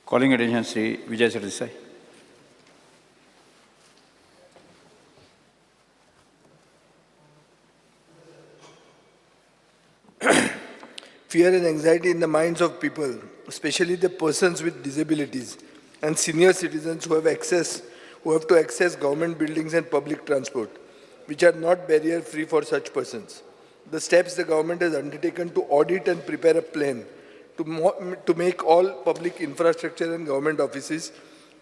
Calling attention Shri Vijay Sardesai. Fear and anxiety in the minds of people, especially the persons with disabilities and senior citizens who have to access government buildings and public transport, which are not barrier free for such persons. The steps the government has undertaken to audit and prepare a plan to make all public infrastructure and government offices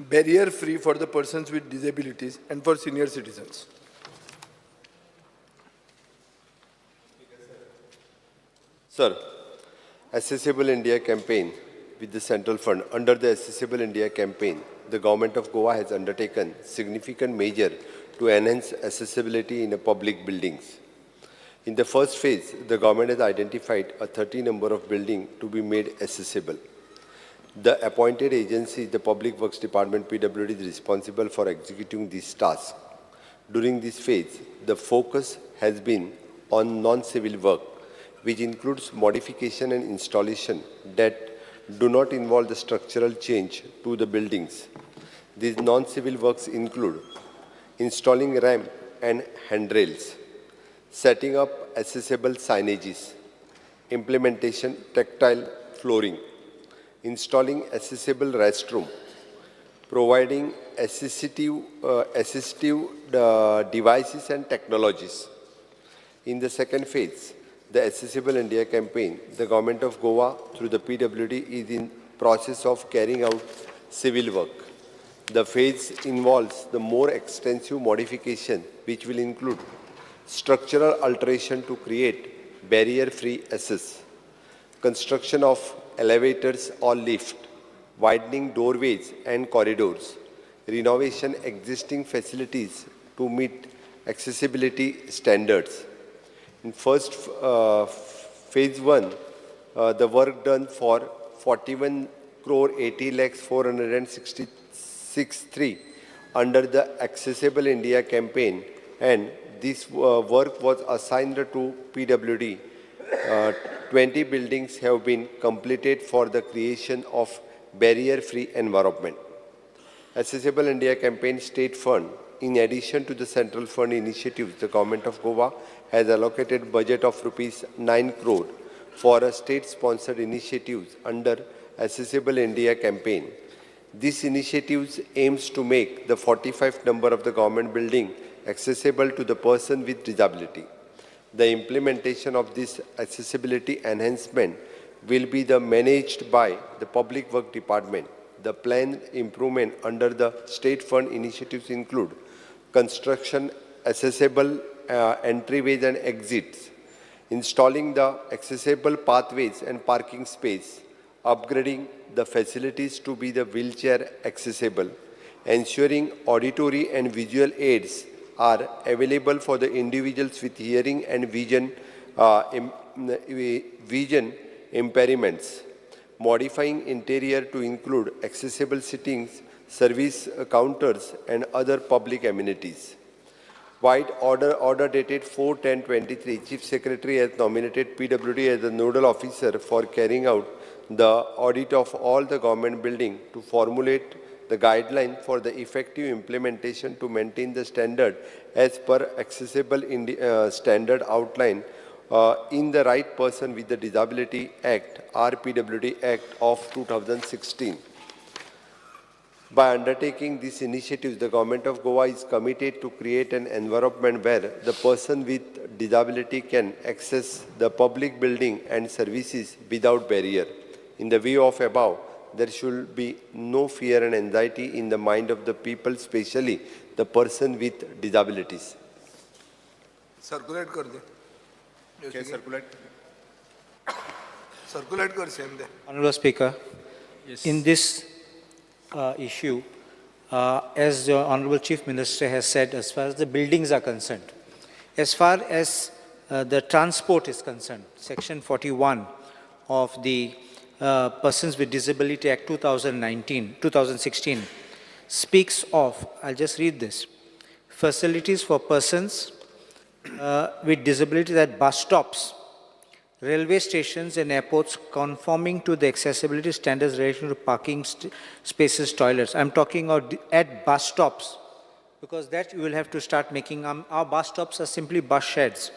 barrier free for the persons with disabilities and for senior citizens. Sir, Accessible India campaign with the central fund. Under the Accessible India campaign, the government of Goa has undertaken significant measure to enhance accessibility in the public buildings. In the first phase, the government has identified a 30 number of buildings to be made accessible. The appointed agency, the Public Works Department, PWD, is responsible for executing this task. During this phase, the focus has been on non-civil work, which includes modification and installation that do not involve the structural change to the buildings. These non-civil works include installing ramp and handrails, setting up accessible signages, implementation tactile flooring, installing accessible restroom, providing assistive devices and technologies. In the second phase, the Accessible India campaign, the government of Goa through the PWD is in process of carrying out civil work. The phase involves the more extensive modification, which will include structural alteration to create barrier-free access, construction of elevators or lift, widening doorways and corridors, renovation existing facilities to meet accessibility standards. In first phase 1, the work done for 41 crore 80 lakhs 466.3 under the Accessible India campaign, and this work was assigned to PWD. 20 buildings have been completed for the creation of barrier-free environment. Accessible India Campaign State Fund. In addition to the central fund initiatives, the government of Goa has allocated budget of rupees 9 crore for a state-sponsored initiatives under Accessible India Campaign. This initiative aims to make the 45 number of the government building accessible to the person with disability. The implementation of this accessibility enhancement will be the managed by the Public Work Department. The planned improvement under the state fund initiatives include construction accessible entryways and exits, installing the accessible pathways and parking space, upgrading the facilities to be the wheelchair accessible, ensuring auditory and visual aids are available for the individuals with hearing and vision impairments, modifying interior to include accessible seatings, service counters, and other public amenities. White order dated 4/10/23, Chief Secretary has nominated PWD as the nodal officer for carrying out the audit of all the government building to formulate the guideline for the effective implementation to maintain the standard as per accessible standard outline in the Right Person with the Disability Act, RPWD Act of 2016. By undertaking these initiatives, the government of Goa is committed to create an environment where the person with disability can access the public building and services without barrier. In the view of above, there should be no fear and anxiety in the mind of the people, especially the person with disabilities. Circulate kar de. Okay, circulate. Circulate kar same de. Honorable Speaker, Yes. in this issue, as the Honorable Chief Minister has said, as far as the buildings are concerned, as far as the transport is concerned, Section 41 of the Persons with Disability Act 2016 speaks of, I'll just read this, facilities for persons with disabilities at bus stops, railway stations and airports conforming to the accessibility standards relating to parking spaces, toilets. I'm talking of at bus stops, because that you will have to start making. Our bus stops are simply bus sheds.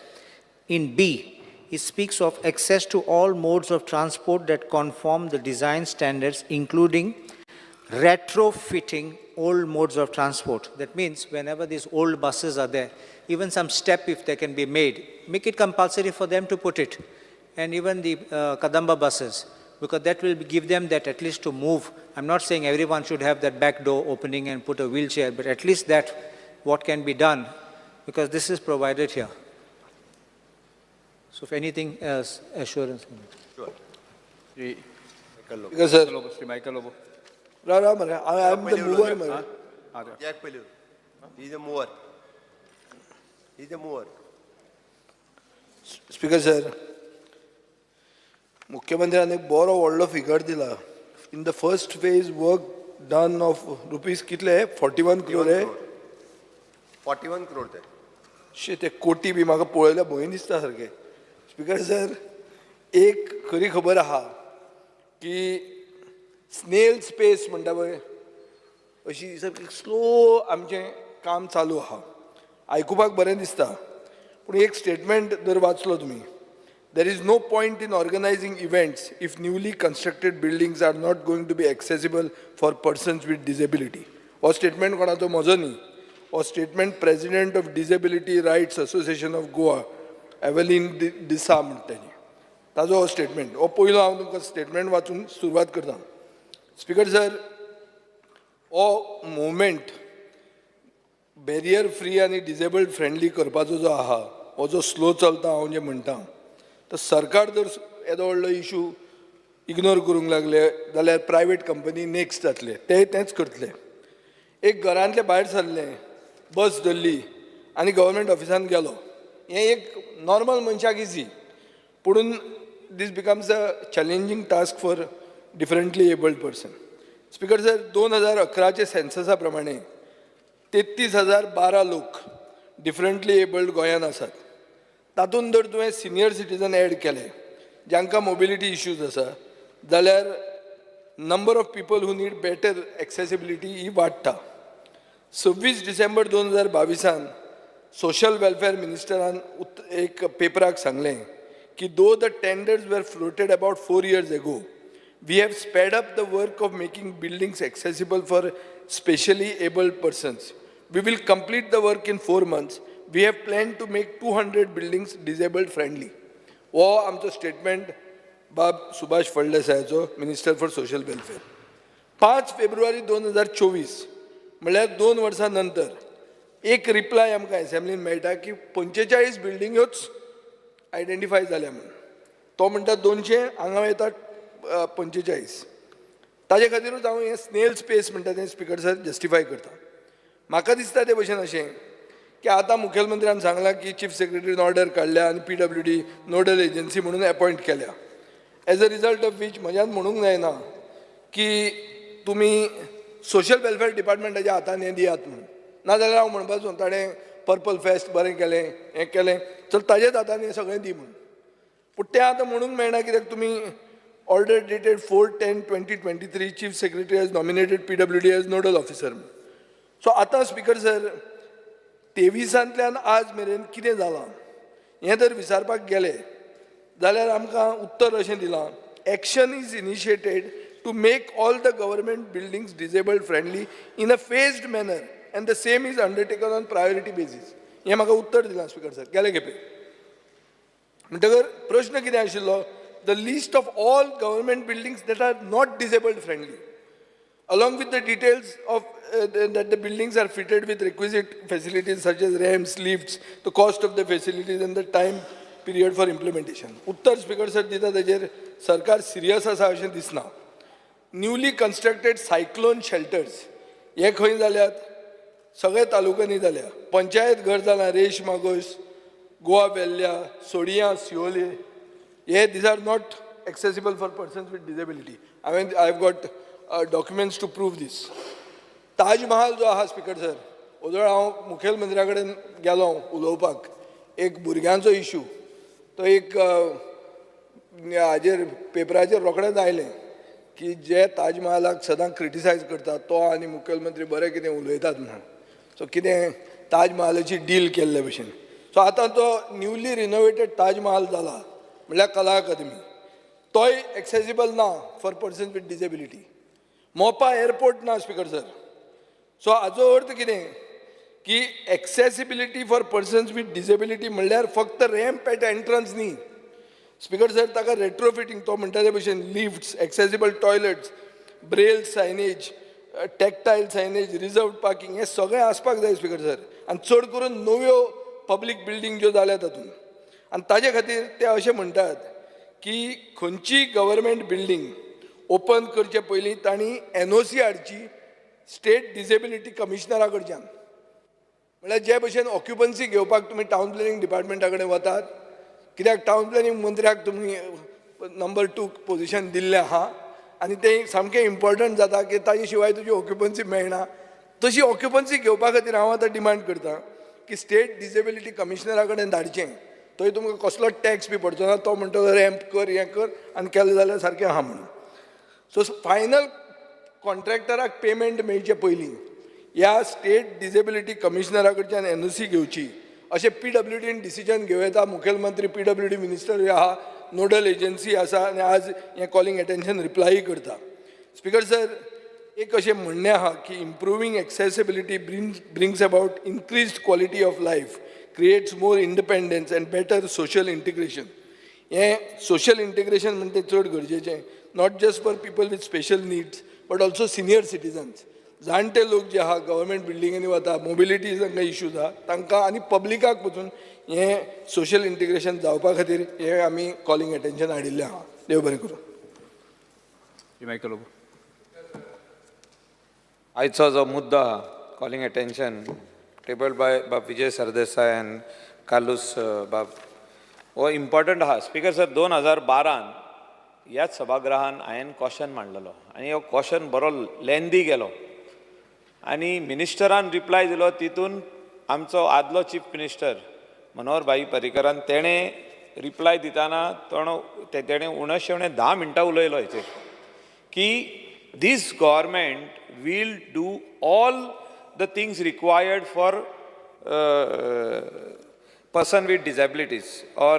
In B, it speaks of access to all modes of transport that conform the design standards, including retrofitting old modes of transport. That means whenever these old buses are there, even some step if they can be made, make it compulsory for them to put it. And even the Kadamba buses, because that will give them that at least to move. I'm not saying everyone should have that back door opening and put a wheelchair, but at least that what can be done, because this is provided here. So if anything else, assurance. Shri Speaker sir, Lobo, Shri Michael Lobo. राव राव मरे, I am the mover मरे. Jack पयली he is a mover, he is a mover. Speaker sir, मुख्यमंत्र्यान एक बरो व्हडलो figure दिला. In the first phase work done of rupees कितले, 41 क्रोर हे? 41 क्रोर ते. शी, ते कोटी बी म्हाका पळयल्यार भंय दिसता सारकें. स्पीकर सर, एक खरी खबर आहा की स्नेल स्पेस म्हणटा पळय, अशी सारकी स्लो आमचें काम चालू आहा. आयकुपाक बरें दिसता, पूण एक स्टेटमेंट जर वाचलो तुमी, there is no point in organizing events if newly constructed buildings are not going to be accessible for persons with disability. हो स्टेटमेंट कोणाचो, म्हजो न्ही. हो statement president of Disability Rights Association of Goa, Evelyn D'Sa म्हणटा तेणी, ताजो हो statement. हो पयलो हांव तुमकां स्टेटमेंट वाचून सुरवात करता. स्पीकर सर, हो मुवमेंट बॅरियर फ्री आनी डिजेबल्ड फ्रेंडली करपाचो जो आहा, हो जो स्लो चलता हांव जें म्हणटा, तर सरकार जर येदो व्हडलो इशू इग्नोर करूंक लागले जाल्यार प्रायवेट कंपनी नेक्स्ट जातले, ते तेंच करतले. एक घरांतले भायर सरलें, बस धरली आनी गव्हर्मेंट ऑफिसान गेलो, हें एक नॉर्मल मनशाक इजी, पुणून this becomes a challenging task for differently abled person. Speaker sir, 2011चे सेन्ससा प्रमाणे 33,012 लोक डिफरंटली एबल्ड गोंयांत आसात. तातूंत जर तुवें सिनियर सिटीजन एड केले, जांकां मोबिलिटी इश्यूज आसा, जाल्यार number of people who need better accessibility ही वाडटा. 26 डिसेंबर 2022 सोशल वेलफेअर मिनिस्टरान एक पेपराक सांगलें की though the tenders were floated about 4 years ago, we have sped up the work of making buildings accessible for specially abled persons. We will complete the work in 4 months. We have plan to make 200 buildings disabled friendly. हो आमचो statement बाब सुभाष फळदेसायाचो, minister for social welfare. 5 फेब्रुवारी 2024, म्हणल्यार 2 वर्सां नंतर एक reply आमकां एसेंब्लीन मेळटा की 45 बिल्डिंग्योच आयडेंटिफाय जाल्या म्हणून. तो म्हणटा 200, हांगा येता 45. ताजे खातीरूच हांव हें स्नेल स्पेस म्हणटा तें, स्पिकर सर, जस्टिफाय करता. म्हाका दिसता ते भशेन अशें की आतां मुखेलमंत्र्यान सांगलां की चीफ सेक्रेटरीन ऑर्डर काडल्या आनी पीडब्ल्यूडी नोडल एजन्सी म्हणून एपॉयंट केल्या, as a result of which म्हज्यान म्हणूंक जायना की तुमी सोशल वेलफेअर डिपार्टमेंटाच्या हातान हें दियात म्हणून. नाजाल्यार हांव म्हणपाचो ताणें पर्पल फेस्ट बरें केलें, हें केलें, चल ताजेच हातान हें सगळें दी म्हणून. पूण तें आतां म्हणूंक मेळना, कित्याक तुमी order dated 4/10/2023, Chief Secretary has nominated PWD as nodal officer. So आतां स्पिकर सर, 23तांतल्यान आज मेरेन कितें जालां हें जर विचारपाक गेले जाल्यार आमकां उत्तर अशें दिलां, action is initiated to make all the government buildings disabled friendly in a phased manner and the same is undertaken on priority basis. हें म्हाका उत्तर दिलां, स्पिकर सर, गेले खेपे. म्हणटकर प्रश्न कितें आशिल्लो? The list of all government buildings that are not disabled friendly, along with the details of that the buildings are fitted with requisite facilities such as ramps, lifts, the cost of the facilities and the time period for implementation. Uttar speaker sir दिता ताजेर सरकार serious आसा अशें दिसना. Newly constructed cyclone shelters हे खंय जाल्यात? सगळे तालुक्यांनी जाल्या. पंचायत घर जालां रेश मागोस, गोवा वेल्ल्या, सोडिया, सिओले. हे these are not accessible for persons with disability. हांवें I have got documents to prove this. Taj Mahal जो आहा, स्पिकर सर, हो हांव मुखेलमंत्र्या कडेन गेलो उलोवपाक, एक भुरग्यांचो इशू, तो एक हाजेर पेपराचेर रोखडेंच आयलें की जे ताजमहालाक सदां क्रिटिसायज करतात तो आनी मुखेलमंत्री बरें कितें उलयतात म्हणून. सो कितें ताजमहालाची डील केल्ले भशेन. सो आतां तो न्यूली रिनोवेटेड ताजमहाल जाला म्हणल्यार कला अकादमी, तोय एक्सेसिबल ना for persons with disability. Mopa airport ना स्पीकर सर. सो हाजो अर्थ कितें की accessibility for persons with disability म्हणल्यार फक्त रॅम्प एट एंट्रन्स न्ही स्पीकर सर, ताका रेट्रोफिटींग तो म्हणटा ते भशेन lifts, accessible toilets, braille signage, tactile signage, reserve parking हें सगळें आसपाक जाय स्पीकर सर. आनी चड करून नव्यो पब्लीक बिल्डींग ज्यो जाल्या तातूंत. आनी ताजे खातीर ते अशें म्हणटात की खंयचीय गव्हर्मेंट बिल्डींग ओपन करचे पयलीं तांणी एनओसी हाडची स्टेट डिसेबिलिटी कमिशनरा कडच्यान. म्हणल्यार जे भशेन ऑक्युपन्सी घेवपाक तुमी टावन प्लॅनिंग डिपार्टमेंटा कडेन वतात, कित्याक टावन प्लॅनिंग मंत्र्याक तुमी नंबर टू पोजिशन दिल्लें आहा आनी तें सामकें इम्पॉर्टंट जाता की ताजे शिवाय तुजी ऑक्युपन्सी मेळना. तशी ऑक्युपन्सी घेवपा खातीर हांव आतां डिमांड करता की स्टेट डिसेबिलिटी कमिशनरा कडेन धाडचें. थंय तुमकां कसलोच टॅक्स बी पडचो ना. तो म्हणटलो रॅम्प कर, हें कर आनी केलें जाल्यार सारकें आहा म्हणून. सो फायनल कॉन्ट्रॅक्टराक पेमेंट मेळचे पयलीं ह्या स्टेट डिसेबिलिटी कमिशनरा कडच्यान एनओसी घेवची अशें पीडब्ल्यूडीन डिसिजन घेवं येता. मुखेलमंत्री पीडब्ल्यूडी मिनिस्टर आहा, नोडल एजन्सी आसा आनी आज हें कॉलिंग एटेन्शन रिप्लाय करता. स्पीकर सर, एक अशें म्हणणें आहा की improving accessibility brings about increased quality of life, creates more independence and better social integration. हें सोशल इंटिग्रेशन म्हणटे चड गरजेचें, not just for people with special needs but also senior citizens. जाणटे लोक जे आहा गव्हर्मेंट बिल्डिंगांनी वता, मोबिलिटी तांकां इश्यूज आहा तांकां आनी पब्लिकाक पसून हें सोशल इंटिग्रेशन जावपा खातीर हें आमी कॉलिंग एटेन्शन हाडिल्लें आहा. देव बरें करूं. श्री मायकल लोबो. आयचो जो मुद्दो आहा, कॉलिंग एटेन्शन टेबल बाय बाब विजय सरदेसाय आनी कार्लूस बाब, हो इम्पॉर्टंट आहा. स्पीकर सर, 2012न ह्याच सभागृहान हांवें क्वेश्चन मांडलेलो आनी हो क्वेश्चन बरो लेंदी गेलो आनी मिनिस्टरान रिप्लाय दिलो. तितून आमचो आदलो चीफ मिनिस्टर मनोहर भाई पर्रीकरान तेणें रिप्लाय दितना तो तेणें उणेशे उणें 10 मिनटां उलयलो हेचेर की this government will do all the things required for person with disabilities or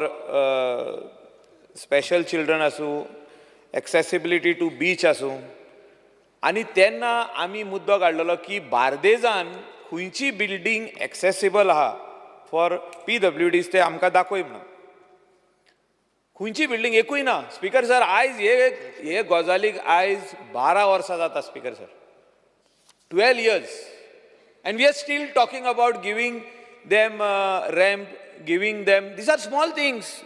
special children आसूं, एक्सेसिबिलिटी टू बीच आसूं. आनी तेन्ना आमी मुद्दो काडलेलो की बार्देजान खंयची बिल्डींग एक्सेसिबल आहा फॉर पीडब्ल्यूडीज, ते आमकां दाखय म्हणून. खंयची बिल्डींग एकूय ना स्पीकर सर. आयज हे हे गजालीक आयज 12 वर्सां जाता speaker sir, 12 years, and we are still talking about giving them ramp, giving them, these are small things,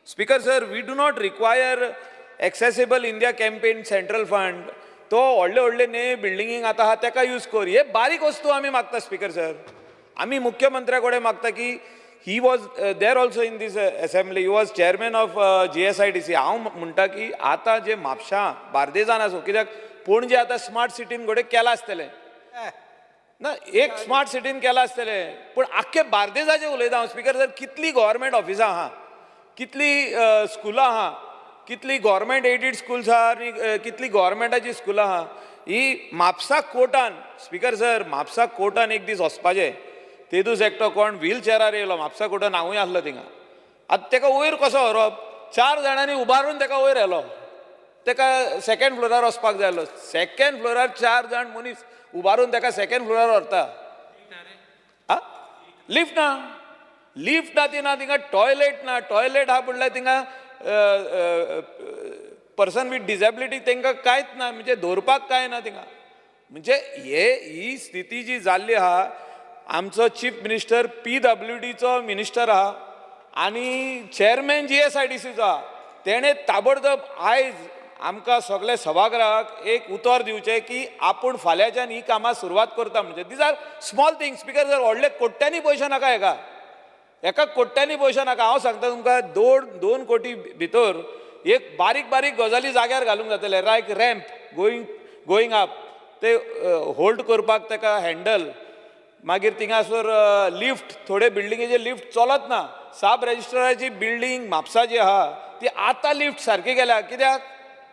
Speaker sir. We do not require Accessible India Campaign central fund. तो व्हडले व्हडले न्ही बिल्डिंगींक आतां आहा तेका यूज कर. हे बारीक वस्तू आमी मागता स्पीकर सर. आमी मुख्यमंत्र्या कडेन मागता की he was there also in this assembly, he was chairman of GSIDC. हांव म्हणटा की आतां जे म्हापशां बार्देजान आसूं, कित्याक पणजे आतां स्मार्ट सिटीन घडये केलां आसतलें ना, एक स्मार्ट सिटीन केलां आसतलें, पूण आख्खे बार्देजाचें उलयता हांव स्पीकर सर. कितली गव्हर्मेंट ऑफिसां आहा, कितली स्कुलां आहा, कितली गव्हर्मेंट एडीड स्कुल्स आहा आनी कितली गव्हर्मेंटाची स्कुलां आहा. ही म्हापसा कोर्टान स्पीकर सर, म्हापसा कोर्टान एक दीस वचपाचें, तेदूस एकटो कोण व्हील चेरार येयलो म्हापसा कोर्टान. हांवूय आसलो थिंगा. आतां तेका वयर कसो व्हरप? चार जाणांनी उबारून तेका वयर व्हेलो. तेका सेकंड फ्लोरार वचपाक जाय आसलो. सेकंड फ्लोरार चार जाण मनीस उबारून तेका सेकंड फ्लोरार व्हरता. आ लिफ्ट ना, लिफ्ट ना, ती ना थिंगा टॉयलेट ना. टॉयलेट आहा म्हणल्यार थिंगा पर्सन विथ डिसेबिलिटी तांकां कांयच ना, म्हणजे दवरपाक कांय ना थिंगा. म्हणजे हे ही स्थिती जी जाल्ली आहा, आमचो चीफ मिनिस्टर पीडब्ल्यूडीचो मिनिस्टर आहा आनी चेअरमॅन जीएसआयडीसीचो आहा, तेणें ताबडतोब आयज आमकां सगळे सभागृहाक एक उतर दिवचें की आपूण फाल्यांच्यान ही कामां सुरवात करता. म्हणजे these are small things, Speaker sir. व्हडले कोट्यांनी पयशे नाका हेका, एका कोट्यांनी पयशे नाका. हांव सांगता तुमकां, 2 2 कोटी भितर एक बारीक बारीक गजाली जाग्यार घालूंक जातले, like ramp going up, ते होल्ड करपाक ताका हँडल, मागीर थिंगासर लिफ्ट. थोडे बिल्डिंगेचे लिफ्ट चलत ना. सब रजिस्ट्राराची बिल्डींग म्हापसा जी आहा ती आतां लिफ्ट सारकी गेल्या. कित्याक?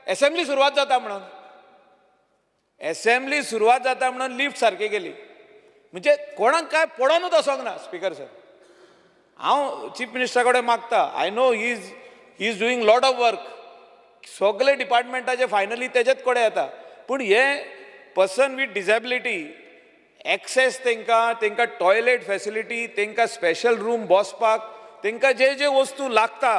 एसेंब्ली सुरवात जाता म्हणून. एसेंब्ली सुरवात जाता म्हणून लिफ्ट सारकी गेली. म्हणजे कोणाक काय पडोनूच वचोंक ना. स्पिकर सर, हांव चीफ मिनिस्टरा कडेन मागता, I know he is doing lot of work, सगळे डिपार्टमेंटाचे फायनली तेजेच कडेन येता, पूण हे पर्सन वीथ डिसेबिलिटी एक्सेस तांकां, तांकां टॉयलेट फॅसिलिटी, तांकां स्पेशल रूम बसपाक, तांकां जे जे वस्तू लागता,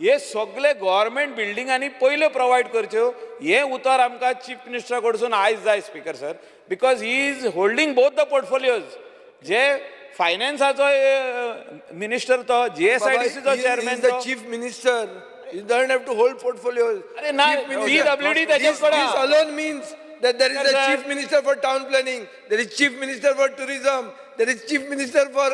हे सगळे गव्हर्मेंट बिल्डिंगांनी पयल्यो प्रोवायड करच्यो. हें उतर आमकां चीफ मिनिस्टरा कडसून आयज जाय, Speaker sir, because he is holding both the portfolios. जे फायनान्साचो मिनिस्टर, तो जीएसआयडीसीचो chairman. The chief minister. He doesn't have to hold portfolios. अरे ना, Chief minister. PWD त्याच्याच This, कडे. This alone means that there is Sir, a sir. Chief minister for town planning, there is chief minister for tourism, there is chief minister for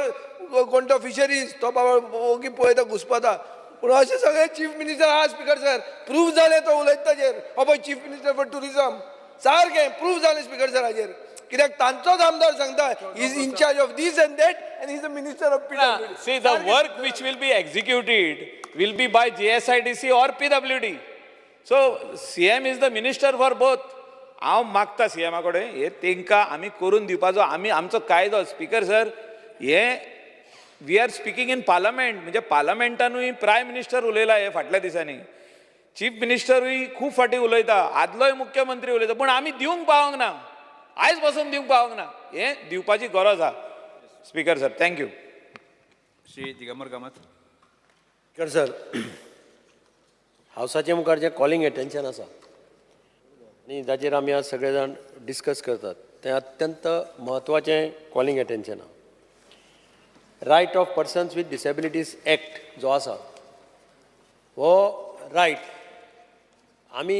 कोण तो fisheries, तो बाबा ओगी पळयता घुसपता. पूण अशें सगळे चीफ मिनिस्टर आहा. स्पीकर सर, प्रूफ जालें तो उलयता ताजेर. हो पळय, चीफ मिनिस्टर फॉर टुरिझम, सारकें प्रूफ जालें स्पीकर सर हाजेर, कित्याक तांचोच आमदार सांगता is in charge of this and that and is a minister of PW. See, the work which will be executed will be by GSIDC or PWD. So, CM is the minister for both. हांव मागता सीएमा कडेन, हे तांकां आमी करून दिवपाचो आमी आमचो कायदो. स्पीकर सर, हे we are speaking in parliament, म्हणजे पार्लमेंटानूय प्रायम मिनिस्टर उलयला हे फाटल्या दिसांनी, चीफ मिनिस्टरूय खूब फाटीं उलयता, आदलोय मुख्यमंत्री उलयता, पूण आमी दिवंक पावोंक ना, आयज पासून दिवंक पावोंक ना. हें दिवपाची गरज आहा, speaker sir. Thank you. Shri Digambar Kamat. Speaker sir, हावसाच्या मुखार जें कॉलिंग एटेन्शन आसा आनी जाचेर आमी आज सगळे जाण डिस्कस करतात, तें अत्यंत म्हत्वाचें कॉलिंग एटेन्शन आहा. Right of Persons with Disabilities Act जो आसा, हो रायट आमी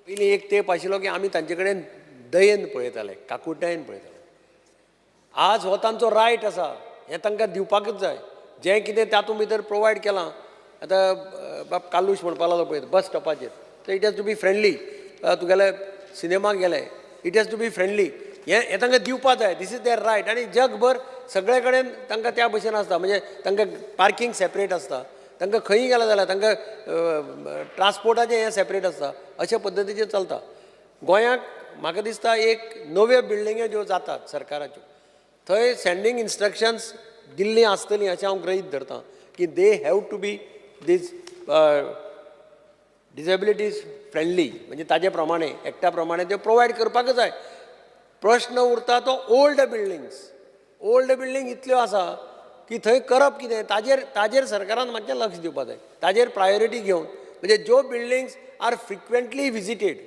पयलीं एक तेंप आशिल्लो की आमी तांचे कडेन दयेन पळयताले, काकुटायेन पळयताले. आज हो तांचो रायट आसा, हें तांकां दिवपाकूच जाय. जें कितें तातूंत भितर प्रोवायड केलां, आतां बाब कालूश म्हणपा लागलो पळय बस स्टॉपाचेर, तर it has to be friendly. तुगेले सिनेमाक गेले, it has to be friendly. हें हें तांकां दिवपा जाय. This is their right. आनी जगभर सगळे कडेन तांकां त्या भशेन आसता, म्हणजे तांकां पार्कींग सेपरेट आसता, तांकां खंयी गेले जाल्यार तांकां ट्रान्सपोर्टाचें हें सेपरेट आसता, अशा पद्दतीचें चलता. गोंयांक म्हाका दिसता एक नव्यो बिल्डिंग्यो ज्यो जातात सरकाराच्यो, थंय सेंडींग इन्स्ट्रक्शन्स दिल्लीं आसतलीं अशें हांव गृहीत धरतां की they have to be these disabilities friendly, म्हणजे ताजे प्रमाणे एक्टा प्रमाणे त्यो प्रोवायड करपाकच जाय. प्रश्न उरता तो ओल्ड बिल्डिंग्स. ओल्ड बिल्डींग इतल्यो आसा की थंय करप कितें, ताजेर सरकारान मातशें लक्ष दिवपा जाय, ताजेर प्रायोरिटी घेवन. म्हणजे ज्यो बिल्डिंग्स आर फ्रिक्वेंटली विजिटेड,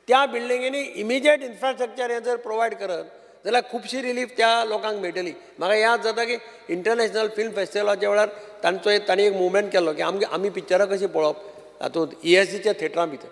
त्या बिल्डिंगेनी इमिजिएट इन्फ्रास्ट्रक्चर हें जर प्रोवायड करत जाल्यार खुबशी रिलीफ त्या लोकांक मेळटली. म्हाका याद जाता की इंटरनॅशनल फिल्म फेस्टिवलाच्या वेळार तांचो तांणी एक मुवमेंट केल्लो की आमगे आमी पिक्चरां कशीं पळोवप हातूंत ईएसजीच्या थेटरां भितर.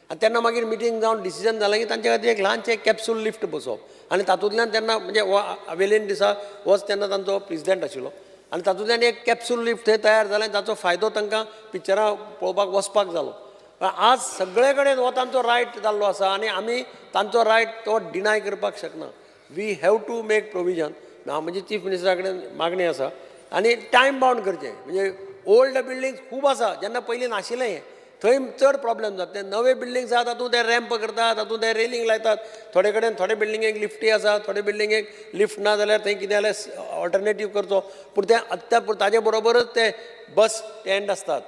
आनी तेन्ना मागीर मिटींग जावन डिसिजन जालें की तांचे खातीर एक ल्हानशें कॅप्सूल लिफ्ट बसोवप. आनी तातूंतल्यान तेन्ना म्हणजे हो अवेलीन डिसा होच तेन्ना तांचो प्रेजिडेंट आशिल्लो, आनी तातूंतल्यान एक कॅप्सूल लिफ्ट थंय तयार जालें, ताचो फायदो तांकां पिक्चरां पळोवपाक वचपाक जालो. आज सगळे कडेन हो तांचो रायट जाल्लो आसा आनी आमी तांचो रायट तो डिनाय करपाक शकना. We have to make provision. हांव म्हणजे चीफ मिनिस्टरा कडेन मागणी आसा आनी टायम बावंड करचें. म्हणजे ओल्ड बिल्डिंग्स खूब आसा, जेन्ना पयलीं नाशिल्लें हें, थंय चड प्रॉब्लेम जाता. ते नवे बिल्डिंग्स आहा तातूंत ते रॅम्प करतात, तातूंत ते रेलिंग लायतात, थोडे कडेन थोडे बिल्डिंगेक लिफ्टी आसा, थोडे बिल्डिंगेक लिफ्ट ना जाल्यार थंय कितें जाल्यार ऑल्टरनेटीव करचो. पूण ते आत्तां ताजे बरोबरच ते बस स्टँड आसतात.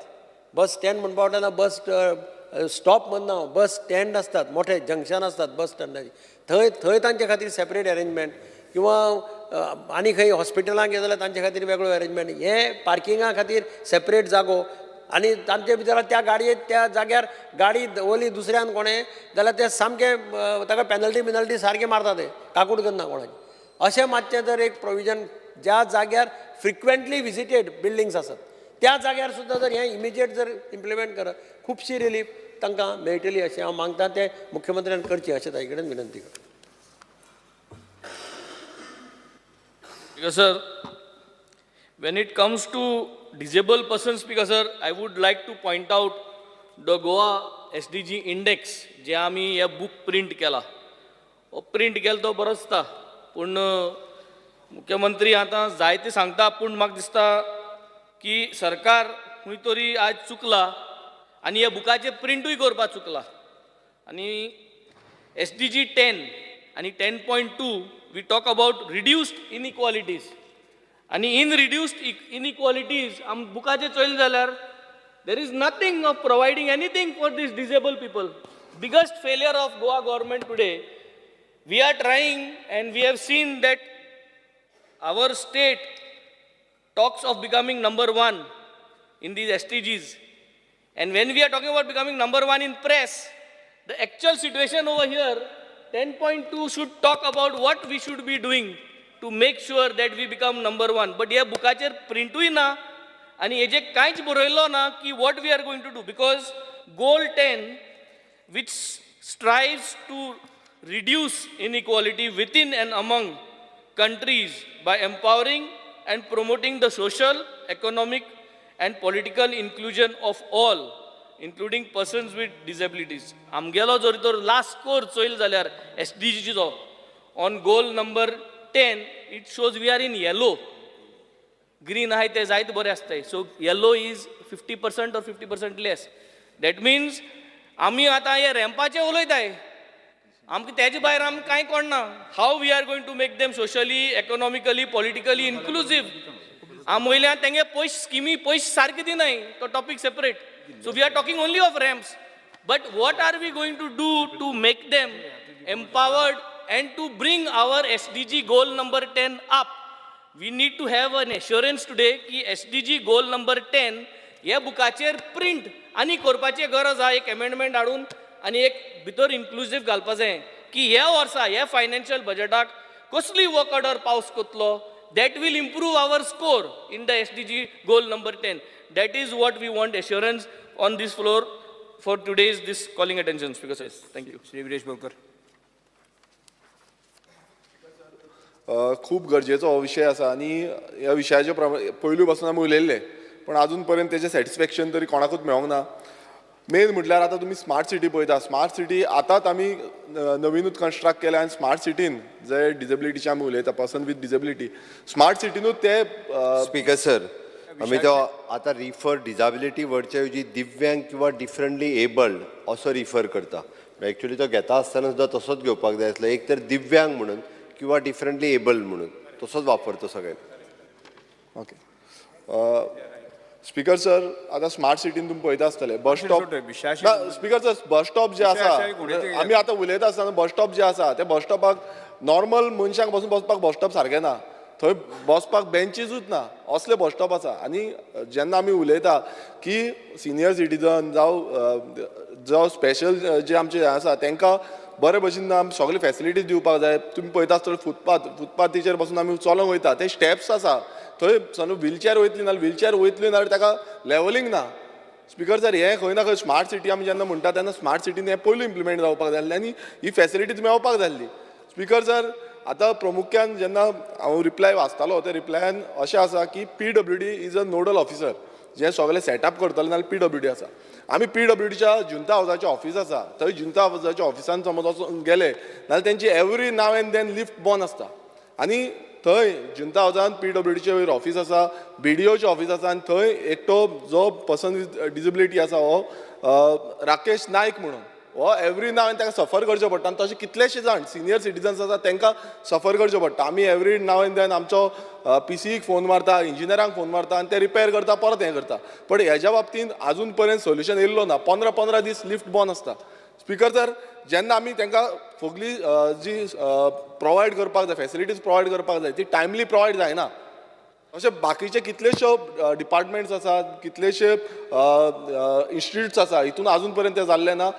बस स्टँड म्हणपा वतना बस स्टॉप म्हणना हांव, बस स्टँड आसतात, मोठे जंक्शन आसतात बस स्टँडाचे, थंय थंय तांचे खातीर सेपरेट अरेंजमेंट, किंवा आनी खंय हॉस्पिटलांत गेले जाल्यार तांचे खातीर वेगळो अरेंजमेंट, हे पार्किंगा खातीर सेपरेट जागो. आनी तांचे भितर त्या गाडयेक त्या जाग्यार गाडी दवरली दुसऱ्यान कोणें जाल्यार ते सामकें ताका पेनल्टी बिनल्टी सारकें मारता, ते काकूट करना कोणाची. अशें मातशें जर एक प्रोविजन ज्या जाग्यार फ्रिक्वेंटली विजिटेड बिल्डिंग्स आसात त्या जाग्यार सुद्दां जर हें इमिजिएट जर इम्प्लिमेंट करत, खुबशी रिलीफ तांकां मेळटली अशें हांव मागता. तें मुख्यमंत्र्यान करचें अशें ताजे कडेन विनंती करता. Speaker sir, when it comes to disabled persons, Speaker sir, I would like to point out the Goa SDG index जे आमी हे बूक प्रिंट केला. हो प्रिंट केलो तो बरो दिसता, पूण मुख्यमंत्री आतां जायते सांगता, पूण म्हाका दिसता की सरकार खंय तरी आज चुकला आनी ह्या बुकाचेर प्रिंटूय करपाक चुकला. आनी SDG 10 आनी 10.2 we talk about reduced inequalities. आनी इन रिड्युस्ड इनइक्वालिटीज आम बुकाचेर चोयलें जाल्यार there is nothing of providing anything for this disable people. Biggest failure of Goa government today. We are trying and we have seen that our state talks of becoming number one in these SDGs. And when we are talking about becoming number one in press, the actual situation over here, 10.2 should talk about what we should be doing to make sure that we become number one. But ह्या बुकाचेर प्रिंटूय ना आनी हेजे कांयच बरयल्लो ना की what we are going to do, because goal 10, which strives to reduce inequality within and among countries by empowering and promoting the social, economic, and political inclusion of all, including persons with disabilities. आमगेलो जर तर last score Choyal जाल्यार एसडीजीचो on goal number 10, it shows we are in yellow. Green आहाय ते जायत बरें आसताय. So yellow is 50% or 50% less. That means आमी आतां हे रॅम्पाचे उलयताय, आमकां तेजे भायर आमकां कांय कळना how we are going to make them socially, economically, politically inclusive. आम वयल्यान तेंगे पयशे स्किमी पयशे सारके दिनाय, तो topic separate. So we are talking only of ramps, but what are we going to do to make them empowered and to bring our SDG goal number 10 up? We need to have an assurance today की SDG goal number 10 ह्या बुकाचेर print आनी करपाची गरज आहा. एक amendment हाडून आनी एक भितर इन्क्लुजीव घालपा जाय की ह्या वर्सा ह्या फायनान्शियल बजेटाक कसली वर्क ऑर्डर पास करतलो that will improve our score in the SDG goal number 10. That is what we want assurance on this floor for today's this calling attention. Speaker sir, thank you. Shri Viresh Borkar. खूब गरजेचो हो विशय आसा आनी ह्या विशयाचे पयलू पासून आमी उलयल्ले, पूण आजून पर्यंत तेजें सॅटिस्फॅक्शन तरी कोणाकूच मेळोंक ना. मेन म्हटल्यार आतां तुमी स्मार्ट सिटी पळयता, स्मार्ट सिटी आतांच आमी नविनूच कन्स्ट्रक्ट केल्या आनी स्मार्ट सिटीन जे डिजेबिलिटीचे आमी उलयता, पर्सन विथ डिजेबिलिटी, स्मार्ट सिटीनूच ते स्पीकर सर, आमी तो आतां रिफर डिजाबिलिटी वर्डच्या ऐवजी दिव्यांग किंवा डिफरंटली एबल्ड असो रिफर करता. एक्चुअली तो घेता आसतना सुद्दां तसोच घेवपाक जाय आसलो, एक तर दिव्यांग म्हणून किंवा डिफरंटली एबल्ड म्हणून तसोच वापरतो सगळ्यांनी. ओके स्पीकर सर, आतां स्मार्ट सिटीन तुमी पळयता आसतले बस स्टॉप. ना स्पीकर सर, बस स्टॉप जे आसा, आमी आतां उलयता आसतना बस स्टॉप जे आसा ते बस स्टॉपाक नॉर्मल मनशांक बसून बसपाक बस स्टॉप सारकें ना, थंय बसपाक बेंचीसूच ना, असले बस स्टॉप आसा. आनी जेन्ना आमी उलयता की सिनियर सिटीजन जावं स्पेशल जे आमचे हें आसा तांकां बरे भशेन आमी सगळे फेसिलिटीज दिवपाक जाय. तुमी पळयता आसतले फुटपाथीचेर बसून आमी चलोंक वयता, ते स्टेप्स आसा थंय समज व्हिलचॅर वयतली ना, व्हिलचॅर वयतली ना ताका लेवलींग ना. स्पीकर सर, हें खंय ना खंय स्मार्ट सिटी आमी जेन्ना म्हणटा तेन्ना स्मार्ट सिटीन हें पयलू इम्प्लिमेंट जावपाक जाय आसलें आनी ही फेसिलिटीज मेळपाक जाय आसली. स्पीकर सर, आतां प्रामुख्यान जेन्ना हांव रिप्लाय वाचतालो त्या रिप्लायान अशें आसा की PWD is a nodal officer, जे सगळे सेटअप करतले नाल्यार PWD आसा. आमी PWDच्या जुंता हावजाचें ऑफीस आसा, थंय जुंता हावजाच्या ऑफिसान समज वचून गेले नाल्यार तेंची every now and then lift बंद आसता आनी थंय जुंता हावजान PWDचें वयर ऑफीस आसा, BDOचें ऑफीस आसा आनी थंय एकटो जो पर्सन विथ डिजेबिलिटी आसा हो राकेश नायक म्हणून, हो एवरी now and ताका सफर करचें पडटा. आनी तशे कितलेशे जाण सिनियर सिटीजन्स आसा तांकां सफर करचें पडटा. आमी एवरी now and then आमचो PCक फोन मारता, इंजिनियरांक फोन मारता आनी ते रिपेर करता, परत हें करता. पण हेज्या बाबतींत आजून पर्यंत सोल्युशन येयल्लो ना. 15-15 दीस लिफ्ट बंद आसता. स्पीकर सर, जेन्ना आमी तांकां सगळी जी प्रोवायड करपाक जाय, फेसिलिटीज प्रोवायड करपाक जाय, ती टायमली प्रोवायड जायना. अशे बाकीचे कितलेशे डिपार्टमेंट्स आसात, कितलेशे इन्स्टिट्यूट्स आसा, हितून आजून पर्यंत तें जाल्लें ना.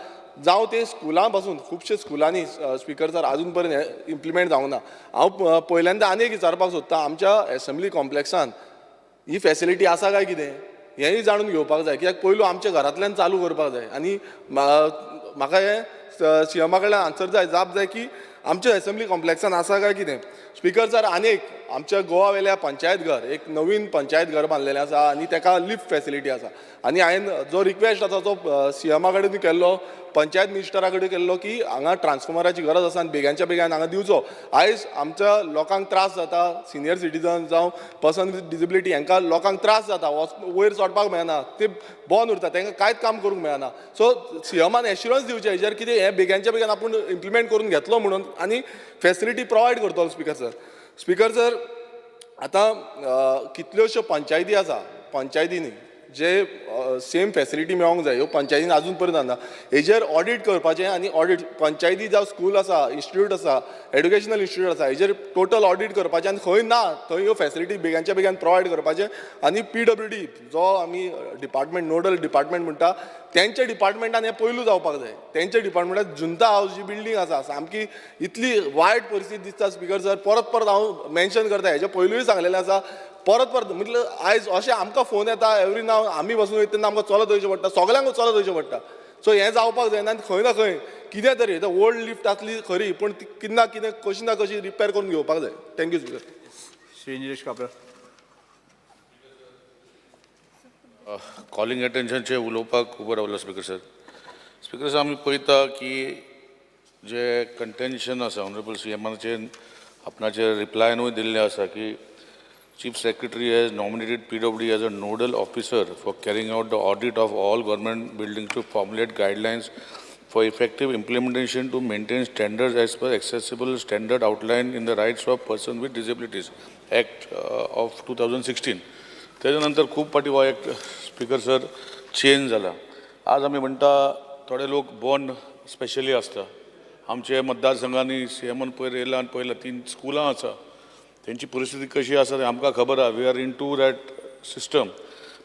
जावं ते स्कुलां पासून खुबशे स्कुलांनी स्पीकर सर आजून पर्यंत हें इम्प्लिमेंट जावंक ना. हांव पयल्यांदा आनी एक विचारपाक सोदतां, आमच्या एसेंब्ली कॉम्प्लेक्सान ही फेसिलिटी आसा काय कितें हेंय जाणून घेवपाक जाय, कित्याक पयलू आमच्या घरांतल्यान चालू करपाक जाय. आनी म्हाका हें सीएमा कडल्यान आन्सर जाय, जाप जाय की आमच्या एसेंब्ली कॉम्प्लेक्सान आसा काय कितें. स्पीकर सर, आनी एक आमच्या गोवा वेल्या पंचायत घर एक नवीन पंचायत घर बांदलेलें आसा आनी ताका लिफ्ट फेसिलिटी आसा. आनी हांवें जो रिक्वेस्ट आसा तो सीएमा कडेन केल्लो, पंचायत मिनिस्टरा कडेन केल्लो की हांगा ट्रान्सफॉर्मराची गरज आसा आनी बेग्यांच्या बेग्यान हांगा दिवचो. आयज आमच्या लोकांक त्रास जाता, सिनियर सिटीजन जावं पर्सन विथ डिसेबिलिटी हांकां लोकांक त्रास जाता, वयर चडपाक मेळना, ते बंद उरता, तांकां कांयच काम करूंक मेळना. सो सीएमान एश्युरन्स दिवचें हेजेर कितें हें बेग्यांच्या बेग्यान आपूण इम्प्लिमेंट करून घेतलो म्हणून आनी फेसिलिटी प्रोवायड करतलो. स्पिकर सर, स्पिकर सर, आतां कितल्योश्यो पंचायती आसा, पंचायतींनी जे सेम फेसिलिटी मेळोंक जाय ह्यो पंचायतीन आजून पर्यंत ना. हेजेर ऑडीट करपाचें आनी ऑडीट पंचायती जावं स्कूल आसा, इन्स्टिट्यूट आसा, एड्युकेशनल इन्स्टिट्यूट आसा, हेजेर टोटल ऑडीट करपाचें आनी खंय ना थंय ह्यो फेसिलिटी बेग्यांच्या बेग्यान प्रोवायड करपाचें. आनी पीडब्ल्यूडी जो आमी डिपार्टमेंट नोडल डिपार्टमेंट म्हणटा तेंच्या डिपार्टमेंटान हें पयलू जावपाक जाय. तेंच्या डिपार्टमेंटान जुंता हावज जी बिल्डींग आसा सामकी इतली वायट परिस्थिती दिसता स्पिकर सर. परत परत हांव मेन्शन करता, हेजे पयलूय सांगलेलें आसा, परत परत म्हटल्यार आयज अशें आमकां फोन येता एवरी नाव, आमी बसून वयता तेन्ना आमकां चलत वयचें पडटा, सगल्यांक चलत वयचें पडटा. सो हें जावपाक जायना आनी खंय ना खंय कितें तरी ओल्ड लिफ्ट आसली खरी पूण ती कितें ना कितें कशी ना कशी रिपेर करून घेवपाक जाय. Thank you speaker. Shri Nilesh Kabra. Calling अटेन्शनचे उलोवपाक उबो रावलो स्पिकर सर. स्पिकर सर, आमी पळयता की जे कंटेन्शन आसा ऑनरेबल सी एमाचेर आपणाचे रिप्लायनूय दिल्लें आसा की Chief Secretary has nominated PWD as a nodal officer for carrying out the audit of all government buildings to formulate guidelines for effective implementation to maintain standards as per accessible standard outlined in the Rights of Persons with Disabilities Act of 2016. तेच्या नंतर खूब फावटी हो act speaker sir change जाला. आज आमी म्हणटा थोडे लोक बॉर्न स्पेशली आसता. आमचे मतदारसंघांनी सी एमान पयर येयला आनी पळयला 3 स्कुलां आसा, तेंची परिस्थिती कशी आसा तें आमकां खबर आहा. We are into that system.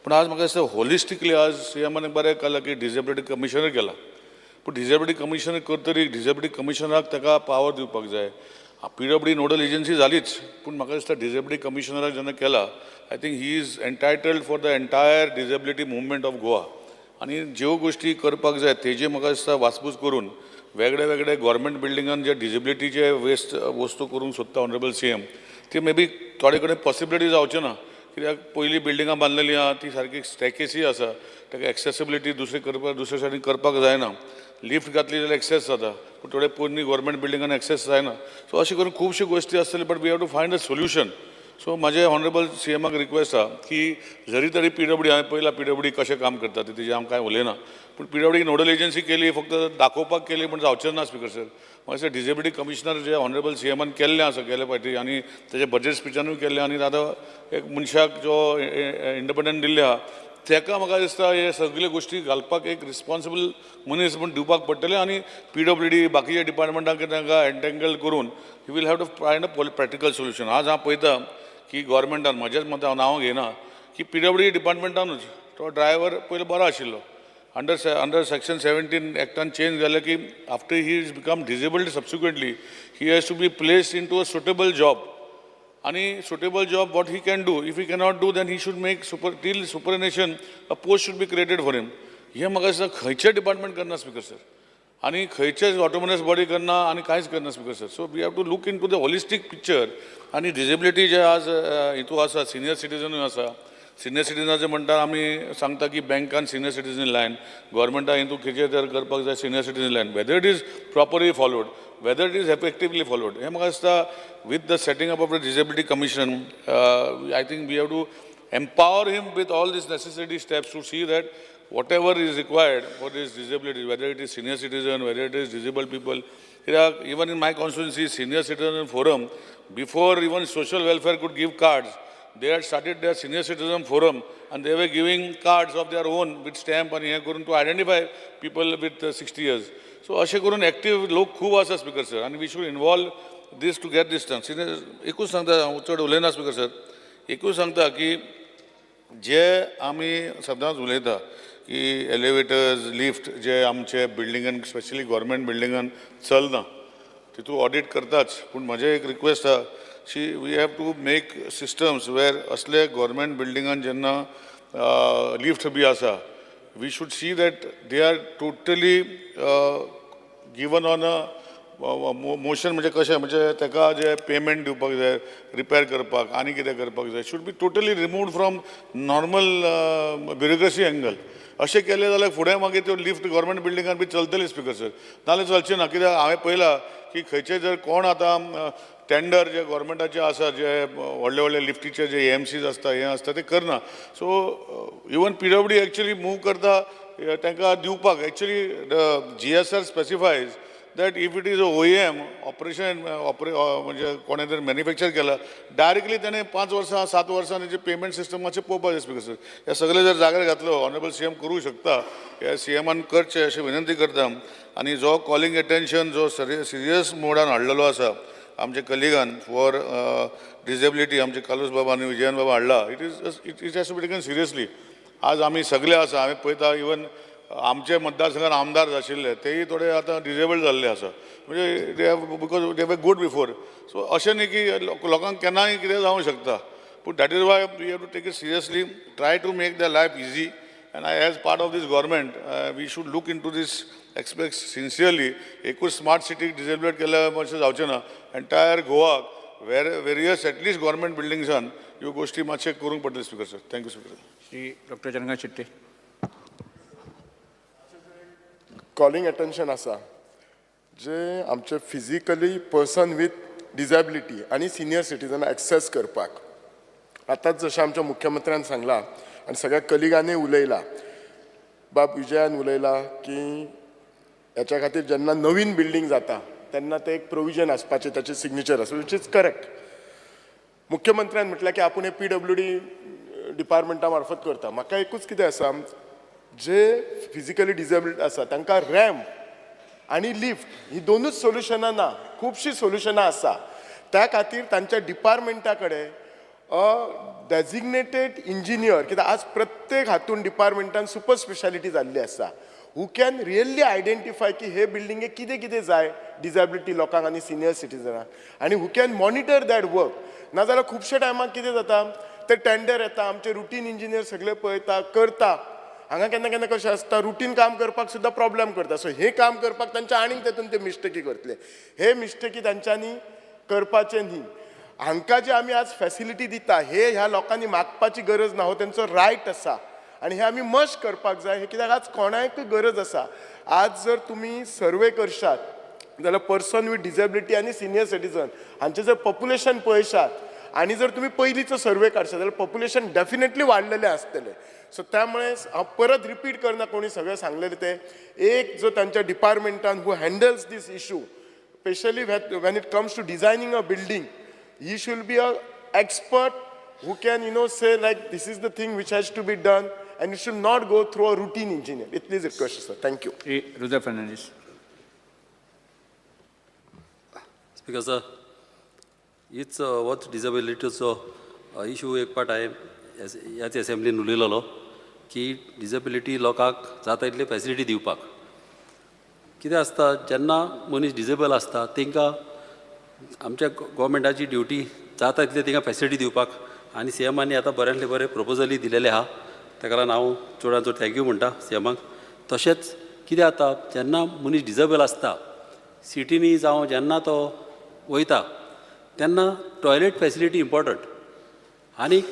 पूण आज म्हाका दिसता होलिस्टिकली आज सी एमान बरें केलां की डिसेबिलिटी कमिशनर केला. पूण डिसेबिलिटी कमिशनर करतरी डिसेबिलिटी कमिशनराक ताका पावर दिवपाक जाय. पीडब्ल्यूडी नोडल एजन्सी जालीच, पूण म्हाका दिसता डिसेबिलिटी कमिशनराक जेन्ना केला I think he is entitled for the entire disability movement of Goa. आनी ज्यो गोश्टी करपाक जाय तेजे म्हाका दिसता वासपूस करून वेगळे वेगळे गोवोरमेंट बिल्डिंगान जे डिसेबिलिटीचे वेस्ट वस्तू करूंक सोदता ऑनरेबल सी एम ती मे बी थोडे कडेन पॉसिबिलिटी जावच्यो ना, कित्याक पयलीं बिल्डिंगां बांदलेलीं आहा ती सारकी स्टॅकेसी आसा, ताका एक्सेसिबिलिटी दुसरी करपाक दुसरे सायडीन करपाक जायना. लिफ्ट घातली जाल्यार एक्सेस जाता, पूण थोडे पोरणी गोवोरमेंट बिल्डिंगान एक्सेस जायना. सो अशें करून खुबश्यो गोश्टी आसतल्यो, but we have to find a solution. So म्हाजें ऑनरेबल सी एमाक रिक्वेस्ट आहा की जरी तरी पीडब्ल्यूडी हांवें पळयलां पीडब्ल्यूडी कशें काम करता तें, तेजें हांव कांय उलयना, पूण पीडब्ल्यूडी नोडल एजन्सी केली फक्त दाखोवपाक केली पूण जावचें ना स्पिकर सर. म्हाका दिसता डिसेबिलिटी कमिशनर जे ऑनरेबल सी एमान केल्लें आसा गेले फावटी आनी तेजे बजेट स्पिचानूय केल्लें आनी आतां एक मनशाक जो इंडिपेंडंट दिल्ले आहा तेका म्हाका दिसता हे सगळे गोश्टी घालपाक एक रिस्पोन्सिबल मनीस म्हूण दिवपाक पडटलें. आनी पीडब्ल्यूडी बाकीच्या डिपार्टमेंटाक तांकां एन्टेंगल करून he will have to find a practical solution. आज हांव पळयता की गोवोरमेंटान म्हजेच मत हांव नांव घेयना की पीडब्ल्यूडी डिपार्टमेंटानूच तो ड्रायव्हर पयलो बरो आशिल्लो, अंडर सेक्शन 17 एक्टान चेंज जालें की after he is become disabled subsequently he has to be placed into a suitable job. आनी suitable job what he can do, if he cannot do then he should make super till superannuation a post should be created for him. हें म्हाका दिसता खंयचें department करना speaker sir, आनी खंयचेच autonomous body करना आनी कांयच करना speaker sir. So we have to look into the holistic picture. आनी डिसेबिलिटी जे आज हितू आसा, सिनियर सिटीजनूय आसा, सिनियर सिटीजनाचें म्हणटा आमी सांगता की बँकान सिनियर सिटीजन लायन, गोवोरमेंटान हितू कितें तर करपाक जाय senior citizen line, whether it is properly followed, whether it is effectively followed. हें म्हाका दिसता with the setting up of the disability commission I think we have to empower him with all these necessary steps to see that whatever is required for this disability, whether it is senior citizen, whether it is disabled people. Even in my constituency, senior citizen forum, before even social welfare could give cards, they had started their senior citizen forum and they were giving cards of their own with stamp and हें करून to identify people with 60 years. So अशें करून active लोक खूब आसा speaker sir, आनी we should involve this to get this done. Senior एकूच सांगता, हांव चड उलयना स्पीकर सर, एकूच सांगता की जे आमी सदांच उलयता की एलिवेटर्स लिफ्ट जे आमचे बिल्डिंगान स्पेशली गोवोरमेंट बिल्डिंगान चलना तितू ऑडीट करताच, पूण म्हजें एक रिक्वेस्ट आहा शी we have to make systems where असले गोवोरमेंट बिल्डिंगान जेन्ना लिफ्ट बी आसा we should see that they are totally given on a motion म्हणजे कशें म्हणजे ताका जे पेमेंट दिवपाक जाय, रिपेर करपाक आनी कितें करपाक जाय, should be totally removed from normal bureaucracy angle. अशें केलें जाल्यार फुडें मागीर त्यो लिफ्ट गव्हर्मेंट बिल्डिंगान बी चलतली स्पिकर सर, नाजाल्यार चलचें ना. कित्याक हांवें पळयलां की खंयचे जर कोण आतां टेंडर जे गव्हर्मेंटाचे आसा, जे व्हडले व्हडले लिफ्टीचे जे एएमसीज आसता, हें आसता, ते करना. So even PWD actually move करता तांकां दिवपाक. Actually the GSR specifies that if it is a OEM operation, म्हणजे कोणें जर मॅन्युफॅक्चर केला डायरेक्टली, ताणें 5 वर्सां 7 वर्सां तेजें पेमेंट सिस्टम मातशें पळोवपाक जाय स्पिकर सर. हे सगळें जर जाग्यार घातलो, ऑनरेबल सीएम करूं शकता, हे सीएमान करचें अशें विनंती करता. आनी जो कॉलिंग एटेन्शन जो सिरियस मोडान हाडलेलो आसा आमच्या कलिगान फॉर डिजेबिलिटी, आमचे कार्लूस बाबा आनी विजयन बाबा हाडला, it has to be taken seriously. आज आमी सगळे आसा, आमी पळयता, इवन आमचे मतदारसंघात आमदार आशिल्ले तेय थोडे आतां डिजेबल्ड जाल्ले आसा, म्हणजे they have because they were good before. So अशें न्ही की लोकांक केन्नाय कितें जावंक शकता, पूण that is why we have to take it seriously, try to make the life easy, and I as part of this government we should look into this aspect sincerely. एकूच स्मार्ट सिटीक डिजेबल केल्यार मातशें जावचें ना. Entire गोवाक various at least government बिल्डिंग्सान ह्यो गोश्टी मातशें करूंक पडटल्यो speaker sir. Thank you, speaker. Shri doctor Chandrakant Shetye. Calling attention आसा जे आमचे फिजिकली पर्सन विथ डिजेबिलिटी आनी सिनियर सिटीजन एक्सेस करपाक. आतांच जशें आमच्या मुख्यमंत्र्यान सांगलां आनी सगळ्या कलिगांनी उलयलां, बाब विजयान उलयला की हेच्या खातीर जेन्ना नवीन बिल्डींग जाता तेन्ना ते एक प्रोविजन आसपाचें, ताचें सिग्नेचर आसा, which is correct. मुख्यमंत्र्यान म्हटलें की आपूण हे पीडब्ल्यूडी डिपार्टमेंटा मार्फत करता. म्हाका एकूच कितें आसा, जे फिजिकली डिजेबल्ड आसा तांकां रॅम्प आनी लिफ्ट ही दोनूच सोल्युशनां ना, खुबशीं सोल्युशनां आसा. त्या खातीर तांच्या डिपार्टमेंटा कडेन अ डेजिग्नेटेड इंजिनियर, कित्याक आज प्रत्येक हातून डिपार्टमेंटान सुपर स्पेशालिटी जाल्ली आसा, हू can really identify की हे बिल्डिंगेक कितें कितें जाय डिजेबिलिटी लोकांक आनी सिनियर सिटीजनाक आनी who can monitor that work. नाजाल्यार खुबशे टायमाक कितें जाता, ते टेंडर येता, आमचे रुटीन इंजिनियर सगळे पळयता, करता. हांगा केन्ना केन्ना कशें आसता, रुटीन काम करपाक सुद्दां प्रॉब्लेम करता. सो हें काम करपाक तांच्या आनीक तेतून ते मिस्टेकी करतले. हे मिस्टेकी तांच्यांनी करपाचे न्ही. हांकां जे आमी आज फॅसिलिटी दिता, हे ह्या लोकांनी मागपाची गरज ना. हो तेंचो रायट आसा आनी हे आमी मस्ट करपाक जाय. हे कित्याक आज कोणाकूय गरज आसा. आज जर तुमी सर्वे करशात जाल्यार पर्सन विथ डिजेबिलिटी आनी सिनियर सिटीजन हांचें जर पॉप्युलेशन पळयशात आनी जर तुमी पयलींचो सर्वे काडशात जाल्यार पॉप्युलेशन डेफिनेटली वाडलेलें आसतलें. सो त्यामुळे हांव परत रिपीट करना, कोणी सगळें सांगलेलें तें. एक जो तांच्या डिपार्टमेंटान who handles this issue, specially when it comes to designing a building, he should be a expert who can say like this is the thing which has to be done and it should not go through a routine engineer. इतलीच request sir. Thank you. Shri Rudra Fernandes. Speaker sir, हीच होच डिजेबिलिटीचो issue एक पाट हांवें ह्याच एसेंब्लीन उलयलेलो की disability लोकांक जाता इतली फेसिलिटी दिवपाक. कितें आसता, जेन्ना मनीस डिजेबल आसता तांकां आमच्या गोवोरमेंटाची ड्युटी जाता तितली तांकां फेसिलिटी दिवपाक. आनी सी एमानी आतां बऱ्यांतले बरे प्रपोजलूय दिलेले आहा, ताका लागून हांव चडान चड thank you म्हणटा सी एमाक. तशेंच कितें जाता, जेन्ना मनीस डिजेबल आसता, सिटींनी जावं जेन्ना तो वयता तेन्ना टॉयलेट फेसिलिटी इम्पॉर्टंट. आनीक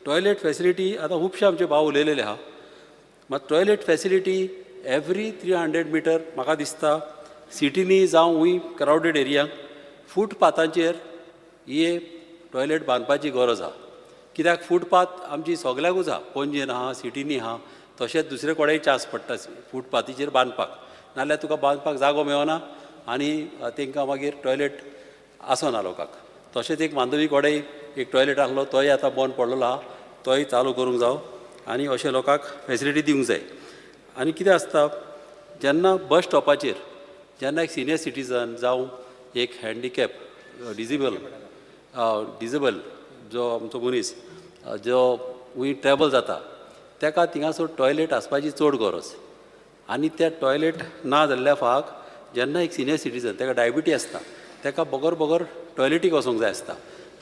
टॉयलेट फेसिलिटी आतां खुबशे आमचे भाव उलयलेले आहा, मात toilet facility every 300 meter म्हाका दिसता सिटींनी जावं हूंय क्रावडेड एरियांक फुटपाथांचेर ही टॉयलेट बांदपाची गरज आहा. कित्याक फुटपाथ आमची सगल्याकूच आहा, पणजेन आहा, सिटींनी आहा, तशेंच दुसरे कडेन चान्स पडटा फुटपाथीचेर बांदपाक. नाल्यार तुका बांदपाक जागो मेळना आनी तांकां मागीर टॉयलेट आसना लोकांक. तशेंच एक मांडवी कडेन एक टॉयलेट आहलो, तोय आतां बंद पडलेलो आहा, तोय चालू करूंक जावो आनी अशें लोकांक फेसिलिटी दिवंक जाय. आनी कितें आसता, जेन्ना बस स्टॉपाचेर जेन्ना एक सिनियर सिटीजन जावं एक हँडिकॅप डिजेबल जो आमचो मनीस जो खंय ट्रॅवल जाता, ताका थिंगासर टॉयलेट आसपाची चड गरज. आनी त्या टॉयलेट ना जाल्ल्या फाक जेन्ना एक सिनियर सिटीजन, ताका डायबिटी आसता, ताका बगर बगर टॉयलेटीक वचोंक जाय आसता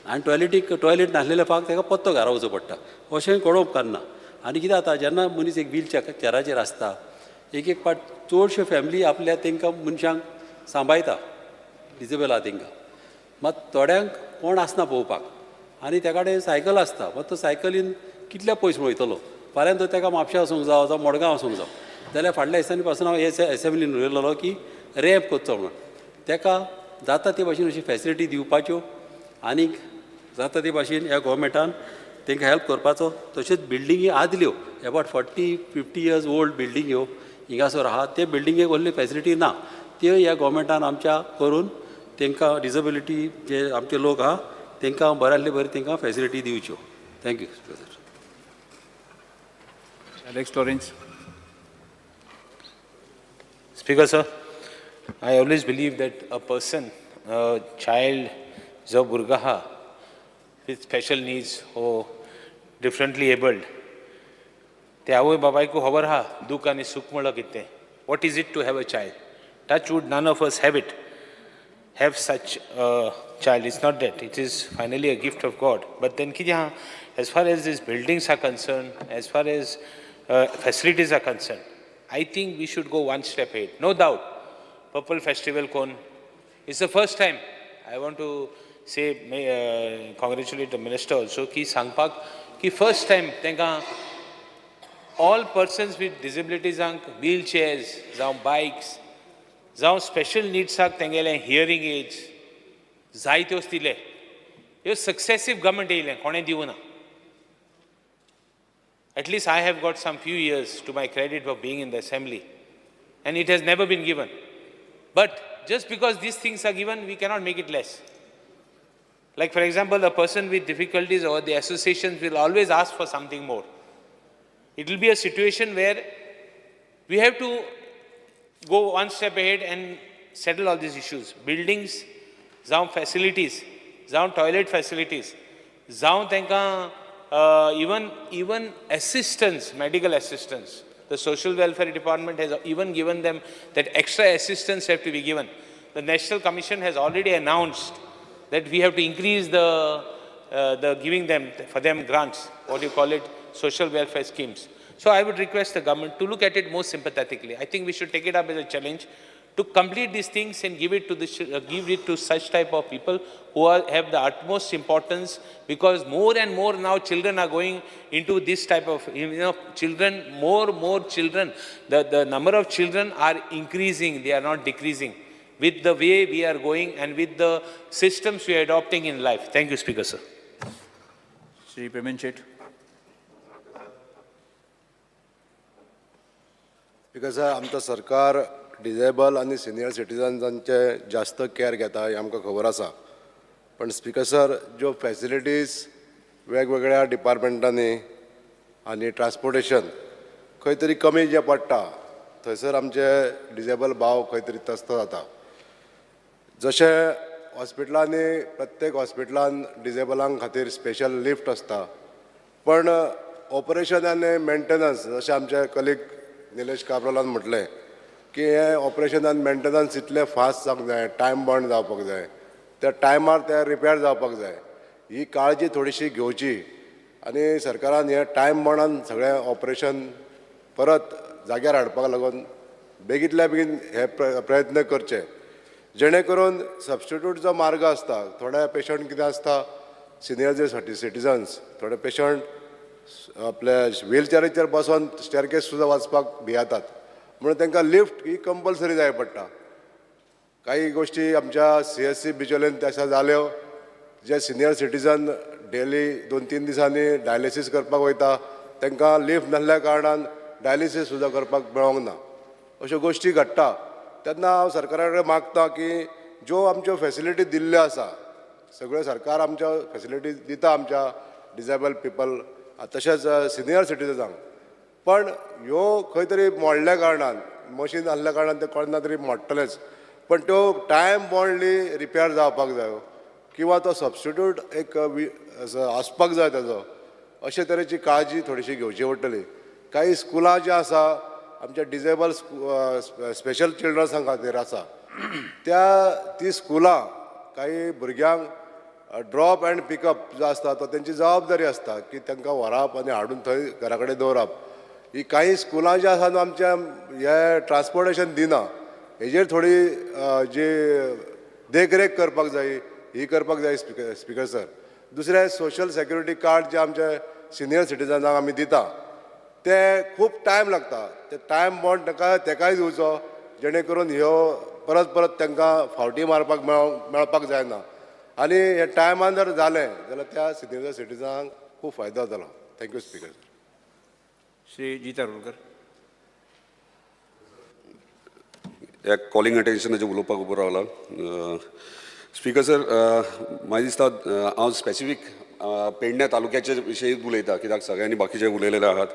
आनी टॉयलेटीक टॉयलेट नासलेल्या फाक ताका पत्तो घरा वचूं पडटा. अशें घडोवंक उपकारना. आनी कितें जाता, जेन्ना मनीस एक व्हील चेराचेर आसता, एक एक फावट चडश्यो फॅमिली आपल्या तांकां मनशांक सांबाळटा. डिजेबल आहा तेंकां. मात थोड्यांक कोण आसना पळोवपाक आनी त्या कडेन सायकल आसता, मात तो सायकलीन कितल्या पयस वयतलो, फाल्यां तो तेका म्हापशा वचूंक जावो जावं मडगांव वचूंक जावं, जाल्यार फाटल्या दिसांनी पासून हांव एसेंब्लीन उलयलेलो की रॅम्प करचो म्हणून. तेका जाता ते भाशेन अशी फेसिलिटी दिवपाच्यो आनीक जाता ते भाशेन ह्या गोवोरमेंटान तांकां हेल्प करपाचो. तशेंच बिल्डिंगी आदल्यो एबावट 40-50 इयर्स ओल्ड बिल्डिंग्यो हिंगासर आहा, ते बिल्डिंगेक व्हडली फेसिलिटी ना, त्यो ह्या गोवोरमेंटान आमच्या करून तांकां डिजेबिलिटी जे आमचे लोक आहा तांकां बऱ्यांतले बरी तांकां facility दिवच्यो. Thank you sir. Alex Lawrence. Speaker sir, I always believe that a person, a child जो भुरगो आहा with special needs or differently abled, ते आवय बापायकूय खबर आहा दूख आनी सूख म्हणल्यार कितें. What is it to have a child? Touch wood, none of us have it, have such a child. It's not that, it is finally a gift of God. But then कितें आहा, as far as these buildings are concerned, as far as facilities are concerned, I think we should go one step ahead. No doubt, Purple Festival kon, it's the first time I want to say, congratulate the minister also, ki sangpak, ki first time tenka all persons with disabilities ank wheelchairs, जावं bikes, जावं special needs आक तेंगेले hearing aids, जायत्योच दिले. ह्यो successive government येयलें, कोणें दिवना. At least I have got some few years to my credit for being in the assembly, and it has never been given. But just because these things are given, we cannot make it less. Like for example, a person with difficulties or the associations will always ask for something more. It will be a situation where we have to go one step ahead and settle all these issues. Buildings, जावं facilities, जावं toilet facilities, जावं तांकां even assistance, medical assistance. The social welfare department has even given them that extra assistance have to be given. The National Commission has already announced that we have to increase the giving them, for them grants, what you call it, social welfare schemes. So I would request the government to look at it more sympathetically. I think we should take it up as a challenge to complete these things and give it to the give it to such type of people who are, have the utmost importance, because more and more now children are going into this type of, you know, children, more children. The number of children are increasing, they are not decreasing with the way we are going and with the systems we are adopting in life. Thank you, Speaker, sir. Shri Preman Shet. Because आमचो सरकार disable आनी senior सिटीजन्सांचे जास्त care घेता हें आमकां खबर आसा. पण स्पीकर सर, ज्यो फॅसिलिटीज वेगवेगळ्या डिपार्टमेंटांनी आनी ट्रान्सपोर्टेशन खंय तरी कमी जें पडटा थंयसर आमचे डिजेबल भाव खंय तरी त्रस्त जाता. जशें हॉस्पिटलांनी प्रत्येक हॉस्पिटलान डिजेबलां खातीर स्पेशल लिफ्ट आसता, पण ऑपरेशन आनी मेंटेनन्स जशें आमचे कलीग निलेश काब्रालान म्हटलें की हें ऑपरेशन आनी मेंटेनन्स इतलें फास्ट जावंक जाय, टायम बाउंड जावपाक जाय, त्या टायमार तें रिपेर जावपाक जाय. ही काळजी थोडीशी घेवची आनी सरकारान हें टायम बाउंडान सगळें ऑपरेशन परत जाग्यार हाडपाक लागून बेगींतल्या बेगीन हे प्रयत्न करचे, जेणे करून सबस्टिट्यूट जो मार्ग आसता. थोडे पेशंट कितें आसता, सिनियर जे सिटीजन्स, थोडे पेशंट आपल्या व्हीलचेराचेर बसोन स्टेरकेस सुद्दां वचपाक भियेतात, म्हणून तांकां लिफ्ट ही कंपल्सरी जाय पडटा. काही गोश्टी आमच्या CSC बिचोलेन तशें जाल्यो, जे सिनियर सिटीजन डेली 2-3 दिसांनी डायलिसीस करपाक वयता तांकां लिफ्ट नासल्या कारणान डायलिसीस सुद्दां करपाक मेळोंक ना. अश्यो गोश्टी घडटा. तेन्ना हांव सरकारा कडेन मागता की ज्यो आमच्यो फेसिलिटी दिल्ल्यो आसा, सगळ्यो सरकार आमच्यो फेसिलिटी दिता आमच्या डिजेबल पिपल तशेंच सिनियर सिटीजनांक, पण ह्यो खंय तरी मोडल्या कारणान, मशीन आसल्या कारणान तें कोणा तरी मोडटलेंच, पण त्यो टायम बाउंडली रिपेर जावपाक जायो किंवा तो सबस्टिट्यूट एक आसपाक जाय ताजो. अशे तरेची काळजी थोडीशी घेवची पडटली. काही स्कुलां जीं आसा आमच्या डिजेबल स्पेशल चिल्ड्रन्सां खातीर आसा, त्या ती स्कुलां काही भुरग्यांक ड्रॉप अँड पिकअप जो आसता तो तेंची जबाबदारी आसता की तांकां व्हरप आनी हाडून थंय घरा कडेन दवरप. ही काही स्कुलां जीं आसा न्हू आमच्या हे ट्रान्सपोर्टेशन दिना, हेजेर थोडी जी देखरेख करपाक जाय, ही करपाक जाय स्पीकर सर. दुसरें सोशल सेक्युरिटी कार्ड जे आमचे सिनियर सिटीजनांक आमी दिता ते खूब टायम लागता, ते टायम बॉन्ड ताका तेकाय दिवचो जेणे करून ह्यो परत परत तांकां फावटी मारपाक मेळपाक जायना आनी हे टायमान जर जालें जाल्यार त्या सिनियर सिटीजनांक खूब फायदो जातलो. Thank you speaker. Shri Jeet Arolkar. ह्या कॉलिंग अटेन्शनाचेर उलोवपाक उबो रावला. स्पीकर सर, म्हाका दिसता हांव स्पेसिफीक पेडण्या तालुक्याचे विशयी उलयता कित्याक सगळ्यांनी बाकीचे उलयलेले आहात.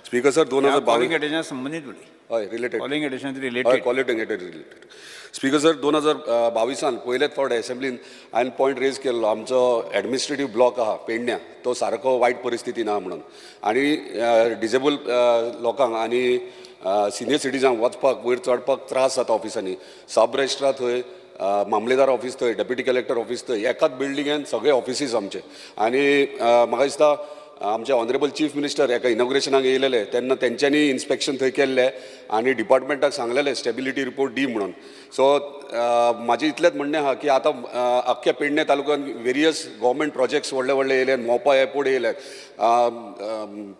स्पीकर सर 2022 कॉलिंग अटेन्शन संबंदीत उलय. हय, रिलेटेड. कॉलिंग अटेन्शन हय, related. Calling attention related. Speaker sir, 2022 पयलेच फावट एसेंब्लीन हांवें पॉयंट रेज केल्लो, आमचो एडमिनिस्ट्रेटीव ब्लॉक आहा पेडण्या तो सारको वायट परिस्थिती ना म्हणून आनी डिजेबल लोकांक आनी सिनियर सिटीजनांक वचपाक वयर चडपाक त्रास जाता ऑफिसांनी. सब रजिस्ट्रार थंय, मामलेदार ऑफीस थंय, डेप्युटी कलेक्टर ऑफीस थंय, एकाच बिल्डिंगेन सगळे ऑफिसीस आमचे. आनी म्हाका दिसता आमचे ऑनरेबल चीफ मिनिस्टर एका इनॉग्रेशनाक येयलेले तेन्ना तेंच्यांनी इन्स्पेक्शन थंय केल्लें आनी डिपार्टमेंटाक सांगलेलें स्टेबिलिटी रिपोर्ट दी म्हणून. सो म्हाजें इतलेंच म्हणणें आहा की आतां आख्ख्या पेडणे तालुक्यान वेरियस गव्हर्मेंट प्रोजेक्ट्स व्हडले व्हडले येयले, मोपा एअरपोर्ट येयले,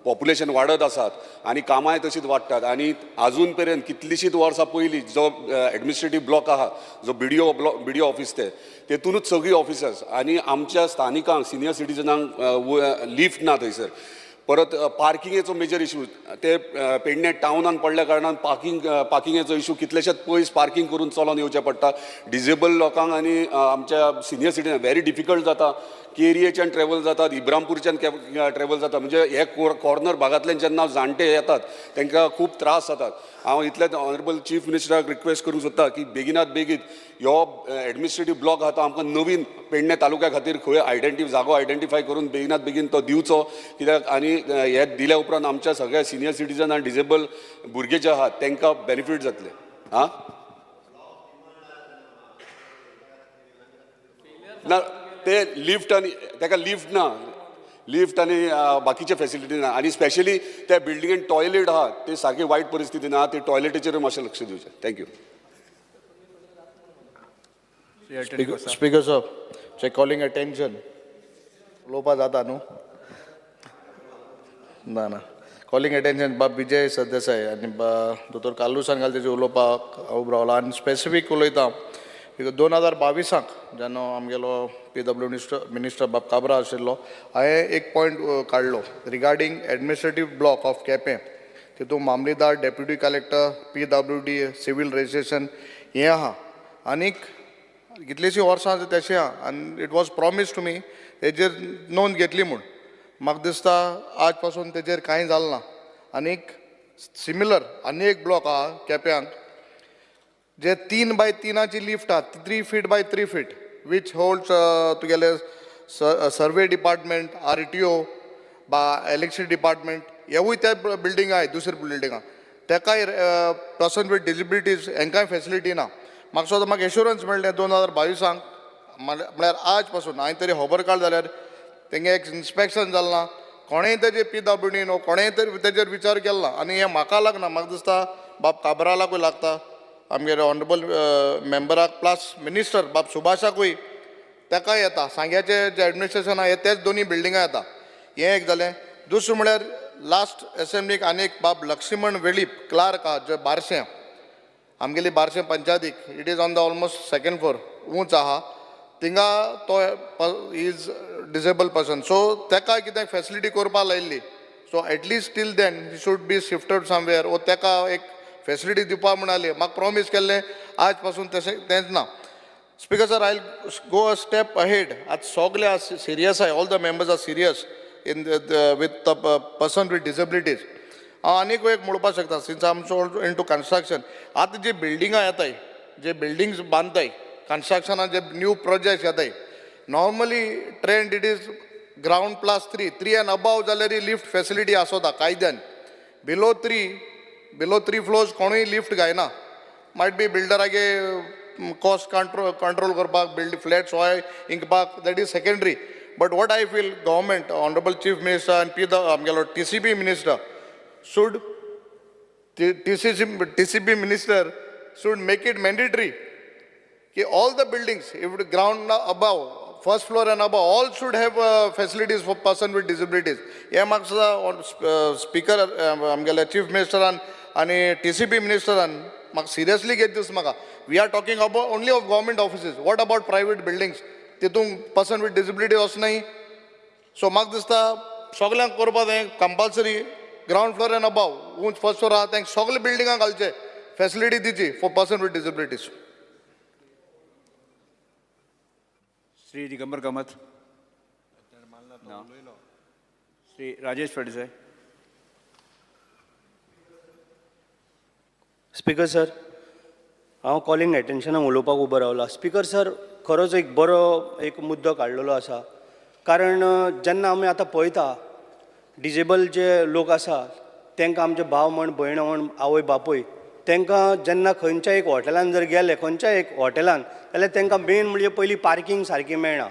पॉप्युलेशन वाडत आसात आनी कामांय तशींच वाडटात आनी आजून पर्यंत कितलींशींच वर्सां पयलीं जो एडमिनिस्ट्रेटीव ब्लॉक आहा, जो बीडीओ ब्लॉक, बीडीओ ऑफीस ते तेतूनच सगळीं ऑफिसर्स आनी आमच्या स्थानिकांक सिनियर सिटीजनांक लिफ्ट ना थंयसर. परत पार्किंगेचो मेजर इशू, ते पेडणे टावनान पडल्या कारणान पार्किंगेचो इशू, कितलेशेच पयस पार्किंग करून चलोन येवचें पडटा. डिजेबल लोकांक आनी आमच्या सिनियर सिटीजन व्हेरी डिफिकल्ट जाता. केरयेच्यान ट्रॅवल जातात, इब्रामपूरच्यान ट्रॅवल जाता, म्हणजे हे कॉर्नर भागांतल्यान जेन्ना जाणटे येतात तांकां खूब त्रास जातात. हांव इतलेंच ऑनरेबल चीफ मिनिस्टराक रिक्वेस्ट करूंक सोदता की बेगिनात बेगीन ह्यो एडमिनिस्ट्रेटीव ब्लॉक आहा तो आमकां नवीन पेडणे तालुक्या खातीर खंय जागो आयडेंटिफाय करून बेगिनात बेगीन तो दिवचो कित्याक आनी हे दिल्या उपरांत आमच्या सगळ्या सिनियर सिटीजन आनी डिजेबल भुरगे जे आहात तांकां बेनिफीट जातले. आं ना ते लिफ्ट आनी ताका लिफ्ट ना, लिफ्ट आनी बाकीचे फेसिलिटी ना आनी स्पेशली त्या बिल्डिंगेन टॉयलेट आहा ते सारकी वायट परिस्थिती ना, ते टॉयलेटीचेर मातशें लक्ष दिवचें. Thank you. Speaker sir, चे कॉलिंग अटेन्शन उलोवपा जाता न्हू? ना ना, कॉलिंग अटेन्शन बाब विजय सरदेसाय आनी दोतोर कार्लुसान घाल तेजेर उलोवपाक उबो रावला आनी स्पेसिफीक उलयता because 2022 जेन्ना आमगेलो पीडब्ल्यू मिनिस्टर बाब काब्रा आशिल्लो, हांवें एक पॉयंट काडलो regarding administrative block of Quepem. तितून मामलेदार, deputy collector, PWD, civil registration हें आहा आनीक कितलींशीं वर्सां तशें आहा आनी it was promise to me तेजेर नोंद घेतली म्हूण. म्हाका दिसता आज पासून तेजेर कांय जालें ना. आनीक सिमिलर आनी एक ब्लॉक आहा केप्यांक जे 3 बाय 3 लिफ्ट आहा, 3 feet by 3 feet, which holds तुगेले सर्वे डिपार्टमेंट, RTO बा इलेक्ट्रिसिटी डिपार्टमेंट, हेवूय त्या बिल्डिंग आहाय, दुसरे बिल्डिंगां तेकाय पर्सन वीथ डिजेबिलिटीज हेंकांय फेसिलिटी ना. म्हाका सुद्दां म्हाका एश्योरन्स मेळ्ळें 2022 म्हळ्यार आज पासून हांवें तरी खबर काड जाल्यार तेंगे एक इन्स्पेक्शन जालें ना, कोणेंय तेजेर PWD न्हू कोणेंय तरी तेजेर विचार केलो ना आनी हें म्हाका लागना, म्हाका दिसता बाब काब्रालाकूय लागता, आमगेले ऑनरेबल मेंबराक प्लस मिनिस्टर बाब सुभाषाकूय ताकाय येता. सांग्याचें जें एडमिनिस्ट्रेशन आहा तेच दोनूय बिल्डिंगां येता. हें एक जालें. दुसरें म्हळ्यार लास्ट एसेंब्लीक आनी एक बाब लक्ष्मण वेळीप क्लार्क आहा जे बारशें आमगेली बारशें पंचायतीक, it is on the almost second floor ऊंच आहा, थिंगा तो is disable person, सो ताका कितें फेसिलिटी करपाक लायिल्ली, so at least till then he should be shifted somewhere वो ताका एक फेसिलिटी दिवपा म्हणाली, म्हाका प्रॉमीस केल्लें आज पासून तशें तेंच ना. Speaker sir, I go a step ahead. आज सगळे सिरियस आहाय, all the members are serious in with the person with disabilities. हांव आनीक एक म्हणपाक शकता, since I am so into construction, आतां जी बिल्डिंगां येताय, जे बिल्डिंग्स बांदताय, कन्स्ट्रक्शनान जे न्यू प्रोजेक्ट्स येताय, normally trend it is ground plus 3 and above जाल्यार लिफ्ट फेसिलिटी आसता कायद्यान. बिलो 3 फ्लोर्स कोणूय लिफ्ट घायना, मायट बी बिल्डरागे कॉस्ट कंट्रोल करपाक, बिल्ड फ्लॅट्स होय इंकपाक, that is secondary. But what I feel government, honourable chief minister आनी पी आमगेलो TCP minister should TCP minister should make it mandatory. की all the buildings if ground above, first floor and above, all should have facilities for person with disabilities. हें म्हाका सुद्दां speaker आमगेल्या chief मिनिस्टरान आनी T C P मिनिस्टरान म्हाका seriously घेत दिसता म्हाका. We are talking about only of government offices, what about private buildings? तितूंत पर्सन विथ डिसेबिलिटी वचनाय. सो म्हाका दिसता सगल्यांक करपा जाय compulsory, ground floor and above, उंच फर्स्ट फ्लोर आहा तांकां सगळे बिल्डिंगां घालचे, फॅसिलिटी दिवची for person with disabilities. Shri Digambar Kamat. No. Shri Rajesh Phaldesai. Speaker sir, हांव कॉलिंग एटेन्शनाक उलोवपाक उबो रावला. स्पीकर सर, खरोच एक बरो एक मुद्दो काडलेलो आसा, कारण जेन्ना आमी आतां पळयता डिजेबल जे लोक आसा तांकां आमचे भाव म्हण, भयण म्हण, आवय बापूय, तांकां जेन्ना खंयच्या एक हॉटेलान जर गेले, खंयच्या एक हॉटेलान जाल्यार तांकां मेन म्हणजे पयलीं पार्कींग सारकी मेळना.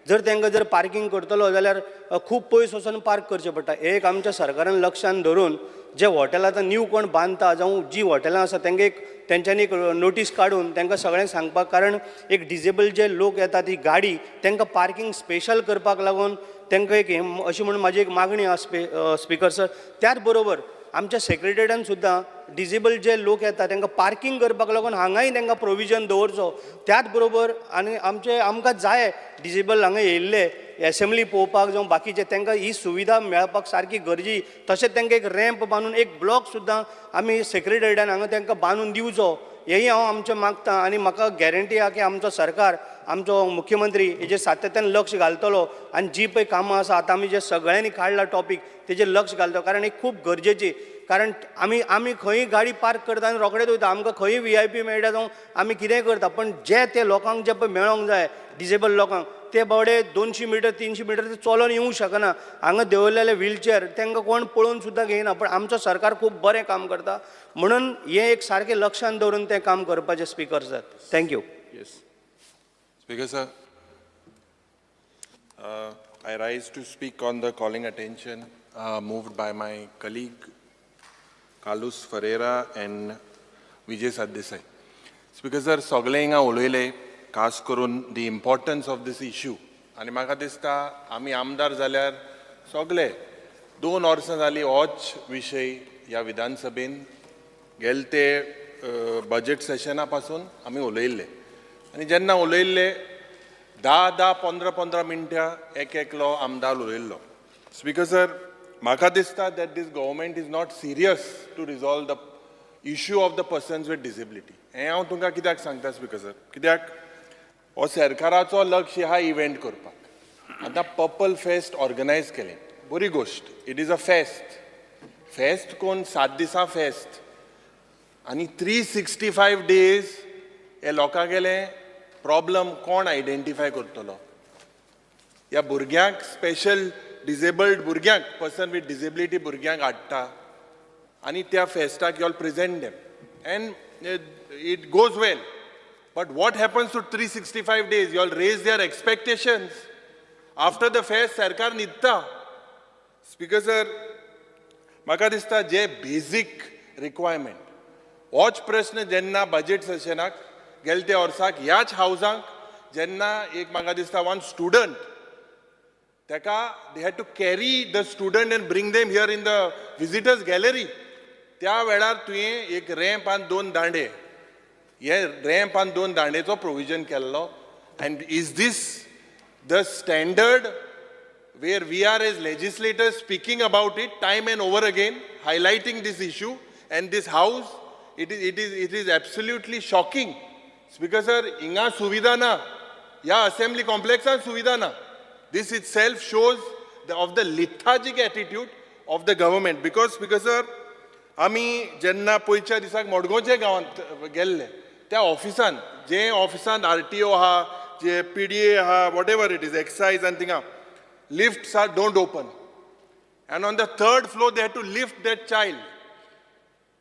जर तांकां जर पार्कींग करतलो जाल्यार खूब पयस वचून पार्क करचें पडटा. एक आमच्या सरकारान लक्षान धरून जे हॉटेल आतां न्यू कोण बांदता जावं जी हॉटेलां आसा तांकां एक तेंच्यांनी एक नोटीस काडून तांकां सगळ्यांक सांगपाक, कारण एक डिजेबल जे लोक येता ती गाडी तांकां पार्कींग स्पेशल करपाक लागून तांकां एक अशी म्हणून म्हाजी एक मागणी आसा स्पिकर सर. त्याच बरोबर आमच्या सेक्रेटरीन सुद्दां डिजेबल जे लोक येता तांकां पार्कींग करपाक लागून हांगाय तांकां प्रोविजन दवरचो. त्याच बरोबर आनी आमचे आमकां जाय डिजेबल हांगा येयल्ले एसेंब्ली पळोवपाक जावं बाकीचे तांकां ही सुविधा मेळपाक सारकी गरजी. तशेंच तांकां एक रॅम्प बांदून एक ब्लॉक सुद्दां आमी सेक्रेटरीन हांगा तांकां बांदून दिवचो, हेंय हांव आमचें मागता. आनी म्हाका गॅरंटी आहा की आमचो सरकार, आमचो मुख्यमंत्री हेजेर सातत्यान लक्ष घालतलो आनी जी पळय कामां आसा आतां आमी जे सगळ्यांनी काडला टॉपीक तेजेर लक्ष घालतलो, कारण ही खूब गरजेची. कारण आमी आमी खंय गाडी पार्क करता आनी रोखडेच वयता, आमकां खंय VIP मेळटा जावं आमी कितेंय करता, पण जे ते लोकांक जे पळय मेळोंक जाय डिजेबल लोकांक ते बावडे 200 मिटर 300 मिटर ते चलोन येवंक शकना. हांगा दवरलेले व्हीलचेर तांकां कोण पळोवन सुद्दां घेयना, पण आमचो सरकार खूब बरें काम करता म्हणून हें एक सारकें लक्षान दवरून तें काम करपाचें speaker sir. Thank you. Yes. Speaker sir, I rise to speak on the calling attention moved by my colleague Carlos Ferreira and Vijay Sardesai. Speaker sir, सगळे हिंगा उलयले खास करून the importance of this issue, आनी म्हाका दिसता आमी आमदार जाल्यार सगळे 2 वर्सां जालीं होच विशय ह्या विधानसभेन गेले ते बजेट सेशना पासून आमी उलयल्ले, आनी जेन्ना उलयल्ले 10 10 15 15 मिनटां एक एकलो आमदार उलयल्लो. स्पीकर सर, म्हाका दिसता that this government is not serious to resolve the issue of the persons with disability. हें हांव तुमकां कित्याक सांगता स्पीकर सर, कित्याक हो सरकाराचो लक्ष हा इव्हेंट करपाक. आतां पर्पल फेस्ट ऑर्गनायज केलें, बरी गोश्ट, it is a fest. Fest कोण 7 दिसां फेस्ट आनी 365 डेज हे लोकांगेले प्रॉब्लम कोण आयडेंटिफाय करतलो? ह्या भुरग्यांक स्पेशल डिजेबल्ड भुरग्यांक, पर्सन विथ डिजेबिलिटी भुरग्यांक हाडटा आनी त्या फेस्टाक you all present them and it goes well. But what happens to 365 days? You all raise their expectations. After the fest सरकार न्हिदता. स्पीकर सर, म्हाका दिसता जे बेजीक रिक्वायरमेंट होच प्रश्न जेन्ना बजेट सेशनाक गेले त्या वर्साक ह्याच हावजांक जेन्ना एक म्हाका दिसता वन स्टुडंट ताका they had to carry the student and bring them here in the visitors gallery. त्या वेळार तुवें एक रॅम्प आनी 2 दांडे, हे रॅम्प आनी 2 दांडेचो प्रोविजन केल्लो. And is this the standard where we are as legislators speaking about it time and over again, highlighting this issue and this house? It is absolutely shocking. Speaker sir, हिंगा सुविधा ना, ह्या assembly कॉम्प्लेक्सान सुविधा ना. This itself shows of the lethargic attitude of the government. Because Speaker sir, आमी जेन्ना पयच्या दिसाक मडगांवच्या गांवांत गेल्ले त्या ऑफिसान, जे ऑफिसान RTO आहा, जे PDA आहा, whatever it is, excise आनी थिंगा lifts are don't open, and on the 3rd floor they had to lift that child.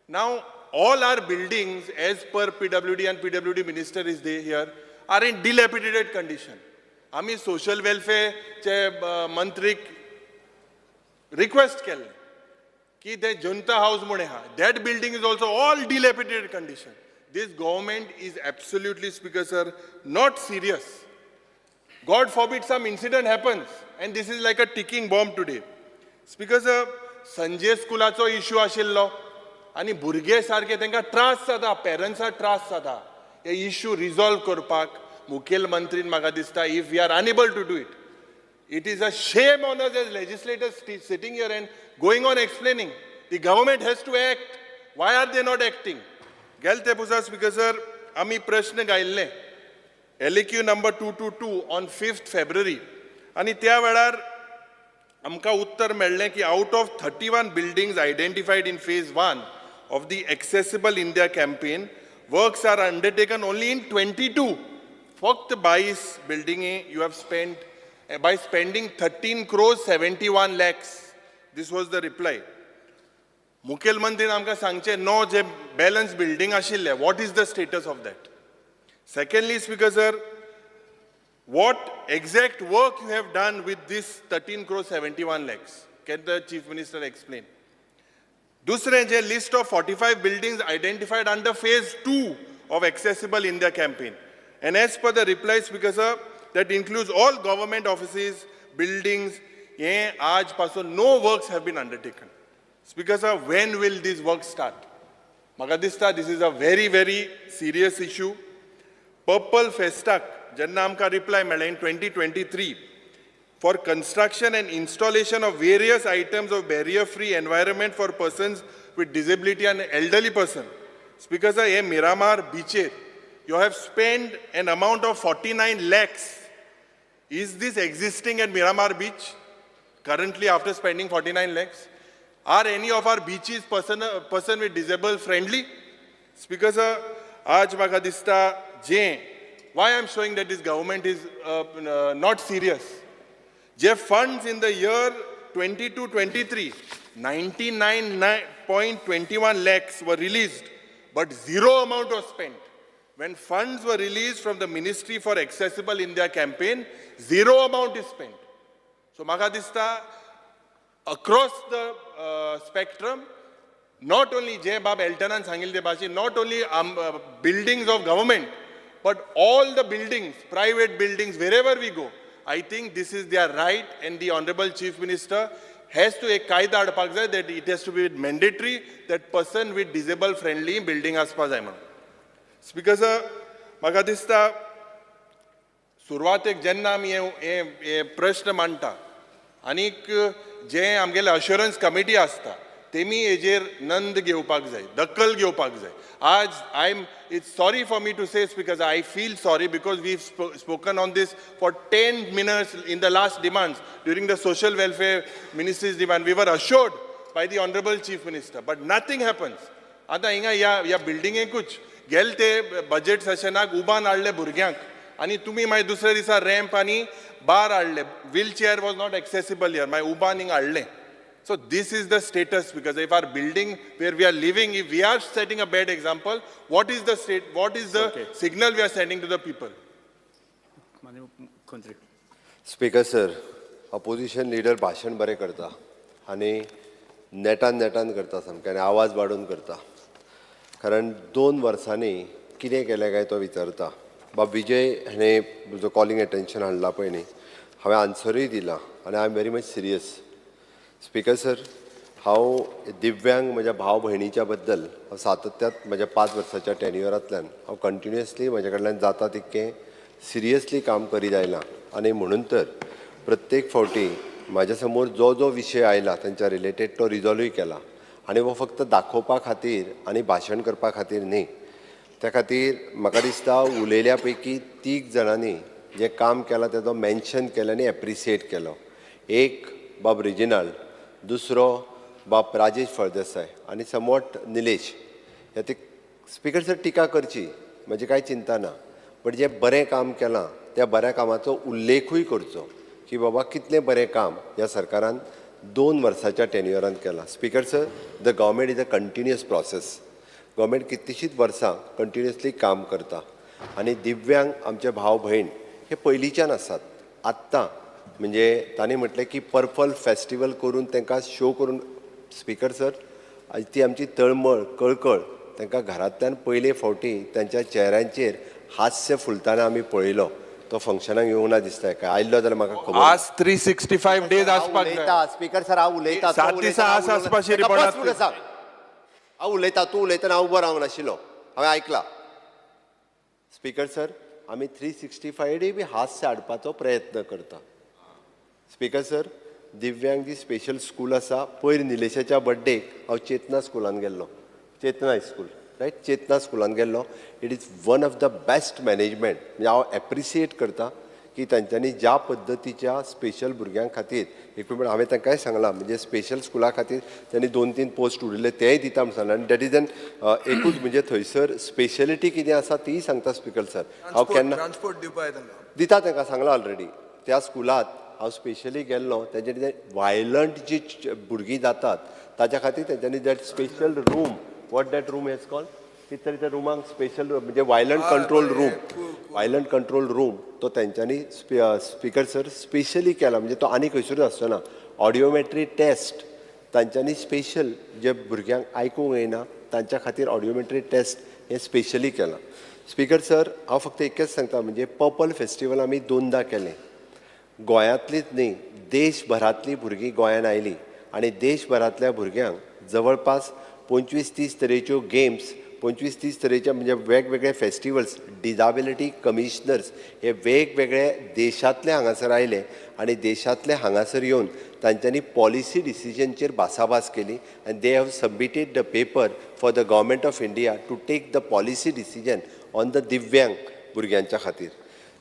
Now all our buildings as per PWD and PWD minister is there here are in dilapidated condition. आमी social वेलफेअरचे मंत्रीक request केल्लें की ते जनता house म्हूण आहा, that building is also all dilapidated condition. This government is absolutely, Speaker sir, not serious. God forbid some incident happens, and this is like a ticking bomb today. Speaker sir, Sanjay स्कुलाचो issue आशिल्लो आनी भुरगे सारके तांकां त्रास जाता, पेरंट्साक त्रास जाता. हे इशू रिजॉल्व करपाक मुखेलमंत्रीन म्हाका दिसता, if we are unable to do it, it is a shame on us as legislators sitting here and going on explaining. The government has to act. Why are they not acting? गेल ते पुसा speaker sir, आमी प्रश्न घायल्ले LAQ number 222 on 5th February, आनी त्या वेळार आमकां उत्तर मेळ्ळें की out of 31 buildings identified in phase 1 of the Accessible India campaign, works are undertaken only in 22. फक्त 22 बिल्डिंगे you have spent by spending 13 crores 71 lakhs. This was the reply. मुखेलमंत्रीन आमकां सांगचें नो जे बॅलन्स बिल्डींग आशिल्ले, what is the status of that? Secondly, Speaker sir, what exact work you have done with this 13 crores 71 lakhs? Can the Chief Minister explain? दुसरें जे list of 45 buildings identified under phase 2 of Accessible India campaign. And as per the reply, Speaker sir, that includes all government offices, buildings, हे आज पासून no works have been undertaken. Speaker sir, when will this work start? म्हाका दिसता this is a very very serious issue. Purple फेस्टाक जेन्ना आमकां reply मेळ्ळें in 2023 for construction and installation of various items of barrier free environment for persons with disability and elderly person. Speaker sir, हे Miramar बिचेर you have spend an amount of 49 lakhs. Is this existing at Miramar beach currently after spending 49 lakhs? Are any of our beaches person with disable friendly? Speaker sir, आज म्हाका दिसता जे why I am showing that this government is not serious. J funds in the year 22-23, 99.21 lakhs were released, but zero amount was spent. When funds were released from the Ministry for Accessible India campaign, zero amount is spent. So म्हाका दिसता across the spectrum, not only जे बाब एल्टनान सांगिल्ले ते भाशेन, not only buildings of government, but all the buildings, private buildings, wherever we go, I think this is their right, and the Honorable Chief Minister has to एक कायदा हाडपाक जाय that it has to be mandatory that person with disabled friendly building आसपा जाय म्हणून. Speaker sir, म्हाका दिसता सुरवातेक जेन्ना आमी हे प्रश्न मांडटा आनीक जे आमगेले अश्युरन्स कमिटी आसता तेमी हेजेर नंद घेवपाक जाय, दखल घेवपाक जाय. आज I am it's sorry for me to say, because I feel sorry because we spoken on this for 10 minutes in the last demands during the social welfare ministry's demand. We were assured by the Honorable Chief Minister, but nothing happens. आतां हिंगा ह्या बिल्डिंगेकूच गेले ते budget सेशनाक उबान हाडले भुरग्यांक आनी तुमी मागीर दुसऱ्या दिसा रॅम्प आनी बार हाडले. Wheel chair was not accessible here, मागीर उबान हिंगा हाडलें. So this is the status, because if our building where we are living, if we are setting a bad example, what is the state, what is the signal we are sending to the people? Speaker sir, opposition leader भाशण बरें करता आनी नेटान नेटान करता सामकें आनी आवाज वाडोवन करता, कारण 2 वर्सांनी कितें केलें काय तो विचारता. बाब विजय हाणें जो कॉलिंग एटेन्शन हाडला पळय न्ही, हांवें आन्सरूय दिला आनी I am very much serious. Speaker sir, हांव दिव्यांग म्हज्या भाव भयणीच्या बद्दल हांव सातत्यात म्हज्या 5 वर्साच्या टेन्युअरांतल्यान हांव कंटिन्युअसली म्हज्या कडल्यान जाता तितकें सिरियसली काम करीत आयलां आनी म्हणून तर प्रत्येक फावटी म्हाज्या समोर जो जो विशय आयला तांच्या रिलेटेड तो रिजॉल्वूय केला आनी हो फक्त दाखोवपा खातीर आनी भाशण करपा खातीर न्ही. त्या खातीर म्हाका दिसता उलयल्या पैकी 3 जाणांनी जें काम केलां तेजो मेन्शन केलें आनी एप्रिसिएट केलो. एक बाब रिजिनाल्ड, दुसरो बाब राजेश फळदेसाय आनी समवट निलेश. ह्या ते स्पीकर सर टिका करची म्हजी कांय चिंता ना, बट जें बरें काम केलां त्या बऱ्या कामाचो उल्लेखूय करचो की बाबा कितलें बरें काम ह्या सरकारान 2 वर्साच्या टेन्युअरान केलां. Speaker sir, the government is a continuous process. Government कितलींशींच वर्सां कंटिन्युअसली काम करता आनी दिव्यांग आमचे भाव भयण हे पयलींच्यान आसात. आत्तां म्हणजे तांणी म्हटलें की पर्पल फेस्टिवल करून तांकां शो करून, स्पीकर सर ती आमची तळमळ कळकळ तांकां घरांतल्यान पयले फावटी तांच्या चेहऱ्यांचेर हास्य फुलताना आमी पळयलो. तो फंक्शनाक येवंक ना दिसता, काय आयिल्लो जाल्यार म्हाका खबर. आज 365 डेज आसपाक जाय. स्पीकर सर, हांव उलयता. 7 दिसा आस आसपाची रिपोर्टांत. हांव उलयता, तूं उलयतना हांव उबो रावंक नाशिल्लो, हांवें आयकला. स्पीकर सर, आमी 365 डे बी हास्य हाडपाचो प्रयत्न करता. स्पीकर सर, दिव्यांग जी स्पेशल स्कूल आसा, पयर निलेशाच्या बड्डेक हांव चेतना स्कुलान गेल्लो, चेतना हायस्कूल, रायट, चेतना स्कुलान गेल्लो. It is one of the best management. म्हणजे हांव एप्रिसिएट करता की तांच्यांनी ज्या पद्दतीच्या स्पेशल भुरग्यां खातीर इक्विपमेंट, हांवें तांकांय सांगलां, म्हणजे स्पेशल स्कुला खातीर तांणी 2-3 पोस्ट उरिल्ले तेय दिता म्हूण सांगलां. आनी that is an एकूच म्हणजे थंयसर स्पेशलिटी कितें आसा तीय सांगता स्पीकर सर. हांव केन्ना ट्रान्सपोर्ट दिवपा तांकां दिता, तांकां सांगलां ऑलरेडी. त्या स्कुलांत हांव स्पेशली गेल्लो, तेंच्यांनी वायलंट जी भुरगीं जातात ताच्या खातीर तेंच्यांनी that special room, what that room has call, कितें तरी त्या रुमाक स्पेशल म्हणजे violent control room, violent control room तो तेंच्यांनी स्पीकर सर स्पेशली केला. म्हणजे तो आनी खंयसरूच आसचो ना. ऑडियोमेट्री टेस्ट तांच्यांनी स्पेशल, जे भुरग्यांक आयकूंक येना तांच्या खातीर ऑडियोमेट्री टेस्ट हें स्पेशली केलां. स्पीकर सर, हांव फक्त एकच सांगता, म्हणजे पर्पल फेस्टिवल आमी 2दा केलें. गोंयांतलीच न्ही, देशभरांतलीं भुरगीं गोंयांत आयलीं आनी देशभरांतल्या भुरग्यांक जवळपास 25-30 तरेच्यो गेम्स, 25-30 तरेचे म्हणजे वेगवेगळे फेस्टिवल्स, डिजाबिलिटी कमिशनर्स हे वेगवेगळे देशांतले हांगासर आयले आनी देशांतले हांगासर येवन तांच्यांनी पॉलिसी डिसिजनचेर भासाभास केली आनी they have submitted the paper for the government of India to take the policy decision on the दिव्यांग भुरग्यांच्या खातीर.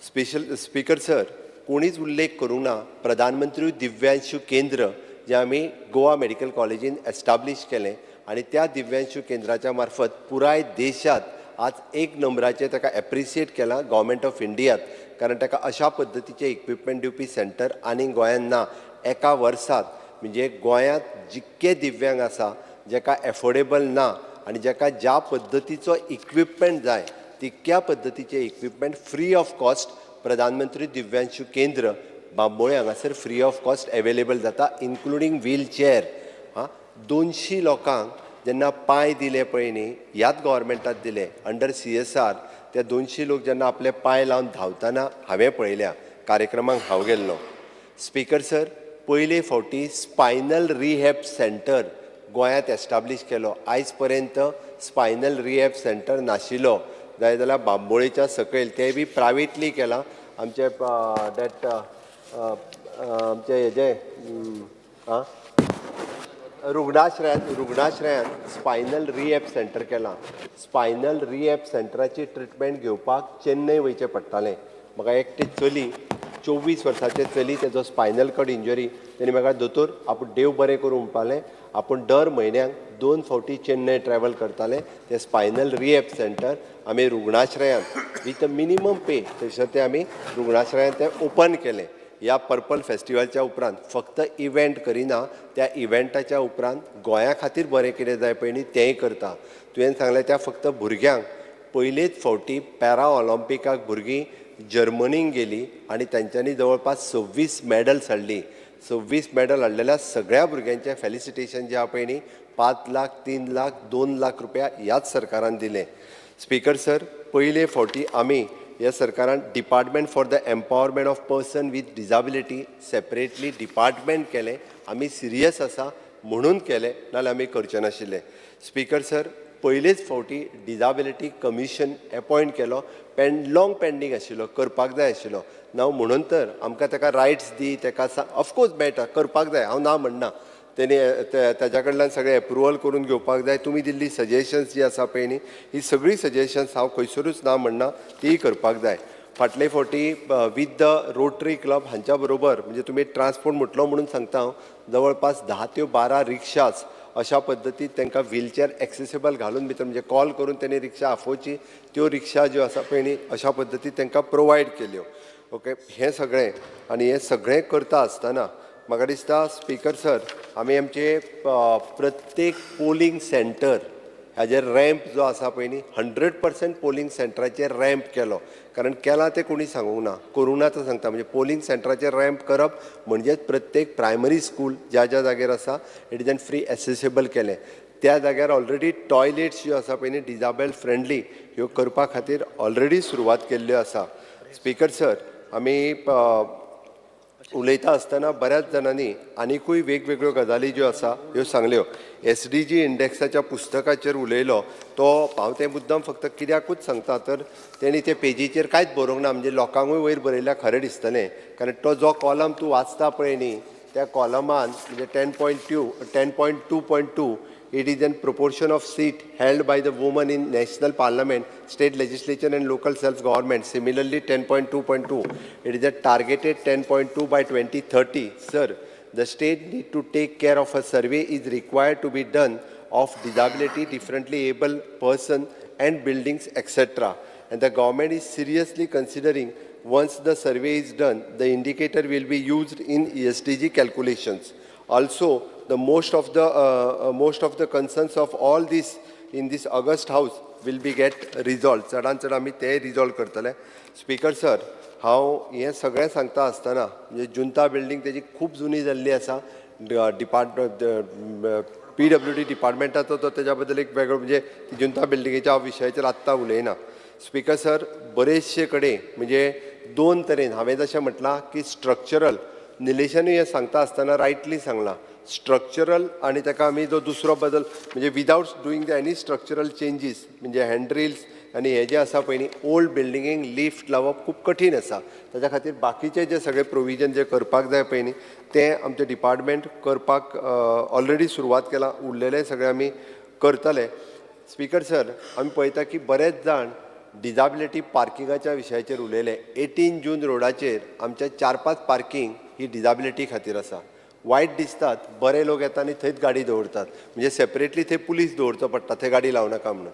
स्पेशल स्पीकर सर, कोणीच उल्लेख करूंक ना प्रधानमंत्री दिव्यांशु केंद्र जें आमी गोवा मेडिकल कॉलेजीन एस्टाब्लीश केलें आनी त्या दिव्यांशु केंद्राच्या मार्फत पुराय देशांत आज 1 नंबराचेर ताका एप्रिसिएट केलां गव्हर्मेंट ऑफ इंडियात, कारण ताका अशा पद्दतीचें इक्विपमेंट दिवपी सेंटर आनी गोंयांत ना. एका वर्सात म्हणजे गोंयांत जितके दिव्यांग आसा जेका एफोर्डेबल ना आनी जेका ज्या पद्दतीचो इक्विपमेंट जाय तितक्या पद्दतीचें इक्विपमेंट फ्री ऑफ कॉस्ट प्रधानमंत्री दिव्यांशु केंद्र बांबोळे हांगासर फ्री ऑफ कॉस्ट एवेलेबल जाता, इन्क्लुडींग व्हील चेअर. हां, 200 लोकांक जेन्ना पांय दिले पळय न्ही, ह्याच गव्हर्मेंटात दिले अंडर CSR, त्या 200 लोक जेन्ना आपले पांय लावन धांवतना हांवें पळयल्या, कार्यक्रमाक हांव गेल्लो. स्पीकर सर, पयले फावटी स्पायनल रिहॅब सेंटर गोंयांत एस्टाब्लीश केलो. आयज पर्यंत स्पायनल रिहॅब सेंटर नाशिल्लो, जाय जाल्यार बांबोळेच्या सकयल, तें बी प्रायवेटली केलां. आमचे that आमचे हेजे आं रुग्णाश्रयान स्पायनल रिहॅब सेंटर केलां. स्पायनल रिहॅब सेंटराची ट्रिटमेंट घेवपाक चेन्नय वयचें पडटालें. म्हाका एकटी चली, 24 वर्साचें चली, तेजो स्पायनल कॉर्ड इंजरी, तेणी म्हाका दोतोर आपूण देव बरें करूं म्हणपालें, आपूण दर म्हयन्याक 2 फावटी चेन्नय ट्रॅवल करतालें. तें स्पायनल रिहॅब सेंटर आमी रुग्णाश्रयान विथ अ मिनिमम पे थंयसर तें आमी रुग्णाश्रयान तें ओपन केलें. ह्या पर्पल फेस्टिवलच्या उपरांत फक्त इव्हेंट करिना, त्या इव्हेंटाच्या उपरांत गोंया खातीर बरें कितें जाय पळय न्ही तेंय करता. तुवें सांगलें त्या फक्त भुरग्यांक पयलेच फावटी पॅरा ऑलम्पिकाक भुरगीं जर्मनीक गेलीं आनी तांच्यांनी जवळपास 26 मॅडल्स हाडलीं. 26 मॅडल हाडलेल्या सगळ्या भुरग्यांचें फेलिसिटेशन जें आहा पळय न्ही, 5 लाख, 3 लाख, 2 लाख रुपया ह्याच सरकारान दिले. स्पीकर सर, पयले फावटी आमी ह्या सरकारान department for the empowerment of person with disability separately department केलें. आमी सिरियस आसा म्हणून केलें, नाजाल्यार आमी करचे नाशिल्ले. स्पीकर सर, पयलेच फावटी डिजाबिलिटी कमिशन एपॉयंट केलो. लाँग पेंडींग आशिल्लो, करपाक जाय आशिल्लो. नाव म्हणून तर आमकां ताका रायट्स दी, ताका ऑफकोर्स मेळटा, करपाक जाय, हांव ना म्हणना. तेणी ताच्या कडल्यान सगळें एप्रुवल करून घेवपाक जाय. तुमी दिल्ली सजेशन्स जी आसा पळय न्ही, ही सगळीं सजेशन्स हांव खंयसरूच ना म्हणना, तीय करपाक जाय. फाटले फावटी विथ the rotary club हांच्या बरोबर, म्हणजे तुमी ट्रान्सपोर्ट म्हटलो म्हणून सांगता हांव, जवळपास 10 ते 12 रिक्षाज अशा पद्दतीन तांकां व्हीलचेअर एक्सेसेबल घालून भितर, म्हणजे कॉल करून तेणी रिक्षा आफोवची, त्यो रिक्षा ज्यो आसा पळय न्ही अशा पद्दतीन तांकां प्रोवायड केल्यो. ओके, हें सगळें आनी हें सगळें करता आसतना म्हाका दिसता स्पीकर सर, आमी आमचे प्रत्येक पोलिंग सेंटर हाजेर रॅम्प जो आसा पळय न्ही, 100% पोलिंग सेंटराचेर रॅम्प केलो. कारण केला तें कोणी सांगूंक ना, करूंक ना तो सांगता. म्हणजे पोलिंग सेंटराचेर रॅम्प करप म्हणजेच प्रत्येक प्रायमरी स्कूल ज्या ज्या जाग्यार आसा it is an free accessible केलें. त्या जाग्यार ऑलरेडी टॉयलेट्स ज्यो आसा पळय न्ही डिजाबल फ्रेंडली ह्यो करपा खातीर ऑलरेडी सुरवात केल्ल्यो आसा. स्पीकर सर, आमी उलयता आसतना बऱ्याच जाणांनी आनिकूय वेगवेगळ्यो गजाली ज्यो आसा ह्यो सांगल्यो. SDG इंडेक्साच्या पुस्तकाचेर उलयलो तो, हांव तें मुद्दम फक्त कित्याकूच सांगता तर तेणी ते पेजीचेर कांयच बरोवंक ना, म्हणजे लोकांकूय वयर बरयल्यार खरें दिसतलें. कारण तो जो कॉलम तूं वाचता पळय न्ही त्या कॉलमान म्हणजे 10.2 10.2.2 it is an proportion of seat held by the woman in national parliament, state legislature and local self government. Similarly 10.2.2 it is a targeted 10.2 by 2030. Sir, the state need to take care of a survey is required to be done of disability, differently able person and buildings, etc. And the government is seriously considering once the survey is done, the indicator will be used in SDG calculations. Also, the most of the concerns of all this in this August house will be get resolved. चडान चड आमी ते resolve करतले. Speaker sir, हांव हें सगळें सांगता आसतना म्हणजे जुंता बिल्डींग तेजी खूब जुनी जाल्ली आसा. डिपार्टमेंट PWD डिपार्टमेंटाचो तो तेज्या बद्दल एक वेगळो म्हणजे जुंता बिल्डिंगेच्या विशयाचेर आत्तां उलयना. स्पीकर सर, बरेचशे कडेन म्हणजे दोन तरेन हांवें जशें म्हटलां की स्ट्रक्चरल, निलेशानूय हें सांगता आसतना रायटली सांगलां, स्ट्रक्चरल आनी ताका आमी जो दुसरो बदल म्हणजे without doing the any structural changes म्हणजे हँड्रिल्स आनी हे जे आसा पळय न्ही ओल्ड बिल्डिंगेक लिफ्ट लावप खूब कठीण आसा. ताच्या खातीर बाकीचे जे सगळे प्रोविजन जे करपाक जाय पळय न्ही तें आमचें डिपार्टमेंट करपाक ऑलरेडी सुरवात केलां, उरलेलें सगळें आमी करतले. स्पीकर सर, आमी पळयता की बरेच जाण डिजाबिलिटी पार्किंगाच्या विशयाचेर उलयले. 18 जून रोडाचेर आमच्या 4-5 पार्किंग ही डिजाबिलिटी खातीर आसा. वायट दिसतात, बरे लोक येता आनी थंयच गाडी दवरतात, म्हणजे सेपरेटली थंय पुलीस दवरचो पडटा, थंय गाडी लावं नाका म्हणून.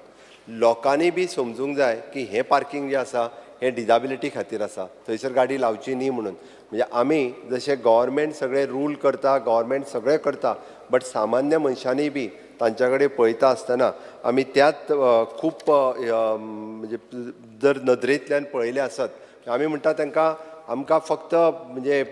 लोकांनी बी समजूंक जाय की हें पार्किंग जें आसा हें डिजाबिलिटी खातीर आसा, थंयसर गाडी लावची न्ही म्हणून. म्हणजे आमी जशें गव्हर्मेंट सगळें रूल करता, गव्हर्मेंट सगळें करता, बट सामान्य मनशांनी बी तांच्या कडेन पळयता आसतना आमी त्याच खूब म्हणजे जर नदरेंतल्यान पळयलें आसत आमी म्हणटा तांकां आमकां फक्त म्हणजे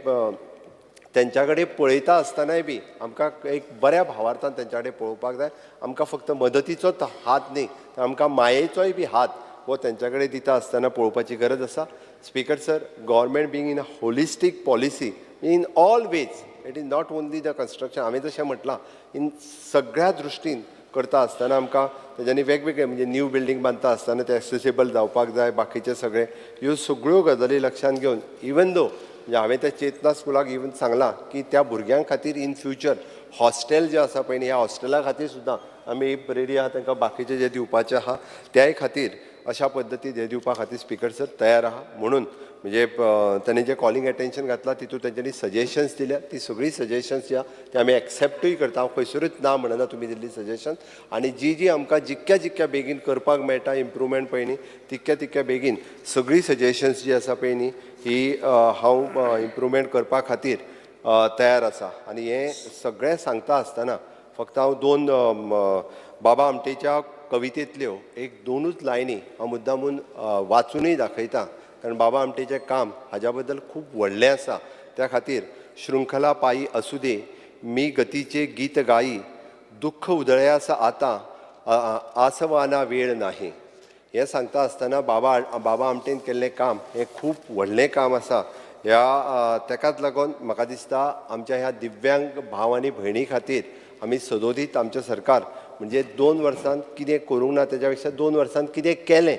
तेंच्या कडेन पळयता आसतनाय बी आमकां एक बऱ्या भावार्थान तेंच्या कडेन पळोवपाक जाय. आमकां फक्त मदतीचोच हात न्ही तर आमकां मायेचोय बी हात हो तेंच्या कडेन दिता आसतना पळोवपाची गरज आसा. Speaker sir, government being in a holistic policy in all ways, it is not only the construction, हांवें जशें म्हटलां इन सगळ्या दृश्टीन करता आसतना आमकां तेज्यांनी वेगवेगळे म्हणजे न्यू बिल्डींग बांदता आसतना ते एक्सेसेबल जावपाक जाय, बाकीचे सगळे ह्यो सगळ्यो गजाली लक्षांत घेवन इवन दो म्हणजे हांवें त्या चेतना स्कुलाक इवन सांगलां की त्या भुरग्यां खातीर इन फ्युचर हॉस्टेल जें आसा पळय न्ही ह्या हॉस्टेला खातीर सुद्दां आमी रेडी आहा, तांकां बाकीचें जें दिवपाचें आहा त्याय खातीर अशा पद्दतीन हें दिवपा खातीर स्पीकर सर तयार आहा. म्हणून म्हणजे तांणी जें कॉलिंग एटेन्शन घातलां तितूंत तेंच्यांनी सजेशन्स दिल्या, ती सगळीं सजेशन्स जी आहा ती आमी एक्सेप्टूय करता. हांव खंयसरूच ना म्हणना तुमी दिल्ली सजेशन, आनी जी जी आमकां जितक्या जितक्या बेगीन करपाक मेळटा इम्प्रूवमेंट पळय न्ही तितक्या तितक्या बेगीन सगळीं सजेशन्स जी आसा पळय न्ही ही हांव इम्प्रूवमेंट करपा खातीर तयार आसा. आनी हें सगळें सांगता आसतना फक्त हांव दोन बाबा आमटेच्या कवितेंतल्यो एक दोनूच लायनी हांव मुद्दामून वाचुनूय दाखयता, कारण बाबा आमटेचें काम हाज्या बद्दल खूब व्हडलें आसा. त्या खातीर शृंखला पायी असू दे मी गतीचे गीत गायी, दुःख उदळयास आतां आसवाना वेळ नाही. हें सांगता आसतना बाबा आमटेन केल्लें काम हें खूब व्हडलें काम आसा. ह्या तेकाच लागून म्हाका दिसता आमच्या ह्या दिव्यांग भाव आनी भयणी खातीर आमी सदोदीत आमचें सरकार म्हणजे 2 वर्सांत कितें करूंक ना तेज्या पेक्षा 2 वर्सांत कितें केलें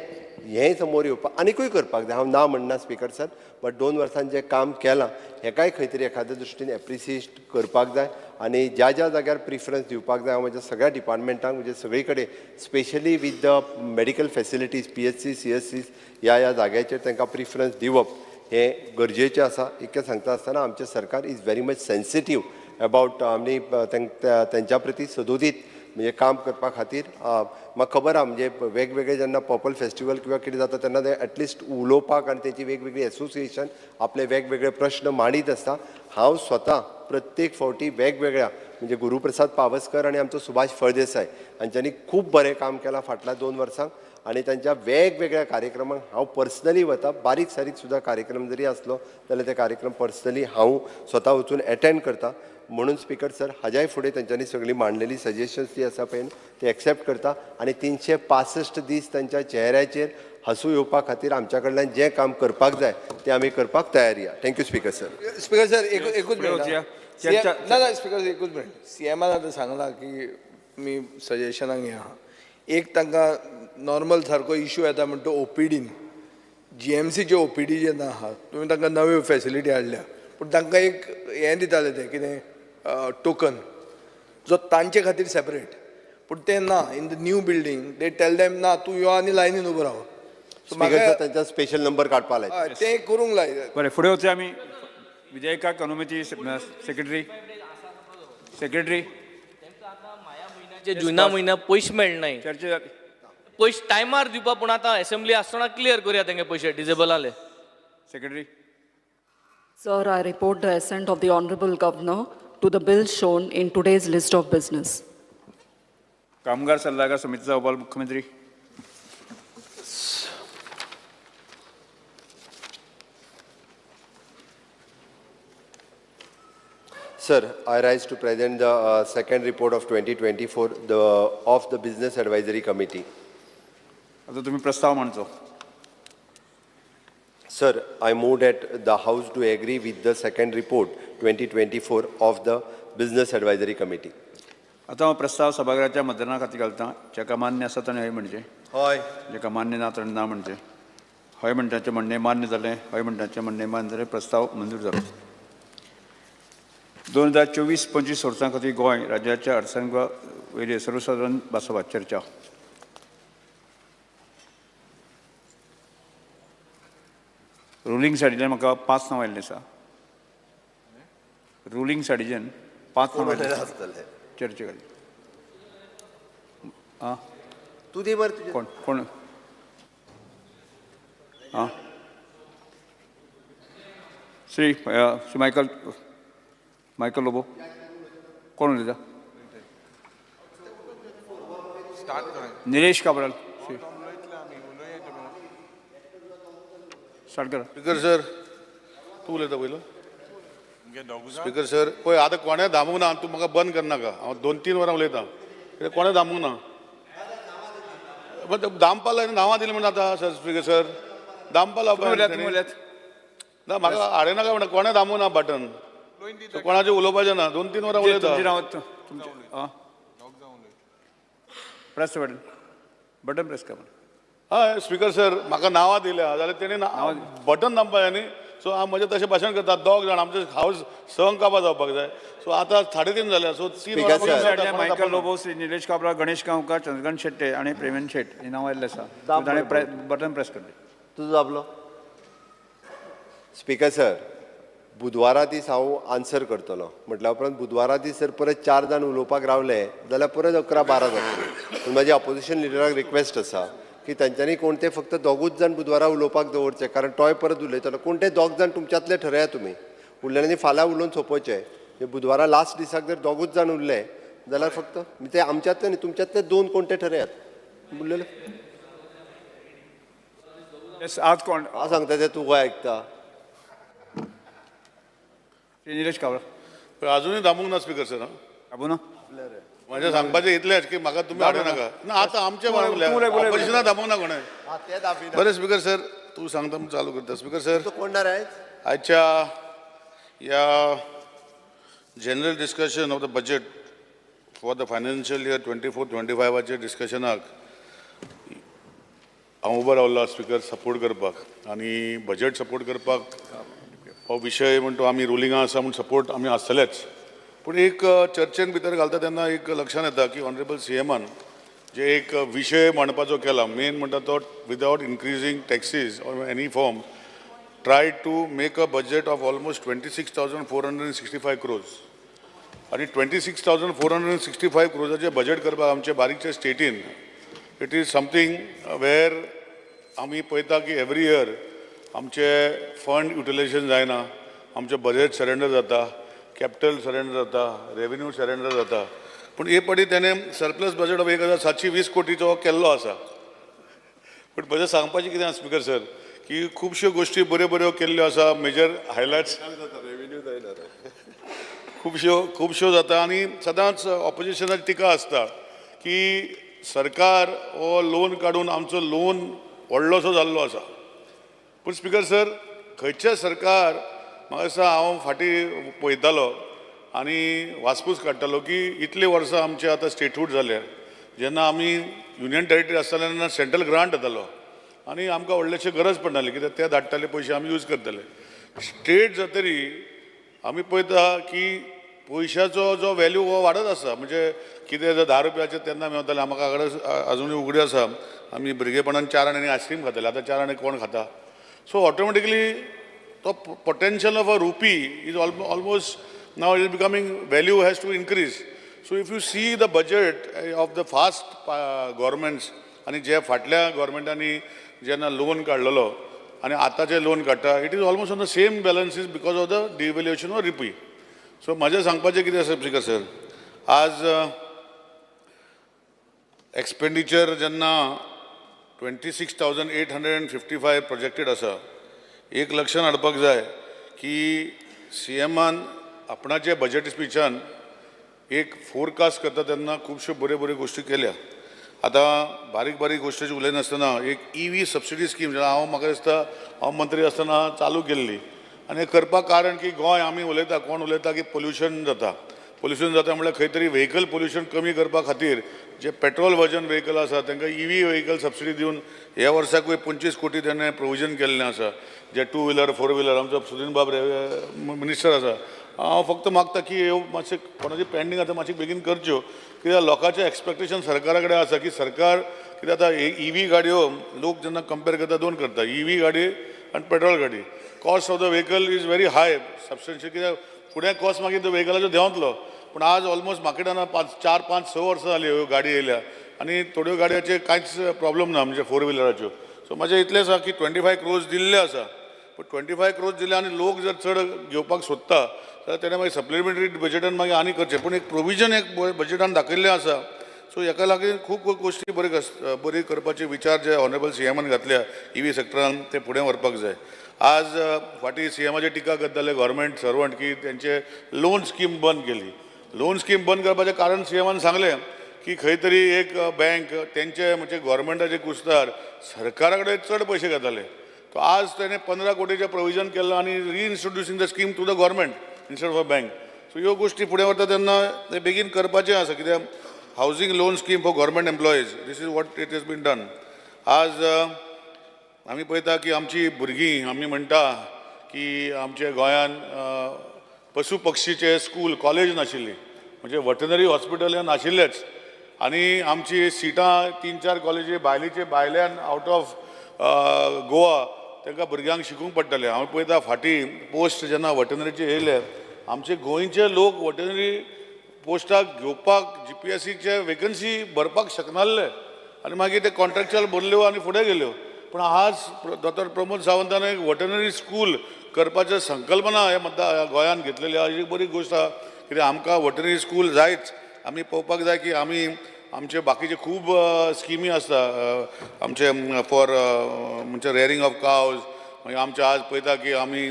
हें समोर येवपाक आनिकूय करपाक जाय. हांव ना म्हणना स्पीकर सर, बट 2 वर्सांत जें काम केलां हेकाय खंय तरी एखाद्या दृश्टीन एप्रिसिएट करपाक जाय आनी ज्या ज्या जाग्यार प्रिफरन्स दिवपाक जाय. हांव म्हज्या सगळ्या डिपार्टमेंटांक म्हणजे सगळी कडेन specially with the medical facilities PHC CHC ह्या ह्या जाग्याचेर तांकां प्रिफरन्स दिवप हें गरजेचें आसा. इतकें सांगता आसतना आमचें सरकार is very much sensitive about आमी तेंच्या प्रती सदोदीत म्हणजे काम करपा खातीर. म्हाका खबर आहा म्हणजे वेगवेगळे जेन्ना पर्पल फेस्टिवल किंवा कितें जाता तेन्ना ते एटलिस्ट उलोवपाक आनी तेंची वेगवेगळी एसोसिएशन आपले वेगवेगळे प्रश्न मांडीत आसता. हांव स्वता प्रत्येक फावटी वेगवेगळ्या म्हणजे गुरुप्रसाद पावसकर आनी आमचो सुभाष फळदेसाय हांच्यांनी खूब बरें काम केलां फाटल्या 2 वर्सांक आनी तांच्या वेगवेगळ्या कार्यक्रमांक हांव पर्सनली वता. बारीक सारीक सुद्दां कार्यक्रम जरी आसलो जाल्यार ते कार्यक्रम पर्सनली हांव स्वता वचून एटेंड करता. म्हणून स्पीकर सर हाज्याय फुडें तांच्यांनी सगळीं मांडलेली सजेशन्स जी आसा पळय ती एक्सेप्ट करता आनी 365 दीस तांच्या चेहऱ्याचेर हांसू येवपा खातीर आमच्या कडल्यान जें काम करपाक जाय तें आमी करपाक तयारी आहा. Thank you speaker sir. Speaker sir एकूच मिनट. ना ना स्पीकर सर एकूच मिनट. सीएमान आतां सांगलां की तुमी सजेशनाक हें आहा. एक तांकां नॉर्मल सारको इशू येता म्हणटा ओपीडीन जीएमसीचे ओपीडी जेन्ना आहा तुमी तांकां नव्यो फॅसिलिटी हाडल्या पूण तांकां एक हें दिताले ते कितें टोकन जो तांचे खातीर सेपरेट, पूण तें ना. In the new building they tell them ना तूं यो आनी लायनीन उबो राव. स्पीकर तांचा स्पेशल नंबर काडपा लाय तें करूंक लाय. बरें, फुडें वचूया आमी विधेयकाक अनुमती. सेक्रेटरी सेक्रेटरी जुना म्हयन्या पयशे मेळनाय, चर्चा पयशे टायमार दिवपा, पूण आतां एसेंब्ली आसतना क्लियर करुया तेंगे पयशे डिजेबलाले. Secretary. Sir, I report the assent of the Honorable Governor to the bill shown in today's list of business. कामगार सल्लागार समितीचा अहवाल मुख्यमंत्री. Sir, I rise to present the second report of 2024 of the Business Advisory Committee. आता तुम्ही प्रस्ताव मांडचो. Sir, I move that the House to agree with the second report 2024 of the Business Advisory Committee. आता हांव प्रस्ताव सभाघराच्या मतदाना खातीर घालता. जाका मान्य आसा ताणें हय म्हणचें, हय. जाका मान्य ना ताणें ना म्हणचें. हय म्हणटाचें म्हणणें मान्य जालें, हय म्हणटाचें म्हणणें मान्य जालें. प्रस्ताव मंजूर जालो. 2024-25 वर्सां खातीर गोंय राज्याच्या अर्थसंकल्पा वयली सर्वसादारण भासाभास चर्चा. रुलींग सायडीच्यान म्हाका 5 नांव आयिल्लीं आसा. रुलींग सायडीच्यान 5 नांव आयिल्लीं आसतले चर्चे खातीर. आं तूं दी मरे. कोण कोण? आं श्री श्री मायकल मायकल लोबो. कोण उलयता? निलेश काब्राल. स्टार्ट करा. स्पीकर सर तूं उलयता पयलो. स्पीकर सर पळय आतां कोणें दामूंक ना, तूं म्हाका बंद करनाका. हांव 2-3 वरां उलयतां, कित्याक कोणें दामूंक ना. दामपा लाय नांवां दिलीं म्हण जाता. सर स्पीकर सर दामपा लावपा ना म्हाका हाडे नाका म्हणटा. कोणें दामूंक ना बटन, कोणाचें उलोवपाचें ना. 2-3 वरां उलयता. प्रेस बटन, बटन प्रेस कर. हय स्पीकर सर म्हाका नांवां दिल्या जाल्यार तेणी बटन दामपा जाय न्ही. सो हांव म्हजें तशें भाशण करता. 2 जाण आमचें हावस संक काबा जावपाक जाय. सो आतां 3:30 जाल्या. सो 3 वरां. मायकल लोबो, श्री निलेश काब्राल, गणेश गांवकार, चंद्रकांत शेट्टे आनी प्रेमेंद्र शेट ही नांवां आयिल्लीं आसा. ताणें बटन प्रेस करलें. तुजो दाबलो. स्पीकर सर बुधवारा दीस हांव आन्सर करतलो म्हटल्या उपरांत बुधवारा दीस जर परत 4 जाण उलोवपाक रावले जाल्यार परत 11-12 जातली. पूण म्हाजी ऑपोजिशन लिडराक रिक्वेस्ट आसा की तांच्यांनी कोण ते फक्त 2 जाण बुधवारा उलोवपाक दवरचे, कारण तोय परत उलयतलो. कोण ते 2 जाण तुमच्यांतले ठरया तुमी उरलें फाल्यां उलोवन सोंपोवचें. बुधवारा लास्ट दिसाक जर 2 जाण उरले जाल्यार फक्त ते आमच्यांतले न्ही तुमच्यांतले 2 कोण ते ठरयात उरलेले. आज कोण हांव सांगता ते तूं खंय आयकता? निलेश काब्राल. अजुनूय दामूंक ना स्पीकर सर. दाबू ना म्हजें सांगपाचें इतलेंच की म्हाका तुमी हाडूं नाका. ना आतां आमचें ऑपोजिशनाक दामूंक ना कोणें. बरें स्पीकर सर तूं सांगता म्हूण चालू करता. स्पीकर सर कोण ना रे आयच्या ह्या general discussion of the budget for the financial year 24-25 डिस्कशनाक हांव उबो रावलो स्पीकर सपोर्ट करपाक आनी बजेट सपोर्ट करपाक हो विशय म्हण तो आमी रुलिंगा आसा म्हूण सपोर्ट आमी आसतलेच. पूण एक चर्चेन भितर घालता तेन्ना एक लक्षांत येता की ऑनरेबल सीएमान जे एक विशय मांडपाचो केला मेन म्हणटा तो without increasing taxes or any form try to make a budget of almost 26,465 crores. आनी 26,465 क्रोजाचें बजेट करपाक आमचे बारीकचे स्टेटीन it is something where आमी पळयता की एवरी इयर आमचे फंड युटिलायझेशन जायना, आमचें बजेट सरेंडर जाता. कॅपिटल सरेंडर जाता, रेवेन्यू सरेंडर जाता, पूण हे फावटी तेणें सरप्लस बजेट ऑफ 1720 कोटीचो केल्लो आसा. पूण म्हजें सांगपाचें कितें आसा स्पिकर सर की खुबश्यो गोश्टी बऱ्यो बऱ्यो केल्ल्यो आसा, मेजर हायलायट्स खुबश्यो जाता. आनी सदांच ऑपोजिशनाची टिका आसता की सरकार हो लोन काडून आमचो लोन व्हडलोसो जाल्लो आसा. पूण स्पिकर सर खंयचें सरकार म्हाका दिसता हांव फाटीं पळयतालो आनी वासपूस काडटालो की इतलीं वर्सां आमचें आतां स्टेटहूड जालें, जेन्ना आमी युनियन टेरिटरी आसताले तेन्ना सेंट्रल ग्रांट येतालो आनी आमकां व्हडलेशें गरज पडनासली कित्याक ते धाडटाले पयशे आमी यूज करताले. स्टेट जातरी आमी पळयता की पयशाचो जो वेल्यू हो वाडत आसा, म्हणजे कितें जर 10 रुपयाचे तेन्ना मेवताले, म्हाका आजुनूय उगडी आसा आमी भुरगेपणान 4 आण्यांनी आयस्क्रीम खाताले, आतां 4 आणे कोण खाता? सो ऑटोमॅटिकली तो potential of a rupee is almost now is becoming value has to increase. So if you see the budget of the fast governments आनी जे फाटल्या गव्हर्मेंटांनी जेन्ना लोन काडलेलो आनी आतां जे लोन काडटा, it is almost on the same balances because of the devaluation of rupee. So म्हाजें सांगपाचें कितें आसा स्पिकर सर, आज एक्सपेंडिचर जेन्ना 26,855 प्रोजेक्टेड आसा, एक लक्षान हाडपाक जाय की सी एमान आपणाचे बजेट स्पिचान एक फोरकास्ट करता तेन्ना खुबश्यो बऱ्यो बऱ्यो गोश्टी केल्या. आतां बारीक बारीक गोश्टीची उलयनासतना एक EV subsidy scheme हांव म्हाका दिसता हांव मंत्री आसतना चालू केल्ली, आनी करपाक कारण की गोंय आमी उलयता, कोण उलयता की पोल्युशन जाता, पोल्युशन जाता म्हणल्यार खंय तरी व्हेकल पोल्युशन कमी करपा खातीर जे पेट्रोल वर्जन व्हेकल आसा तांकां EV vehicle subsidy दिवन ह्या वर्साकूय 25 कोटी ताणें प्रोविजन केल्लें आसा. जे 2 व्हिलर 4 व्हिलर आमचो सुदिन बाब मिनिस्टर आसा, हांव फक्त मागता की ह्यो मातशें कोणाची पेंडींग आतां मातशें बेगीन करच्यो, कित्याक लोकांचें एक्सपेक्टेशन सरकारा कडेन आसा की सरकार कित्याक आतां EV गाडयो लोक जेन्ना कंपेर करता दोन करता, EV गाडी आनी पेट्रोल गाडी. Cost of the vehicle is very high substantial, कित्याक फुडें कॉस्ट मागीर तो व्हेकलाचो देंवतलो. पूण आज ऑलमोस्ट मार्केटान 4, 5, 6 वर्सां जालीं ह्यो गाडी येयल्या आनी थोड्यो गाडयांचे कांयच प्रॉब्लम ना, म्हणजे 4 व्हिलराच्यो. सो म्हाजें इतलें आसा की 25 क्रोर्स दिल्ले आसा, पूण 25 क्रोर्स दिले आनी लोक जर चड घेवपाक सोदता जाल्यार तेणें मागीर सप्लिमेंटरी बजेटान मागीर आनी करचें, पूण एक प्रोविजन एक बजेटान दाखयल्लें आसा. सो हेका लागून खूब गोश्टी बरी करपाचे विचार जे ऑनरेबल CM घातल्या EV सेक्टरान ते फुडें व्हरपाक जाय. आज फाटीं CMाचेर टिका करताले गव्हर्मेंट सर्वंट की तेंचे लोन स्कीम बंद केली. लोन स्कीम बंद करपाचें कारण CMान सांगलें की खंय तरी एक बँक तेंचे म्हणजे गव्हर्मेंटाचे कुस्तार सरकारा कडेन चड पयशे घेताले. तो आज तेणें 15 कोटीचें प्रोविजन केलां आनी reintroducing the scheme to the government instead of a bank. So ह्यो गोश्टी फुडें व्हरता तेन्ना ते बेगीन करपाचें आसा, कित्याक housing loan scheme for government employees, this is what it has been done. आज आमी पळयता की आमची भुरगीं, आमी म्हणटा की आमच्या गोंयान पशु पक्षीचे स्कूल कॉलेज नाशिल्ली, म्हणजे वेटनरी हॉस्पिटल हें नाशिल्लेंच, आनी आमची सिटां 3-4 कॉलेजी भायलीचे भायल्यान आवट ऑफ गोवा तांकां भुरग्यांक शिकूंक पडटालें. हांव पळयता फाटीं पोस्ट जेन्ना वेटनरीचे येयले, आमचे गोंयचे लोक वेटनरी पोस्टाक घेवपाक GPSCचे वेकन्सी भरपाक शकनासले आनी मागीर ते कॉन्ट्रॅक्चुअल भरल्यो आनी फुडें गेल्यो. पूण आज डॉक्टर प्रमोद सावंतान एक वेटनरी स्कूल करपाची संकल्पना ह्या मतदार गोंयान घेतलेली आहा, ही बरी गोश्ट आहा. कित्याक आमकां वेटनरी स्कूल जायच. आमी पळोवपाक जाय की आमी आमचे बाकीचे खूब स्किमी आसता आमचे फॉर म्हणजे रेयरिंग ऑफ कावज. मागीर आमचे आज पळयता की आमी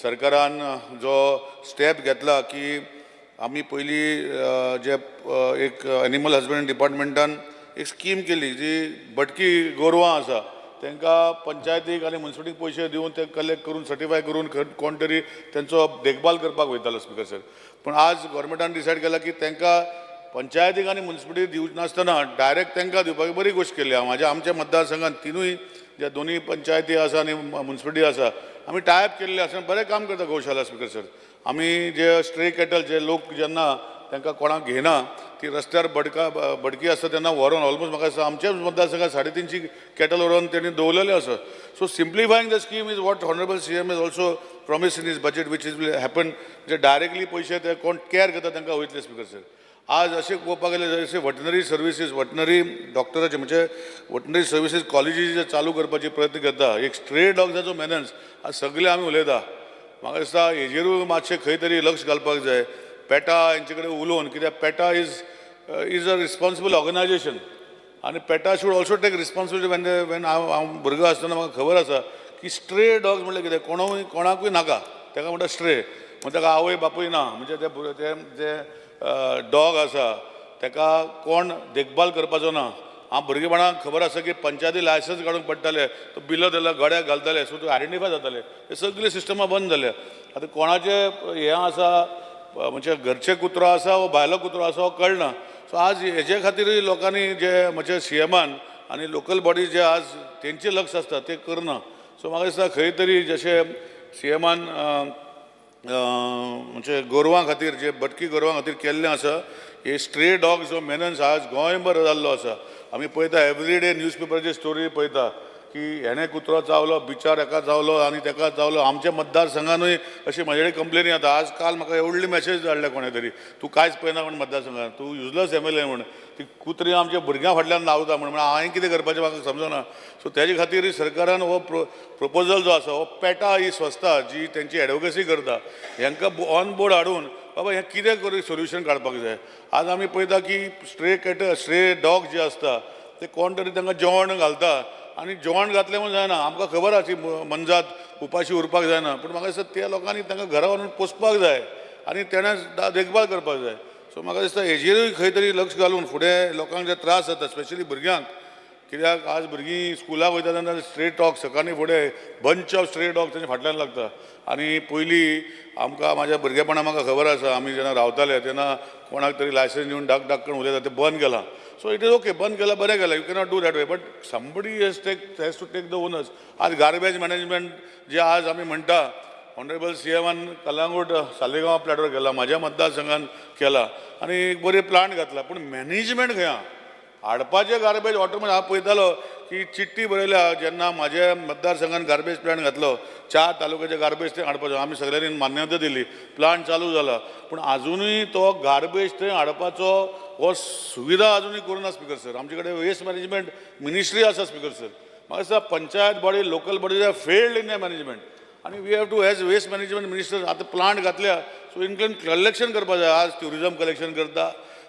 सरकारान जो स्टेप घेतला की आमी पयलीं जे एक एनिमल हजबंडरी डिपार्टमेंटान एक स्कीम केली जी भटकी गोरवां आसा तांकां पंचायतीक आनी मुन्सिपालिटीक पयशे दिवन ते कलेक्ट करून सर्टिफाय करून कोण तरी तेंचो देखभाल करपाक वयतालो स्पिकर सर. पूण आज गव्हर्मेंटान डिसायड केलां की तांकां पंचायतीक आनी मुन्सिपालिटी दिवनासतना डायरेक्ट तांकां दिवपाक बरी गोश्ट केली. म्हाज्या आमच्या मतदारसंघात तिनूय ज्या दोनूय पंचायती आसा आनी मुन्सिपालिटी आसा आमी टायप केल्ले आसा, बरें काम करता गोशाला स्पिकर सर. आमी जे स्ट्रे कॅटल जे लोक जेन्ना तांकां कोणाक घेयना ती रस्त्यार भटकी आसता तेन्ना व्हरोन ऑलमोस्ट म्हाका दिसता आमच्याच मतदारसंघात 350 कॅटल व्हरोन तेणी दवरलेले आसा. So simplifying the scheme is what honourable CM is also promise in his budget which is will happen. J directly पयशे ते कोण कॅर करता तांकां वयतले स्पिकर सर. आज अशें पळोवपाक गेल्यार जशें वेटनरी सर्विसीस वेटनरी डॉक्टराचे म्हणजे वेटनरी सर्विसीस कॉलेजी जे चालू करपाचे प्रयत्न करता, एक स्ट्रे डॉग्साचो मेनन्स आज सगळे आमी उलयता. म्हाका दिसता हेजेरूय मातशें खंय तरी लक्ष घालपाक जाय. पेटा हेंचे कडेन उलोवन, कित्याक PETA is a responsible organisation आनी PETA should also take responsibility. When हांव हांव भुरगो आसतना म्हाका खबर आसा की स्ट्रे डॉग्स म्हणल्यार कितें, कोणूय कोणाकूय नाका ताका म्हणटा स्ट्रे, म्हणजे ताका आवय बापूय ना, म्हणजे ते ते जे डॉग आसा ताका कोण देखभाल करपाचो ना. हांव भुरगेपणाक खबर आसा की पंचायती लायसन्स काडूंक पडटाले, तो बिलो दिलो गड्याक घालताले, सो तूं आयडेंटिफाय जाताले. ते सगळे सिस्टमां बंद जाल्या. आतां कोणाचें हें आसा, म्हणजे घरचे कुत्रो आसा वो भायलो कुत्रो आसा हो कळना. सो आज हेजे खातीरूय लोकांनी जे म्हणजे सीएमान आनी लोकल बॉडी जे आज तेंचें लक्ष आसता तें करना. सो म्हाका दिसता खंय तरी जशें सीएमान म्हणजे गोरवां खातीर जे भटकी गोरवां खातीर केल्लें आसा, हे स्ट्रे डॉग्स जो मेनन्स आज गोंयभर जाल्लो आसा. आमी पळयता एवरी डे न्यूज पेपराचेर स्टोरी पळयता की हेणें कुत्रो चावलो, बिचार हेका चावलो आनी तेका चावलो. आमच्या मतदारसंघानूय अशी म्हजे कडेन कंप्लेनी येता. आज काल म्हाका एवढली मॅसेज धाडल्या कोणें तरी, तूं कांयच पळयना म्हण मतदारसंघान, तूं युजलस एमएलए म्हण, ती कुत्री आमच्या भुरग्यां फाटल्यान धांवता म्हण. हांवें कितें करपाचें म्हाका समजना. सो तेजे खातीर सरकारान हो प्रोपोजल जो आसा हो पेटा ही संस्था जी तेंची एडवोकेसी करता हेंकां ऑन बोर्ड हाडून बाबा हें कितें करून सोल्युशन काडपाक जाय. आज आमी पळयता की स्ट्रे कॅट स्ट्रे डॉग जे आसता ते कोण तरी तांकां जेवण घालता आनी जेवण घातलें म्हूण जायना. आमकां खबर आसा की मनजात उपाशी उरपाक जायना, पूण म्हाका दिसता त्या लोकांनी तांकां घरा व्हरून पोसपाक जाय आनी तेणें देखभाल करपाक जाय. सो म्हाका दिसता हेजेरूय खंय तरी लक्ष घालून फुडें लोकांक जे त्रास जाता स्पेशली भुरग्यांक, कित्याक आज भुरगीं स्कुलाक वयता तेन्ना स्ट्रे डॉग सकाळीं फुडें बंच ऑफ स्ट्रे डॉग तेंच्या फाटल्यान लागता. आनी पयलीं आमकां म्हाज्या भुरगेपणा म्हाका खबर आसा, आमी जेन्ना रावताले तेन्ना कोणाक तरी लायसन्स दिवन डाक डाक करून उलयता, तें बंद केलां. सो it is okay, बंद केलां बरें केलां, you cannot do that way, but somebody has to take the onus. आज गार्बेज मॅनेजमेंट जे आज आमी म्हणटा, ऑनरेबल सीएमान कलांगूट सालेगांव प्लॅटवर केला, म्हाज्या मतदारसंघान केला आनी एक बरें प्लांट घातला, पूण मॅनेजमेंट खंय आहा? हाडपाचें गार्बेज ऑटोमॅटिक. हांव पळयतालो की चिट्टी बरयल्या जेन्ना म्हाज्या मतदारसंघान गार्बेज प्लांट घातलो, 4 तालुक्याचे गार्बेज थंय हाडपाचो, आमी सगळ्यांनी मान्यता दिली, प्लांट चालू जाला, पूण आजुनूय तो गार्बेज थंय हाडपाचो हो सुविधा आजुनूय करूं ना स्पीकर सर. आमचे कडेन वेस्ट मॅनेजमेंट मिनिस्ट्री आसा स्पीकर सर. म्हाका दिसता panchayat body local body are failed in the management आनी we have to as waste management minister आतां प्लांट घातल्या, सो इनक्लून कलेक्शन करपाक जाय. आज ट्युरिजम कलेक्शन करता,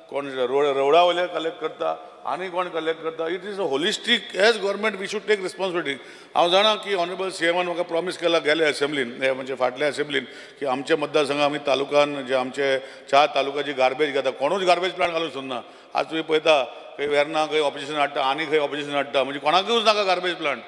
कोण रोडा वयले कलेक्ट करता आनी कोण कलेक्ट करता. It is a holistic as government we should take responsibility. हांव जाणा की ऑनरेबल सीएमान म्हाका प्रॉमीस केला गेले असेंब्लीन, म्हणजे फाटल्या असेंब्लीन, की आमच्या मतदारसंघात आमी तालुकान जे आमचे 4 तालुक्याची गार्बेज घेता, कोणूच गार्बेज प्लांट घालूंक सोदना. आज तुमी पळयता खंय वेर्ना खंय ऑपोजिशन हाडटा आनी खंय ऑपोजिशन हाडटा, म्हणजे कोणाकूच नाका गार्बेज प्लांट.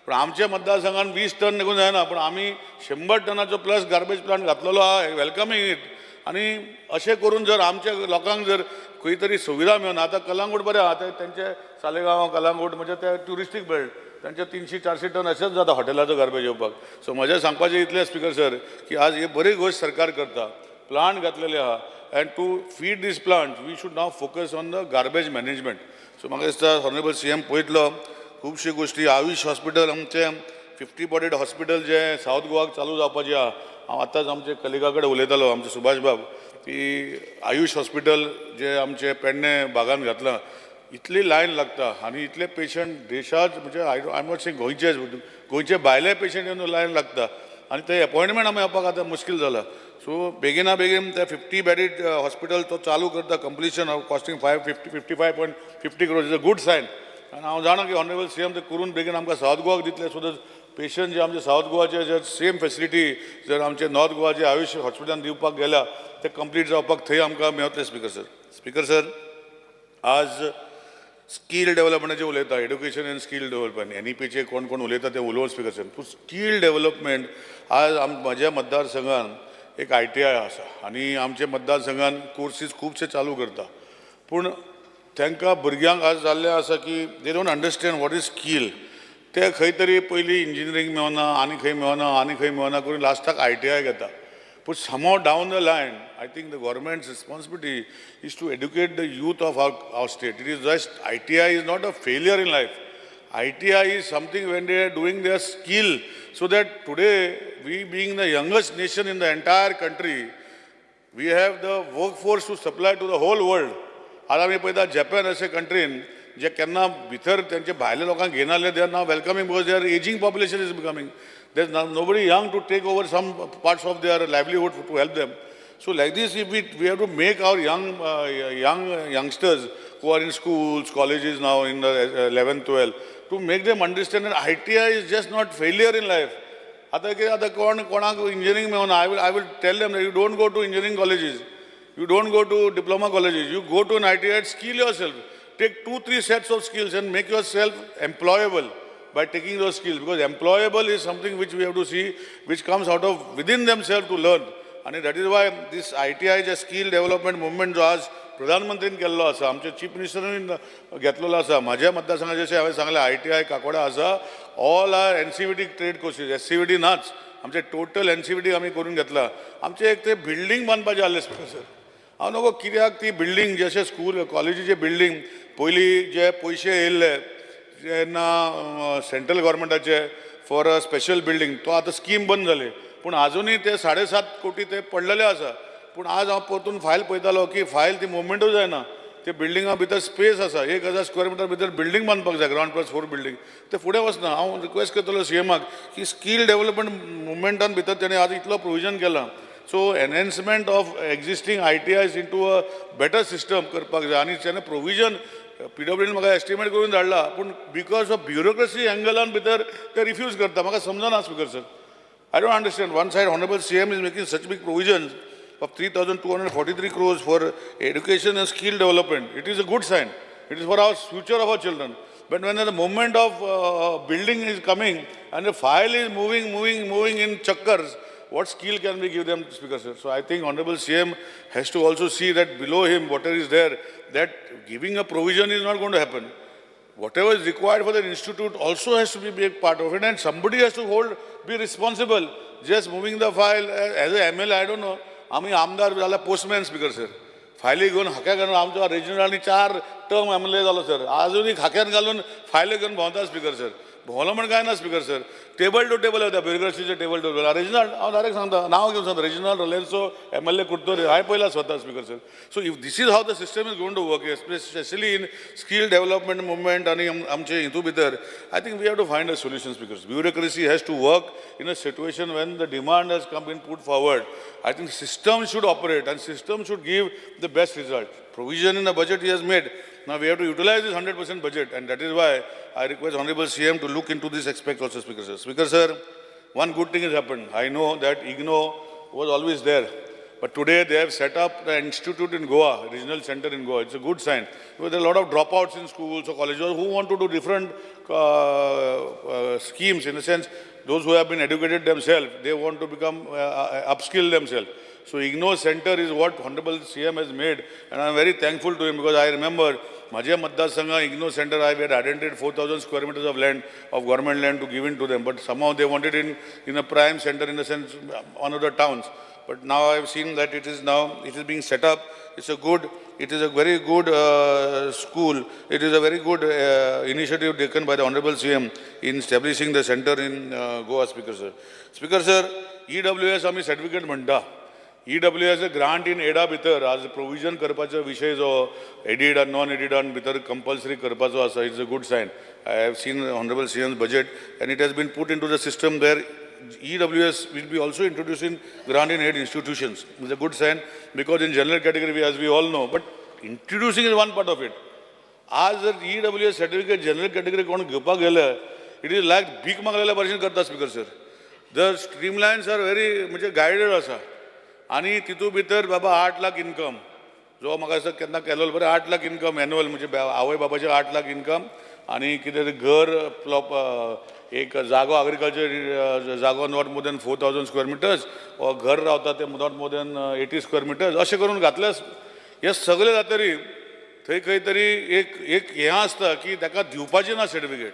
पूण आमच्या मतदारसंघान 20 टन निघून जायना, पूण आमी 100 टनाचो प्लस गार्बेज प्लांट घातलेलो आहा, वेलकमींग it. आनी अशें करून जर आमच्या लोकांक जर खंय तरी सुविधा मेळना, आतां कलांगूट बरें आहा, आतां तेंचे सालेगांव कलांगूट म्हणजे ते ट्युरिस्टीक बेल्ट, तांचे 300-400 टन अशेंच जाता हॉटेलाचो गार्बेज येवपाक. सो म्हजें सांगपाचें इतलें स्पीकर सर की आज ही बरी गोश्ट सरकार करता, प्लांट घातलेले आहा, and to feed these plants we should now focus on the garbage management. So म्हाका दिसता ऑनरेबल सीएम पळयतलो खुबश्यो गोश्टी. आयुश हॉस्पिटल आमचें 50 बॉडीड हॉस्पिटल जें सावथ गोवाक चालू जावपाचें आहा, हांव आतांच आमचे कलिगा कडेन उलयतालो, आमचे सुभाष बाब, की आयुश हॉस्पिटल जे आमचे पेडणे भागान घातलां, इतली लायन लागता आनी इतले पेशंट देशात, म्हणजे I am not saying गोंयचे, गोंयचे भायले पेशंट येवन लायन लागता आनी ते एपॉयंटमेंट आमी येवपाक आतां मुश्कील जाला. सो बेगिना बेगीन ते 50 बेडीड हॉस्पिटल तो चालू करता, completion of costing 55.50 crores is a good sign. आनी हांव जाणा की ऑनरेबल सीएम ते करून बेगीन आमकां सावथ गोवाक दितले, सो that patient जे आमचे सावथ गोवाचे जर सेम फेसिलिटी जर आमचे नॉर्थ गोवाचे आयुश हॉस्पिटलान दिवपाक गेल्या ते कंप्लीट जावपाक थंय आमकां मेवतले स्पीकर सर. स्पीकर सर, आज स्कील डेवलपमेंटाचेर उलयता, एड्युकेशन एंड स्कील डेवलपमेंट, एनईपीचे कोण कोण उलयता ते उलोवन स्पीकर सर. पूण स्कील डेवलपमेंट आज म्हज्या मतदारसंघान एक ITI आसा आनी आमच्या मतदारसंघान कोर्सीस खुबशे चालू करता, पूण तांकां भुरग्यांक आज जाल्लें आसा की they don't understand what is skill. ते खंय तरी पयलीं इंजिनियरींग मेवना आनी खंय मेवना आनी खंय मेवना करून लास्टाक ITI घेता. पूण somehow down the line I think the government's responsibility is to educate the youth of our state. It is just ITI is not a failure in life. ITI is something when they are doing their skill, so that today we being the youngest nation in the entire country, we have the workforce to supply to the whole world. आज आमी पळयता Japan अशे कंट्रीन जे केन्ना भितर तेंचे भायल्या लोकांक घेयनासले, they are now welcoming because their ageing population is becoming. There is nobody young to take over some parts of their livelihood to help them. So like this, if we have to make our young youngsters who are in schools, colleges now in the 11th, 12th, to make them understand that ITI is just not failure in life. आतां कितें, आतां कोण कोणाक engineering मेळना. I will tell them, you don't go to engineering colleges, you don't go to diploma colleges, you go to an ITI, skill yourself. Take two, three sets of skills and make yourself employable by taking those skills, because employable is something which we have to see, which comes out of within themselves to learn. आणि that is why this ITI J skill development movement जो आज प्रधानमंत्रीन केल्लो आसा, आमचे chief मिनिस्टरान घेतलेलो आसा, म्हाज्या मतदारसंघाचे जशें हांवें सांगलें, आयटीआय काकोडा आसा, all are NCVT trade courses, SCVT नाच. आमचे टोटल एनसीव्हीटी आमी करून घेतला. आमचे एक ते बिल्डींग बांदपाचें आहलें सर. हांव नको कित्याक ती बिल्डींग, जशें स्कूल कॉलेजीचे बिल्डींग पयलीं जे पयशे येयल्ले जेन्ना सेंट्रल गव्हर्मेंटाचे फॉर अ स्पेशल बिल्डींग, तो आतां स्कीम बंद जाली, पूण आजुनूय ते 7.5 कोटी ते पडलेले आसा. पूण आज हांव परतून फायल पळयतालो की फायल ती मुवमेंटूच जायना. ते बिल्डिंगा भितर स्पेस आसा, 1000 स्क्वेअर मिटर भितर बिल्डींग बांदपाक जाय, ग्रावंड प्लस फोर बिल्डींग. ते फुडें वचना. हांव रिक्वेस्ट करतलो सीएमाक की स्कील डेव्हलपमेंट मुवमेंटान भितर तेणें आज इतलो प्रोविजन केलां, so enhancement of existing ITIs into a better system करपाक जाय. आनी तेणें प्रोविजन पीडब्ल्यूडीन म्हाका एस्टिमेट करून धाडला, पूण because of bureaucracy एंगलान भितर ते रिफ्यूज करता. म्हाका समजना, Speaker sir, I don't understand. One side, Honorable CM is making such big provisions of 3,243 crores for education and skill development. It is a good sign. It is for our future of our children. But when the movement of building is coming and the file is moving, moving, moving in chakkars, what skill can we give them, Speaker sir? So I think Honorable CM has to also see that below him, whatever is there, that giving a provision is not going to happen. Whatever is required for the institute also has to be a part of it, and somebody has to hold, be responsible. Just moving the file, as a MLA, I don't know, आमी आमदार जाल्यार postman, speaker sir, फायली घेवन खाक्या घालून. आमचो Reginald आनी चार term MLA जालो सर, आजुनूय खाक्यान घालून फायली घेवन भोंवता. स्पीकर सर, भोंवलो म्हण कांय ना, speaker sir, table to table वता, ब्युरोक्रेसीचे टेबल टू टेबल. रेजिनल्ड, हांव डायरेक्ट सांगता, नांव घेवन सांगता, रेजिनल्ड लोरेन्सो एमएलए कुडतरी, हांवें पळयला स्वता, Speaker sir. So if this is how the system is going to work, especially in skill development movement आनी आमचे हितू भितर, I think we have to find a solution, Speaker. Bureaucracy has to work in a situation when the demand has come been put forward. I think system should operate and system should give the best result. Provision in the budget he has made. Now we have to utilize this 100% budget, and that is why I request Honorable CM to look into this aspect also, Speaker sir. Speaker sir, one good thing has happened. I know that IGNOU was always there. But today they have set up the institute in Goa, regional center in Goa. It's a good sign. Because there are a lot of dropouts in schools or colleges who want to do different schemes, in a sense, those who have been educated themselves, they want to become, upskill themselves. So IGNOU center is what Honorable CM has made, and I am very thankful to him because I remember माझ्या मतदारसंघात IGNOU center, I had identified 4,000 square meters of land, of government land to give in to them, but somehow they wanted in a prime center, in the sense, one of the towns. But now I have seen that it is now, it is being set up. It is a very good school. It is a very good initiative taken by the Honorable CM in establishing the center in Goa, Speaker sir. Speaker sir, EWS आमी certificate म्हणटा. EWS grant in एडा भितर आज provision करपाचो विशय जो aided आनी non एडिडान भितर कंपल्सरी करपाचो आसा, it's a good sign. I have seen Honorable CM's budget and it has been put into the system where EWS will be also introduced in grant in aid institutions. It's a good sign because in general category, as we all know, but introducing is one part of it. आज जर EWS certificate general category कोण घेवपाक गेले, it is like भीक मागलेल्या भशेन करता, Speaker sir. The streamlines are very म्हणजे guided आसा आनी तितू भितर बाबा 8 लाख इनकम जो म्हाका दिसता केन्ना केल्लो बरें, 8 लाख इनकम एनुअल, म्हणजे आवय बापाचे 8 लाख इनकम आनी कितें तरी घर प्लॉप, एक जागो, एग्रीकल्चर जागो not more than 4,000 square meters वा घर रावता ते not more than 80 square meters अशें करून घातल्यास, हे सगळें जातरी थंय खंय तरी एक एक हें आसता की ताका दिवपाचें ना सर्टिफिकेट,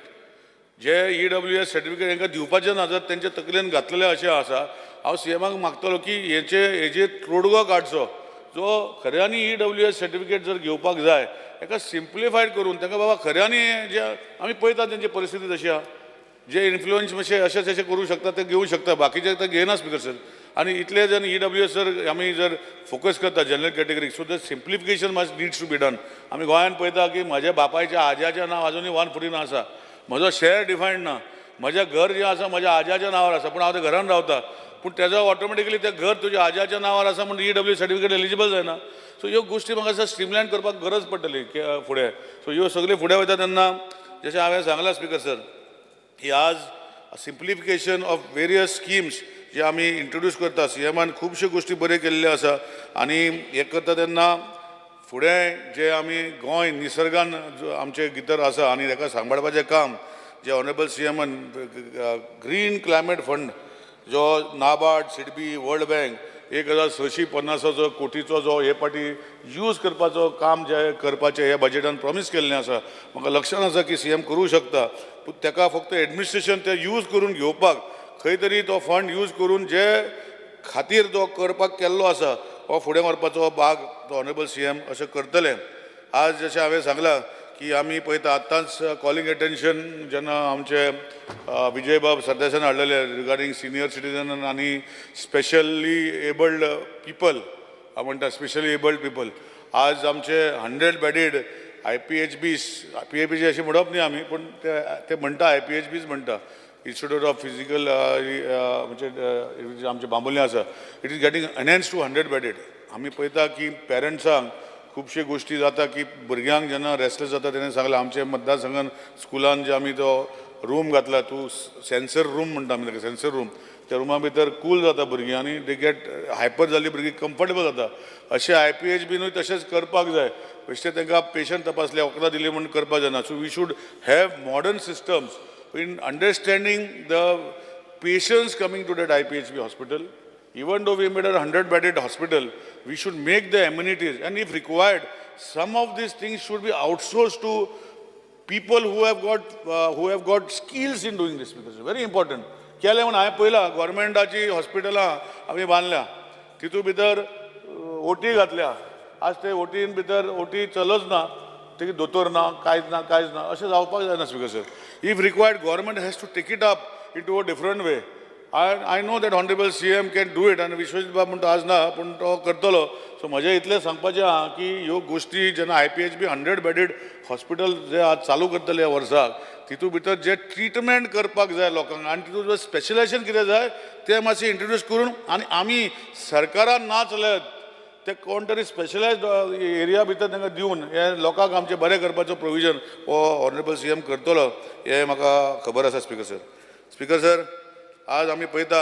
जे ईडब्ल्यूएस सर्टिफिकेट हांकां दिवपाचें ना जर तेंच्या तकलेन घातलेलें अशें आसा. हांव सीएमाक मागतलो की हेचे हेजेर तोडगो काडचो, जो खऱ्यांनी ईडब्ल्यूएस सर्टिफिकेट जर घेवपाक जाय ताका सिम्प्लिफायड करून ताका बाबा खऱ्यांनी जे आमी पळयता तेंची परिस्थिती तशी आहा, जे इन्फ्लुयन्स मातशे अशें तशें करूं शकता ते घेवं शकता, बाकीचे ते घेयना. Speaker sir. आनी इतले जर ईडब्ल्यू एस जर आमी जर फोकस करता general कॅटेगरीक, so the simplification must needs to be done. आमी गोंयांत पळयता की म्हज्या बापायच्या आज्याचें नांव आजुनूय 114 आसा, म्हजो शेअर डिफायन्ड ना, म्हजें घर जें आसा म्हज्या आज्याच्या नांवार आसा, पूण हांव त्या घरान रावता, पूण तेजो ऑटोमॅटिकली तें घर तुज्या आज्याच्या नांवार आसा म्हूण ईडब्ल्यू सर्टिफिकेट एलिजिबल जायना. सो ह्यो गोश्टी म्हाका दिसता स्ट्रीमलायन करपाक गरज पडटली फुडें. सो ह्यो सगल्यो फुडें वयता तेन्ना जशें हांवें सांगलां स्पिकर सर की आज सिम्प्लिफिकेशन ऑफ वेरियस स्किम्स जे आमी इंट्रोड्यूस करता, सीएमान खुबश्यो गोश्टी बऱ्यो केल्ल्यो आसा. आनी हें करता तेन्ना फुडें जे आमी गोंय निसर्गान आमचे भितर आसा आनी ताका सांबाळपाचें काम जे ऑनरेबल सीएमान ग्रीन क्लायमेट फंड जो नाबार्ड, सिडबी, वर्ल्ड बँक 1650 कोटीचो जो हे पाटी यूज करपाचो काम जे करपाचें हे बजेटान प्रॉमीस केल्लें आसा. म्हाका लक्षान आसा की सीएम करूं शकता, पूण ताका फक्त एडमिनिस्ट्रेशन तें यूज करून घेवपाक खंय तरी तो फंड यूज करून जे खातीर तो करपाक केल्लो आसा हो फुडें व्हरपाचो भाग तो ऑनरेबल सीएम अशें करतले. आज जशें हांवें सांगलां की आमी पळयता आत्तांच कॉलिंग एटेन्शन जेन्ना आमचे विजयबाब सरदेसान हाडलेले रिगार्डींग सिनियर सिटीजन आनी स्पेशली एबल्ड पिपल, हांव म्हणटा स्पेशली एबल्ड पिपल, आज आमचे 100 bedded IPHBs, PHB अशें म्हणप न्ही आमी, पूण ते म्हणटा आयपीएचबीज म्हणटा, इन्स्टिट्यूट ऑफ फिजिकल म्हणजे आमचे बांबोली आसा, it is getting enhance to 100 bedded. आमी पळयता की पेरंट्सांक खुबश्यो गोश्टी जाता की भुरग्यांक जेन्ना रेस्टलेस जाता तेन्ना सांगलें आमचे मतदारसंघान स्कुलान जे आमी तो रूम घातला, तूं सेन्सर रूम म्हणटा आमी ताका, सेन्सर रूम, त्या रुमा भितर कूल जाता भुरगीं आनी they get hyper जाल्ली भुरगीं कम्फर्टेबल जाता. अशें आयपीएचबीनूय तशेंच करपाक जाय, बेश्टे तांकां पेशंट तपासले वखदां दिली म्हूण करपाक जायना. So we should have modern systems in understanding the patients coming to that IPHB hospital. Even though we made a 100-bedded hospital, we should make the amenities, and if required, some of these things should be outsourced to people who have got skills in doing this, because it's very important. केलें म्हूण हांवें पळयलां गव्हर्मेंटाची हॉस्पिटलां आमी बांदल्या, तितू भितर OT घातल्या, आज ते ओटीन भितर ओटी चलच ना, ते दोतोर ना, कांयच ना, कांयच ना, अशें जावपाक जायना speaker sir. If required, government has to take it up into a different way. I know that honourable CM can do it, आनी विश्वजीत बाब म्हणटा आज ना, पूण तो करतलो. सो म्हजें इतलें सांगपाचें आहा की ह्यो गोश्टी जेन्ना आयपीएचबी 100 बेडीड हॉस्पिटल जे आज चालू करतले ह्या वर्साक, तितू भितर जे ट्रिटमेंट करपाक जाय लोकांक आनी तितून जर स्पेशलायझेशन कितें जाय तें मातशें इंट्रोड्यूस करून, आनी आमी सरकारान ना जाल्यार ते कोण तरी स्पेशलायज्ड एरिया भितर तांकां दिवन हे लोकांक आमचें बरें करपाचो प्रोविजन हो ऑनरेबल सीएम करतलो हें म्हाका खबर आसा स्पिकर सर. स्पिकर सर, आज आमी पळयता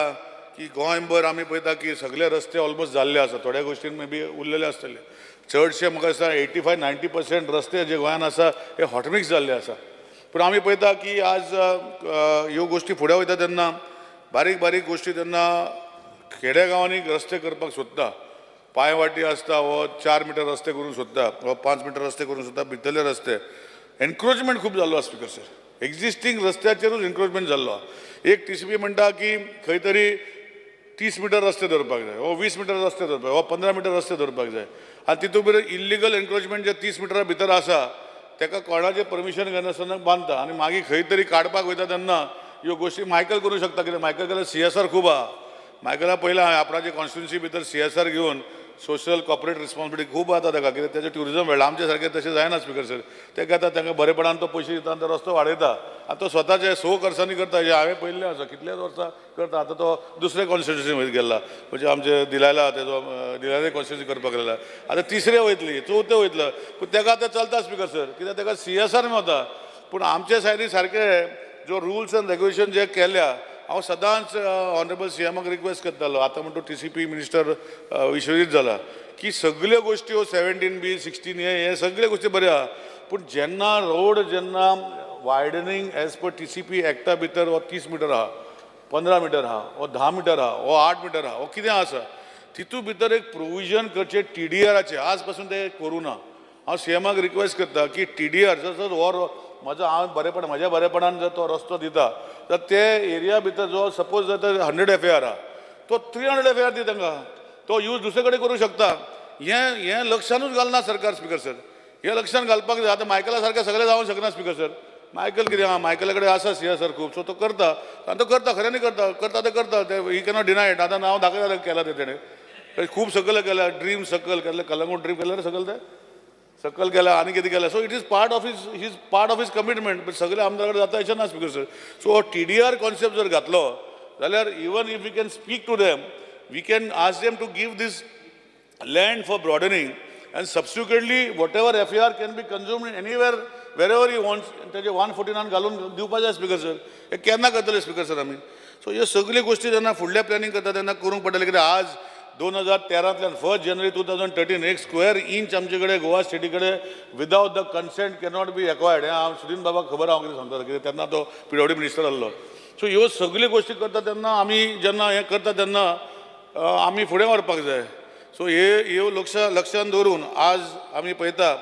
की गोंयभर आमी पळयता की सगळे रस्ते ऑलमोस्ट जाल्ले आसा, थोड्या गोश्टीन मे बी उरलेले आसतले, चडशे म्हाका दिसता 85-90% रस्ते जे गोंयान आसा हे हॉटमिक्स जाल्ले आसा. पूण आमी पळयता की आज ह्यो गोश्टी फुडें वयता तेन्ना बारीक बारीक गोश्टी तेन्ना खेड्या गांवांनी रस्ते करपाक सोदता, पांयवाटी आसता हो 4 मिटर रस्ते करूंक सोदता, हो 5 मिटर रस्ते करूंक सोदता, भितरले रस्ते एनक्रोचमेंट खूब जाल्लो आसा स्पिकर सर, एक्झिस्टींग रस्त्याचेरूच एनक्रोचमेंट जाल्लो आसा. एक टीसीपी म्हणटा की खंय तरी 30 मिटर रस्ते दवरपाक जाय, हो 20 मिटर रस्ते दवरपाक जाय, हो 15 मिटर रस्ते दवरपाक जाय, आनी तितून भितर इल्लिगल एनक्रोचमेंट जे 30 मिटरा भितर आसा ताका कोणाचें परमिशन घेनासतना बांदता आनी मागीर खंय तरी काडपाक वयता तेन्ना ह्यो गोश्टी मायकल करूंक शकता. कित्याक मायकल केल्यार सीएसआर खूब आहा, मायकला पयलें हांवें आपणाचे कॉन्स्टिट्युन्सी भितर सीएसआर घेवन सोशल कॉर्पोरेट रिस्पॉन्सिबिलिटी खूब जाता ताका, कित्याक तेजें ट्युरिजम वेळ आमचे सारकें तशें जायना स्पिकर सर. ते घेता तांकां बरेपणान तो पयशे दिता आनी तो रस्तो वाडयता आनी तो स्वताचे 6 वर्सांनी करता, हें हांवें पळयल्लें आसा, कितल्याच वर्सां करता. आतां तो दुसरे कॉन्स्टिट्युन्सी वयर गेला, म्हणजे आमचे दिलायला तेजो दिलायला कॉन्स्टिट्युन्सी करपाक गेला, आतां तिसरे वयतली, चवथे वयतलो, पूण ताका आतां चलता स्पिकर सर, कित्याक ताका सीएसआर मेवता. पूण आमचे सायडीन सारकें जो रुल्स एंड रेगुलेशन जे केल्या, हांव सदांच ऑनरेबल सीएमाक रिक्वेस्ट करतालो, आतां म्हणटा टीसीपी मिनिस्टर विश्वजीत जाला की सगल्यो गोश्टी ह्यो 17B 16A हे सगळ्यो गोश्टी बऱ्यो आहा, पूण जेन्ना रोड जेन्ना वायडनींग एज पर टीसीपी एक्टा भितर हो 30 मिटर आहा, 15 मिटर आहा, हो 10 मिटर आहा, हो 8 मिटर आहा, हो कितें आसा, तितू भितर एक प्रोविजन करचें टीडीआराचें, आज पासून तें करूं ना. हांव सीएमाक रिक्वेस्ट करता की टीडीआर जर हो म्हजो हांव बरेपण म्हज्या बरेपणान जर तो रस्तो दिता तर ते एरिया भितर जो सपोज जर 100 एफआर आहा तो 300 एफआर दी तांकां, तो यूज दुसरे कडेन करूं शकता. हें हें लक्षानूच घालना सरकार स्पिकर सर, हें लक्षान घालपाक जाय. आतां मायकला सारकें सगळें जावंक शकना स्पिकर सर, मायकल कितें आहा, मायकला कडेन आसा सी एस आर खूब, सो तो करता आनी तो करता, खऱ्यांनी करता, करता ते करता, ते ही कॅनॉट डिनाय it. आतां हांव दाखयता केला ते तेणें खूब सकयल केला, ड्रीम सकयल केल्लें, कलंगूट ड्रीम केलें सकयल, ते सकयल केला आनी कितें केलां. So it is part of his part of his commitment. But सगळे आमदार कडेन जाता अशें ना speaker sir. So TDR concept जर घातलो जाल्यार even if we can speak to them, we can ask them to give this land for broadening and subsequently whatever FAR can be consumed in anywhere wherever he wants, तेजे 149 घालून दिवपा जाय speaker sir. हे केन्ना करतले speaker sir आमी? So ह्यो सगल्यो गोश्टी जेन्ना फुडल्या प्लॅनिंग करता तेन्ना करूंक पडटलें. कित्याक आज 2013 1 जानेवारी 2013 एक स्क्वेअर इंच आमचे कडेन गोवा स्टेटी कडेन without the consent cannot be acquired. हें हांव सुदीन बाबाक खबर हांव कितें सांगता, कित्याक तेन्ना तो पीडब्ल्यूडी मिनिस्टर आहलो. सो ह्यो सगल्यो गोश्टी करता तेन्ना आमी जेन्ना हें करता तेन्ना आमी फुडें व्हरपाक जाय. सो हे ह्यो लक्षान दवरून आज आमी पळयता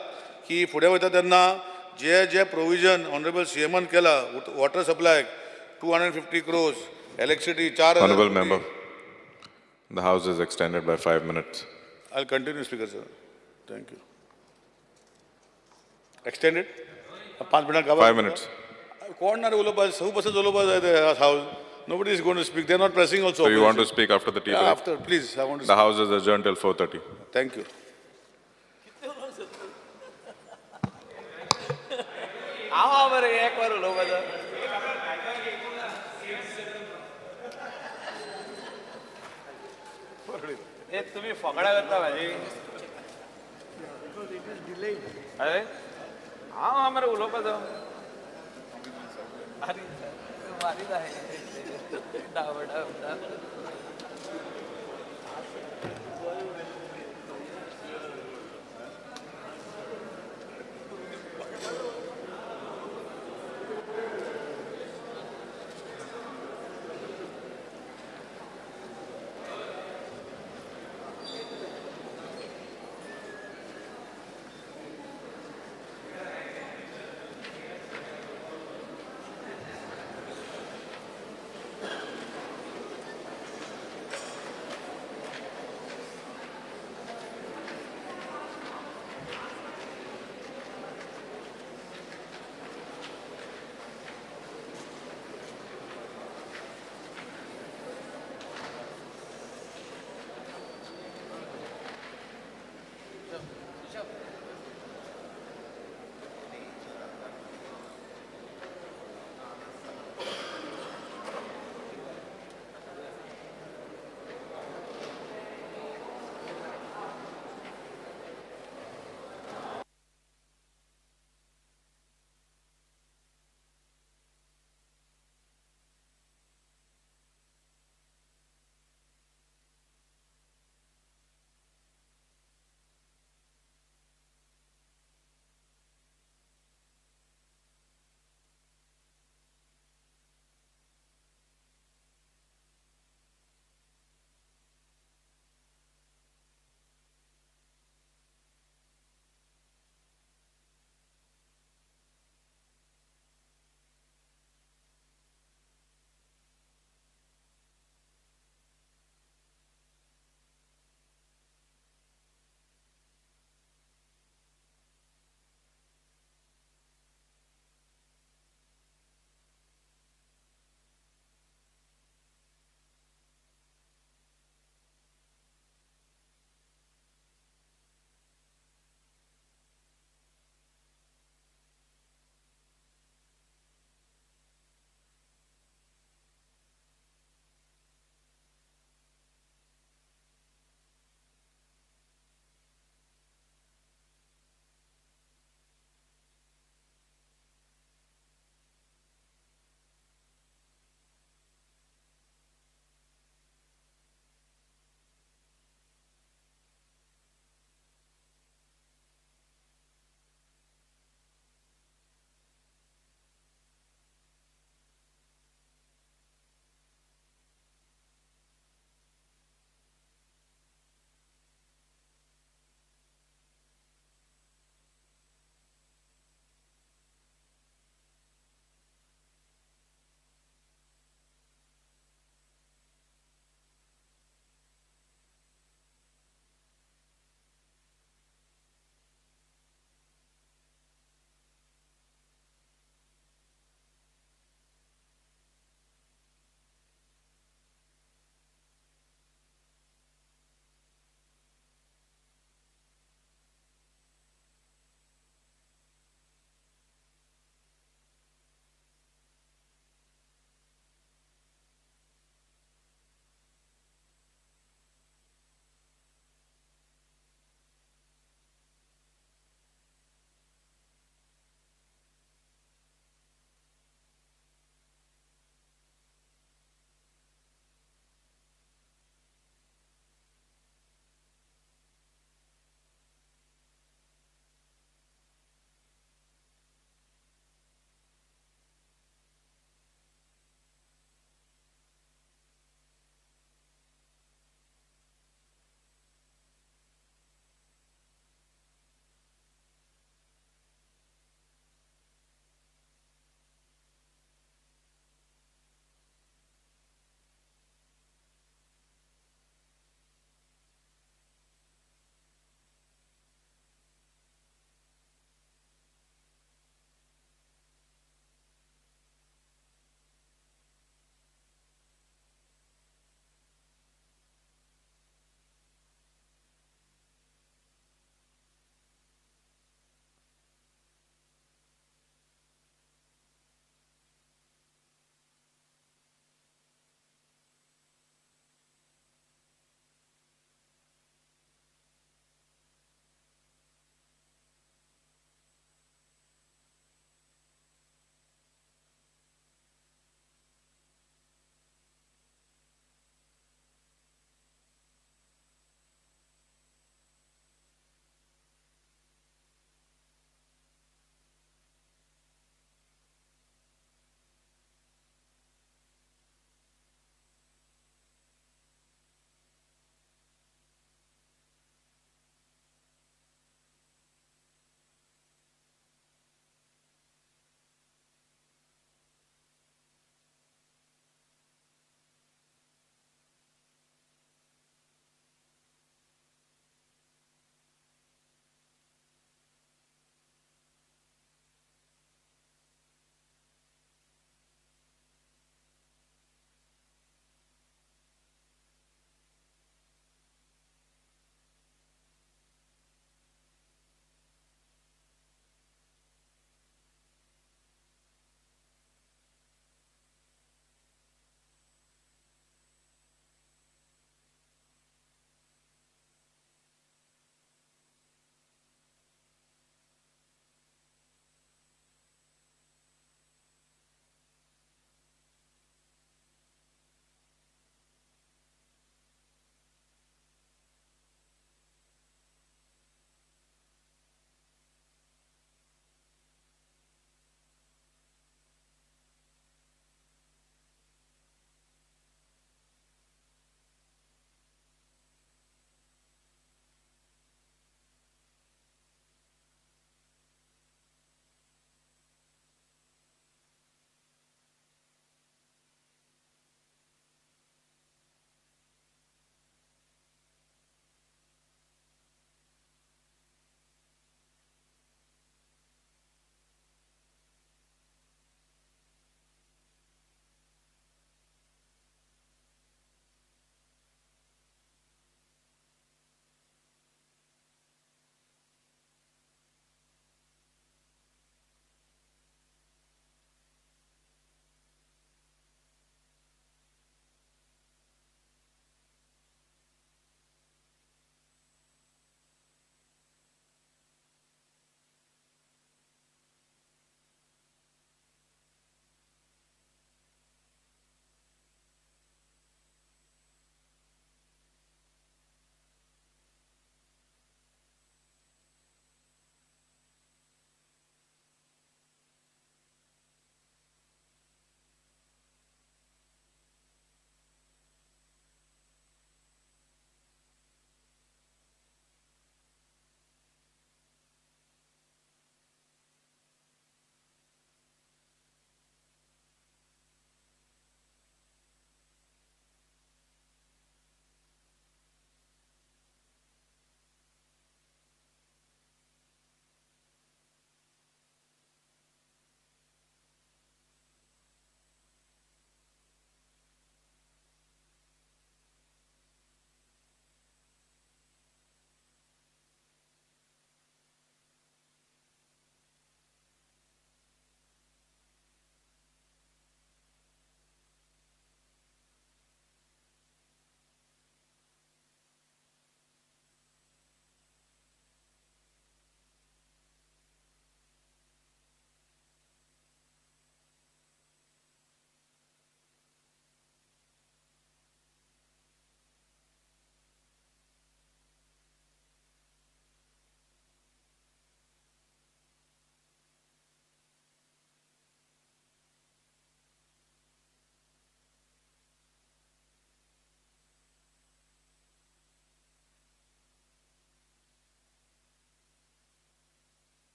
की फुडें वयता तेन्ना जे जे प्रोविजन ऑनरेबल सी एमान केला, water सप्लायक 250 crores, electricity 4,000. Honorable member, the House is extended by 5 minutes. I'll continue, Speaker sir. Thank you. Extended? 5 minutes. 5 minutes. कोण ना रे उलोवपा, सौ बसत उलोवपा जाय ते house. Nobody is going to speak. They are not pressing also. So you want to speak after the tea break? After, please. I want to The House is adjourned till 4:30. Thank you. हांव मरे एक वर उलोवपाचो. ए तुमी फकडां करता भाजी. अरे हांव हा मरे उलोवपाचो. मारीत आहे डावडा.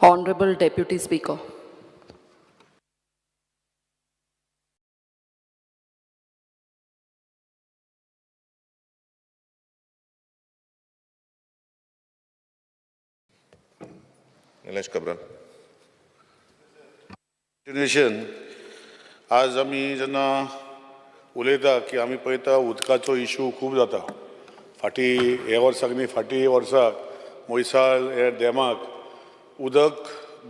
Honorable Deputy Speaker. Nilesh Cabral. Continuation आज आमी जेन्ना उलयता की आमी पळयता, उदकाचो इशू खूब जाता. फाटीं हे वर्साक न्ही, फाटीं वर्साक मोयसाळ हे डॅमाक उदक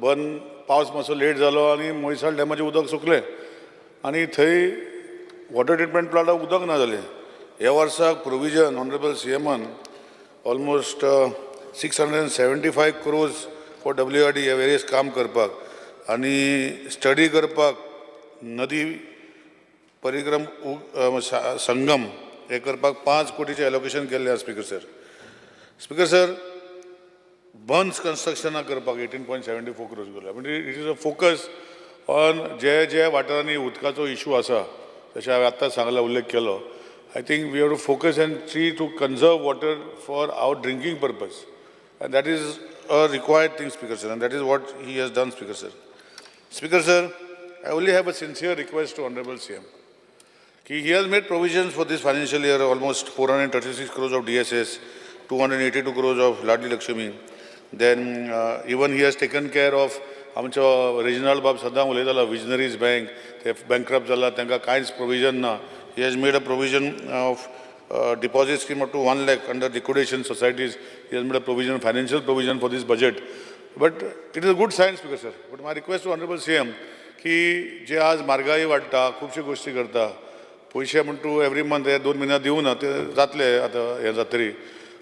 बंद, पावस मातसो लेट जालो आनी मोयसाळ डॅमाचें उदक सुकलें आनी थंय वॉटर ट्रिटमेंट प्लांटाक उदक ना जालें. ह्या वर्साक प्रोविजन ऑनरेबल सी एमान almost 675 crores for WRD हे वेरियस काम करपाक आनी स्टडी करपाक, नदी परिक्रम संगम हे करपाक 5 कोटीचें एलोकेशन केल्लें आसा. Speaker sir, speaker sir, bunds कन्स्ट्रक्शनां करपाक 18.74 crores गेले. म्हणजे it is a focus on जे जे वाठारांनी उदकाचो इशू आसा, जशें हांवें आत्तां सांगला, उल्लेख केलो. I think we have to focus and see to conserve water for our drinking purpose, and that is a required thing, Speaker sir, and that is what he has done, Speaker sir. Speaker sir, I only have a sincere request to Honorable CM. He has made provisions for this financial year almost 436 crores of DSS, 282 crores of Ladli Lakshmi. Then even he has taken care of आमचो regional बाब सदां उलयतालो, visionaries bank ते bankrupt जाला, तांकां कांयच provision ना. He has made a provision of deposit scheme up to 1 lakh under liquidation societies. He has made a provision, financial provision for this budget. But it is a good sign, Speaker sir. But my request to Honorable CM की जे आज म्हारगाई वाडटा, खुबश्यो गोश्टी करता, पयशे म्हण तूं every month हे 2 म्हयन्या दिवना, ते जातले आतां हें जातरी,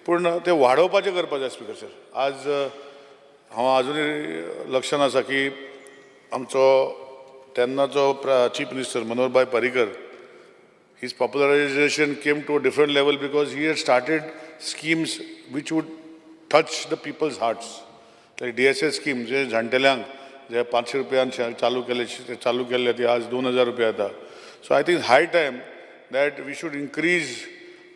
पूण ते वाडोवपाचें करपाक जाय. स्पिकर सर, आज हांव आजुनूय लक्षान आसा की आमचो तेन्नाचो chief minister Manoharbhai Parrikar, his popularization came to a different level because he had started schemes which would touch the people's hearts. Like DSS scheme, जे जाणटेल्यांक जे 500 रुपयान चालू केले, चालू केल्ले, ते आज 2000 रुपया येता. So I think high time that we should increase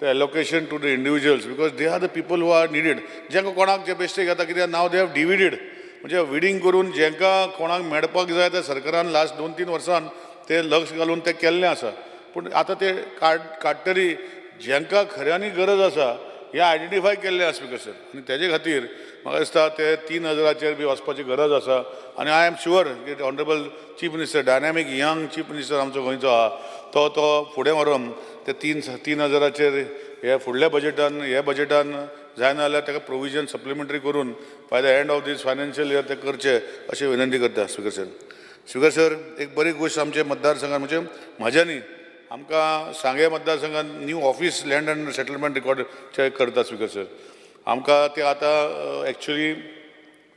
the allocation to the individuals because they are the people who are needed. जेंका कोणाक जे बेश्टे घेता, कित्याक नाव they have डिविडेड, म्हणजे विडींग करून जेंका कोणाक मेळपाक जाय ते सरकारान लास्ट 2-3 वर्सान ते लक्ष घालून ते केल्लें आसा. पूण आतां ते काडटरी जेंका खऱ्यांनी गरज आसा हें आयडेंटिफाय केल्लें आसा, स्पिकर सर. आनी तेजे खातीर म्हाका दिसता ते 3000चेर बी वचपाची गरज आसा. आनी I am sure की Honorable Chief Minister, dynamic young Chief Minister आमचो गोंयचो आहा, तो तो फुडें व्हरोन ते 3000चेर हे फुडल्या बजेटान, हे बजेटान जायना जाल्यार ताका प्रोविजन सप्लिमेंटरी करून by the end of this financial year ते करचे अशें विनंती करता. स्पिकर सर, स्पिकर सर, एक बरी गोश्ट आमचे मतदारसंघात, म्हणजे म्हज्या न्ही, आमकां सांगें मतदारसंघात new office land and settlement record करता. स्पिकर सर, आमकां ते आतां एक्चुली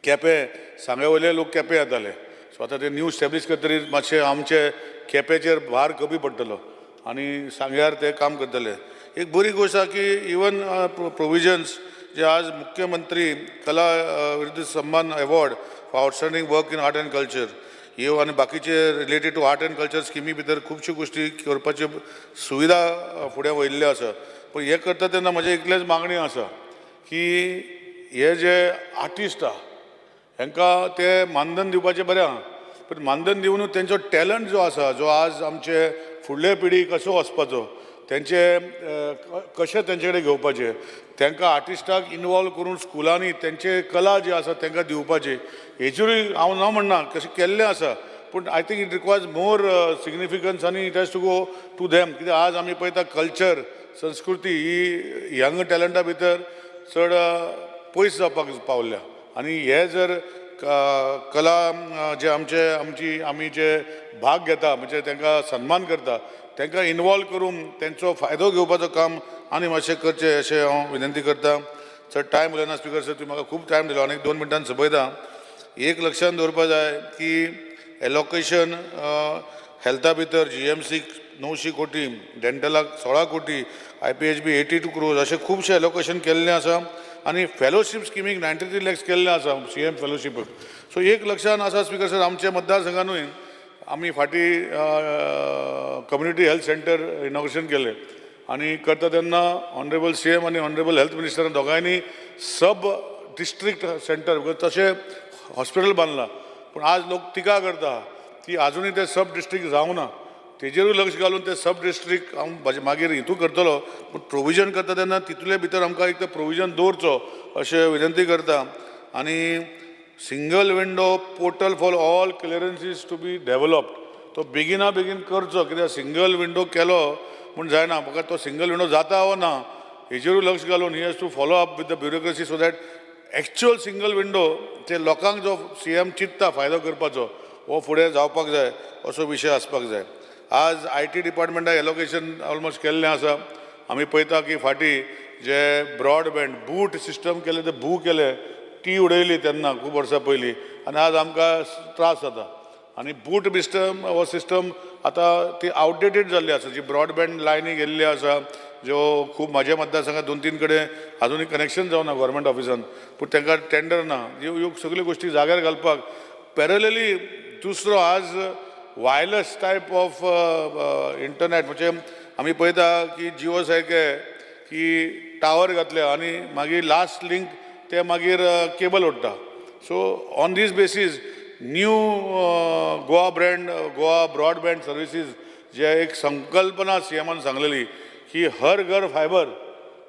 केपें, सांग्या वयले लोक केपें येताले. सो आतां ते न्यू स्टॅब्लिश करतरीर मातशें आमचे केपेंचेर भार कमी पडटलो आनी सांग्यार ते काम करतले. एक बरी गोश्ट आसा की इवन प्रोविजन्स जे आज मुख्यमंत्री कला विरुद्ध सम्मान award for outstanding work in art and culture ह्यो आनी बाकीचे related to art and culture स्किमी भितर खुबश्यो गोश्टी करपाच्यो सुविधा फुडें वयल्ल्यो आसा. पूण हें करता तेन्ना म्हजें इतलेंच मागणी आसा की हे जे आर्टिस्ट आहा, हेंकां ते मानधन दिवपाचें बरें आहा, पूण मानधन दिवनूच तेंचो टॅलंट जो आसा, जो आज आमचे फुडले पिढी कसो वचपाचो, तेंचे कशें तेंचे कडेन घेवपाचें, तांकां आर्टिस्टाक इनवॉल्व करून स्कुलांनी तेंचे कला जी आसा तांकां दिवपाची, हेचेरूय हांव ना म्हणना, कशें केल्लें आसा, पूण I think it requires more significance आनी it has to go to them. कित्याक आज आमी पळयता, कल्चर, संस्कृती ही यंग टॅलंटा भितर चड पयस जावपाक पावल्या. आनी हे जर कला जे आमचे आमची आमी जे भाग घेता, म्हणजे तांकां सन्मान करता, तांकां इनवॉल्व करून तेंचो फायदो घेवपाचो काम आनी मातशें करचें अशें हांव विनंती करता. चड टायम उलयना. स्पिकर सर, तुवें म्हाका खूब टायम दिलो आनी 2 मिनटान सोंपयता. एक लक्षान दवरपा जाय की एलोकेशन हेल्था भितर जीएमसीक 900 कोटी, डेंटलाक 16 कोटी, आयपीएचबी 82 क्रोर्स अशें खुबशें एलोकेशन केल्लें आसा. आनी फेलोशीप स्किमीक 93 लॅक्स केल्लें आसा, सीएम फेलोशीपाक. सो एक लक्षान आसा, स्पिकर सर, आमच्या मतदारसंघानूय आमी फाटीं कम्युनिटी हेल्थ सेंटर इनॉग्रेशन केलें आनी करता तेन्ना ऑनरेबल सीएम आनी ऑनरेबल हेल्थ मिनिस्टर दोगांयनी सब डिस्ट्रिक्ट सेंटर, तशें हॉस्पिटल बांदलां, पूण आज लोक टिका करता की आजुनूय तें सब डिस्ट्रिक्ट जावंक ना. तेजेरूय लक्ष घालून तें सब डिस्ट्रिक्ट हांव मागीर हितू करतलो, पूण प्रोविजन करता तेन्ना तितूले भितर आमकां एक तें प्रोविजन दवरचो अशें विनंती करता. आनी single window portal for all clearances to be developed, तो बेगिना बेगीन करचो, कित्याक सिंगल विंडो केलो म्हूण जायना, फकत तो सिंगल विंडो जाता वो ना हेजेरूय लक्ष घालून he has to follow up with the bureaucracy so that actual single window ते लोकांक जो सी एम चिंत्ता फायदो करपाचो हो फुडें जावपाक जाय असो विशय आसपाक जाय. आज I T डिपार्टमेंटाक एलोकेशन ऑलमोस्ट केल्लें आसा. आमी पळयता की फाटीं जे ब्रॉडबँड बूट सिस्टम केलें ते बू केलें, टी उडयली तेन्ना खूब वर्सां पयलीं, आनी आज आमकां त्रास जाता. आनी बूट सिस्टम हो सिस्टम आतां ती आवटडेटेड जाल्ली आसा. जी ब्रॉडबँड लायनी गेल्ली आसा ज्यो खूब म्हाज्या मतदारसंघात 2-3 कडेन आजुनूय कनेक्शन जावना गव्हर्मेंट ऑफिसान, पूण तांकां टेंडर ना. ह्यो सगल्यो गोश्टी जाग्यार घालपाक पॅरलली दुसरो आज वायरलेस टायप ऑफ इंटरनेट, म्हणजे आमी पळयता की जिओ सारके की टावर घातले आनी मागीर लास्ट लिंक ते मागीर केबल ओडटा. So on this basis new Goa brand Goa broadband services जे एक संकल्पना सी एमान सांगलेली की हर घर फायबर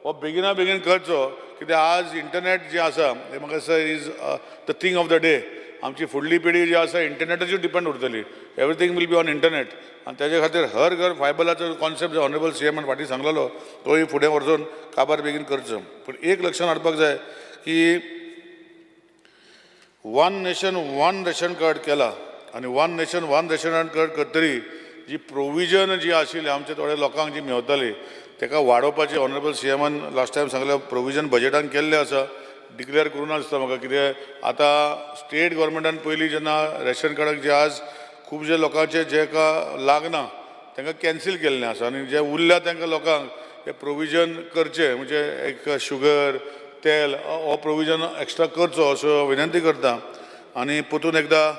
हो बेगिना बेगीन करचो, कित्याक आज इंटरनेट जें आसा तें म्हाका दिसता is the thing of the day. आमची फुडली पिढी जी आसा इंटरनेटाचेर डिपेंड उरतली, everything will be on internet. आनी तेजे खातीर हर घर फायबराचो कॉन्सेप्ट जो ऑनरेबल सी एमान फाटीं सांगलेलो तोय फुडें वचून काबार बेगीन करचो. पूण एक लक्षांत हाडपाक जाय की one nation one ration card केला आनी one nation one ration card करतरी जी प्रोविजन जी आशिल्ली आमच्या थोड्या लोकांक जी मेवताली ताका वाडोवपाची ऑनरेबल सी एमान लास्ट टायम सांगलें प्रोविजन बजेटान केल्लें आसा, डिक्लेअर करूं ना दिसता म्हाका, कित्याक आतां स्टेट गव्हर्मेंटान पयलीं जेन्ना रेशन कार्डाक जे आज खुबशे लोकांचे जेका लागना तांकां कॅन्सील केल्लें आसा आनी जे उरल्या तांकां लोकांक हे प्रोविजन करचें, म्हणजे एक शुगर तेल हो प्रोविजन एक्स्ट्रा करचो असो विनंती करता. आनी परतून एकदां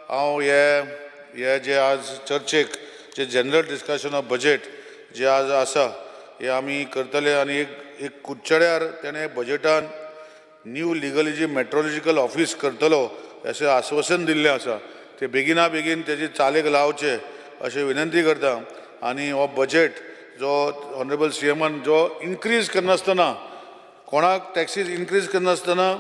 हांव हे जे आज चर्चेक जे जनरल डिस्कशन ऑफ बजेट जे आज आसा हे आमी करतले. आनी एक कुडचड्यार तेणें बजेटान न्यू लिगलिजी मेट्रोलॉजिकल ऑफीस करतलो अशें आश्वासन दिल्लें आसा, ते बेगिना बेगीन तेजी चालीक लावचें अशें विनंती करता. आनी हो बजेट जो ऑनरेबल सी एमान जो इनक्रीज करनासतना कोणाक टॅक्सीज इनक्रीज करनासतना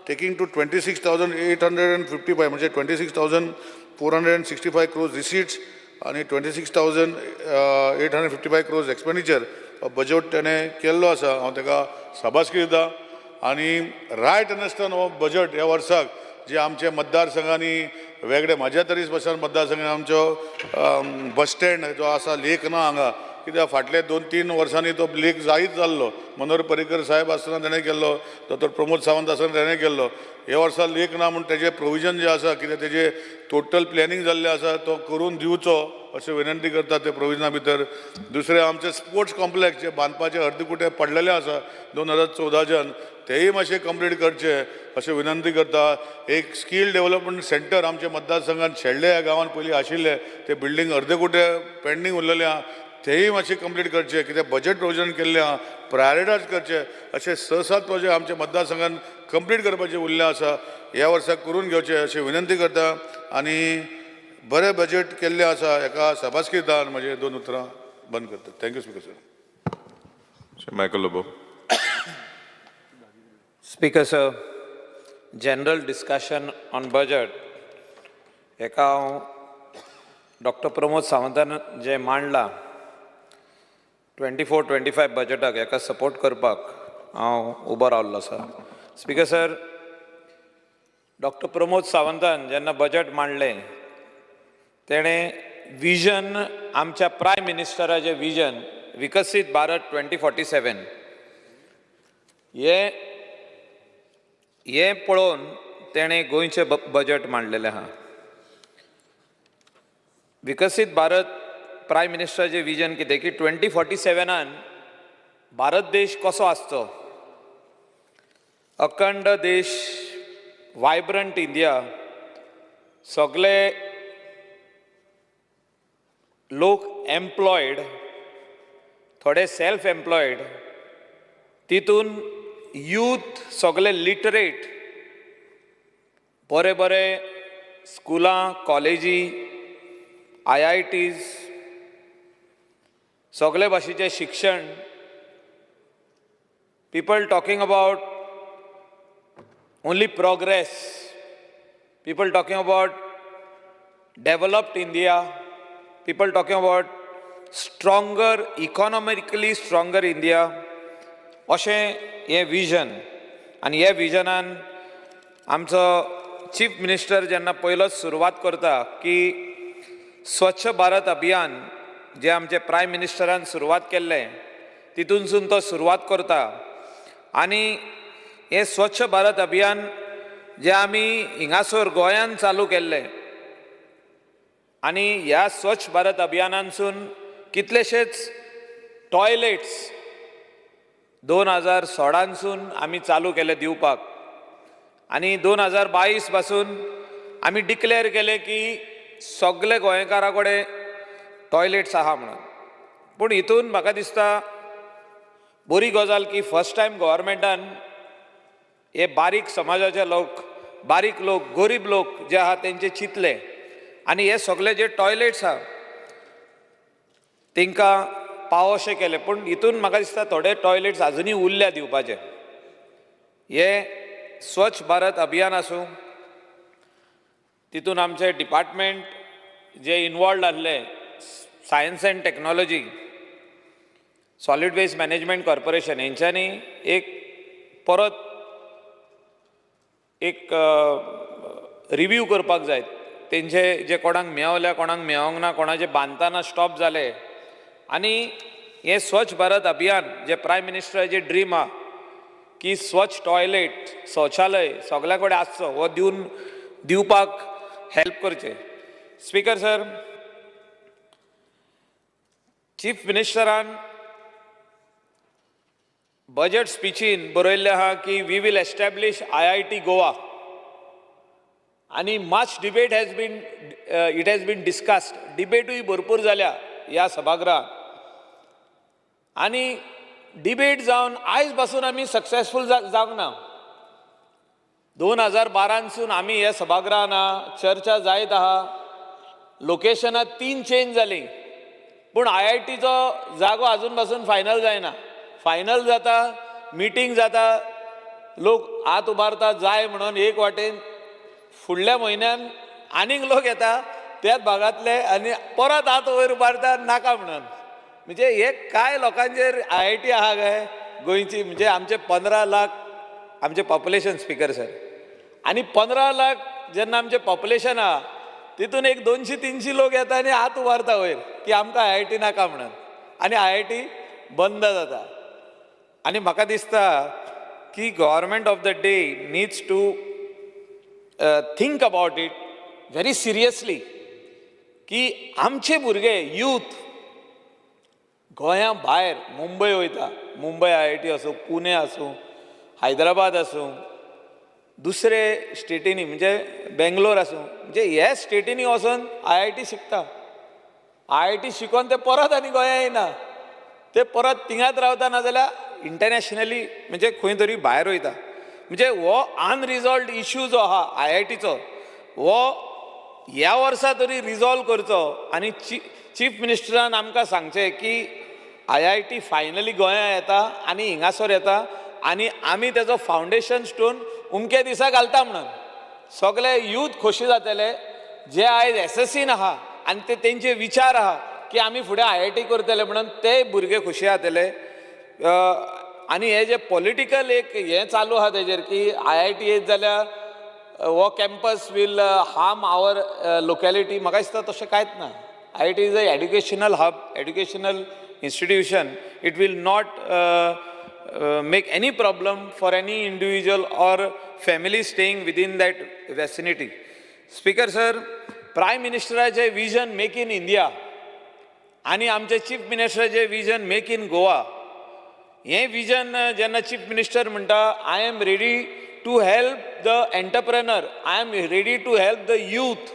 टेकींग टू 26,855 म्हणजे 26,465 क्रोर्स रिसिट्स आनी 26,855 क्रोर्स एक्सपेंडिचर हो बजेट तेणें केल्लो आसा. हांव ताका शाबासकी दिता. आनी रायट अंडरस्टँड हो बजेट ह्या वर्साक जे आमचे मतदारसंघांनी वेगळे म्हाज्या तरी स्पेशल मतदारसंघांनी आमचो बस स्टँड जो आसा लेक ना हांगा, कित्याक फाटले 2-3 वर्सांनी तो लेक जायत जाल्लो. मनोहर पर्रीकर साहेब आसतना तेणें केल्लो, दोतोर प्रमोद सावंत आसतना तेणें केल्लो. हे वर्सा लेक ना म्हूण तेजें प्रोविजन जें आसा कित्याक तेजें टोटल प्लॅनिंग जाल्लें आसा तो करून दिवचो अशें विनंती करता ते प्रोविजना भितर. दुसरें आमचें स्पोर्ट्स कॉम्प्लेक्स जे बांदपाचें अर्दकुटें पडलेलें आसा 2014च्यान तेय मातशें कंप्लीट करचें अशें विनंती करता. एक स्कील डेवलपमेंट सेंटर आमच्या मतदारसंघात शेल्डे ह्या गांवांत पयलीं आशिल्लें तें बिल्डींग अर्दकुटें पेंडींग उरलेलें आहा तेय मातशें कंप्लीट करचें, कित्याक बजेट प्रोविजन केल्लें आहा प्रायोरिटायज करचें. अशे 6-7 प्रोजेक्ट आमच्या मतदारसंघात कंप्लीट करपाचे उरले आसा ह्या वर्सा करून घेवचें अशें विनंती करता. आनी बरें बजेट केल्लें आसा हेका शाबासकी दिता आनी म्हजे 2 उतरां बंद करता. Thank you speaker sir. Shri Michael Lobo. Speaker sir, general discussion on budget हेका हांव डॉक्टर प्रमोद सावंतान जें मांडलां 24-25 बजेटाक हेका सपोर्ट करपाक हांव उबो रावल्लो आसा. स्पीकर सर, डॉक्टर प्रमोद सावंतान जेन्ना बजेट मांडलें तेणें विजन आमच्या प्रायम मिनिस्टराचें विजन विकसीत भारत 2047 हें पळोवन तेणें गोंयचें बजेट मांडलेलें आहा. विकसीत भारत प्रायम मिनिस्टराचें विजन कितें की 2047 भारत देश कसो आसचो, अखंड देश, वायब्रंट इंडिया, सगळे लोक एम्प्लॉयड, थोडे सेल्फ एम्प्लॉयड, तितून यूथ सगळे लिटरेट, बरे बरे स्कुलां, कॉलेजी, IITs, सगळे भाशेचें शिक्षण, people talking about only progress, people talking about developed India, people talking about stronger, economically stronger India, अशें हें विजन. आनी ह्या विजनान आमचो चीफ मिनिस्टर जेन्ना पयलोच सुरवात करता की स्वच्छ भारत अभियान जें आमचे प्रायम मिनिस्टरान सुरवात केल्लें तितूनसून तो सुरवात करता. आनी हें स्वच्छ भारत अभियान जें आमी हिंगासर गोंयान चालू केल्लें आनी ह्या स्वच्छ भारत अभियानानसून कितलेशेच टॉयलेट्स 2016सून आमी चालू केले दिवपाक. आनी 2022 पासून आमी डिक्लेअर केलें की सगळे गोंयकारा कडेन टॉयलेट्स आहा म्हणून. पूण हितून म्हाका दिसता बरी गजाल की फर्स्ट टायम गव्हर्मेंटान हे बारीक समाजाचे लोक, बारीक लोक, गरीब लोक जे आहा तेंचे चिंतले आनी हे सगळे जे टॉयलेट्स आहा तांकां पावोशे केले. पूण हितून म्हाका दिसता थोडे टॉयलेट्स आजुनूय उरल्या दिवपाचे. हे स्वच्छ भारत अभियान आसूं, तितून आमचे डिपार्टमेंट जे इनवॉल्ड आहले, science and technology, solid waste management corporation, हेंच्यांनी एक परत एक रिव्यू करपाक जाय तेंचे जे कोणाक मेवल्या, कोणाक मेवोंक ना, कोणाचे बांदतना स्टॉप जाले. आनी हें स्वच्छ भारत अभियान जे प्रायम मिनिस्टराचें ड्रीम आहा की स्वच्छ टॉयलेट, शौचालय सगल्या कडेन आसचो, हो दिवन दिवपाक हेल्प करचें. स्पीकर सर, चीफ मिनिस्टरान बजट स्पिचीन बरयल्लें आहा की we will establish IIT Goa. आनी much debate has been, it has been discussed, डिबेटूय भरपूर जाल्या ह्या सभागृहात. आनी डिबेट जावन आयज पासून आमी सक्सेसफूल जावंक ना. 2012सून आमी ह्या सभागृहान चर्चा जायत आहा. लोकेशनां 3 चेंज जालीं, पूण IITचो जागो आजून पासून फायनल जायना. फायनल जाता, मिटींग जाता, लोक हात उबारता जाय म्हणून एक वाटेन, फुडल्या म्हयन्यान आनीक लोक येता त्याच भागांतले आनी परत हात वयर उबारता नाका म्हणून. म्हणजे हे कांय लोकांचेर IIT आहा काय गोंयची? म्हणजे आमचे 15 लाख आमचे पॉप्युलेशन स्पीकर सर, आनी 15 लाख जेन्ना आमचें पॉप्युलेशन आहा तितून एक 200-300 लोक येता आनी हात उबारता वयर की आमकां IIT नाका म्हणून, आनी IIT बंद जाता. आनी म्हाका दिसता की government of the day needs to think about it very seriously की आमचे भुरगे यूथ गोंया भायर मुंबय वयता, मुंबय IIT आसूं, पुणे आसूं, हैदराबाद आसूं, दुसरे स्टेटींनी म्हणजे बेंगलोर आसूं, म्हणजे ह्या स्टेटींनी वचोन IIT शिकता. IIT शिकोन ते परत आनी गोंया येना, ते परत थिंगात रावता, नाजाल्यार इंटरनॅशनली म्हणजे खंय तरी भायर वयता. म्हणजे हो अनरिजॉल्वड इश्यू जो आहा IITचो हो ह्या वर्सा तरी रिजॉल्व करचो. आनी चीफ मिनिस्टरान आमकां सांगचें की IIT finally गोंया येता आनी हिंगासर येता आनी आमी तेजो फावंडेशन स्टोन उमके दिसा घालता म्हणून सगळे यूथ खोशी जातले जे आयज SSCन आहा आनी ते तेंचे विचार आहा की आमी फुडें IIT करतले म्हणून ते भुरगे खोशी जातले. आनी हे जे पॉलिटिकल एक हें चालू आहा तेजेर की IIT येत जाल्यार हो campus will harm our locality, म्हाका दिसता तशें कांयच ना. IIT is a educational hub, educational institution. It will not make any problem for any individual or family staying within that vicinity. Speaker sir, prime मिनिस्टराचें vision make in India आनी आमचे chief मिनिस्टराचें vision make in Goa, हें vision जेन्ना chief minister म्हणटा I am ready to help the entrepreneur, I am ready to help the youth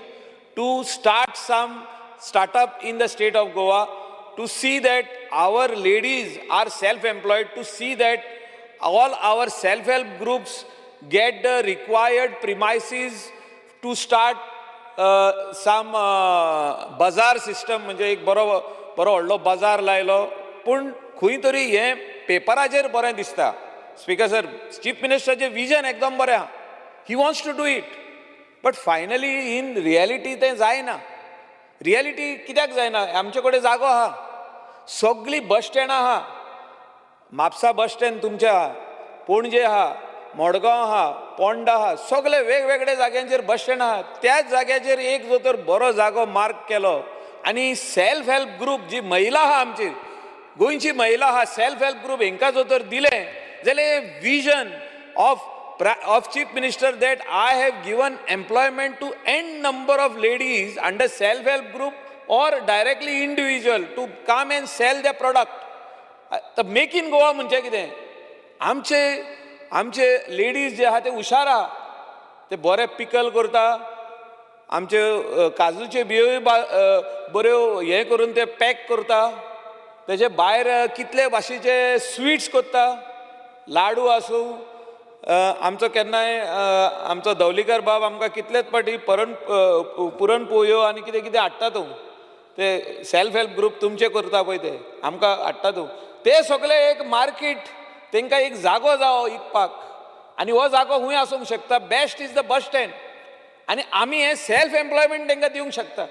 to start some startup in the state of Goa, to see that our ladies are self-employed, to see that all our self-help groups get the required premises to start some bazaar system, म्हणजे एक बरो बरो व्हडलो बाजार लायलो, पूण खंय तरी हें पेपराचेर बरें दिसता. स्पीकर सर, चीफ मिनिस्टराचें विजन एकदम बरें आहा, he wants to do it, but finally in reality तें जायना. रियलिटी कित्याक जायना? आमचे कडेन जागो आहा, सगळीं बस स्टँडां आहा, म्हापसा बस स्टँड तुमचें आहा, पणजे आहा, मडगांव आहा, पोंडा आहा, सगळे वेगवेगळे जाग्यांचेर बस स्टँड आहा. त्याच जाग्याचेर एक जो तर बरो जागो मार्क केलो आनी सेल्फ हेल्प ग्रूप जी महिला आहा, आमची गोंयची महिला आहा, सेल्फ हेल्प ग्रूप हेंकां जो तर दिलें जाल्यार vision of Chief Minister that I have given employment to n number of ladies under self help group or directly individual to come and sell the product. तर मेक इन गोवा म्हणजे कितें? आमचे आमचे लेडीज जे आहा ते हुशार आहा, ते बरे पिकल करता, आमचे काजूच्यो बियोय बऱ्यो हें करून ते पॅक करता, तेजे भायर कितले भाशेचे स्विट्स करता, लाडू आसूं. आमचो केन्नाय आमचो दवलीकर बाब आमकां कितलेच पाटी पुरण पोळयो आनी कितें कितें हाडटा तूं, ते सेल्फ हेल्प ग्रूप तुमचे करता पळय ते आमकां हाडटा तूं, ते सगळे एक मार्केट तांकां एक जागो जावो विकपाक, आनी हो जागो खूंय आसूंक शकता, best is the bus stand, आनी आमी हें सेल्फ एम्प्लॉयमेंट तांकां दिवंक शकता.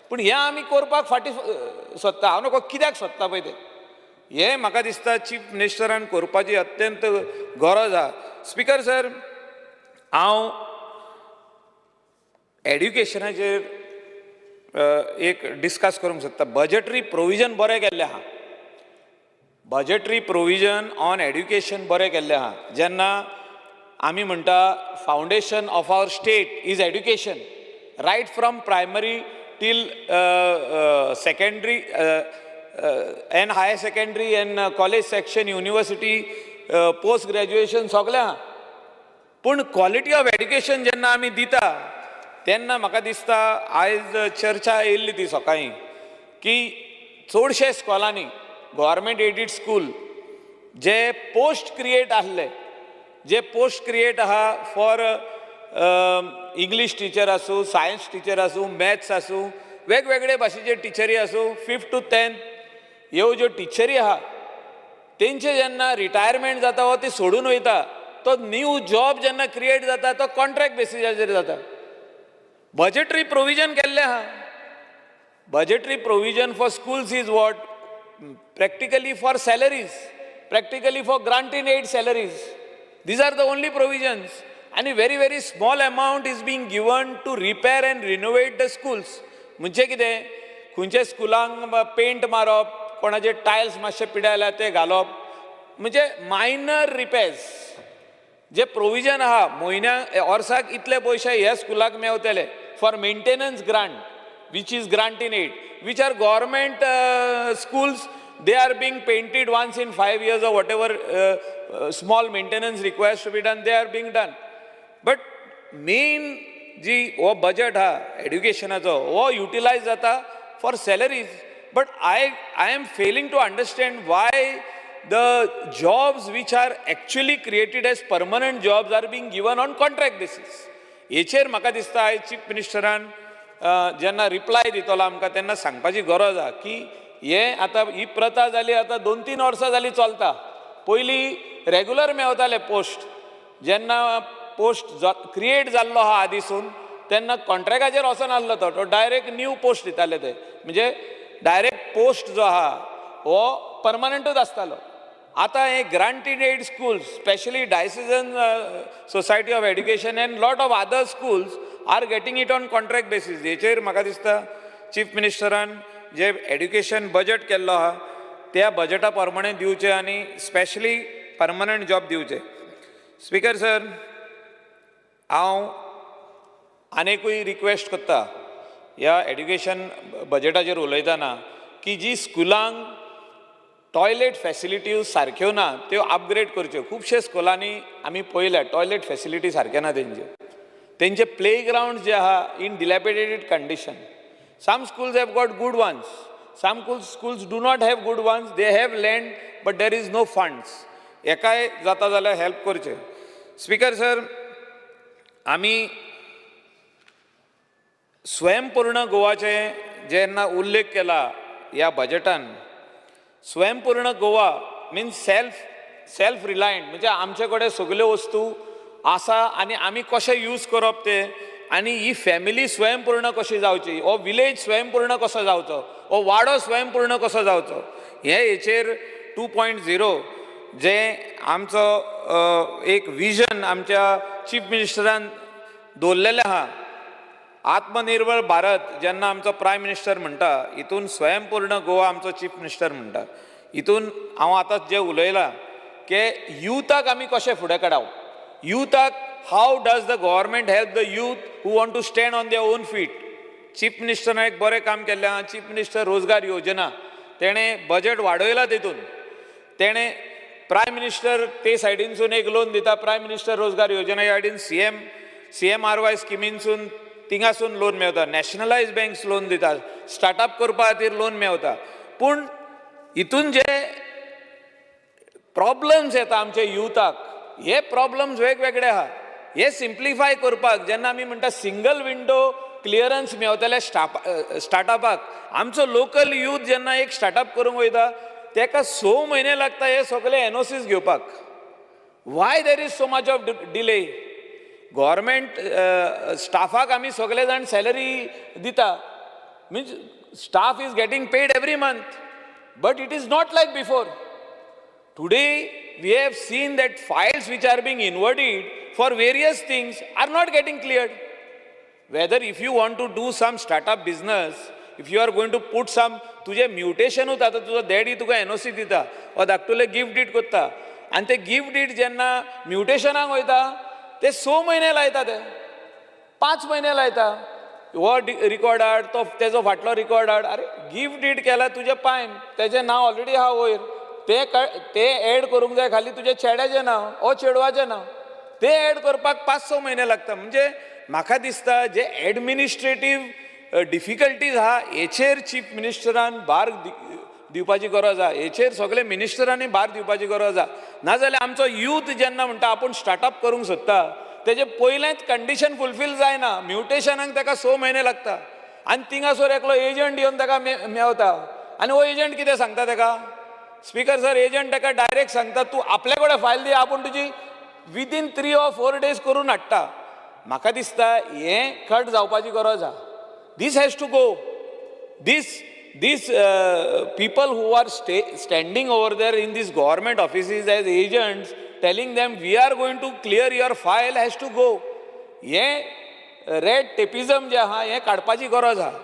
पूण हें आमी करपाक फाटीं सोदता, हांव नको कित्याक सोदता पळय तें. हें म्हाका दिसता चीफ मिनिस्टरान करपाची अत्यंत गरज आहा. स्पीकर सर, हांव एड्युकेशनाचेर एक डिस्कस करूंक सोदता. बजटरी प्रोविजन बरें केल्लें आहा, बजटरी प्रोविजन ऑन एड्युकेशन बरें केल्लें आहा. जेन्ना आमी म्हणटा foundation of our state is education, right from primary till secondary and higher secondary and college section, university, post graduation सगळें आहा. पूण क्वॉलिटी ऑफ एड्युकेशन जेन्ना आमी दिता तेन्ना म्हाका दिसता आयज चर्चा येयल्ली ती सकाळीं की चडशे स्कॉलांनी गव्हर्मेंट एडीड स्कूल जे पोस्ट क्रिएट आहले, जे पोस्ट क्रिएट आहा फॉर इंग्लीश टिचर आसूं, सायन्स टिचर आसूं, मॅथ्स आसूं, वेगवेगळे भाशेचे टिचरी आसूं, 5th to 10th ह्यो ज्यो टिचरी आहा तेंचे जेन्ना रिटायरमेंट जाता वा ते सोडून वयता, तो न्यू जॉब जेन्ना क्रिएट जाता तो कॉन्ट्रॅक्ट बेसिसाचेर जाता. बजटरी प्रोविजन केल्लें आहा, budgetary provision for schools is what? Practically for salaries, practically for grant in aid salaries. These are the only provisions. आनी very very small amount is being given to repair and renovate the schools. म्हणजे कितें, खंयच्या स्कुलांक paint मारप, कोणाचे tiles मातशे पिड्यार ते घालप, म्हणजे मायनर रिपेर्स. जे प्रोविजन आहा म्हयन्या वर्साक इतले पयशे ह्या स्कुलाक मेवतले for maintenance grant, which is grant in aid, which are government schools, they are being painted once in 5 years or whatever small maintenance requires to be done, they are being done. But main जी हो budget हा एड्युकेशनाचो हो utilise जाता for salaries. But I am failing to understand why the jobs which are actually created as permanent jobs are being given on contract basis. हेचेर म्हाका दिसता आयज chief मिनिस्टरान जेन्ना रिप्लाय दितलो आमकां तेन्ना सांगपाची गरज आहा की हें आतां ही प्रथा जाली, आतां 2-3 वर्सां जालीं चलता. पयलीं रेगुलर मेवताले पोस्ट, जेन्ना पोस्ट क्रिएट जाल्लो आहा आदीसून तेन्ना कॉन्ट्रॅक्टाचेर वचोन आहलो तो तो डायरेक्ट न्यू पोस्ट दिताले ते, म्हणजे डायरेक्ट पोस्ट जो आहा हो परमनंटूच आसतालो. आतां हे grant in aid schools, specially diocesan society of education and lot of other schools are getting it on contract basis. हेचेर म्हाका दिसता चीफ मिनिस्टरान जे एड्युकेशन बजट केल्लो आहा त्या बजटा प्रमाणे दिवचें आनी स्पेशली परमनंट जॉब दिवचे. स्पीकर सर, हांव आनीकूय रिक्वेस्ट करता ह्या एड्युकेशन बजटाचेर उलयतना की जी स्कुलांक टॉयलेट फॅसिलिटी सारक्यो ना त्यो अपग्रेड करच्यो. खुबशे स्कुलांनी आमी पळयल्या टॉयलेट फॅसिलिटी सारक्यो ना तेंच्यो, तेंचे प्ले ग्रावंड जे आहा in dilapidated condition. Some schools have got good ones, some schools do not have good ones, they have land but there is no funds. हेकाय जाता जाल्यार हेल्प करचें. स्पीकर सर, आमी स्वयंपूर्ण गोवाचे जेन्ना उल्लेख केला ह्या बजटान, स्वयंपूर्ण गोवा मिन्स सेल्फ रिलायंट, म्हणजे आमचे कडेन सगल्यो वस्तू आसा आनी आमी कशें यूज करप ते, आनी ही फॅमिली स्वयंपूर्ण कशी जावची, हो विलेज स्वयंपूर्ण कसो जावचो, हो वाडो स्वयंपूर्ण कसो जावचो, हे हेचेर 2.0 जे आमचो एक विजन आमच्या चीफ मिनिस्टरान दवरलेलें आहा. आत्मनिर्भर भारत जेन्ना आमचो प्रायम मिनिस्टर म्हणटा, हितून स्वयंपूर्ण गोवा आमचो चीफ मिनिस्टर म्हणटा. हितून हांव आतां जें उलयलां की युथाक आमी कशें फुडें काडप, युथाक how does the government help the youth who want to stand on their own feet. Chief मिनिस्टरान एक बरें काम केल्लें आहा, चीफ मिनिस्टर रोजगार योजना तेणें बजट वाडयलां, तितून तेणें प्रायम मिनिस्टर ते सायडीनसून एक लोन दिता, प्रायम मिनिस्टर रोजगार योजना ह्या सायडीन CMRY स्किमीनसून थिंगासून लोन मेवता, नॅशनलायज बँक्स लोन दिता, स्टार्टअप करपा खातीर लोन मेवता. पूण हितून जे प्रॉब्लम्स येता आमच्या युथाक, हे प्रॉब्लम्स वेगवेगळे आहा. हे सिम्प्लिफाय करपाक जेन्ना आमी म्हणटा सिंगल विंडो क्लियरन्स मेवतले स्टार्टअपाक, आमचो लोकल यूथ जेन्ना एक स्टार्टअप करूंक वयता तेका 6 म्हयने लागता हे सगळे एनओसीस घेवपाक. Why there is so much of delay? Government स्टाफाक आमी सगळे जाण सॅलरी दिता, means staff is getting paid every month, but it is not like before. Today we have seen that files which are being inverted for various things are not getting cleared. Whether if you want to do some startup business, if you are going to put some, तुझे म्युटेशनूच आतां तुजो daddy तुका NOC दिता वा धाकटुले gift deed करता, आनी ते gift deed जेन्ना म्युटेशनाक वयता ते 6 म्हयने लायता, ते 5 म्हयने लायता. हो रिकॉर्ड हाड, तो तेजो फाटलो रिकॉर्ड हाड. अरे गिफ्ट डीड केला तुज्या पायन, तेजें नांव ऑलरेडी आहा वयर, ते एड करूंक जाय खाली तुज्या चेड्याचें नांव ओ चेडवाचें नांव, ते एड करपाक 5-6 म्हयने लागता. म्हणजे म्हाका दिसता जे एडमिनिस्ट्रेटीव डिफिकल्टीज आहा हेचेर चीफ मिनिस्टरान भार दिवपाची गरज आहा, हेचेर सगळे मिनिस्टरांनी भार दिवपाची गरज आहा. नाजाल्यार आमचो यूथ जेन्ना म्हणटा आपूण स्टार्टअप करूंक सोदता, तेजें पयलेंच कंडिशन फुलफील जायना, म्युटेशनाक ताका 6 म्हयने लागता, आनी थिंगासर एकलो एजंट येवन ताका मेवता, आनी हो एजंट कितें सांगता ताका, स्पीकर सर एजंट ताका डायरेक्ट सांगता तूं आपल्या कडेन फायल दी, आपूण तुजी विदीन 3 or 4 days करून हाडटा. म्हाका दिसता हें कट जावपाची गरज आहा. This has to go. This people who are standing over there in these government offices as agents, telling them we are going to clear your file has to go. हें red टेपिझम जें आहा हें काडपाची गरज आहा.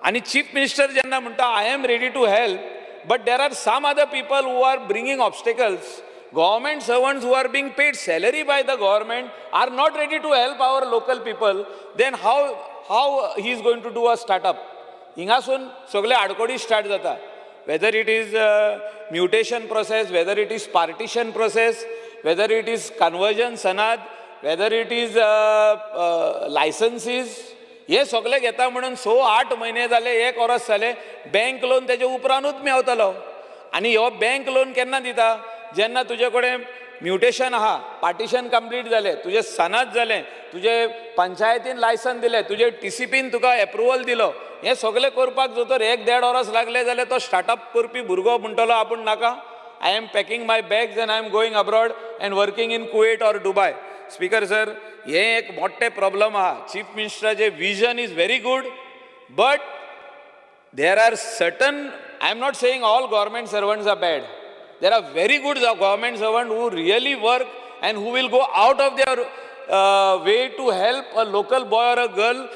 आनी चीफ मिनिस्टर जेन्ना म्हणटा I am ready to help, but there are some other people who are bringing obstacles. Government servants who are being paid salary by the government are not ready to help our local people, then how he is going to do a startup? हिंगासून सगळे आडकोडी start जाता. Whether it is mutation process, whether it is partition process, whether it is conversion sanad, whether it is licenses, हे सगळे घेता म्हणून 6-8 म्हयने जाले, 1 वर्स जालें, बँक लोन तेजे उपरांतूच मेवतलो. आनी हो बँक लोन केन्ना दिता? जेन्ना तुजे कडेन म्युटेशन आहा, पार्टिशन कंप्लीट जालें, तुजें सनद जालें, तुजें पंचायतीन लायसन दिलें, तुजें टीसीपीन तुका एप्रुवल दिलो, हें सगळें करपाक जर तर 1-1.5 वर्स लागलें जाल्यार तो स्टार्टअप करपी भुरगो म्हणटलो आपूण नाका, I am packing my bags and I am going abroad and working in Kuwait or Dubai. Speaker sir, हें एक मोठें प्रॉब्लम आहा. चीफ मिनिस्टराचें vision is very good, but there are certain, I am not saying all government servants are bad. There are very good government servants who really work and who will go out of their way to help a local boy or a girl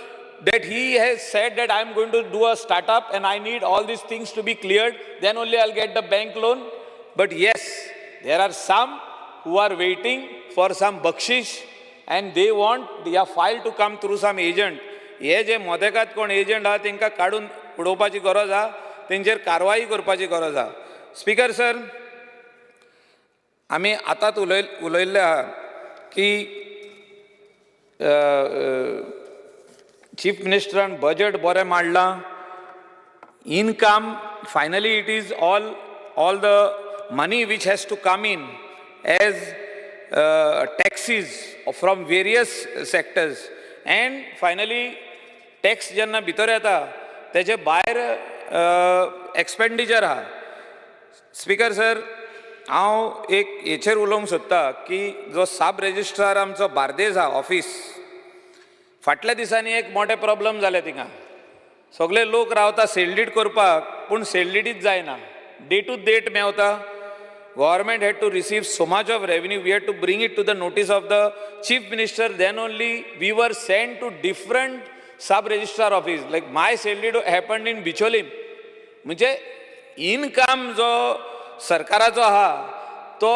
that he has said that I am going to do a startup and I need all these things to be cleared, then only I'll get the bank loan. But yes, there are some who are waiting for some bakshish and they want their file to come through some agent. हे जे मोदेकात कोण agent आहा तेंकां काडून उडोवपाची गरज आहा, तेंचेर कारवाई करपाची गरज आहा. स्पीकर सर, आमी आतांच उलयल्ले आहा की चीफ मिनिस्टरान बजट बरें मांडलां, income finally it is all the money which has to come in as taxes from various sectors, and finally tax जेन्ना भितर येता तेजे भायर एक्सपेंडिचर आहा. स्पीकर सर, हांव एक हेचेर उलोवंक सोदता की जो सब रेजिस्ट्रार आमचो बार्देज आहा ऑफीस, फाटल्या दिसांनी एक मोठे प्रॉब्लम जाले थिंगा. सगळे लोक रावता सेल डीड करपाक, पूण सेल डीडीच जायना, डेटूच डेट मेवता. Government had to receive so much of revenue, we had to bring it to the notice of the Chief Minister, then only we were sent to different sub registrar office. Like my sale deed happened in Bicholim. म्हणजे income जो सरकाराचो आहा तो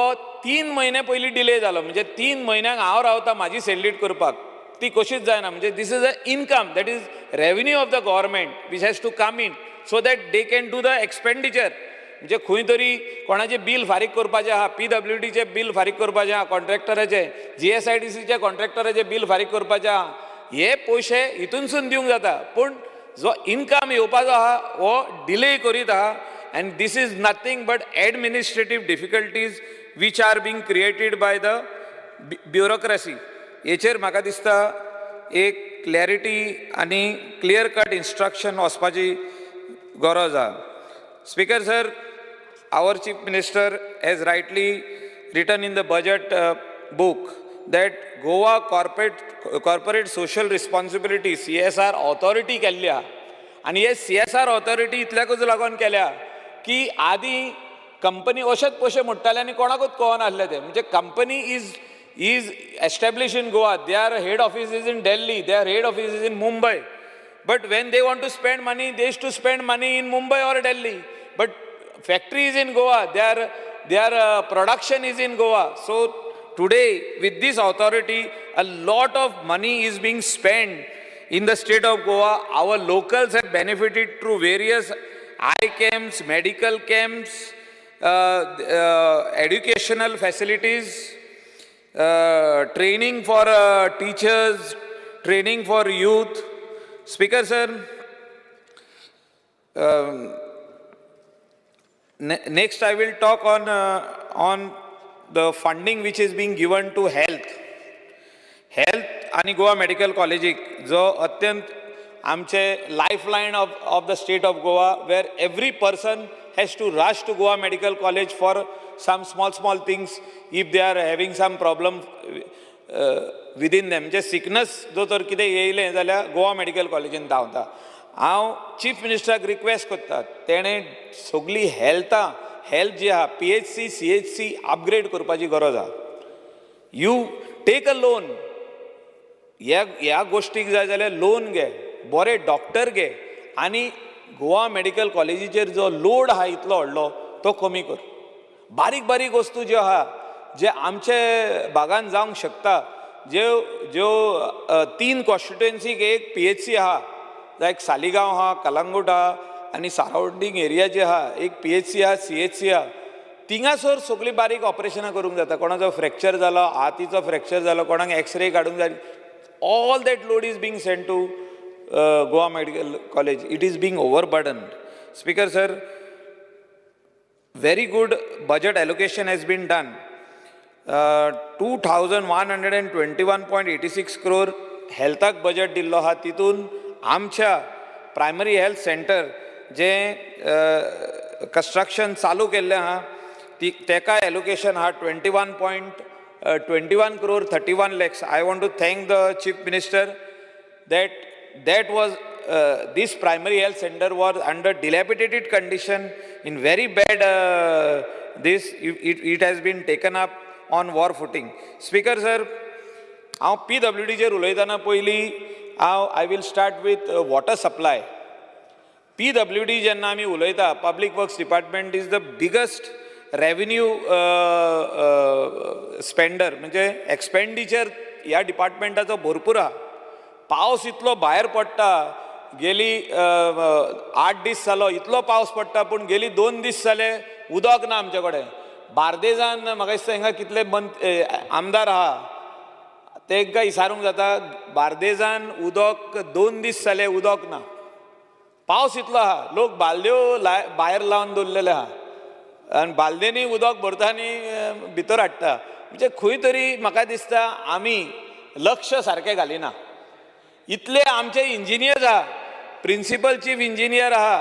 3 म्हयने पयलीं delay जालो. म्हणजे 3 म्हयन्यांक हांव रावता म्हाजी सेल डीड करपाक, ती कशीच जायना. म्हणजे this is a income, that is revenue of the government which has to come in so that they can do the expenditure. म्हणजे खंय तरी कोणाचें बील फारीक करपाचें आहा, पीडब्ल्यूडीचें बील फारीक करपाचें आहा, कॉन्ट्रॅक्टराचें, जीएसआयडीसीचे कॉन्ट्रॅक्टराचें बील फारीक करपाचें आहा, हे पयशे हितूनसून दिवंक जाता. पूण जो इनकम येवपाचो आहा हो डिले करीत आहा, and this is nothing but administrative difficulties which are being created by the bureaucracy. हेचेर म्हाका दिसता एक क्लॅरिटी आनी क्लियर कट इन्स्ट्रक्शन वचपाची गरज आहा. Speaker sir, our Chief Minister has rightly written in the budget book that Goa Corporate Social Responsibility, CSR authority केल्ली आहा. आनी हे सीएसआर ऑथॉरिटी इतल्याकूच लागून केल्या की आदी कंपनी अशेच पयशे मोडटाले आनी कोणाकूच कळनासलें तें. म्हणजे company is establish in Goa, their head office is in Delhi, their head office is in Mumbai, but when they want to spend money, they to spend money in Mumbai or Delhi, but factory is in Goa, their production is in Goa. So today, with this authority, a lot of money is being spent in the state of Goa. Our locals have benefited through various eye camps, medical camps, educational facilities, training for teachers, training for youth. Speaker sir, next I will talk on the funding which is being given to health. Health आनी Goa medical कॉलेजीक, जो अत्यंत आमचे life line of the state of Goa, where every person has to rush to Goa Medical College for some small small things if they are having some problem within them. म्हणजे sickness जो तर कितें येयलें जाल्यार Goa medical कॉलेजीन धांवता. हांव chief मिनिस्टराक request करता, तेणें सगळीं हेल्थां, हेल्थ जी आहा, पीएचसी, सीएचसी अपग्रेड करपाची गरज आहा. You take a loan. ह्या गोश्टीक जाय जाल्यार लोन घे, बरे डॉक्टर घे आनी गोवा मेडिकल कॉलेजीचेर जो लोड आहा इतलो व्हडलो तो कमी कर. बारीक बारीक वस्तू ज्यो आहा, जे आमचे भागान जावंक शकता, ज्यो ज्यो तीन कॉन्स्टिट्युएन्सीक एक पीएचसी आहा, लायक सालिगांव आहा, कलंगूट आहा आनी सरावंडींग एरिया जे आहा, एक पीएचसी आहा, सीएचसी आहा, थिंगासर सगळीं बारीक ऑपरेशनां करूंक जाता. कोणाचो फ्रॅक्चर जालो, हातीचो फ्रॅक्चर जालो, कोणाक एक्सरे काडूंक जाय, all that load is being sent to Goa Medical College. It is being overburdened. Speaker sir, very good budget allocation has been done. 2121.86 crore हेल्थाक budget दिल्लो आहा. तितून आमच्या प्रायमरी हेल्थ सेंटर जें कन्स्ट्रक्शन चालू केल्लें आहा ती तेका एलोकेशन आहा 21.21 crore 31 lakhs. I want to thank the Chief Minister that that was this primary health center was under dilapidated condition, in very bad this it has been taken up on war footing. Speaker sir, हांव P W डीचेर उलयतना पयलीं हांव I will start with water supply. PWD जेन्ना आमी उलयता, Public Works Department is the biggest revenue spender. म्हणजे expenditure ह्या डिपार्टमेंटाचो भरपूर आहा. पावस इतलो भायर पडटा, गेली 8 दीस जालो इतलो पावस पडटा, पूण गेली 2 दीस जाले उदक ना आमचे कडेन. बार्देजान म्हाका दिसता हांगा कितले आमदार आहा तांकां विचारूंक जाता, बार्देजान उदक 2 दीस जाले उदक ना. पावस इतलो आहा, लोक बालद्यो भायर लावन दवरलेले आहा आनी बालदेनी उदक भरता आनी भितर हाडटा. म्हणजे खंय तरी म्हाका दिसता आमी लक्ष सारकें घालिना. इतले आमचे इंजिनियर्स आहा, प्रिंसिपल चीफ इंजिनियर आहा,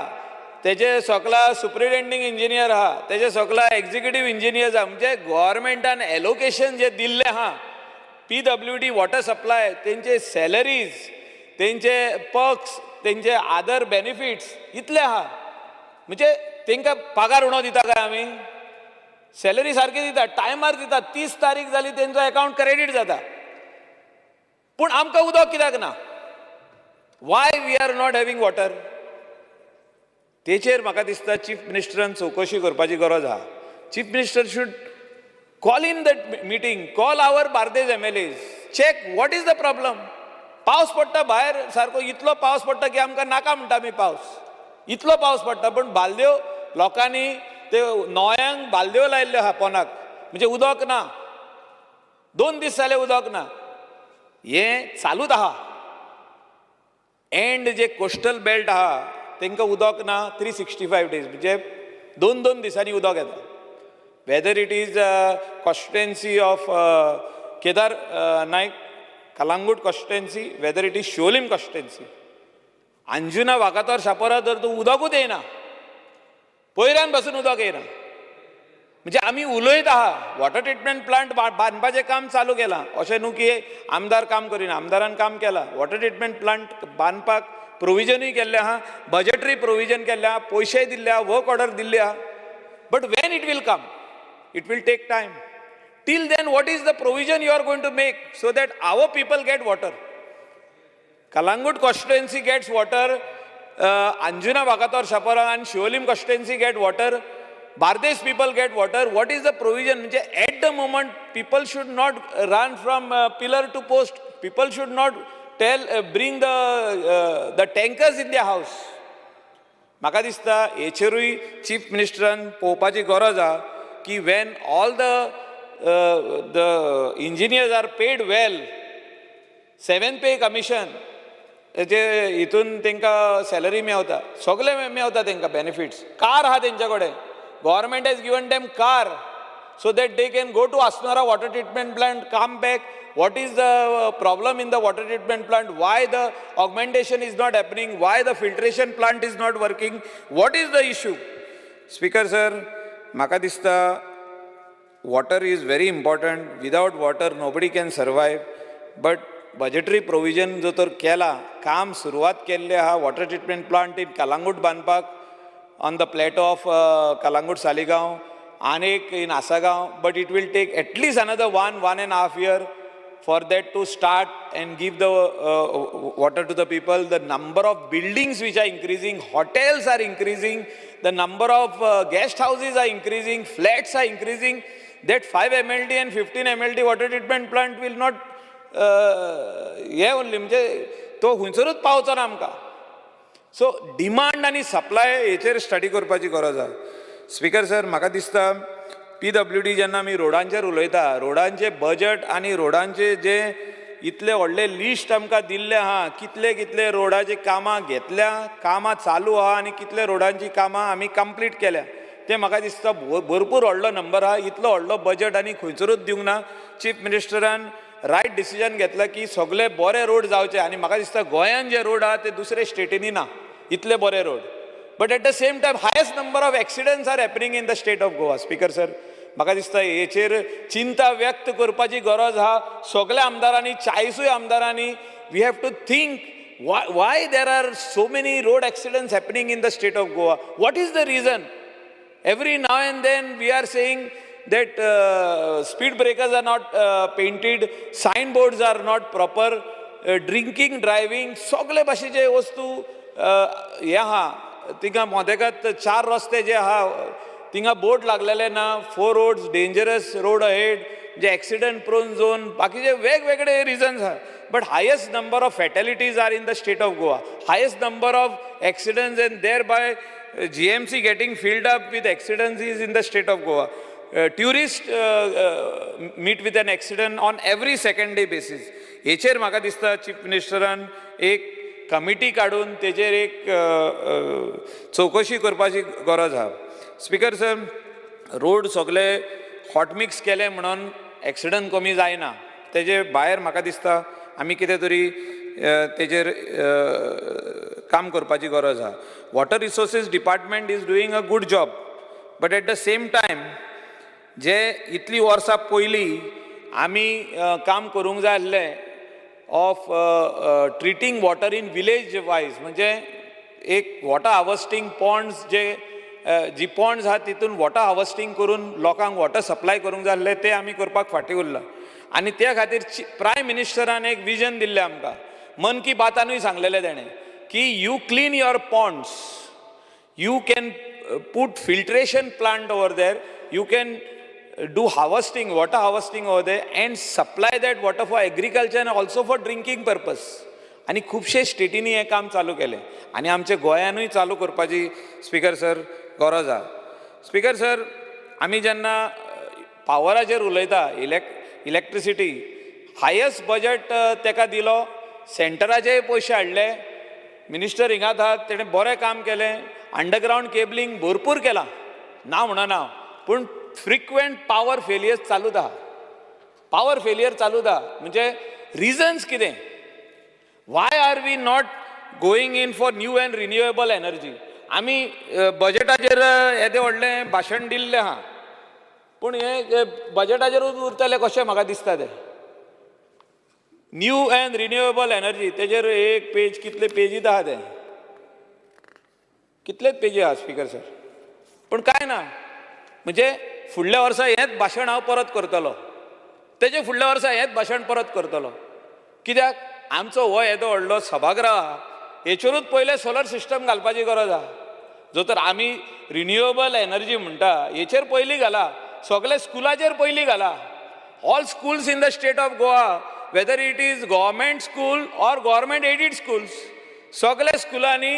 तेजे सकला सुप्रिटेंडींग इंजिनियर आहा, तेजे सकला एग्जिक्युटीव इंजिनियर्स आहा. म्हणजे गोवोरमेंटान एलोकेशन जे दिल्लें आहा पीडब्ल्यूडी वॉटर सप्लाय, तेंचे सॅलरीज, तेंचे पर्क्स, तेंचे आदर बेनिफिट्स इतले आहा. म्हणजे तेंकां पगार उणो दिता काय आमी? सॅलरी सारकी दिता, टायमार दिता. 30 तारीख जाली तेंचो एकावंट क्रेडीट जाता. पूण आमकां उदक कित्याक ना? Why we are not having water? तेचेर म्हाका दिसता चीफ मिनिस्टरान चवकशी करपाची गरज आहा. Chief Minister should call in that meeting, call our Bardez MLAs, check what is the problem. पावस पडटा भायर सारको, इतलो पावस पडटा की आमकां नाका म्हणटा आमी पावस, इतलो पावस पडटा. पूण बालदेव लोकांनी ते नोयांक बालदेव लायिल्ल्यो आहा पोनाक, म्हणजे उदक ना. 2 दीस जाले उदक ना. हें चालूच आहा. एंड जे कोस्टल बेल्ट आहा तांकां उदक ना 365 डेज, म्हणजे 2-2 दिसांनी उदक येता. Whether it is constituency of Kedar Naik, Calangute constituency, whether it is Siolim constituency, Anjuna Vagator Chapora तर तूं उदकूच येयना, पयऱ्यान पासून उदक येयना. म्हणजे आमी उलयत आहा. वॉटर ट्रिटमेंट प्लांट बांदपाचें काम चालू केलां, अशें न्हू की आमदार काम करिना, आमदारान काम केलां. वॉटर ट्रिटमेंट प्लांट बांदपाक प्रोविजनूय केल्लें आहा, बजटरी प्रोविजन केल्लें आहा, पयशेय दिल्ले आहा, वर्क ऑर्डर दिल्ली आहा. But when it will come, it will take time. Till then what is the provision you are going to make so that our people get water? Calangute constituency gets water, Anjuna Vagator Chapora आनी Siolim constituency get water, Bardez people get water. What is the provision? म्हणजे at the moment people should not run from pillar to post, people should not tell bring the tankers in the house. म्हाका दिसता हेचेरूय chief मिनिस्टरान पळोवपाची गरज आहा की when all the engineers are paid well, 7 pay commission जे हितून तांकां salary मेवता, सगळें मेवता तांकां बेनिफिट्स. कार आहा तेंच्या कडेन, government has given them car so that they can go to Assonora water treatment plant, come back. What is the problem in the water treatment plant? Why the augmentation is not happening? Why the filtration plant is not working? What is the issue? Speaker sir, म्हाका दिसता water is very important. Without water nobody can survive. But budgetary provision जो तर केला, काम सुरवात केल्लें आहा water treatment plant in Calangute बांदपाक on the plateau of Calangute Saligao आनी एक in Assagao, but it will take at least another 1.5 year for that to start and give the water to the people. The number of buildings which are increasing, hotels are increasing, the number of guest houses are increasing, flats are increasing. That 5 MLD and 15 MLD water treatment plant will not हे only, म्हणजे तो खंयसरूच पावचो ना आमकां. So demand आनी supply हेचेर study करपाची गरज आहा. स्पीकर सर, म्हाका दिसता पीडब्ल्यूडी जेन्ना आमी रोडांचेर उलयता, रोडांचे बजट आनी रोडांचे जे इतले व्हडले लिस्ट आमकां दिल्लें आहा, कितले कितले रोडाची कामां घेतल्या, कामां चालू आहा आनी कितले रोडांची कामां आमी कंप्लीट केल्या, तें म्हाका दिसता भरपूर व्हडलो नंबर आहा. इतलो व्हडलो बजट आनी खंयसरूच दिवंक ना. चीफ मिनिस्टरान रायट डिसिजन घेतला की सगळे बरे रोड जावचे आनी म्हाका दिसता गोंयान जे रोड आहा ते दुसरे स्टेटींनी ना इतले बरे road. But at the same time highest number of accidents are happening in the state of Goa. Speaker sir, म्हाका दिसता हेचेर चिंता व्यक्त करपाची गरज आहा. सगळ्या आमदारांनी, 40 आमदारांनी, we have to think why there are so many road accidents happening in the state of Goa. What is the reason? Every now and then we are saying that speed breakers are not painted, sign boards are not proper, drinking, driving, सगळे भाशेचे वस्तू हे आहा. थिंगा मोदेकात 4 रस्ते जे आहा थिंगा board लागलेले ना, 4 roads dangerous road ahead, जे एक्सिडंट प्रोन झोन, बाकीचे वेगवेगळे रिजन्स आहा. But highest number of fatalities are in the state of Goa, highest number of accidents and thereby GMC getting filled up with accidents is in the state of Goa. Tourist meet with an accident on every second day basis. हेचेर म्हाका दिसता chief मिनिस्टरान एक committee काडून तेजेर एक चवकशी करपाची गरज आहा. स्पीकर सर, रोड सगळे हॉटमिक्स केले म्हणून एक्सिडंट कमी जायना. तेजे भायर म्हाका दिसता आमी कितें तरी तेजेर काम करपाची गरज आहा. Water resources department is doing a good job, but at the same time जे इतलीं वर्सां पयलीं आमी काम करूंक जाय आसलें of treating water in village wise, म्हणजे एक वॉटर हार्वस्टींग पॉन्ड्स जे जी पॉन्ड्स आहा तितून वॉटर हार्वस्टींग करून लोकांक वॉटर सप्लाय करूंक जाय आसलें, तें आमी करपाक फाटीं उरला. आनी त्या खातीर प्रायम मिनिस्टरान एक विजन दिल्लें आमकां, मन की बातानूय सांगलेलें तेणें की you clean your ponds, you can put filtration plant over there, you can do harvesting, water harvesting over there and supply that water for agriculture and also for drinking purpose. आनी खुबशे स्टेटींनी हें काम चालू केलें आनी आमच्या गोंयानूय चालू करपाची स्पीकर सर गरज आहा. स्पीकर सर, आमी जेन्ना पावराचेर उलयता, इलेक्ट्रिसिटी हायस्ट बजट तेका दिलो, सेंटराचेय पयशे हाडले, मिनिस्टर हिंगात आहात, तेणें बरें काम केलें, अंडरग्रावंड केबलिंग भरपूर केलां, ना म्हणना, पूण फ्रिक्वेंट पावर फेलियर्स चालूच आहा, पावर फेलियर चालूच आहा. म्हणजे रिजन्स कितें? Why are we not going in for new and renewable energy? आमी बजेटाचेर येदें व्हडलें भाशण दिल्लें आहा, पूण हें बजेटाचेरूच उरतलें कशें म्हाका दिसता तें. न्यू एंड रिन्युएबल एनर्जी तेजेर एक पेज, कितले पेजीत आहा तें, कितलेच पेजी आहा स्पीकर सर, पूण कांय ना. म्हणजे फुडल्या वर्सा हेंच भाशण हांव परत करतलो, तेजे फुडल्या वर्सा हेंच भाशण परत करतलो. कित्याक आमचो हो येदो व्हडलो सभागृह आहा, हेचेरूच पयलें सोलर सिस्टम घालपाची गरज आहा. जो तर आमी रिन्युएबल एनर्जी म्हणटा हेचेर पयलीं घाला, सगळे स्कुलाचेर पयलीं घाला. All schools in the state of Goa, whether it is government school or government aided schools, सगळे स्कुलांनी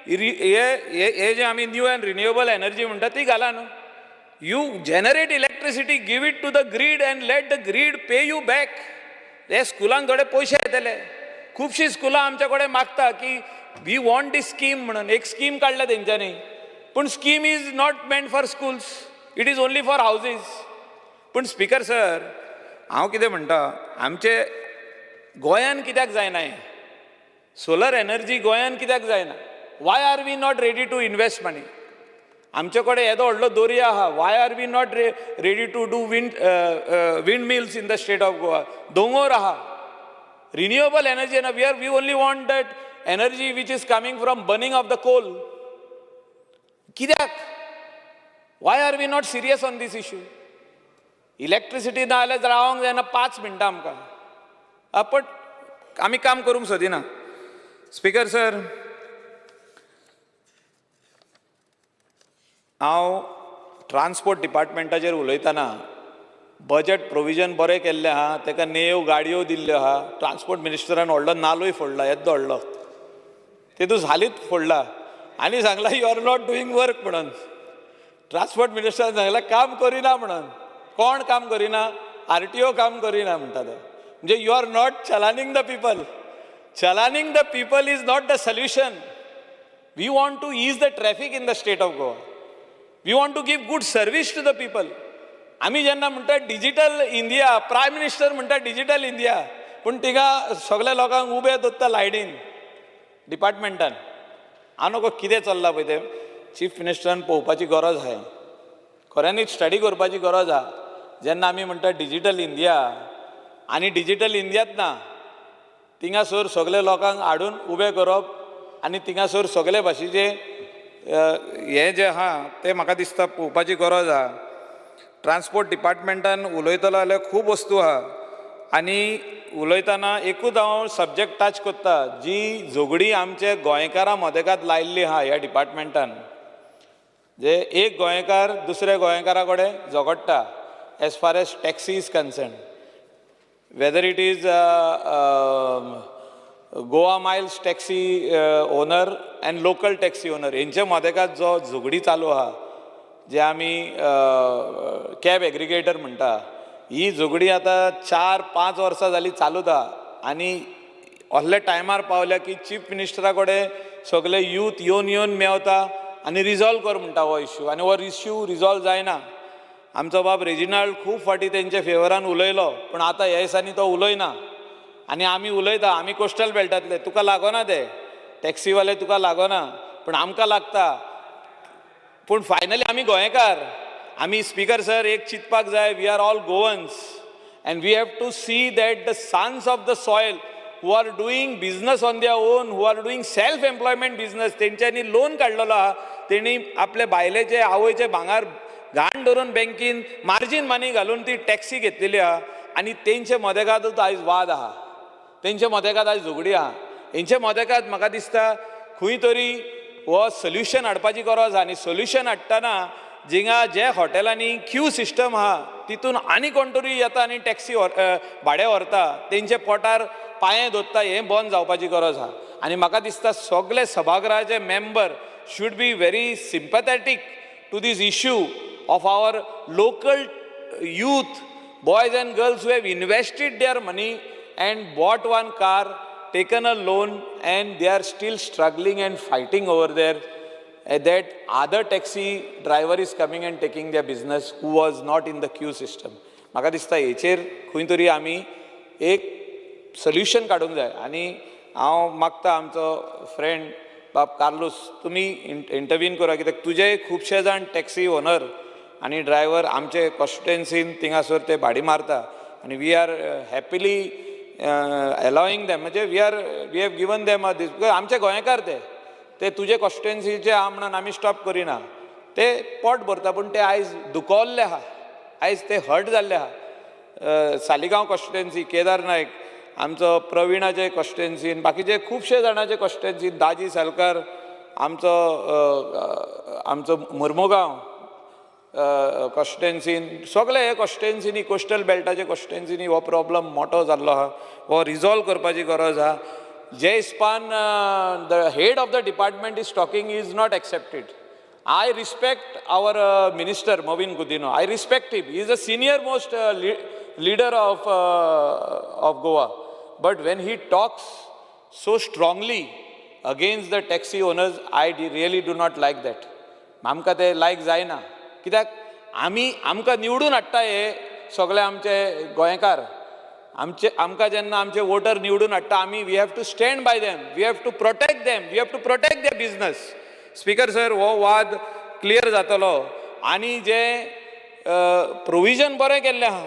हे जे आमी न्यू एंड रिन्युएबल एनर्जी म्हणटा ती घाला न्हू. You generate electricity, give it to the grid and let the grid pay you back. हे स्कुलांक थोडे पयशे येतले. खुबशीं स्कुलां आमच्या कडेन मागता की we want this scheme म्हणून. एक स्कीम काडल्या तेंच्यांनी, पूण scheme is not meant for schools, it is only for houses. पूण स्पीकर सर, हांव कितें म्हणटा, आमचे गोंयान कित्याक जायना हें सोलर एनर्जी? गोंयान कित्याक जायना? Why are we not ready to invest money? आमचे कडेन येदो व्हडलो दर्या आहा, why are we not ready to do wind mills in the state of Goa? दोंगोर आहा, रिन्युएबल एनर्जी ना. We only want that energy which is coming from burning of the coal. कित्याक? Why are we not serious on this issue? Electricity ना जाल्यार रावंक जायना 5 मिनटां आमकां, पण आमी काम करूंक सोदिना. स्पीकर सर, हांव ट्रान्सपोर्ट डिपार्टमेंटाचेर उलयतना बजट प्रोविजन बरें केल्लें आहा, ताका नेव गाडयो दिल्ल्यो आहा. ट्रान्सपोर्ट मिनिस्टरान व्हडलो नालूय फोडला, येद्दो व्हडलो, तेतून हालींच फोडला आनी सांगला you are not doing work म्हणून. ट्रान्सपोर्ट मिनिस्टरान सांगला काम करिना म्हणून. कोण काम करिना? RTO काम करिना म्हणटा तो. म्हणजे you are not chalaning the people. Chalaning the people is not the solution. We want to ease the traffic in the state of Goa. We want to give good service to the people. आमी जेन्ना म्हणटा digital India, prime minister म्हणटा digital India, पूण तिगा सगल्या लोकांक उबे दवरता लायनीन डिपार्टमेंटान. हांव नको कितें चल्लां पळय तें चीफ मिनिस्टरान पळोवपाची गरज आहा, खऱ्यांनीच स्टडी करपाची गरज आहा. जेन्ना आमी म्हणटा डिजिटल इंडिया, आनी डिजिटल इंडियात ना, थिंगासर सगळे लोकांक हाडून उबे करप आनी थिंगासर सगळे भाशेचे हें जें आहा तें म्हाका दिसता पळोवपाची गरज आहा. ट्रान्सपोर्ट डिपार्टमेंटान उलयतलो जाल्यार खूब वस्तू आहा आनी उलयतना एकूच हांव सब्जेक्ट टच कोत्ता, जी झगडी आमचे गोंयकारां मदेकात लायिल्ली आहा ह्या डिपार्टमेंटान, जे एक गोंयकार दुसऱ्या गोंयकारा कडेन झगडटा as far as taxi is concern, whether it is Goa Miles taxi owner and local taxi owner, हेंचे मदेकात जो झगडी चालू आहा, जे आमी कॅब एग्रिगेटर म्हणटा, ही झगडी आतां 4-5 वर्सां जालीं चालूच आहा. आनी असल्या टायमार पावल्या की चीफ मिनिस्टरा कडेन सगळे यूथ येवन येवन मेवता आनी रिजॉल्व कर म्हणटा हो इश्यू, आनी हो इश्यू रिजॉल्व जायना. आमचो बाब रेजिनाल्ड खूब फावटी तेंच्या फेवरान उलयलो, पूण आतां ह्या दिसांनी तो उलयना. आनी आमी उलयता, आमी कोस्टल बेल्टांतले, तुका लागना ते टॅक्सीवाले, तुका लागना, पूण आमकां लागता. पूण फायनली आमी गोंयकार. आमी स्पीकर सर एक चिंतपाक जाय, we are all Goans and we have to see that the sons of the soil who are doing business on their own, who are doing self employment business, तेंच्यांनी loan काडलेलो आहा, तेणी आपले बायलेचे आवयचे भांगर घाण धरून बँकीन मार्जीन मनी घालून ती टॅक्सी घेतलेली आहा आनी तेंचे मदेगादूच आयज वाद आहा, तेंचे मदेगाद आयज झगडी आहा. हेंचे मदेगाद म्हाका दिसता खंय तरी हो सोल्युशन हाडपाची गरज आहा. आनी सोल्युशन हाडटना जिंगा जे हॉटेलांनी क्यू सिस्टम आहा तितून आनी कोण तरी येता आनी टॅक्सी भाडें व्हरता, तेंचे पोटार पांये दोत्ता, हें बंद जावपाची गरज आहा. आनी म्हाका दिसता सगळे सभागृहाचे member should be very sympathetic to this issue of our local youth, boys and girls who have invested their money and bought one car, taken a loan, and they are still struggling and fighting over there that other taxi driver is coming and taking their business who was not in the queue system. म्हाका दिसता हेचेर खंय तरी आमी एक solution काडूंक जाय. आनी हांव मागता आमचो फ्रेंड बाब कार्लूस, तुमी इंटरवीन करा, कित्याक तुजे खुबशे जाण टॅक्सी ओनर आनी ड्रायव्हर आमचे कॉन्स्टिट्युएन्सीन थिंगासर ते भाडी मारता आनी we are happily allowing them, म्हणजे we have given them a this, because आमचे गोंयकार ते तुजे कॉन्स्टिट्युएन्सीचे आहा म्हणून आमी स्टॉप करिना, ते पोट भरता, पूण ते आयज दुखवल्ले आहा, आयज ते हर्ट जाल्ले आहा. सालिगांव कॉन्स्टिट्युएन्सी केदार नायक, आमचो प्रवीणाचे कॉन्स्टिट्युएन्सीन, बाकीचे खुबशे जाणाचे कॉन्स्टिट्युएन्सीन, दाजी सालकार, आमचो आमचो मुर्मुगांव कॉन्स्टिट्युएन्सीन, सगळे हे कॉन्स्टिट्युएन्सीनी कोस्टल बेल्टाचे कॉन्स्टिट्युएन्सीनी हो प्रॉब्लम मोठो जाल्लो आहा, हो रिजॉल्व करपाची गरज आहा. जे हिसपान the head of the department is talking is not accepted. I respect our minister Mauvin Godinho, I respect him, he is a senior most leader of Goa, but when he talks so strongly against the taxi owners, I really do not like that. आमकां ते लायक जायना, कित्याक आमी आमकां निवडून हाडटा हे सगळे आमचे गोंयकार, आमचे आमकां जेन्ना आमचे वोटर निवडून हाडटा आमी we have to stand by them, we have to protect them, we have to protect their business. Speaker sir, हो वाद क्लियर जातलो. आनी जे प्रोविजन बरें केल्लें आहा,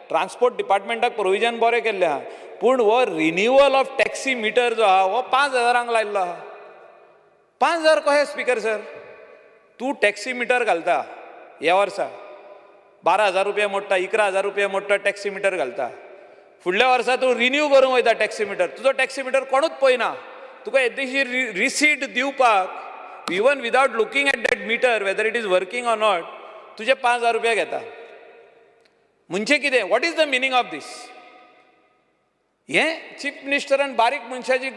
ट्रान्सपोर्ट डिपार्टमेंटाक प्रोविजन बरें केल्लें आहा, पूण हो रिन्युअल ऑफ टॅक्सी मिटर जो आहा हो 5,000 लायिल्लो आहा. 5,000 कशें स्पीकर सर? तूं टॅक्सी मिटर घालता ह्या वर्सा 12,000 रुपया मोडटा, 11,000 रुपया मोडटा, टॅक्सी मिटर घालता, फुडल्या वर्सा तूं रिन्यू करूंक वयता टॅक्सी मिटर, तुजो टॅक्सी मिटर कोणूच पळयना, तुका येदीशी रिसीट दिवपाक even without looking at that meter whether it is working or not तुजे 5,000 रुपया घेता. म्हणजे कितें? What is the meaning of this? हें चीफ मिनिस्टरान बारीक मनशाची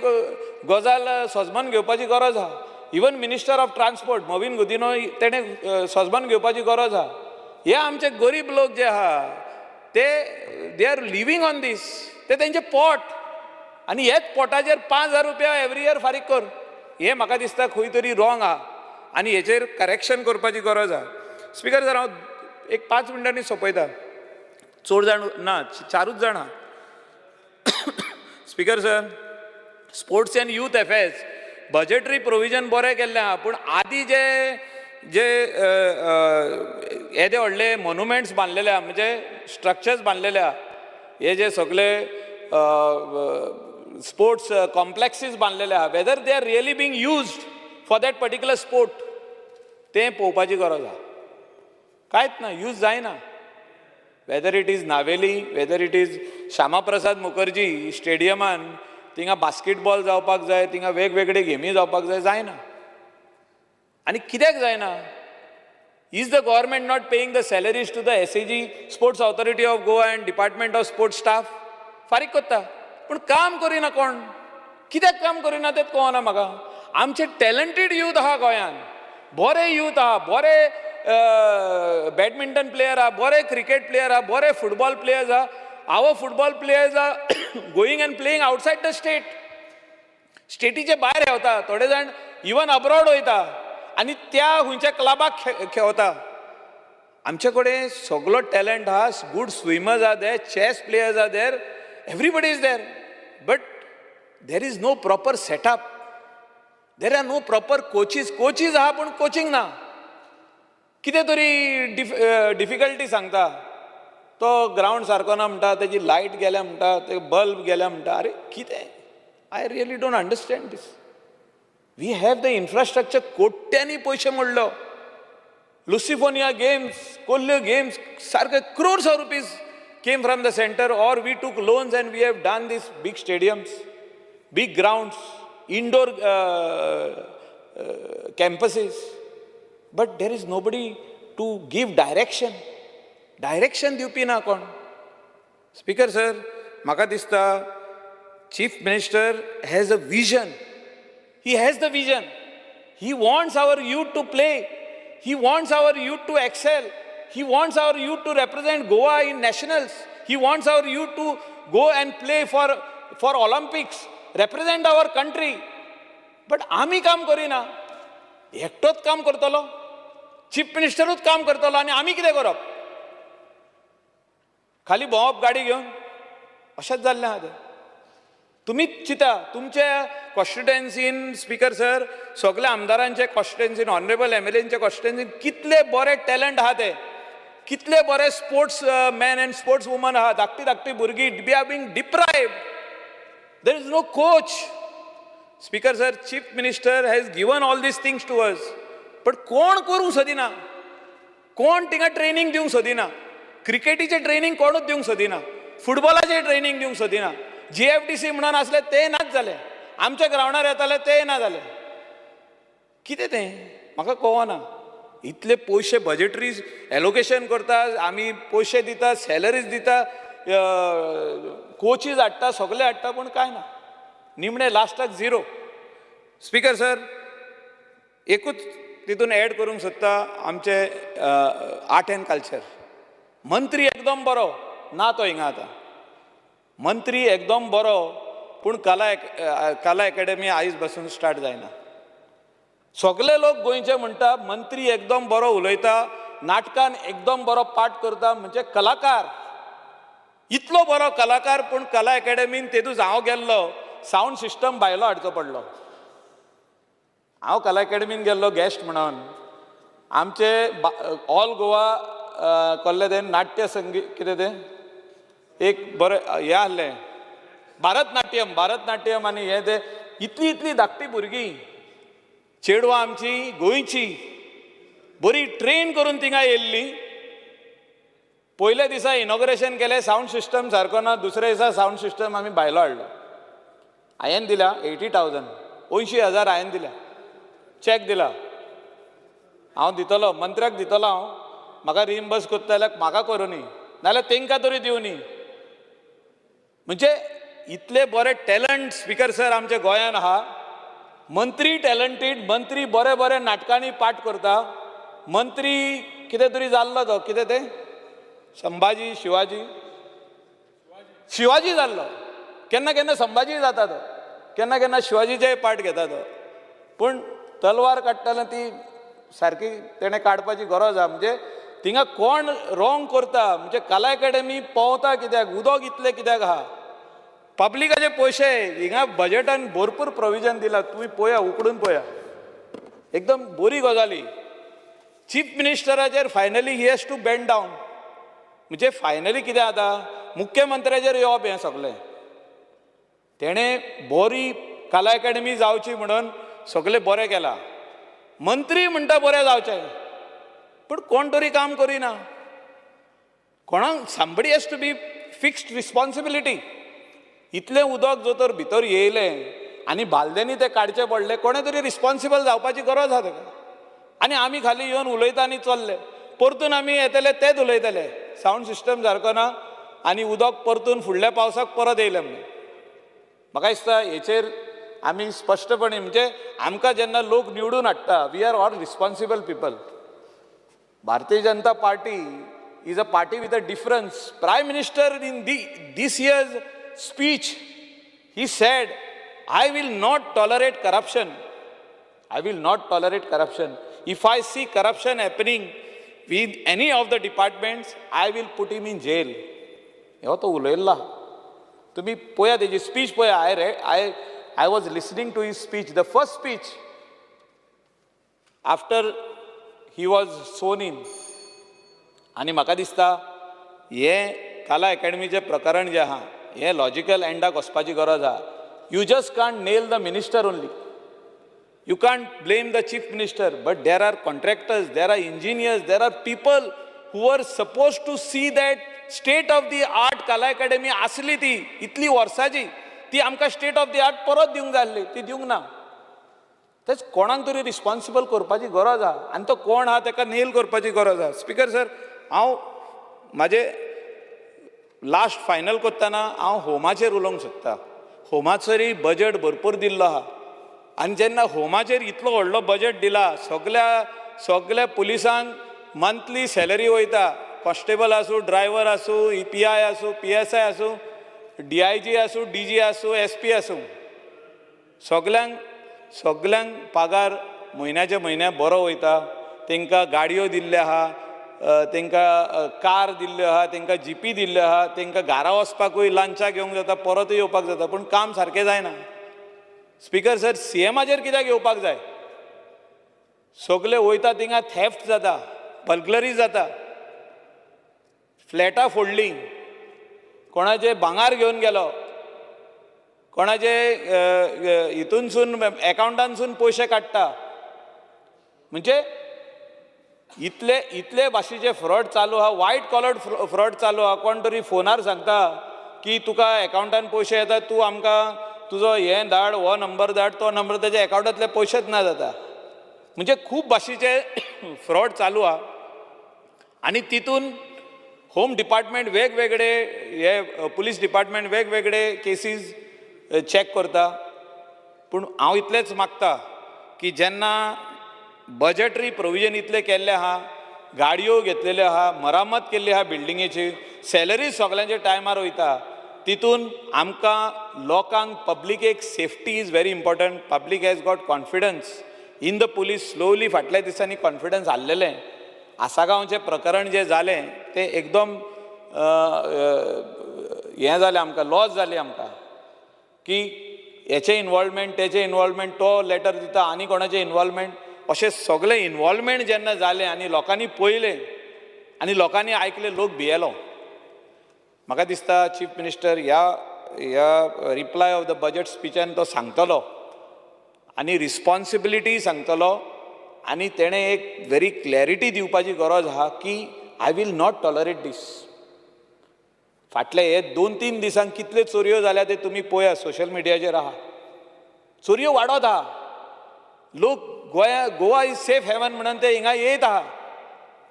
गजाल सोजमान घेवपाची गरज आहा. Even minister of transport Mauvin Godinho तेणें सोजमान घेवपाची गरज आहा. हे आमचे गरीब लोक जे आहा ते they are living on this, ते तेंचे पोट, आनी हेच पोटाचेर 5,000 रुपया एवरी इयर फारीक कर, हें म्हाका दिसता खंय तरी रॉंग आहा आनी हेचेर करेक्शन करपाची गरज आहा. स्पीकर सर, हांव एक 5 मिनटांनी सोंपयता, चड जाण ना, 4 जाण आहा. Speaker sir, sports and youth affairs budgetary provision बरें केल्लें आहा, पूण आदी जे जे येदे व्हडले मोनुमेंट्स बांदलेले आहा, म्हणजे स्ट्रक्चर्स बांदलेले आहा, हे जे सगळे स्पोर्ट्स कॉम्प्लेक्सीस बांदलेले आहा, whether they are really being used for that particular sport तें पळोवपाची गरज आहा. कांयच ना, यूज जायना. Whether it is Navelim, whether it is Shyama Prasad Mukherjee स्टेडियमान थिंगा बास्केटबॉल जावपाक जाय, थिंगा वेगवेगळे गेमी जावपाक जाय, जायना. आनी कित्याक जायना? Is the government not paying the salaries to the SAG, Sports Authority of Goa and Department of Sports staff? फारीक करता, पूण काम करिना कोण, कित्याक काम करिना तें कळना म्हाका. आमचे टॅलंटेड यूथ आहा गोंयान, बरे यूथ आहा, बरे बॅडमिंटन प्लेयर आहा, बरे क्रिकेट प्लेयर आहा, बरे फुटबॉल प्लेयर्स आहा. Our football players are going and playing outside the state, स्टेटीचे भायर हेवता थोडे जाण, इवन अब्रॉड वयता आनी त्या खंयच्या क्लबाक खेळता. आमचे कडेन सगलो टॅलंट आहा, good swimmers are there, chess players are there, everybody is there. But there is no proper setup, there are no proper coaches. Coaches आहा पूण कोचिंग ना. कितें तरी डिफिकल्टी सांगता, तो ग्रावंड सारको ना म्हणटा, तेजी लायट गेल्या म्हणटा, ते बल्ब गेल्या म्हणटा. अरे कितें? I really don't understand this. We have the infrastructure. कोट्यांनी पयशे मोडलो. लुसिफोनिया गेम्स, कोल्ह्यो गेम्स सारके crores of rupees came from the center or we took loans and we have done these big stadiums, big grounds, indoor campuses. But there is nobody to give direction. Direction दिवपी ना कोण. Speaker sir, म्हाका दिसता Chief Minister has a vision. He has the vision. He wants our youth to play. He wants our youth to excel. He wants our youth to represent Goa in nationals. He wants our youth to go and play for Olympics, represent our country. But आमी काम करिना. एकटोच काम करतलो, chief मिनिस्टरूच काम करतलो आनी आमी कितें करप? खाली भोंवप गाडी घेवन? अशेंच जाल्लें आहा तें. तुमीच चिंता तुमच्या कॉन्स्टिट्युएन्सीन. स्पीकर सर, सगल्या आमदारांचे कॉन्स्टिट्युएन्सीन, ऑनरेबल एमएलएंच्या कॉन्स्टिट्युएन्सीन कितले बरे टॅलंट आहा ते, कितले बरे sports man and sports woman आहा. धाकटी धाकटी भुरगीं, we are being deprived. There is no coach. Speaker sir, Chief Minister has given all these things to us, but कोण करूंक सोदिना, कोण थिंगा ट्रेनींग दिवंक सोदिना. क्रिकेटीचें ट्रेनींग कोणूच दिवंक सोदिना, फुटबॉलाचें ट्रेनींग दिवंक सोदिना. जीएफडीसी म्हणून आसले ते नाच जाले, आमच्या ग्रावंडार येताले ते ना जाले. कितें तें म्हाका कळना. इतले पयशे बजेटरी एलोकेशन करता आमी, पयशे दिता, सॅलरीज दिता, कोचीज हाडटा, सगळे हाडटा, पूण कांय ना, निमणे लास्टाक झिरो. स्पीकर सर, एकूच तितून एड करूंक सोदता, आमचे आर्ट एंड कल्चर मंत्री एकदम बरो ना तो हिंगा आतां. मंत्री एकदम बरो, पूण कला एकाडेमी आयज बसून स्टार्ट जायना. सगळे लोक गोंयचे म्हणटा, मंत्री एकदम बरो उलयता, नाटकान एकदम बरो पार्ट करता, म्हणजे कलाकार, इतलो बरो कलाकार, पूण कला एकाडेमीन तेदूस हांव गेल्लो, सावंड सिस्टम भायलो हाडचो पडलो. हांव कला एकाडेमीन गेल्लो गेस्ट म्हणून. आमचे ऑल गोवा कसलें तें नाट्य संगीत कितें तें एक बरें हें आहलें, भारतनाट्यम, भारतनाट्यम. आनी हें तें इतली इतली धाकटी भुरगीं, चेडवां आमची गोंयची बरी ट्रेन करून थिंगा येयल्ली. पयल्या दिसा इनॉग्रेशन केलें, सावंड सिस्टम सारको ना. दुसऱ्या दिसा सावंड सिस्टम आमी भायलो हाडलो. हांवें दिल्या 80,000, 80,000 हांवें दिल्या, चॅक दिला. हांव दितलो, मंत्र्याक दितलो हांव. म्हाका रिइम्बर्स करता जाल्यार म्हाका करूं, नाजाल्यार तांकां तरी दिवनी. म्हणजे इतले बरे टॅलंट, स्पीकर सर, आमच्या गोंयान आहा. मंत्री टॅलंटेड, मंत्री बरे बरे नाटकांनी पार्ट करता. मंत्री कितें तरी जाल्लो तो, कितें तें, संभाजी, शिवाजी, शिवाजी जाल्लो. केन्ना केन्ना संभाजी जाता तो, केन्ना केन्ना शिवाजीचेय पार्ट घेता तो. पूण तलवार काडटना ती सारकी तेणें काडपाची गरज आहा. म्हणजे थिंगा कोण रोंग करता? म्हणजे कला एकाडेमी पोंवता कित्याक? उदक इतलें कित्याक आहा? पब्लिकाचे पयशे. हिंगा बजेटान भरपूर प्रोविजन दिला. तुमी पळया, उकडून पळया, एकदम बरी गजाली. चीफ मिनिस्टराचेर finally he has to bend down. म्हणजे फायनली कितें जाता, मुख्यमंत्र्याचेर येवप हें सगळें. तेणें बरी कला एकाडेमी जावची म्हणून सगळें बरें केलां. मंत्री म्हणटा बरें जावचें, पूण कोण तरी काम करिना. कोणाक, somebody has to be fixed responsibility. इतलें उदक जर तर भितर येयलें आनी बालद्यांनी तें काडचें पडलें, कोणें तरी रिस्पॉन्सिबल जावपाची गरज आहा तेका. आनी आमी खाली येवन उलयता आनी चल्ले. परतून आमी येतले, तेच उलयतले, सावंड सिस्टम सारको ना आनी उदक परतून फुडल्या पावसाक परत येयलें म्हणून. म्हाका दिसता हेचेर आमी स्पश्टपणे, म्हणजे आमकां जेन्ना लोक निवडून हाडटा, we are all responsible people. Bharatiya Janata Party is a party with a difference. Prime Minister, in the this year's speech, he said, "I will not tolerate corruption. I will not tolerate corruption. If I see corruption happening with any of the departments, I will put him in jail." हो तो उलयल्लो. तुमी पळया तेजी speech पळया. I re I I was listening to his speech, the first speech after he was sworn in. आनी म्हाका दिसता हें कला एकाडमीचें प्रकरण जें आहा हें लॉजिकल एंडाक वचपाची गरज आहा. You just can't nail the minister only. You can't blame the chief minister, but there are contractors, there are engineers, there are people who are supposed to see that state of the art Kala Academy आसली ती इतली वर्साची ती आमकां state of the art परत दिवंक जाय आसली, ती दिवंक ना. तेच कोणाक तरी रिस्पॉन्सिबल करपाची गरज आहा आनी तो कोण आहा ताका नेल करपाची गरज आहा. स्पीकर सर, हांव म्हाजे लास्ट फायनल करतना हांव होमाचेर उलोवंक सोदता. होमाचेरूय बजट भरपूर दिल्लो आहा आनी जेन्ना होमाचेर इतलो व्हडलो बजट दिला, सगल्या सगल्या पुलिसांक मंथली सॅलरी वयता, कॉन्स्टेबल आसूं, ड्रायव्हर आसूं, पी I आसूं, पी एस I आसूं, डीआयजी आसूं, डीजी आसूं, एसपी आसूं, सगल्यांक सगल्यांक पगार म्हयन्याच्या म्हयन्या बरो वयता. तांकां गाडयो दिल्ल्यो आहा, तांकां कार दिल्ल्यो आहा, तांकां जिपी दिल्ल्यो आहा, तांकां घरा वचपाकूय लंचाक येवंक जाता, परतूय येवपाक जाता, पूण काम सारकें जायना. स्पीकर सर, सीएमाचेर कित्याक येवपाक जाय? सगले वयता थिंगा थेफ्ट जाता, बर्गलरी जाता, फ्लॅटां फोडलीं, कोणाचे भांगार घेवन गेलो, कोणाचे हितूनसून एकावंटानसून पयशे काडटा. म्हणजे इतले इतले भाशेचे फ्रॉड चालू आहा, वायट कॉलर्ड फ्रॉड चालू आहा. कोण तरी फोनार सांगता की तुका एकावंटान पयशे येता, तूं आमकां तुजो हें धाड, हो नंबर धाड, तो नंबर, तेज्या एकावंटांतले पयशेच ना जाता. म्हणजे खूब भाशेचे फ्रॉड चालू आहा आनी तितून होम डिपार्टमेंट वेगवेगळे हे पुलीस डिपार्टमेंट वेगवेगळे केसीस चॅक करता. पूण हांव इतलेंच मागता की जेन्ना बजटरी प्रोविजन इतलें केल्लें आहा, गाडयो घेतलेल्यो आहा, मरामत केल्ली आहा बिल्डिंगेची, सॅलरी सगल्यांच्या टायमार वयता, तितून आमकां लोकांक पब्लिकेक safety is very important. Public has got confidence in the police. Slowly फाटल्या दिसांनी कॉन्फिडन्स हाडलेलें. आसागांवचें प्रकरण जें जालें तें एकदम हें जालें आमकां, लॉस जाली आमकां की हेचें इनवॉल्वमेंट, तेचें इनवॉल्वमेंट, तो लेटर दिता आनी कोणाचें इनवॉल्वमेंट, अशें सगळें इनवॉल्वमेंट जेन्ना जालें आनी लोकांनी पळयलें आनी लोकांनी आयकलें, लोक भियेलो. म्हाका दिसता चीफ मिनिस्टर ह्या रिप्लाय ऑफ the budget स्पिचान तो सांगतलो आनी रिस्पॉन्सिबिलिटी सांगतलो आनी तेणें एक व्हेरी क्लॅरिटी दिवपाची गरज आहा की I will not tolerate this. फाटले हे 2-3 दिसांक कितल्यो चोरयो जाल्या ते तुमी पळया, सोशल मिडियाचेर आहा. चोरयो वाडत आहा. लोक गोंया गोवा is safe haven म्हणून ते हिंगा येयत आहा.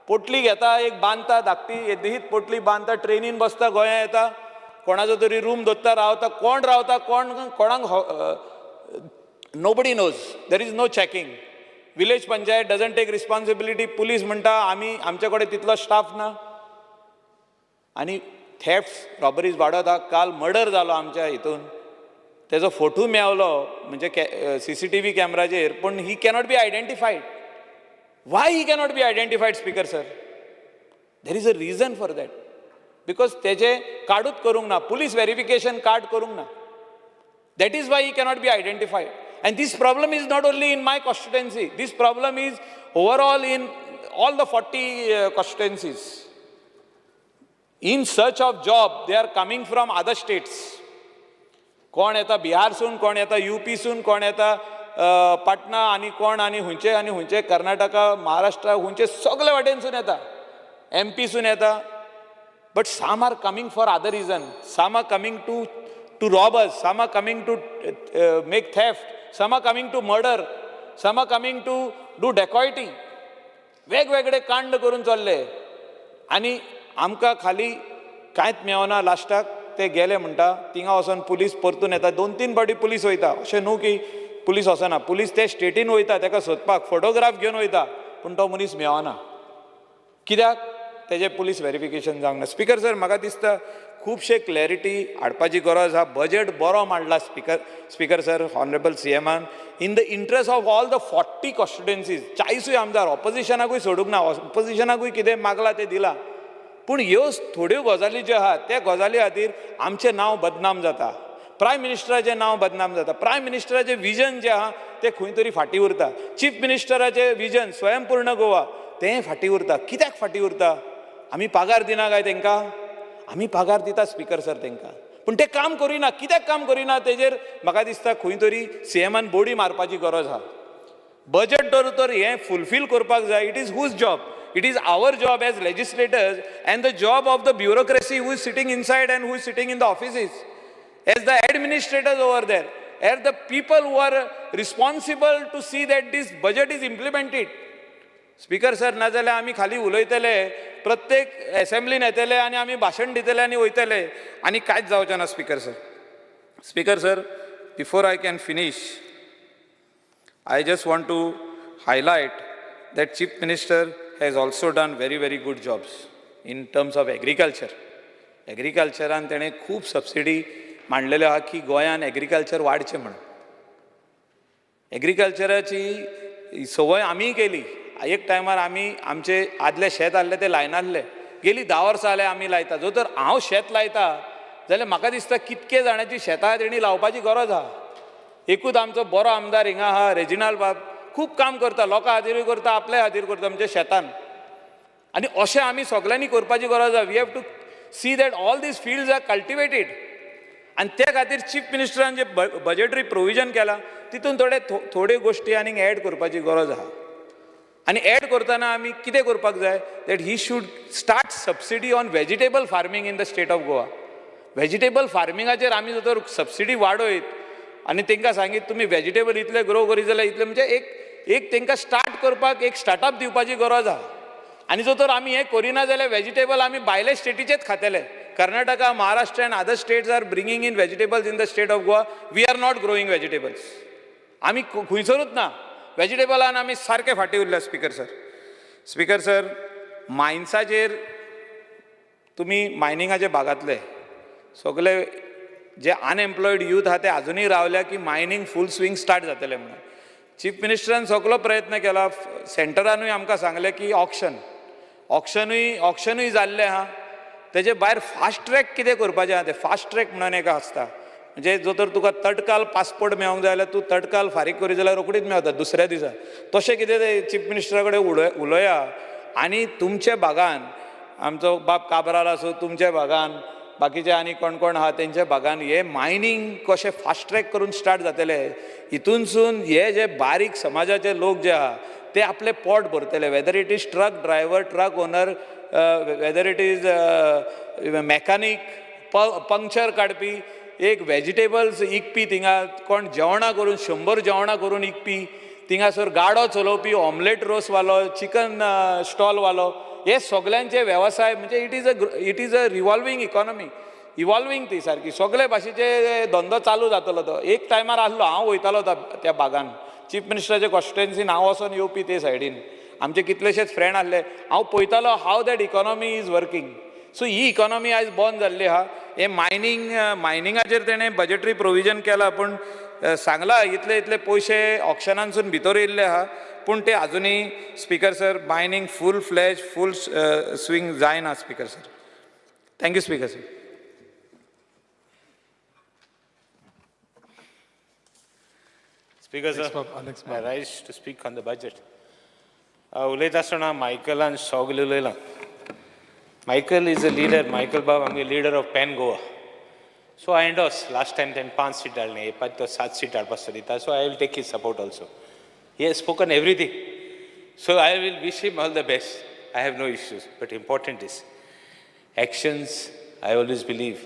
पोटली घेता, एक बांदता धाकटी येदीच पोटली बांदता, ट्रेनीन बसता, गोंया येता, कोणाचो तरी रूम दोत्ता, रावता. कोण रावता, कोण कोणाक, nobody knows. There is no checking. Village panchayat doesn't take responsibility. Police म्हणटा आमी आमचे कडेन तितलो स्टाफ ना. आनी थेफ्ट, रॉबरीज वाडत आहा. काल मर्डर जालो आमच्या हितून, तेजो फोटो मेवलो म्हणजे सीसीटीव्ही कॅमेराचेर, पूण ही cannot be identified. Y he cannot be identified, speaker sir? There is a reason for that, because तेजे कार्डूच करूंक ना, पुलीस वेरिफिकेशन कार्ड करूंक ना. That is why he cannot be identified. And this problem is not only in my constituency, this problem is overall in all the 40 constituencies. In search of job, they are coming from other states. कोण येता बिहारसून, कोण येता युपीसून, कोण येता पाटणा आनी कोण आनी हुंयचे आनी हुंयचे, कर्नाटका, महाराष्ट्रा, हुंयचे सगळे वाटेनसून येता, एमपीसून येता. But some are coming for other reason. Some are coming to rob us, some are coming to make theft, some are coming to murder, some are coming to do dacoity. वेगवेगळे कांड करून चल्ले आनी आमकां खाली कांयच मेवना. लास्टाक ते गेले म्हणटा थिंगा वचोन पुलीस परतून येता. 2-3 फावटी पुलीस वयता, अशें न्हू की पुलीस वचना. पुलीस ते स्टेटीन वयता ताका सोदपाक, फोटोग्राफ घेवन वयता, पूण तो मनीस मेवना. कित्याक? तेजें पुलीस वेरिफिकेशन जावंक ना. स्पीकर सर, म्हाका दिसता खुबशे क्लॅरिटी हाडपाची गरज आहा. बजट बरो मांडला स्पीकर सर, ऑनरेबल सीएमान, in the interest of all the 40 constituencies. 40ूय आमदार, ऑपोजिशनाकूय सोडूंक ना, ऑपोजिशनाकूय कितें मागलां तें दिलां. पूण ह्यो थोड्यो गजाली ज्यो आहात त्या गजाली खातीर आमचें नांव बदनाम जाता, प्रायम मिनिस्टराचें नांव बदनाम जाता, प्रायम मिनिस्टराचें विजन जें आहा तें खंय तरी फाटीं उरता, चीफ मिनिस्टराचें विजन स्वयंपूर्ण गोवा तें फाटीं उरता. कित्याक फाटीं उरता? आमी पगार दिना काय तांकां? आमी पगार दिता स्पीकर सर तांकां, पूण ते काम करिना. कित्याक काम करिना तेजेर म्हाका दिसता खंय तरी सीएमान बोडी मारपाची गरज आहा. बजट तर हें फुलफील करपाक जाय. It is whose job? It is our job as legislators and the job of the bureaucracy who is sitting inside and who is sitting in the offices as the administrators over there, as the people who are responsible to see that this budget is implemented. Speaker sir, नाजाल्यार आमी खाली उलयतले, प्रत्येक एसेंब्लीन येतले आनी आमी भाशण दितले आनी वयतले आनी कांयच जावचें ना speaker sir. Speaker sir, before I can finish, I just want to highlight that Chief Minister has also done very, very good jobs in terms of agriculture. एग्रीकल्चरान तेणें खूब सबसिडी मांडलेल्यो आहा की गोंयान एग्रीकल्चर वाडचें म्हणून. एग्रीकल्चराची संवय आमीय केली. एक टायमार आमी आमचे आदले शेत आहले ते लायनासले, गेली 10 वर्सां जाल्यार आमी लायता. जो तर हांव शेत लायता जाल्यार म्हाका दिसता कितके जाणांची शेतां तेणी लावपाची गरज आहा. एकूच आमचो बरो आमदार हिंगा आहा रेजिनाल्ड बाब, खूब काम करता, लोकां खातीरूय करता, आपल्या खातीर करता म्हणजे शेतान. आनी अशें आमी सगल्यांनी करपाची गरज आहा. We have to see that all these fields are cultivated. आनी त्या खातीर चीफ मिनिस्टरान जे बजेटरी प्रोविजन केलां तितून थोड्यो गोश्टी आनीक एड करपाची गरज आहा. आनी एड करतना आमी कितें करपाक जाय, that he should start subsidy on vegetable farming in the state of Goa. Vegetable फार्मिंगाचेर आमी जर सबसिडी वाडयत आनी तांकां सांगीत तुमी वेजिटेबल इतले ग्रो करीत जाल्यार इतले, म्हणजे एक तांकां स्टार्ट करपाक एक स्टार्टअप दिवपाची गरज आहा. आनी जर तर आमी हें करिना जाल्यार वेजिटेबल आमी भायले स्टेटीचेच खातले. Karnataka, Maharashtra and other states are bringing in vegetables in the state of Goa. We are not growing vegetables. आमी खंयसरूच ना वेजिटेबलान आमी सारके फाटीं उरल्या स्पीकर सर. स्पीकर सर, मायन्साचेर तुमी मायनिंगाचे भागांतले सगळे जे अनएम्प्लॉयड यूथ आहा ते आजुनूय रावल्या की मायनींग फूल स्विंग स्टार्ट जातलें म्हणून. चीफ मिनिस्टरान सगलो प्रयत्न केला, सेंटरानूय आमकां सांगलें की ऑक्शनूय जाल्लें आहा. तेजे भायर फास्ट ट्रॅक कितें करपाचें आहा तें फास्ट ट्रॅक म्हणून एक आसता, म्हणजे जो तर तुका तटकाल पासपोर्ट मेळोंक जाय जाल्यार तूं तटकाल फारीक करीत जाल्यार रोखडीच मेळता दुसऱ्या दिसा. तशें कितें तें चीफ मिनिस्टरा कडेन उलोया आनी तुमच्या भागान आमचो बाब काब्राल आसूं, तुमच्या भागान बाकीचे आनी कोण कोण आहा तेंच्या भागान हे मायनींग कशें फास्ट ट्रॅक करून स्टार्ट जातले. हितूनसून हे जे बारीक समाजाचे लोक जे आहा ते आपलें पोट भरतले, whether it is truck driver, truck owner, whether it is mechanic, puncture काडपी, एक वेजिटेबल्स इकपी, थिंगा कोण जेवणां करून 100 जेवणां करून इकपी, थिंगासर गाडो चलोवपी, ऑमलेट रोसवालो, चिकन स्टॉलवालो, हे सगल्यांचे वेवसाय म्हणजे it is a revolving economy, evolving ती सारकी सगळे भाशेचे धंदो चालू जातलो. तो एक टायमार आसलो, हांव वयतालो त्या भागान चीफ मिनिस्टराचे कॉन्स्टिट्युएन्सीन हांव वचोन येवपी ते सायडीन आमचे कितलेशेच फ्रेंड आसले, हांव पळयतालो how that economy is working. So he economy आयज बंद जाल्ली आहा. हे मायनिंगाचेर तेणें बजेटरी प्रोविजन केलां, पूण सांगलां इतले इतले पयशे ऑक्शनानसून भितर येयल्ले आहा, पूण ते आजुनूय speaker sir mining full fledge full swing जायना speaker sir. Thank you speaker sir. Speaker sir, I rise to speak on the budget. उलयता आसतना मायकलान सगलें उलयलां. Michael is a leader, Michael बाब आमगे leader of pan Goa. So I endorse, last time तेणें 5 seat धाडलें, हे पांच तो 7 सीट धाडपाक सोदिता, so I will take his support also. He has spoken everything. So I will wish him all the best. I have no issues, but important is actions, I always believe,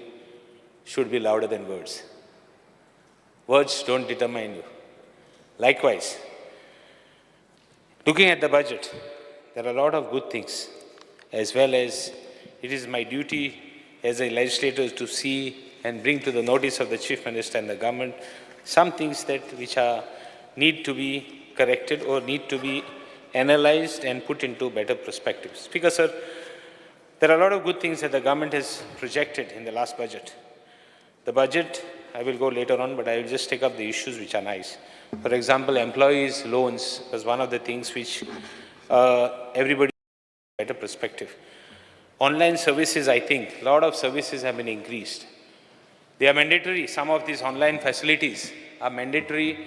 should be louder than words. Words don't determine you. Likewise, looking at the budget, there are a lot of good things, as well as it is my duty as a legislator to see and bring to the notice of the Chief Minister and the government some things that which are need to be corrected or need to be analyzed and put into better perspective. Speaker sir, there are a lot of good things that the government has projected in the last budget. The budget, I will go later on, but I will just take up the issues which are nice. For example, employees' loans was one of the things which everybody better perspective. Online services, I think, lot of services have been increased. They are mandatory. Some of these online facilities are mandatory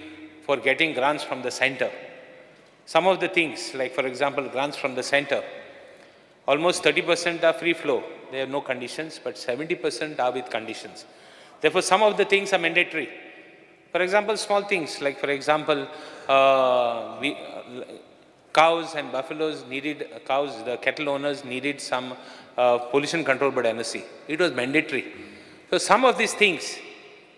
for getting grants from the center. Some of the things, like for example, grants from the center, almost 30% are free flow. They have no conditions, but 70% are with conditions. Therefore, some of the things are mandatory. For example, small things, like for example, cows and buffaloes needed, cows, the cattle owners needed some pollution control board NOC. It was mandatory. So some of these things,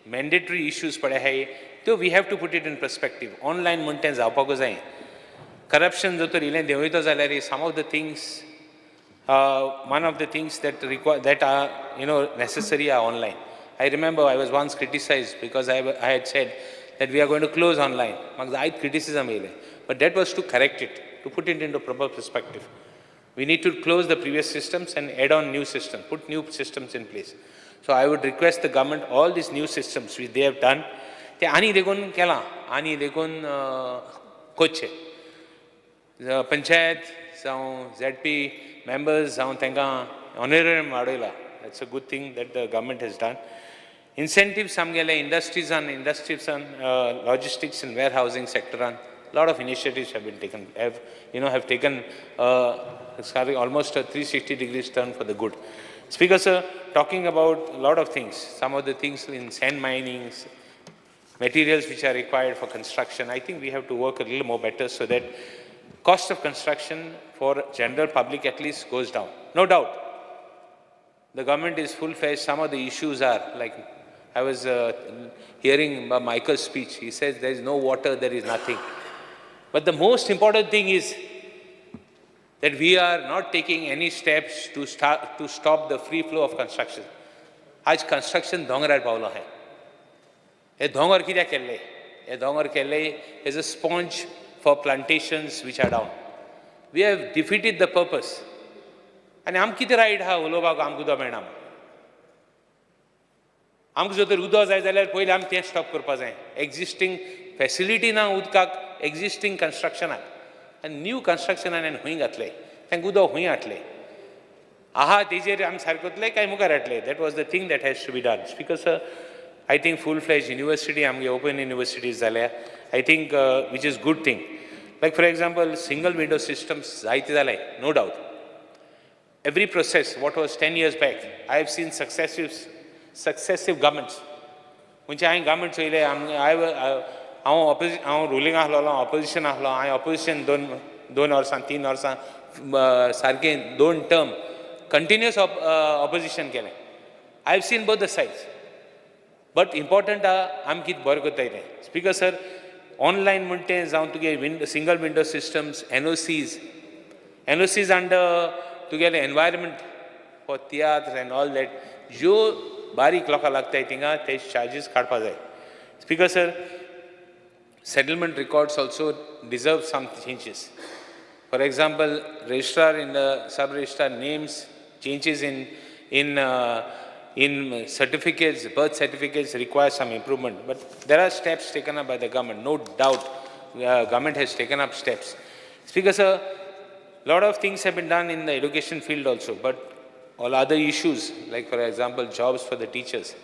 mandatory issues पडे आहाय, त्यो we have to put it in perspective. Online म्हण तें जावपाकूच जाय. Corruption जर तर इल्लें देंवयतो जाल्यार some of the things, one of the things that require, that are, you know, necessary are online. I remember I was once criticized because I had said that we are going to close online. म्हाका जायत criticism येयलें. But that was to correct it, to put it into proper perspective. We need to close the previous systems and add on new systems, put new systems in place. So I would request the government, all these new systems which they have done, ते आनी देखून केलां, आनी देखून कोच्चें. पंचायत जावं ZP members जावं तांकां honorarium वाडयला. That's a good thing that the government has done. Incentives आमगेले इंडस्ट्रीजान, logistics and warehousing sectoran, lot of initiatives have been taken, have taken almost a 360 degrees turn for the good. Speaker sir, talking about a lot of things, some of the things in sand mining, materials which are required for construction, I think we have to work a little more better so that cost of construction for general public at least goes down. No doubt, the government is full-fledged. Some of the issues are, like I was hearing Michael's speech. He says there is no water, there is nothing. But the most important thing is that we are not taking any steps to stop the free flow of construction. आज construction दोंगरार पावलो आहे. हे दोंगर कित्याक केल्ले? हे दोंगर केल्ले as a sponge for plantations which are down. We have defeated the purpose. आनी आमकां कितें रायट आहा उलोवपाक? आमकां उदक मेळना. आमकां जर तर उदक जाय जाल्यार पयलीं आमी तें स्टॉप करपाक जाय. एक्झिस्टींग फॅसिलिटी ना उदकाक, एक्झिस्टींग कन्स्ट्रक्शनाक. आनी न्यू कन्स्ट्रक्शनान आनी खंय घातलें, तांकां उदक खंय हाडलें आहा तेजेर आमी सारकें वतले काय मुखार हाडलें? That was the thing that has to be done. Speaker sir, I think full fledge university आमगे ओपन युनिवर्सिटीज जाल्या, I think which is good thing. Like for example, single window systems जायते जाले, no doubt. Every process, what was 10 years back, I have seen successive governments. म्हणजे हांवें government चोयले, हांव हांव ruling आसलेलो, opposition आसलो. हांवें ऑपोजिशन दोन वर्सां 3 वर्सां सारकें 2 टर्म कंटिन्युअस ऑपोजिशन केलें. I have seen both the sides. But important आहा आमी कितें बरें करताय तें. स्पीकर सर, ऑनलायन म्हण तें जावं तुगे single window systems, NOCs under तुगेलें environment for tiatr and all that, ज्यो बारीक लोकां लागताय थिंगा ते चार्जीस काडपा जाय. Speaker sir, settlement records also deserve some changes. For example, registrar in the sub-registrar names, changes in certificates, birth certificates require some improvement. But there are steps taken up by the government, no doubt. Government has taken up steps. Speaker sir, lot of things have been done in the education field also, but all other issues, like for example, jobs for the teachers,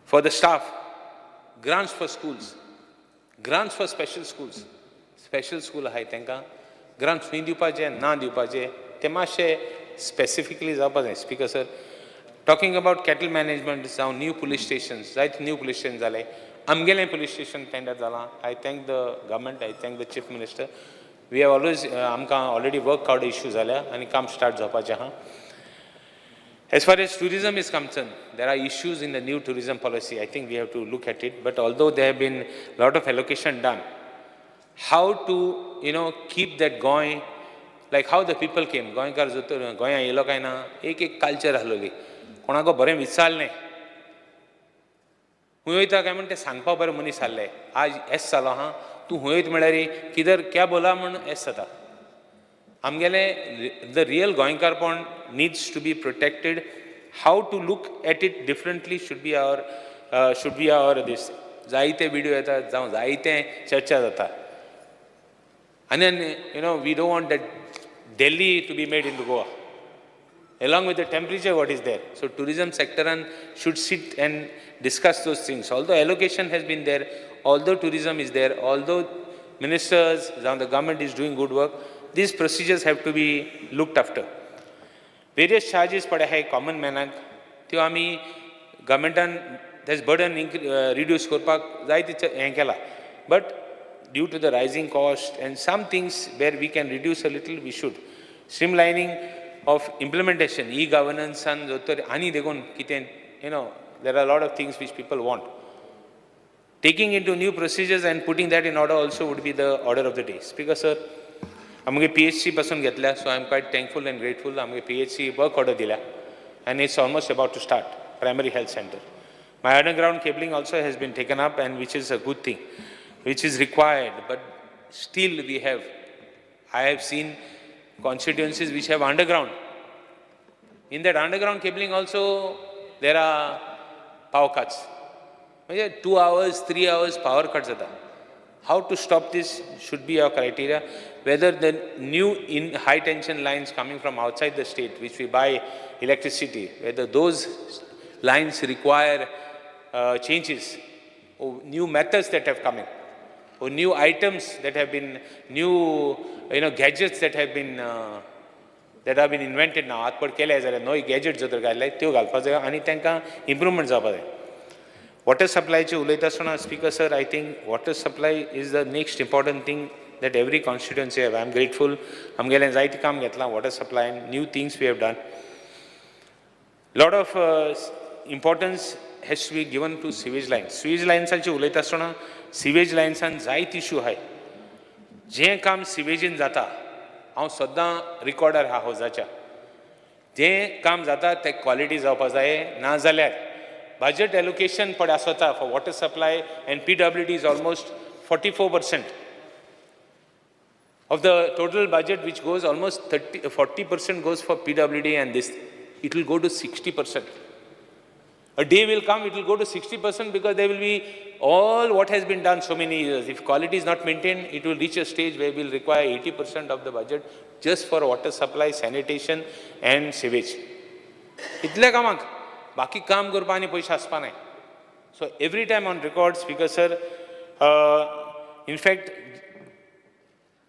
for the staff, grants for schools, grants for special schools. Special school आहाय तांकां grants खंय दिवपाचे ना दिवपाचे ते मातशे specifically जावपा जाय. Speaker sir, talking about cattle management जावं न्यू पुलीस स्टेशन्स, जायते न्यू पुलीस स्टेशन जाले. आमगेलें पुलीस स्टेशन टेंडर जालां. I thank the government, I thank the chief minister. We have always आमकां ऑलरेडी वर्क कार्ड इश्यू जाल्या आनी काम start जावपाचें आहा. As far as tourism is concerned, there are issues in the new tourism policy. I think we have to look at it. But although there have been a lot of allocation done, how to, you know, keep that going, like how the people came, गोंयकार जर गोंया येयलो काय ना, एक एक culture आसलोली, कोणाक बरें विचारलें खंय वयता काय म्हण तें सांगपाक बरें मनीस आहले. आज एस जालो आहा, तूं खंय वयता म्हळ्यार किधर क्या बोला म्हण एस जाता. आमगेले the real गोंयकारपण needs to be protected. How to look at it differently should be our this. जायते विडियो येतात जावं जायते चर्चा जाता. आनी you know we don't want that Delhi to be made in to Goa. along with the temperature what is there. So tourism sector and should sit and discuss those things. Although allocation has been there, although tourism is there, although ministers, the government is doing good work, these procedures have to be looked after. Various charges पडे आहाय common मॅनाक, त्यो आमी गव्हर्मेंटान तेज burden reduce करपाक जाय तिचें हें केलां. But due to the rising cost and some things where we can reduce a little, we should. Streamlining of implementation, e गवर्नन्सान जो तर आनी देखून कितें, you know, there are lot of things which people want. Taking into new procedures and putting that in order also would be the order of the day. Speaker sir, आमगे PHC पासून घेतल्या, so I am quite thankful and grateful. आमगे PHC work order दिल्या and it's almost about to start, primary health centre. My underground cabling also has been taken up and which is a good thing, which is required, but still we have, I have seen constituencies which have underground. In that underground cabling also there are power cuts. म्हणजे 2 hours, 3 hours power cut जाता. How to stop this should be our criteria. Whether the new in high tension lines coming from outside the state, which we buy electricity, whether those lines require changes or new methods that have come in, or new items that have been, new, you know, gadgets that have been that have been invented now. आत पड केले जाल्यार नवे gadget जर तर घातले त्यो घालपाक जाय आनी तांकां इम्प्रुवमेंट जावपाक जाय. वॉटर सप्लायचे उलयता आसतना speaker sir, I think water supply is the next important thing that every constituency have. I am grateful, आमगेलें जायतें काम घेतलां water supply and new things we have done. Lot of importance has to be given to sewage lines. Sewage लायन्सांचे उलयता आसतना sewage लायन्सान जायत issue आहाय. जें काम सिवेजीन जाता, हांव सद्दां रिकॉर्डर आहा हावजाच्या, जें काम जाता तें क्वॉलिटी जावपा जाय. ना जाल्यार बजट एलोकेशन पळय आसता for water supply and PWD is almost 44% of the total budget, which goes almost 30-40% goes for PWD, and this it will go to 60%. A day will come, it will go to 60% because there will be all what has been done so many years. If quality is not maintained, it will reach a stage where we will require 80% of the budget just for water supply, sanitation and sewage. इतले कामाक बाकी काम करपा आनी पयशे आसपा नाय. So every time on record, speaker sir, in fact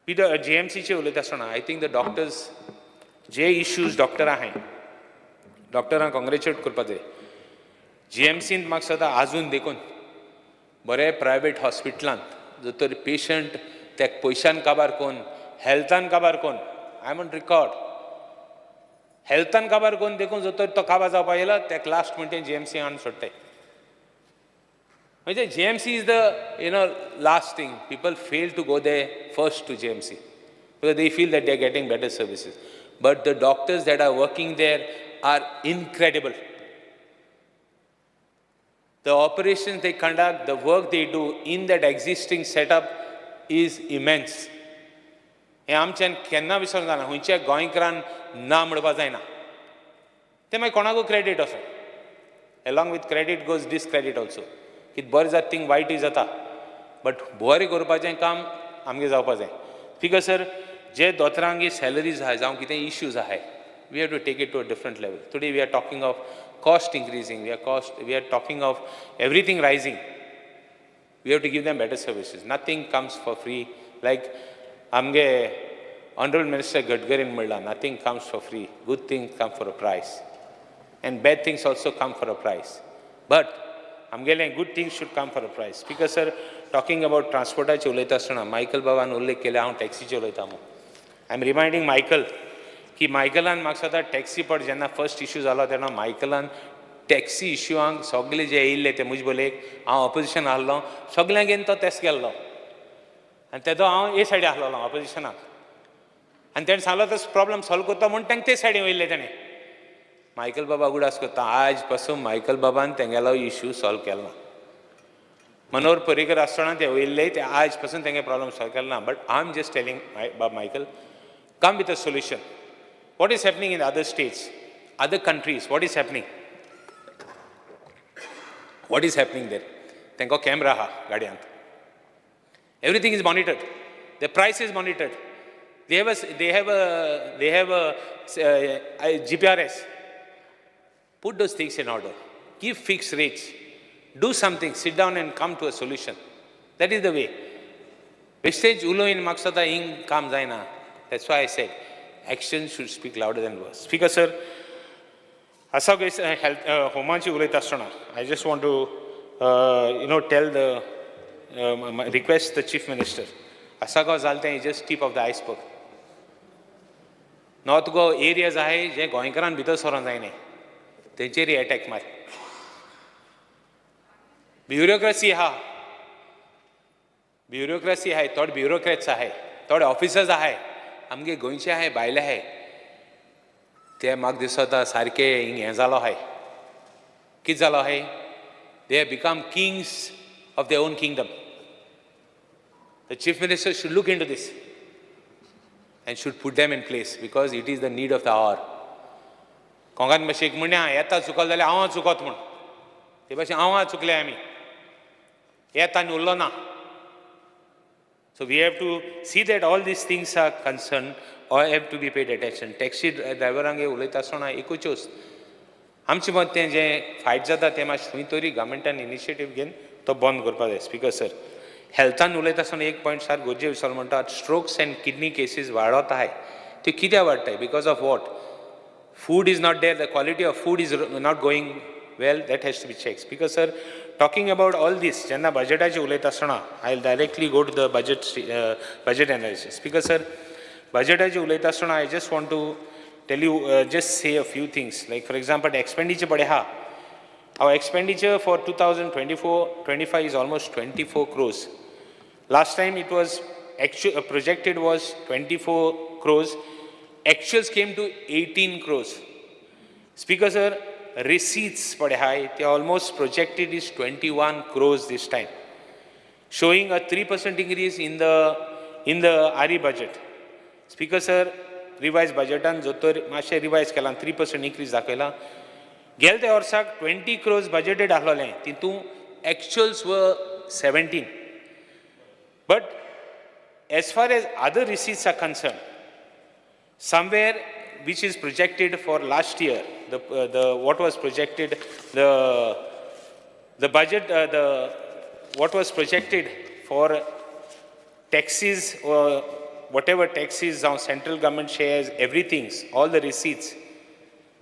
जीएमसीचे उलयता आसतना I think the doctors J issues doctor आहाय, डॉक्टरांक कॉंग्रेच्युलेट करपा जाय. जीएमसींत म्हाका दिसता आजून देखून बरें प्रायवेट हॉस्पिटलांत जर तर पेशंट तेका पयशान काबार कोन्न, हेल्थान काबार कोन्न, I am on record, हेल्थान काबार कोन्न देखून जर तर तो काबार जावपा येयला तेका लास्ट म्हणटा जीएमसी हाडून सोडटाय. म्हणजे GMC is the, you know, last thing. People fail to go there first to GMC because they feel that they are getting better services. But the doctors that are working there are incredible. The operations they conduct, the work they do in that existing setup is immense. हें आमच्यान केन्ना विसरूंक जायना, खंयच्या गोंयकारान ना म्हणपा जायना. तें मागीर कोणाकूय क्रेडीट आसूं, along with credit goes discredit also. कितें बरें जाता थिंग वायटूय जाता, बट बरें करपाचें काम आमगें जावपा जाय. स्पीकर सर, जे दोतोरांगे सॅलरीज आहाय जावं कितें इश्यूज आहाय, we have to take it to a different level. Today we are talking of cost increasing, we are talking of everything rising. We have to give them better services. Nothing comes for free. Like आमगे Honorable Minister Gadkarin म्हणला, nothing comes for free. Good things come for a price. And bad things also come for a price. But आमगेले good things should come for a price. Speaker sir, talking about transportaचे उलयता आसतना Michael बाबान उल्लेख केले, हांव टॅक्सीचे उलयता म्हूण. I am reminding Michael की मायकलान म्हाका दिसता टॅक्सी पड जेन्ना फर्स्ट इश्यू जालो तेन्ना मायकलान टॅक्सी इश्यूआंक सगळे जे येयल्ले ते मुजबलेक, हांव ऑपोजिशन आहलो, सगळ्यांक घेवन तो तेस गेल्लो आनी तेदो हांव ए सायडी आहलोलो ऑपोजिशनाक, आनी तेणें सांगलो तो प्रॉब्लम सॉल्व करता म्हूण तांकां ते सायडीन वयल्ले तेणें. मायकल बाबा उगडास करता, आज पासून मायकल बाबान तेंगेलो इश्यू सॉल्व केलो ना. मनोहर पर्रीकर आसतना ते वयल्ले ते आज पासून तेंगे प्रॉब्लम सॉल्व केलो ना. But I am just telling बाब Michael, come with a solution. What is happening in other states, other countries, what is happening? What is happening there? तांकां कॅमरा आहा गाडयांत, everything is monitored, the price is monitored. They have a GPRS. Put those things in order. Give fixed rates. Do something. Sit down and come to a solution. That is the way. बेश्टेच उलोवन म्हाका दिसता हिंग काम जायना. That's why I said action should speak louder than words. Speaker sir, आसा health होमाची उलयता आसतना I just want to tell the request the Chief Minister. Assagao जालें तें just tip of the iceberg. North Goa areas आहाय जे गोंयकारान भितर सरोंक जायना, तेंचेरय attack मार. Bureaucracy आहा, ब्युरोक्रेसी आहाय, थोडे ब्युरोक्रेट्स आहाय, थोडे ऑफिसर्स आहाय, आमगे गोंयचे आहाय, भायले आहाय, ते म्हाका दिसता सारके हिंग हें जालो आहाय. कितें जालो आहाय? They have become kings of their own kingdom. The Chief Minister should look into this and should put them in place because it is the need of the hour. कोंगान मातशें एक म्हणणें आहा, येता चुकलो जाल्यार हांव चुकत म्हूण. ते भाशेन हांव चुकले आमी, येता आनी उरलो ना. So we have to see that all these things are concerned or have to be paid attention. Taxi ड्रायव्हरांगे उलयता आसतना एकूच वस्त आमचें मत तें जें फायट जाता तें मातशें खंय तरी गव्हर्मेंटान इनिशिएटीव घेवन तो बंद करपाक जाय. स्पीकर सर, हेल्थान उलयता आसतना एक पॉयंट सारको गरजे विसरलो म्हणटा, स्ट्रोक्स एंड किडनी केसीस वाडत आहाय. त्यो कित्याक वाडटाय? Because of what? Food is not there, the quality of food is not going well, that has to be checked. Speaker sir, talking about all this, जेन्ना बजेटाचेर उलयता आसतना I will directly go to the budget analysis. Speaker sir, बजेटाचेर उलयता आसतना I just want to tell you, just say a few things. Like for example, expenditure पळय आहा, our expenditure for 2024-25 is almost 24 crores. Last time it was projected was 24 crores. Actuals came to 18 crores. Speaker sir, receipts पळय आहाय, they almost projected is 21 crores this time, showing a 3% increase in the RE budget. Speaker sir, revise बजेटान जो तर मातशें revise केलां, 3% increase दाखयलां. गेले त्या वर्साक 20 crores budgeted आसलोलें, तितून actuals were 17. But as far as other receipts are concerned, somewhere which is projected for last year, the what was projected, the budget, the what was projected for taxes or whatever taxes on central government shares, everything, all the receipts,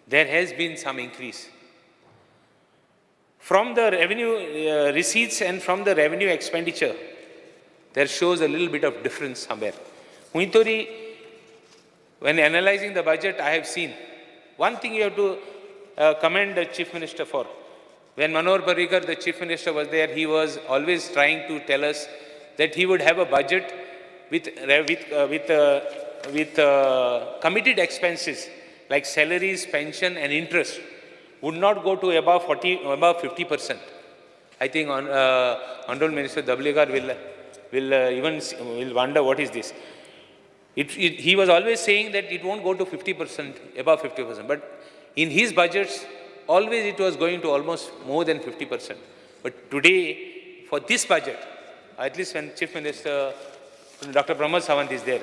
there has been some increase. From the revenue receipts and from the revenue expenditure, there shows a little bit of difference somewhere. Huitori, when analyzing the budget, I have seen one thing you have to commend the Chief Minister for. When Manohar Parrikar, the Chief Minister, was there, he was always trying to tell us that he would have a budget with committed expenses like salaries, pension, and interest would not go to above 50%. I think Honorable Minister Dabholkar will wonder what is this. He was always saying that it won't go to 50%, above 50%. But in his budgets, always it was going to almost more than 50%. But today, for this budget, at least when Chief Minister Dr. Pramod Sawant is there,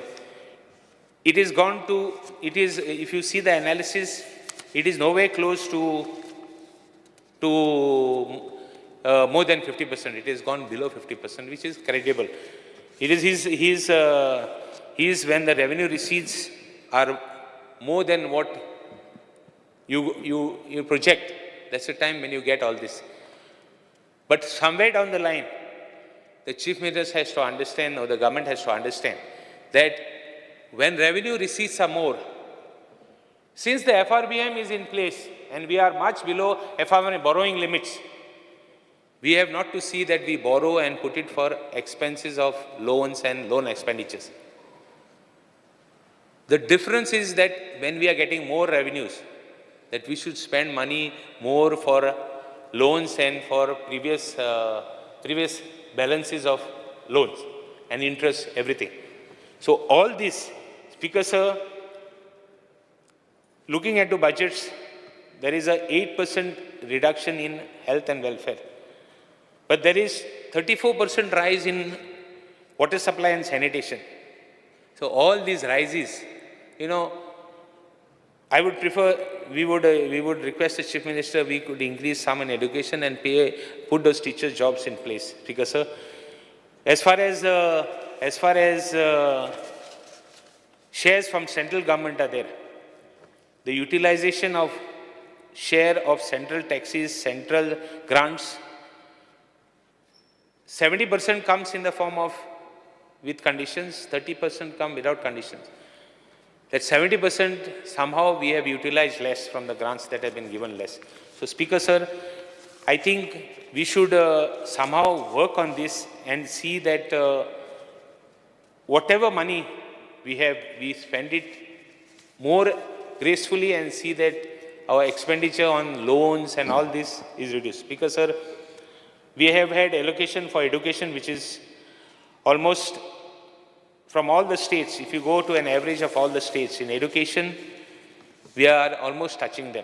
it is gone to, it is, if you see the analysis, it is nowhere close to more than 50%. It has gone below 50%, which is credible. It is his when the revenue receipts are more than what you project, that's the time when you get all this. But somewhere down the line, the Chief Minister has to understand, or the government has to understand, that when revenue receipts are more, since the FRBM is in place and we are much below FRBM borrowing limits, we have not to see that we borrow and put it for expenses of loans and loan expenditures. The difference is that when we are getting more revenues, that we should spend money more for loans and for previous balances of loans and interest, everything. So all this, Speaker sir, looking at the budgets, there is a 8% reduction in health and welfare. But there is 34% rise in water supply and sanitation. So all these rises, you know, I would prefer, we would request the Chief Minister, we could increase some in education and put those teachers' jobs in place. Because, sir, as far as shares from central government are there, the utilization of share of central taxes, central grants, 70% comes in the form of with conditions, 30% come without conditions. That 70% somehow we have utilized less from the grants that have been given less. So, Speaker sir, I think we should somehow work on this and see that whatever money we have, we spend it more gracefully and see that our expenditure on loans and all this is reduced. Speaker sir, we have had allocation for education which is almost from all the states. If you go to an average of all the states in education, we are almost touching them.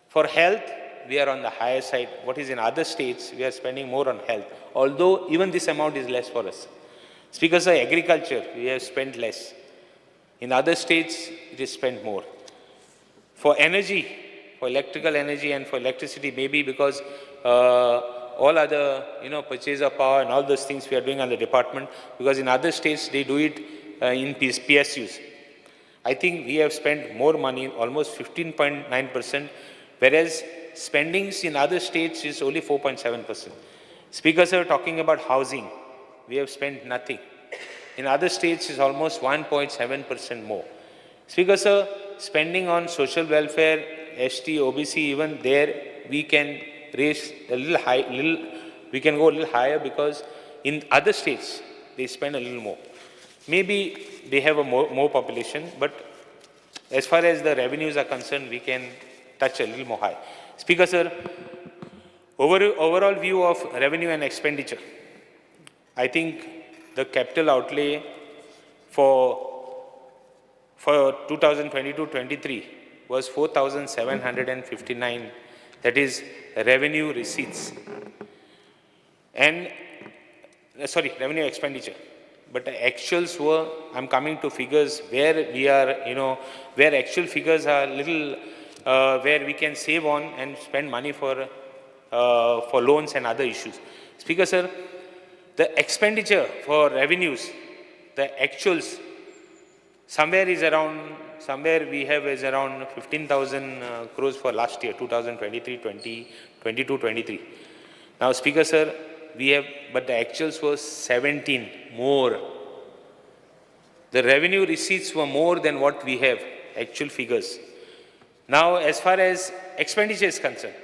For health, we are on the higher side. What is in other states, we are spending more on health, although even this amount is less for us. Speaker sir, agriculture, we have spent less. In other states, it is spent more. For energy, for electrical energy and for electricity, maybe because all other, you know, purchase of power and all those things we are doing on the department, because in other states, they do it in PSUs. I think we have spent more money, almost 15.9%, whereas spendings in other states is only 4.7%. Speakers are talking about housing. We have spent nothing. In other states, it's almost 1.7% more. Speaker sir, spending on social welfare, ST, OBC, even there, we can raise a little high, we can go a little higher because in other states, they spend a little more. Maybe they have a more population, but as far as the revenues are concerned, we can touch a little more high. Speaker sir, overall view of revenue and expenditure, I think the capital outlay for 2022-23 was 4,759, that is revenue receipts, and sorry, revenue expenditure. But the actuals were, I'm coming to figures where we are, you know, where actual figures are little, where we can save on and spend money for loans and other issues. Speaker sir, the expenditure for revenues, the actuals, somewhere is around, somewhere we have is around 15,000 crores for last year, 2023, 22, 23. Now, Speaker sir, we have, but the actuals were 17 more. The revenue receipts were more than what we have, actual figures. Now, as far as expenditure is concerned,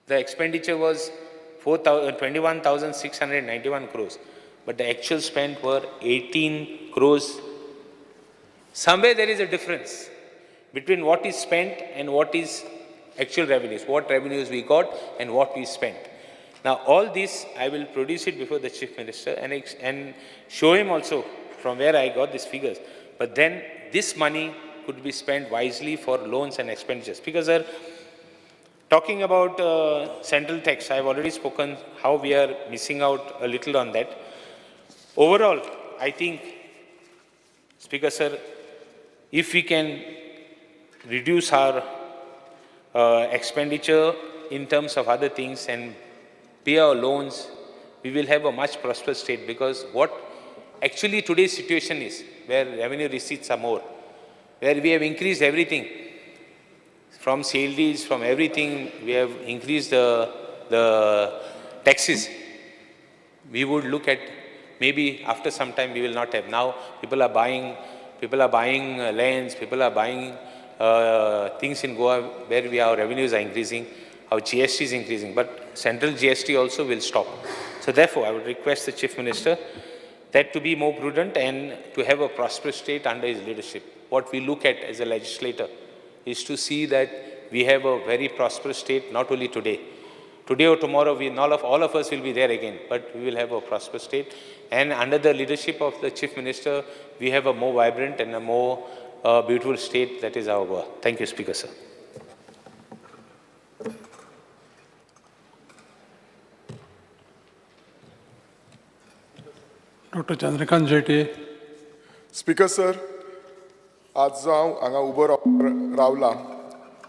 the expenditure was 21,691 crores, but the actual spent were 18 crores. Somewhere there is a difference between what is spent and what is actual revenues, what revenues we got and what we spent. Now, all this, I will produce it before the Chief Minister and show him also from where I got these figures. But then this money could be spent wisely for loans and expenditures. Because, sir, talking about central tax, I have already spoken how we are missing out a little on that. Overall, I think, Speaker sir, if we can reduce our expenditure in terms of other things and pay our loans, we will have a much prosperous state, because what actually today's situation is, where revenue receipts are more, where we have increased everything, from sale deeds, from everything, we have increased the taxes. We would look at, maybe after some time we will not have. Now people are buying lands, people are buying things in Goa where our revenues are increasing, our GST is increasing, but central GST also will stop. So therefore, I would request the Chief Minister that to be more prudent and to have a prosperous state under his leadership. What we look at as a legislator is to see that we have a very prosperous state, not only today. Today or tomorrow, all of us will be there again, but we will have a prosperous state. And under the leadership of the Chief Minister, we have a more vibrant and a more beautiful state that is our Goa. Thank you, Speaker, sir. Dr. Chandrakant Shetye. Speaker sir, आज जो हांव हांगा उबो रावला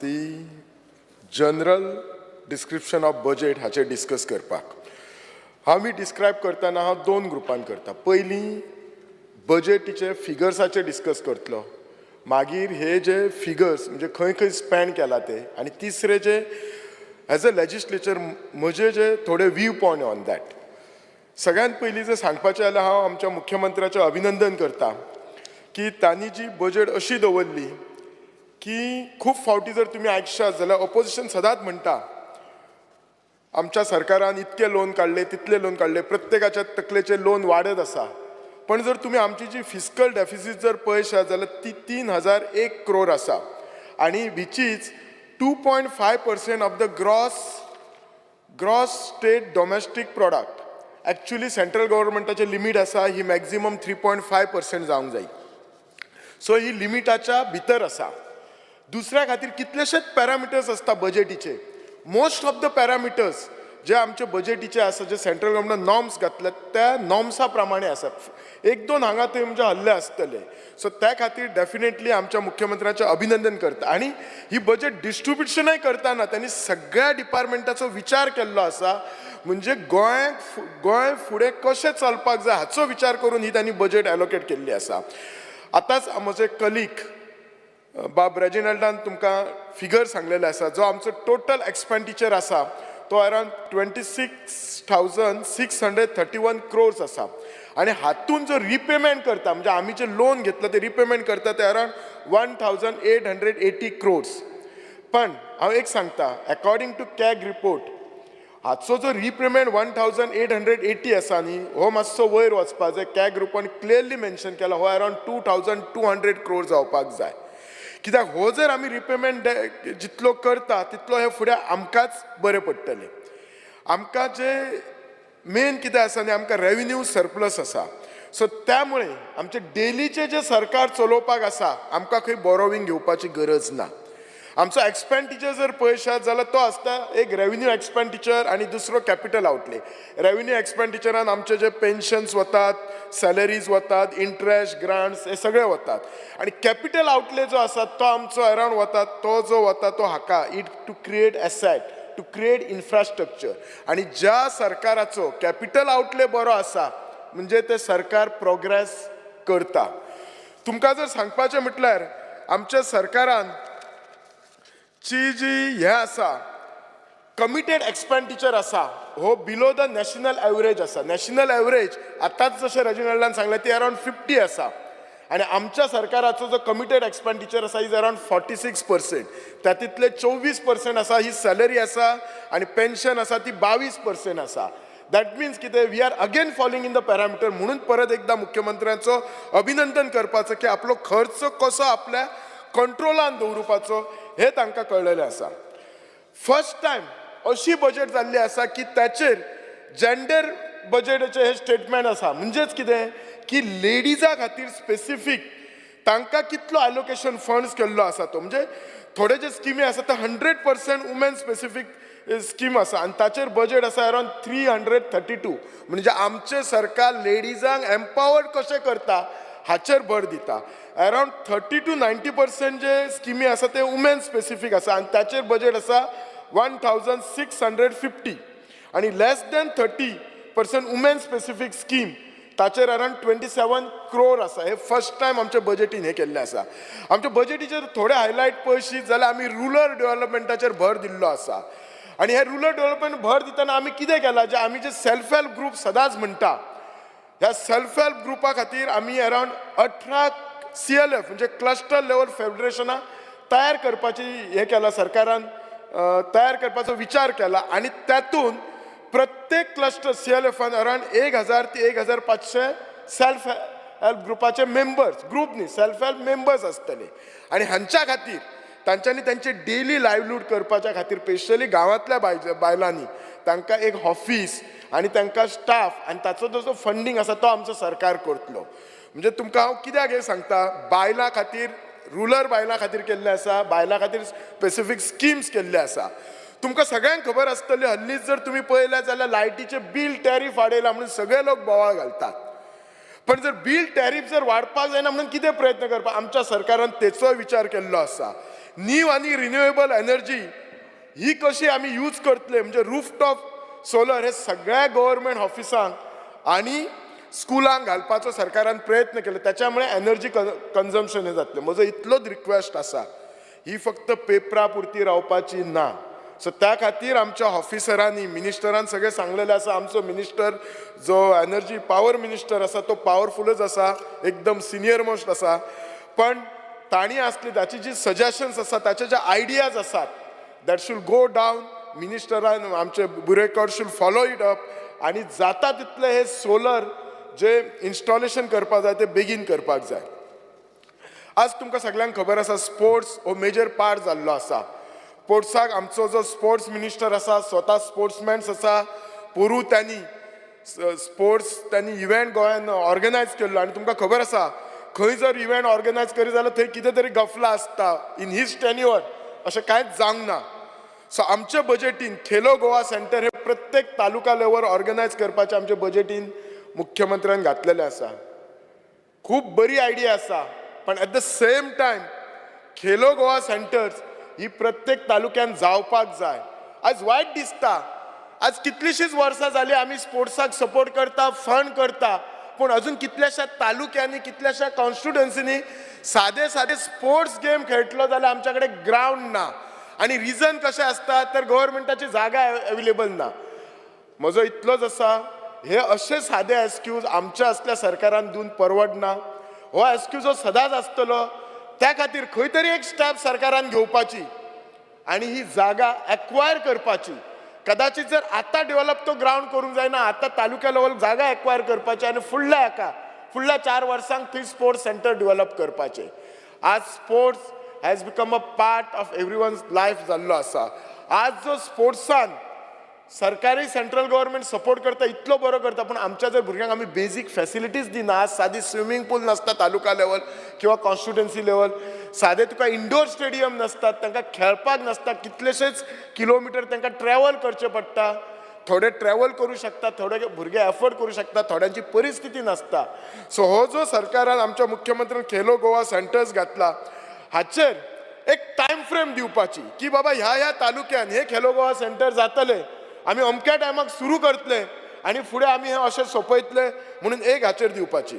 ती general description of budget हाचेर discuss करपाक. हांव ही डिस्क्रायब करतना हांव दोन ग्रुपान करता. पयलीं बजेटीचे फिगर्साचे डिस्कस करतलो, मागीर हे जे फिगर्स म्हणजे खंय खंय स्पेंड केला ते, आनी तिसरे जे एज अ लेजिस्लेचर म्हजे जे थोडे व्यू पॉयंट ऑन that. सगळ्यात पयलीं जर सांगपाचें जाल्यार हांव आमच्या मुख्यमंत्र्याचें अभिनंदन करता की तांणी जी बजेट अशी दवरली की खूब फावटी जर तुमी आयकशात जाल्यार ऑपोजिशन सदांच म्हणटा आमच्या सरकारान इतके लोन काडले, तितले लोन काडले, प्रत्येकाच्या तकलेचे लोन वाडत आसा. पण जर तुमी आमची जी फिस्कल डेफिसीट जर पळयशात जाल्यार ती 3,001 क्रोर आसा आनी which is 2.5% of the gross state domestic product. Actually central गव्हर्मेंटाचे limit आसा ही मॅक्झिमम 3.5% जावंक जाय. सो ही लिमिटाच्या भितर आसा. दुसऱ्या खातीर कितलेशेच पॅरामिटर्स आसता बजेटीचे. मोस्ट ऑफ the parameters जे आमचे बजेटीचे आसा, जे सेंट्रल गव्हर्मेंटान नॉर्म्स घातल्यात त्या नॉर्म्सा प्रमाणे आसा. एक दोन हांगा थंय म्हणजे हल्ले आसतले. सो त्या खातीर डेफिनेटली आमच्या मुख्यमंत्र्याचें अभिनंदन करता. आनी ही बजेट डिस्ट्रिब्युशनय करतना त्यांनी सगळ्या डिपार्टमेंटाचो विचार केल्लो आसा. म्हणजे गोंय फुडें कशें चलपाक जाय हाचो विचार करून ही त्यांनी बजेट एलोकेट केल्ली आसा. आतांच म्हजे कलीग बाब रेजिनल्डान तुमकां फिगर सांगलेले आसा. जो आमचो टोटल एक्सपेंडिचर आसा तो अरावंड 26,631 क्रोर्स आसा. आनी हातून जो रिपेमेंट करता म्हणजे आमी जे लोन घेतलं ते रिपेमेंट करता ते अरावंड 1,880 क्रोर्स. पण हांव एक सांगता, अकॉर्डिंग टू कॅग रिपोर्ट हाचो जो रिपेमेंट 1,880 आसा न्ही, हो मातसो वयर वचपा जाय. कॅग रिपोर्ट क्लियरली मेन्शन केला हो अरावंड 2,200 क्रोर जावपाक जाय. कित्याक हो जर आमी रिपेमेंट जितलो करता तितलो हे फुडें आमकांच बरें पडटलें. आमकां जे मेन कितें आसा न्ही, आमकां रेविन्यू सरप्लस आसा. सो त्यामुळे आमचे डेलीचे जे सरकार चलोवपाक आसा आमकां खंय बोरोविंग घेवपाची गरज ना. आमचो एक्सपेंडिचर जर पळयशात जाल्यार तो आसता एक रेविन्यू एक्सपेंडिचर आनी दुसरो कॅपिटल आउटले. रेविन्यू एक्सपेंडिचरान आमचे जे पेन्शन्स वतात, सॅलरीज वतात, इंट्रस्ट, ग्रांट्स हे सगळे वतात. आनी कॅपिटल आउटले जो आसा तो आमचो अरावंड वता, तो जो वता तो हाका it to create asset, to create infrastructure. आनी ज्या सरकाराचो कॅपिटल आउटले बरो आसा म्हणजे ते सरकार प्रोग्रेस करता. तुमकां जर सांगपाचें म्हटल्यार आमच्या सरकारान ची जी हें आसा कमिटेड एक्सपेंडिचर आसा हो बिलो the national average आसा. नॅशनल एवरेज आतांच जशें रेजिनल्डान सांगलें ती अरावंड 50 आसा आनी आमच्या सरकाराचो जो कमिटेड एक्सपेंडिचर आसा is around 46%. तातूंतले 24% आसा ही सॅलरी आसा आनी पेन्शन आसा ती 22% आसा. That means कितें, we are again falling in the parameter. म्हणून परत एकदां मुख्यमंत्र्यांचो अभिनंदन करपाचो की आपलो खर्च कसो आपल्या कंट्रोलान दवरुपाचो हें तांकां कळ्ळेलें आसा. फर्स्ट टायम अशी बजेट जाल्ली आसा की ताचेर जेंडर बजेटाचें हें स्टेटमेंट आसा. म्हणजेच कितें की लेडिजा खातीर स्पेसिफीक तांकां कितलो एलोकेशन फंड्स केल्लो आसा तो, म्हणजे थोडे जे स्किमी आसा ते 100% वुमेन स्पेसिफीक स्कीम आसा आनी ताचेर बजेट आसा अरावंड 332. म्हणजे आमचें सरकार लेडिजांक एम्पावर्ड कशें करता हाचेर भर दिता. अरावंड 30 to 90% जे स्किमी आसा ते वुमेन स्पेसिफीक आसा आनी ताचेर बजेट आसा 1,650. आनी less than 30% women specific scheme ताचेर अरावंड 27 क्रोर आसा. हे फर्स्ट टायम आमच्या बजेटीन हें केल्लें आसा. आमच्या बजेटीचेर थोडे हायलायट पळयशीत जाल्यार आमी रुरल डेव्हलपमेंटाचेर भर दिल्लो आसा. आनी हे रुरल डेव्हलपमेंट भर दितना आमी कितें केलां, जे आमी जे सेल्फ हेल्प ग्रूप सदांच म्हणटा ह्या सेल्फ हेल्प ग्रुपा खातीर आमी अरावंड 18 CLF म्हणजे क्लस्टर लेवल फेडरेशनां तयार करपाची हें केलां, सरकारान तयार करपाचो विचार केला. आनी तातूंत प्रत्येक क्लस्टर CLFान अरावंड 1,000 ते 1,500 सेल्फ हेल्प ग्रुपाचे मेंबर्स, ग्रूप न्ही, सेल्फ हेल्प मेंबर्स आसतले. आनी हांच्या खातीर तांच्यांनी तांचे डेली लायवलीहूड करपाच्या खातीर स्पेशली गांवांतल्या बायलांनी तांकां एक ऑफीस आनी तांकां स्टाफ आनी ताचो जो फंडींग आसा तो आमचो सरकार करतलो. म्हणजे तुमकां हांव कित्याक हें सांगता, बायलां खातीर रुरल बायलां खातीर केल्लें आसा, बायलां खातीर स्पेसिफीक स्किम्स केल्ले आसा. तुमकां सगळ्यांक खबर आसतली, हल्लीच जर तुमी पळयलें जाल्यार लायटीचें बील टॅरीफ वाडयलां म्हणून सगळे लोक बोवाळ घालतात. पण जर बील टॅरीफ जर वाडपाक जायना म्हणून कितें प्रयत्न करपाक आमच्या सरकारान तेचोय विचार केल्लो आसा. न्यू आनी रिन्युएबल एनर्जी ही कशी आमी यूज करतले, म्हणजे रूफटॉप सोलर हे सगळ्या गव्हर्मेंट ऑफिसांक आनी स्कुलांक घालपाचो सरकारान प्रयत्न केलो. त्याच्यामुळे एनर्जी कन्जम्पशन हे जातलें. म्हजो इतलोच रिक्वेस्ट आसा, ही फक्त पेपरा पुरती रावपाची ना. सो त्या खातीर आमच्या ऑफिसरांनी मिनिस्टरान सगळें सांगलेलें आसा. आमचो मिनिस्टर जो एनर्जी पावर मिनिस्टर आसा तो पावरफुलूच आसा, एकदम सिनियर मोस्ट आसा. पण तांणी आसली ताची जी सजेशन्स आसा, ताचे जे आयडियाज आसात that should go down. मिनिस्टरान आमचे Burekar should follow it up आनी जाता तितलें हे सोलर जे इन्स्टॉलेशन करपाक जाय ते बेगीन करपाक जाय. आज तुमकां सगळ्यांक खबर आसा स्पोर्ट्स हो मेजर पार्ट जाल्लो आसा. स्पोर्ट्साक आमचो जो स्पोर्ट्स मिनिस्टर आसा स्वता स्पोर्ट्समॅन्स आसा. पोरूं त्यांनी स्पोर्ट्स त्यांनी इव्हेंट गोंयान ऑर्गनायज केल्लो आनी तुमकां खबर आसा खंय जर इव्हेंट ऑर्गनायज करी जाल्यार थंय कितें तरी गफला आसता. इन his tenure अशें कांयच जावंक ना. सो आमच्या बजेटीन खेलो गोवा सेंटर हे प्रत्येक तालुका लेवल ऑर्गनायज करपाचें आमच्या बजेटीन मुख्यमंत्र्यान घातलेलें आसा. खूब बरी आयडिया आसा, पण at the same time Khelo Goa centres ही प्रत्येक तालुक्यान जावपाक जाय. आज वायट दिसता, आज कितलींशींच वर्सां जालीं आमी स्पोर्ट्साक सपोर्ट करता, फंड करता, पूण अजून कितल्याश्या तालुक्यांनी कितल्याश्या कॉन्स्टिट्युएन्सीनी सादे सादे स्पोर्ट्स गेम खेळटलो जाल्यार आमच्या कडेन ग्रावंड ना. आनी रिजन कशें आसता तर गव्हर्मेंटाची जागा अवेलेबल ना. म्हजो इतलोच आसा, हे अशे सादे एक्सक्यूज आमच्या असल्या सरकारान दिवन परवडना. हो एक्सक्यूज हो सदांच आसतलो. त्या खातीर खंय तरी एक स्टेप सरकारान घेवपाची आनी ही जागा एक्वायर करपाची. कदाचित जर आतां डेव्हलप तो ग्रावंड करूंक जायना, आतां तालुक्या लेवल जागा एक्वायर करपाची आनी फुडल्या हाका फुडल्या 4 वर्सांक थंय स्पोर्ट्स सेंटर डेव्हलप करपाचें. आज sports has become a part of everyone's life जाल्लो आसा. आज जो स्पोर्ट्सान सरकारी सेंट्रल गव्हर्मेंट सपोर्ट करता इतलो बरो करता, पूण आमच्या जर भुरग्यांक आमी बेजीक फॅसिलिटीज दिना, आज सादी स्विमींग पूल नासता तालुका लेवल किंवा कॉन्स्टिट्युएन्सी लेवल, सादे तुका इंडोर स्टेडियम नासतात, तांकां खेळपाक नासता, कितलेशेच किलोमिटर तांकां ट्रॅवल करचें पडटा. थोडे ट्रॅवल करूं शकता, थोडे भुरगे एफोर्ड करूं शकता, थोड्यांची परिस्थिती नासता. सो हो जो सरकारान आमच्या मुख्यमंत्र्यान खेलो गोवा सेंटर्स घातला हाचेर एक टायम फ्रेम दिवपाची की बाबा ह्या ह्या तालुक्यान हे खेलो गोवा सेंटर जातले, आमी अमक्या टायमाक सुरू करतले आनी फुडें आमी हें अशें सोंपयतले म्हणून एक हाचेर दिवपाची.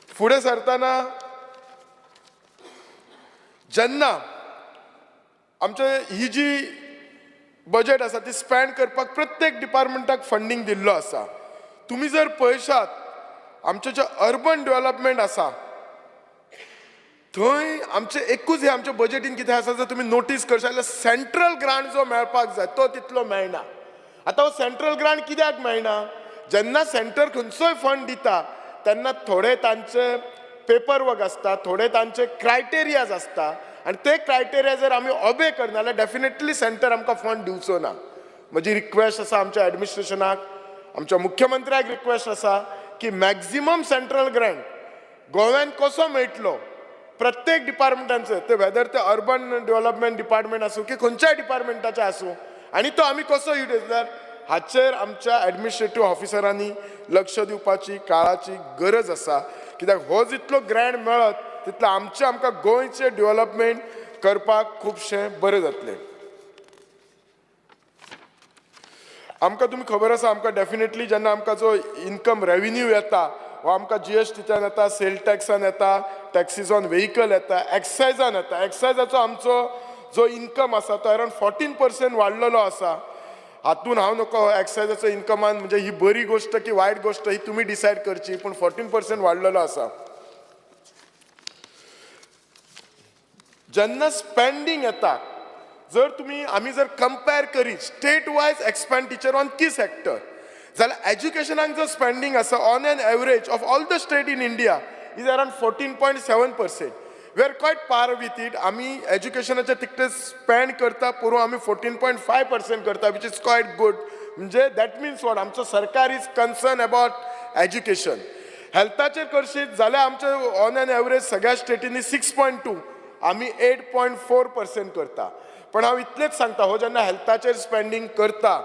फुडें सरतना जेन्ना आमचे ही जी बजेट आसा ती स्पेंड करपाक प्रत्येक डिपार्टमेंटाक फंडींग दिल्लो आसा. तुमी जर पळयशात आमचें जें अर्बन डेव्हलपमेंट आसा थंय आमचें एकूच हें आमच्या बजेटीन कितें आसा जर तुमी नोटीस करशात जाल्यार सेंट्रल ग्रांट जो मेळपाक जाय तो तितलो मेळना. आतां हो सेंट्रल ग्रांट कित्याक मेळना? जेन्ना सेंटर खंयचोय फंड दिता तेन्ना थोडे तांचे पेपर वर्क आसता, थोडे तांचे क्रायटेरियाज आसता आनी ते क्रायटेरिया जर आमी ऑबे करना जाल्यार डेफिनेटली सेंटर आमकां फंड दिवचो ना. म्हजी रिक्वेस्ट आसा आमच्या एडमिनिस्ट्रेशनाक, आमच्या मुख्यमंत्र्याक रिक्वेस्ट आसा की मॅक्झिमम सेंट्रल ग्रांट गोव्यान कसो मेळटलो प्रत्येक डिपार्टमेंटांचे, ते वेदर ते अर्बन डेव्हलपमेंट डिपार्टमेंट आसूं की खंयच्याय डिपार्टमेंटाचें आसूं, आनी तो आमी कसो युटिलायज हाचेर आमच्या एडमिनिस्ट्रेटीव ऑफिसरांनी लक्ष दिवपाची काळाची गरज आसा. कित्याक हो जितलो ग्रँड मेळत तितलो आमचें आमकां गोंयचें डेव्हलपमेंट करपाक खुबशें बरें जातलें. आमकां तुमी खबर आसा, आमकां डेफिनेटली जेन्ना आमकां जो इनकम रेविन्यू येता हो आमकां जीएसटीच्यान येता, सेल टॅक्सान येता, टॅक्सीस ऑन व्हेकल येता, एक्सायजान येता. एक्सायजाचो आमचो जो इनकम आसा तो अरावंड 14% वाडलेलो आसा. हातून हांव नको एक्सायजाचो इनकमान म्हणजे ही बरी गोश्ट की वायट गोश्ट ही तुमी डिसायड करची, पूण 14% वाडलेलो आसा. जेन्ना स्पेंडींग येता जर तुमी आमी जर कंपेर करीत state wise expenditure on key sector जाल्यार एज्युकेशनाक जो स्पेंडींग आसा on an average of all the state in India is around 14.7%. We are quite par with it. आमी एज्युकेशनाचे तितके स्पेंड करता पोरूं आमी 14.5% करता, which is quite good. म्हणजे that means what, आमचो सरकार is concern about education. हेल्थाचेर करशीत जाल्यार आमचे ऑन एन एवरेज सगळ्या स्टेटींनी 6.2, आमी 8.4% करता. पण हांव इतलेंच सांगता, हो जेन्ना हेल्थाचेर स्पेंडींग करता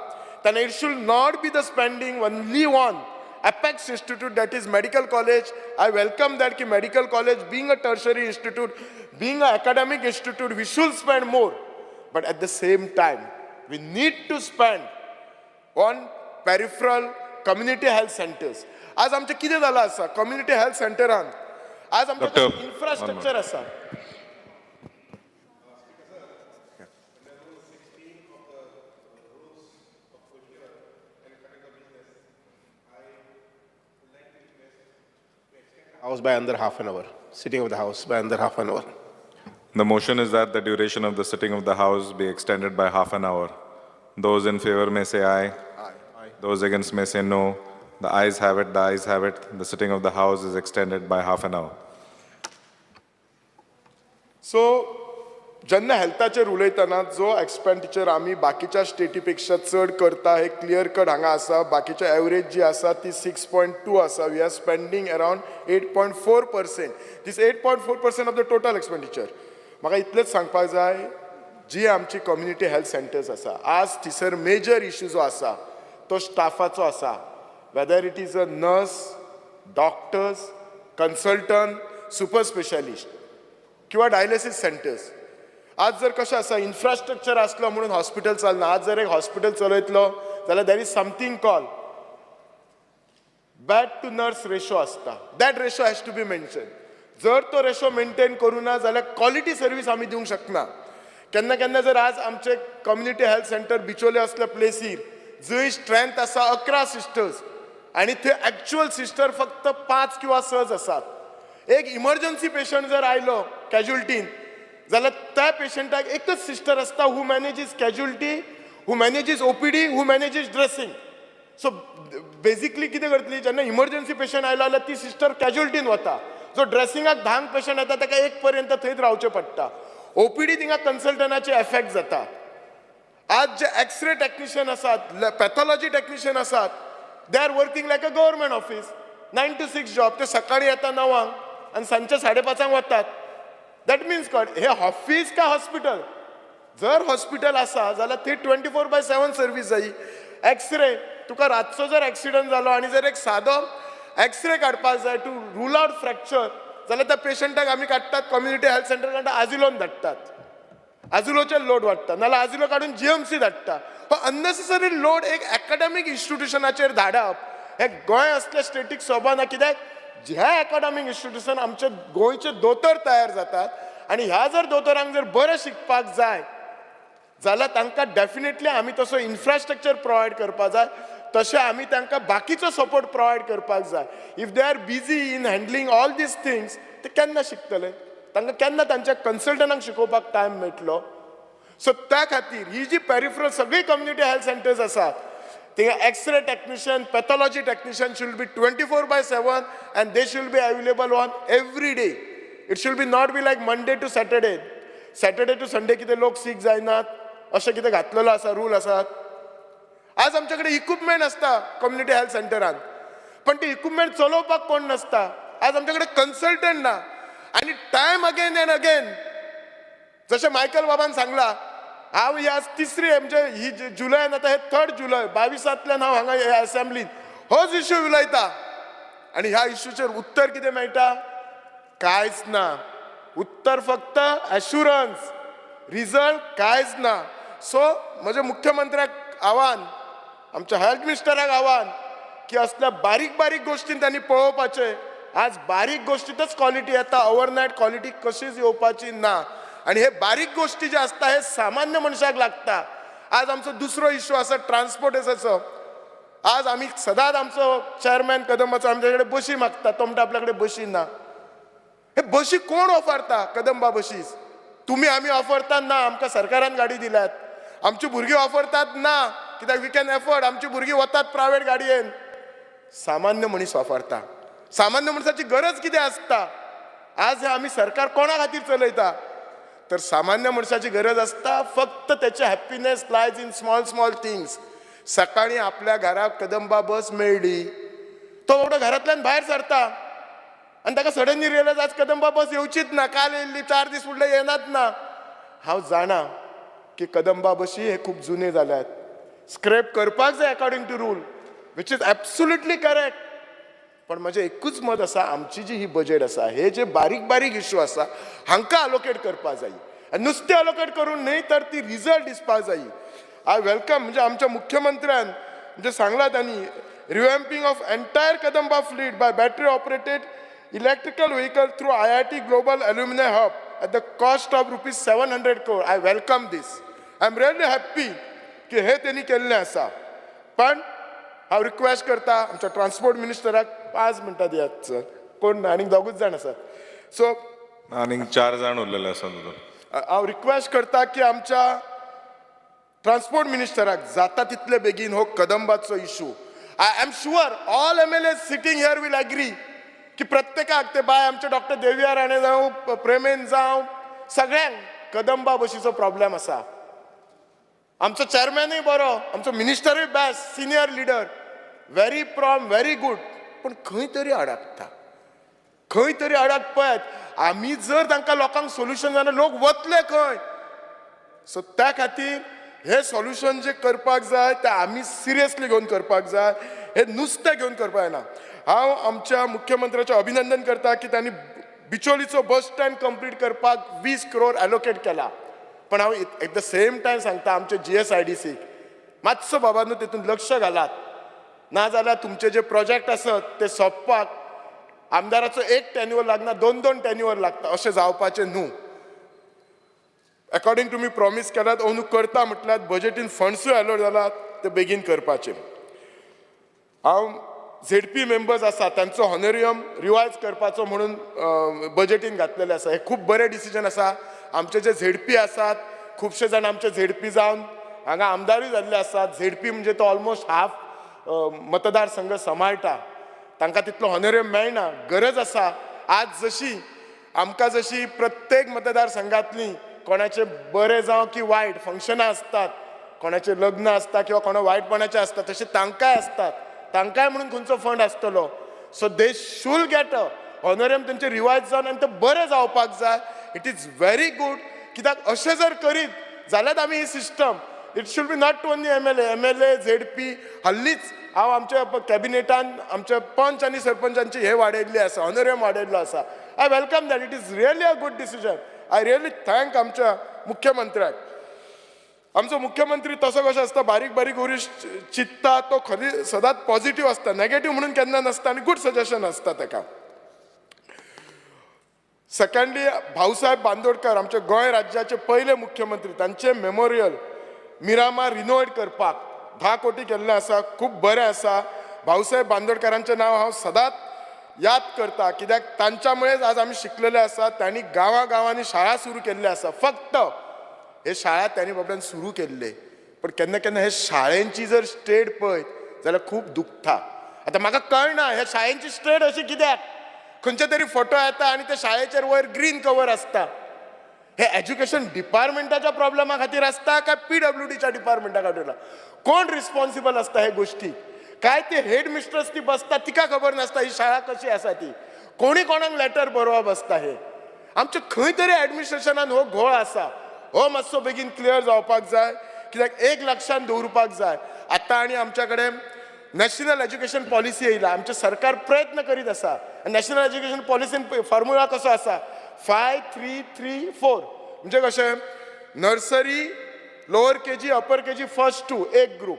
तेन्ना it should not be the spending only on apex institute, that is medical college. I welcome that की medical college being a tertiary institute, being a academic institute, we should spend more, but at the same time we need to spend on peripheral community health centers. आज आमचें कितें जालां आसा community health सेंटरान, आज आमचें Doctor, infrastructure आसा. House by under half an hour. Sitting of the House by under half an hour. The motion is that the duration of the sitting of the House be extended by half an hour. Those in favor may say aye. Aye. Those against may say no. The ayes have it, the ayes have it. The sitting of the House is extended by half an hour. So जेन्ना हेल्थाचेर उलयतना जो expenditure आमी बाकीच्या स्टेटी पेक्षा चड करता हे clear cut हांगा आसा. बाकीच्या एवरेज जी आसा ती 6.2 आसा. We are spending around 8.4%. This 8.4% of the total expenditure. म्हाका इतलेंच सांगपाक जाय, जी आमची कम्युनिटी हेल्थ सेंटर्स आसा, आज थंयसर मेजर इशू जो आसा तो स्टाफाचो आसा. Whether it is a nurse, doctors, consultant, super specialist किंवा डायलिसीस सेंटर्स. आज जर कशें आसा, इन्फ्रास्ट्रक्चर आसलो म्हणून हॉस्पिटल चलना. आज जर एक हॉस्पिटल चलयतलो जाल्यार there is something call bed to nurse ratio आसता. That ratio has to be maintain. जर तो रेशो मेंटेन करूं ना जाल्यार क्वॉलिटी सर्वीस आमी दिवंक शकना. केन्ना केन्ना जर आज आमचे कम्युनिटी हेल्थ सेंटर बिचोले असल्या प्लेसीर जंय स्ट्रेंथ आसा 11 सिस्टर्स आनी थंय एक्चुअल सिस्टर फक्त 5 किंवा 6 आसात. एक इमर्जन्सी पेशंट जर आयलो कॅज्युअल्टीन जाल्यार त्या पेशंटाक एकच सिस्टर आसता who manages casualty, who manages OPD, who manages dressing. So basically कितें करतली, जेन्ना इमर्जन्सी पेशंट आयलो जाल्यार ती सिस्टर कॅज्युअल्टीन वता. जो ड्रेसिंगाक 10 पेशंट येता ताका 1 पर्यंत थंयच रावचें पडटा. ओपीडी थिंगा कन्सल्टंटाचे एफेक्ट जाता. आज जे एक्सरे टॅक्निशियन आसात, पॅथॉलॉजी टॅक्निशियन आसात, they are working like a government office, 9 to 6 job. ते सकाळी येता 9 आनी सांजचे 5:30 वतात. That means कळ हे ऑफिस काय हॉस्पिटल? जर हॉस्पिटल आसा जाल्यार थंय 24/7 सर्वीस जायी. एक्सरे तुका रातचो जर एक्सिडंट जालो आनी जर एक सादो एक्सरे काडपाक जाय टू रूल आउट फ्रॅक्चर जाल्यार त्या पेशंटाक आमी काडटात कम्युनिटी हेल्थ सेंटर आजिलोन धाडटात. आजिलोचेर लोड वाडटा, नाल्यार आजिलो काडून GMC धाडटा. हो अननेसेसरी लोड एक एकाडेमीक इन्स्टिट्युशनाचेर धाडप हें गोंय असल्या स्टेटीक सोबना. कित्याक ह्या एकाडेमीक इन्स्टिट्युशन आमचे गोंयचे दोतोर तयार जातात आनी ह्या जर दोतोरांक जर बरें शिकपाक जाय जाल्यार तांकां डेफिनेटली आमी तसो इन्फ्रास्ट्रक्चर प्रोवायड करपाक जाय, तशें आमी तांकां बाकीचो सपोर्ट प्रोवायड करपाक जाय. If they are busy in handling all these things ते केन्ना शिकतले? तांकां केन्ना तांच्या कन्सल्टंटांक शिकोवपाक टायम मेळटलो? सो त्या खातीर ही जी पेरिफरल सगळी कम्युनिटी हेल्थ सेंटर्स आसात थिंगा x-ray technician, pathology technician should be 24/7 and they should be available on every day. It should be not be like Monday to Saturday, Saturday to Sunday कितें लोक सीक जायनात अशें कितें घातलेलो आसा रूल आसात. आज आमचे कडेन इक्विपमेंट आसता कम्युनिटी हेल्थ सेंटरान, पण ती इक्विपमेंट चलोवपाक कोण नासता. आज आमचे कडेन कन्सल्टंट ना आनी टायम अगेन एंड अगेन जशें मायकल बाबान सांगला, हांव ही आज तिसरी म्हणजे ही जुलयान आतां हे 3 जुलय 22 हांव हांगा ह्या असेंब्लीन होच इश्यू उलयता आनी ह्या इश्यूचेर उत्तर कितें मेळटा? कांयच ना. उत्तर फक्त एश्युरन्स, रिजल्ट कांयच ना. सो म्हजें मुख्यमंत्र्याक आव्हान, आमच्या हेल्थ मिनिस्टराक आव्हान की असल्या बारीक बारीक गोश्टीन तांणी पळोवपाचें. आज बारीक गोश्टींतच क्वॉलिटी येता, ओवरनायट क्वॉलिटी कशीच येवपाची ना. आनी हे बारीक गोश्टी जे आसता हे सामान्य मनशाक लागता. आज आमचो दुसरो इश्यू आसा ट्रान्सपोर्टेसाचो. आज आमी सदांच आमचो चेअरमॅन कदंबाचो आमच्या कडेन बशी मागता, तो म्हणटा आपल्या कडेन बशी ना. हे बशी कोण ऑफरता? कदंबा बशीस तुमी आमी ऑफरता ना, आमकां सरकारान गाडी दिल्यात. आमची भुरगीं ऑफरतात ना, कित्याक we can afford. आमची भुरगीं वतात प्रायवेट गाडयेन. सामान्य मनीस वापरता. सामान्य मनशाची गरज कितें आसता? आज हे आमी सरकार कोणा खातीर चलयता? तर सामान्य मनशाची गरज आसता फक्त तेचे happiness lies in small small things. सकाळी आपल्या घराक कदंबा बस मेळ्ळी, तो बाबडो घरांतल्यान भायर सरता आनी ताका सडनली रियलायज आज कदंबा बस येवचीच ना, काल येयल्ली, 4 दीस फुडले येनात ना. हांव जाणा की कदंबा बशी हे खूब जुने जाल्यात, स्क्रॅप करपाक जाय according to rule, which is absolutely correct. पण म्हजें एकूच मत आसा, आमची जी ही बजेट आसा, हे जे बारीक बारीक इशू आसा हांकां अलोकेट करपाक जाय आनी नुस्तें अलोकेट करून न्हय तर ती रिजल्ट दिसपाक जाय. I welcome म्हणजे आमच्या मुख्यमंत्र्यान म्हणजे सांगलां तांणी revamping of entire Kadamba fleet by battery operated electrical vehicle through IIT Global Alumni Hub at the cost of rupees 700 crore. I welcome this. I am really happy की हे त्यांनी केल्लें आसा. पण हांव रिक्वेस्ट करता आमच्या ट्रान्सपोर्ट मिनिस्टराक 5 मिनटां दियात सर, कोण ना आनीक दोगूच जाण आसात. सो आनीक 4 जाण उरलेले आसात दोतोर. हांव रिक्वेस्ट करता की आमच्या ट्रान्सपोर्ट मिनिस्टराक जाता तितले बेगीन हो कदंबाचो issue, I am sure all MLA sitting here will agree की प्रत्येकाक ते बाय आमचे डॉक्टर देविया राणे जावं, प्रेमेन जावं, सगळ्यांक कदंबा बशीचो प्रॉब्लेम आसा. आमचो चॅरमॅनूय बरो, आमचो मिनिस्टरूय best, senior leader, very prompt, very good, पूण खंय तरी अडकता, खंय तरी अडकपत. आमी जर तांकां लोकांक सोल्युशन जाल्यार लोक वतले खंय? सो त्या खातीर हे सोल्युशन जे करपाक जाय ते आमी सिरियसली घेवन करपाक जाय, हे नुस्तें घेवन करपाक जायना. हांव आमच्या मुख्यमंत्र्याचें अभिनंदन करता की तांणी बिचोलीचो बस स्टँड कंप्लीट करपाक 20 करोड एलोकेट केला. पण हांव एट the same time सांगता आमचे GSIDC मातसो बाबांनो तितून लक्ष घालात, ना जाल्यार तुमचे जे प्रोजेक्ट आसत ते सोंपपाक आमदाराचो एक टेन्युअर लागना, 2-2 टेन्युअर लागता, अशें जावपाचें न्हू. अकॉर्डिंग टू मी प्रॉमीस केल्यात, अंदू करता म्हटल्यार बजेटीन फंड्सूय एलोट जाल्यात ते बेगीन करपाचे. हांव ZP members आसा तांचो हॉनरियम रिवायज करपाचो म्हणून बजेटीन घातलेलें आसा. हें खूब बरें डिसिजन आसा. आमचे जे ZP आसात खुबशे जाण आमचे ZP जावन हांगा आमदारूय जाल्ले आसात. ZP म्हणजे तो ऑलमोस्ट हाफ मतदारसंघ सांबाळटा, तांकां तितलो हॉनरियम मेळना. गरज आसा आज जशी आमकां जशी प्रत्येक मतदारसंघांतली कोणाचे बरें जावं की वायट फंक्शनां आसतात, कोणाचें लग्न आसता किंवा कोणा वायटपणाचें आसता, तशें तांकांय आसतात, तांकांय म्हणून खंयचो फंड आसतलो. So they should get a honorarium तेंचे रिवायज जावन आनी तें बरें जावपाक जाय. It is very good. कित्याक अशें जर करीत जाल्यार आमी ही system, it should be not only MLA, MLA ZP. हाल्लीच हांव आमच्या कॅबिनेटान आमच्या पंच आनी सरपंचांची हे वाडयल्ली आसा, हॉनरियम वाडयल्लो आसा. I welcome that. It is really a good decision. I really thank आमच्या मुख्यमंत्र्याक. आमचो मुख्यमंत्री तसो कसो आसता, बारीक बारीक गोश्टी चिंत्ता, तो खरी सदांच पॉझिटिव्ह आसता, नेगेटिव्ह म्हणून केन्ना नासता आनी गूड सजेशन आसता ताका. सेकंडली, भाऊसाहेब बांदोडकर आमच्या गोंय राज्याचे पयले मुख्यमंत्री, तांचे मेमोरियल मिरामार रिनोवेट करपाक 10 कोटी केल्लें आसा, खूब बरें आसा. भाऊसाहेब बांदोडकरांचें नांव हांव सदांच याद करता, कित्याक तांच्यामुळेच आज आमी शिकलेले आसा. तांणी गांवां गांवांनी शाळा सुरू केल्ले आसा. फक्त हे शाळा तांणी बाबड्यान सुरू केल्ले, पण केन्ना केन्ना हे शाळेंची जर स्टेट पळयत जाल्यार खूब दुखता. आतां म्हाका कळना ह्या शाळेंची स्टेट अशी कित्याक, खंयचे तरी फोटो येता आनी त्या शाळेचेर वयर ग्रीन कवर आसता. हे एज्युकेशन डिपार्टमेंटाच्या प्रॉब्लेमा खातीर आसता काय PWDच्या डिपार्टमेंटा खातीर? कोण रिस्पॉन्सिबल आसता हे गोश्टी? काय ते हेड मिस्ट्रस ती बसता तिका खबर नासता ही शाळा कशी आसा ती? कोणी कोणाक लेटर बरोवप आसता? हे आमचे खंय तरी एडमिनिस्ट्रेशनान हो घोळ आसा, हो मातसो बेगीन क्लियर जावपाक जाय. कित्याक एक लक्षान दवरुपाक जाय, आतां आनी आमच्या कडेन नॅशनल एज्युकेशन पॉलिसी येयला, आमचें सरकार प्रयत्न करीत आसा. नॅशनल एज्युकेशन पॉलिसीन फॉर्मुला कसो आसा, 5 3 3 4, म्हणजे कशें nursery, lower KG, upper KG, first 2 एक group,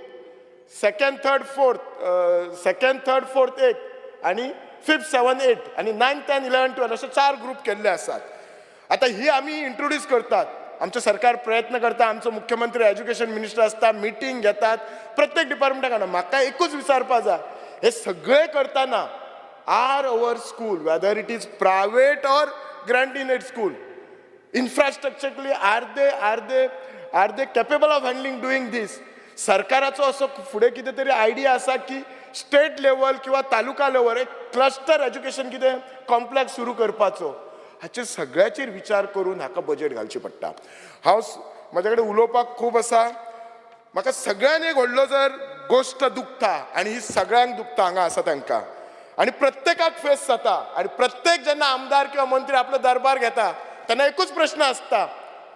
second third fourth, second third fourth एक, आनी 5th 7 8 आनी 9 10 11 12 अशे 4 ग्रूप केल्ले आसात. आतां ही आमी इंट्रोड्यूस करतात, आमचें सरकार प्रयत्न करता, आमचो मुख्यमंत्री एज्युकेशन मिनिस्टर आसता, मिटींग घेतात प्रत्येक डिपार्टमेंटा कडेन. म्हाका एकूच विचारपा जाय, हे सगळे करतना are our school, whether it is private or grant in aid school, infrastructurally are they capable of handling doing this? सरकाराचो असो फुडें कितें तरी आयडिया आसा की स्टेट लेवल किंवा तालुका लेवल एक क्लस्टर एज्युकेशन कितें कॉम्प्लेक्स सुरू करपाचो, हाचेर सगळ्याचेर विचार करून हाका बजेट घालची पडटा. हांव म्हज्या कडेन उलोवपाक खूब आसा. म्हाका सगळ्यान एक व्हडलो जर गोश्ट दुखता, आनी ही सगळ्यांक दुखता हांगा आसा तांकां, आनी प्रत्येकाक फेस जाता, आनी प्रत्येक जेन्ना आमदार किंवा मंत्री आपलो दरबार घेता तेन्ना एकूच प्रश्न आसता,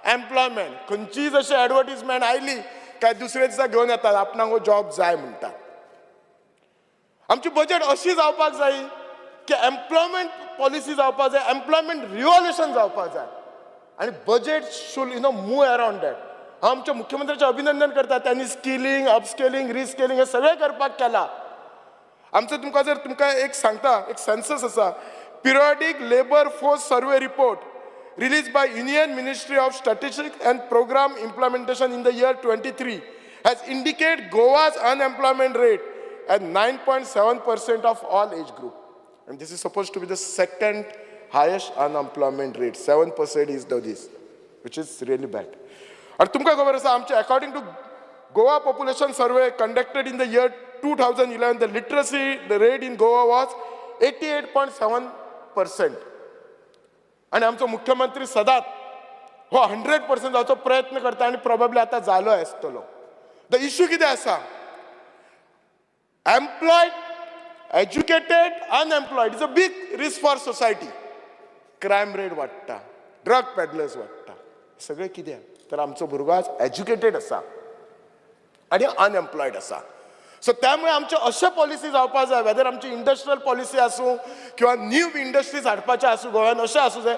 एम्प्लॉयमेंट. खंयचीय जशी एडवर्टीजमेंट आयली काय दुसरे दिसा घेवन येतात आपणाक हो जॉब जाय म्हणटा. आमची बजेट अशी जावपाक जाय की एम्प्लॉयमेंट पॉलिसी जावपा जाय, एम्प्लॉयमेंट रिव्होल्युशन जावपा जाय आनी budget should move around that. हांव आमच्या मुख्यमंत्र्याचें अभिनंदन करता, त्यांनी स्किलिंग, अपस्केलिंग, रिस्केलिंग हे सगळें करपाक केलां. आमचो तुमकां जर तुमकां एक सांगता, एक सेन्सस आसा, periodic labour force survey report released by Union Ministry of Statistics and Program Implementation in the year 23 has indicated Goa's unemployment rate at 9.7% of all age group. And this is supposed to be the second highest unemployment rate. 7% is the this, which is really bad. And तुमकां खबर आसा आमचे according to Goa population survey conducted in the year 2011, the literacy rate in Goa was 88.7%. आनी आमचो मुख्यमंत्री सदांच हो 100% जावचो प्रयत्न करता आनी प्रोबेबली आतां जालो आसतलो. The issue कितें आसा, employed, educated, unemployed is a big risk for society. Crime rate वाडटा, ड्रग पेडलर्स वाडटा, सगळें कितें तर आमचो भुरगो आज एज्युकेटेड आसा आनी अनएम्प्लॉयड आसा. सो त्यामुळे आमचे अशे पॉलिसी जावपा जाय, वेदर आमची इंडस्ट्रियल पॉलिसी आसूं किंवा न्यू इंडस्ट्रीज हाडपाचे आसूं गोंयान, अशें आसूं जाय,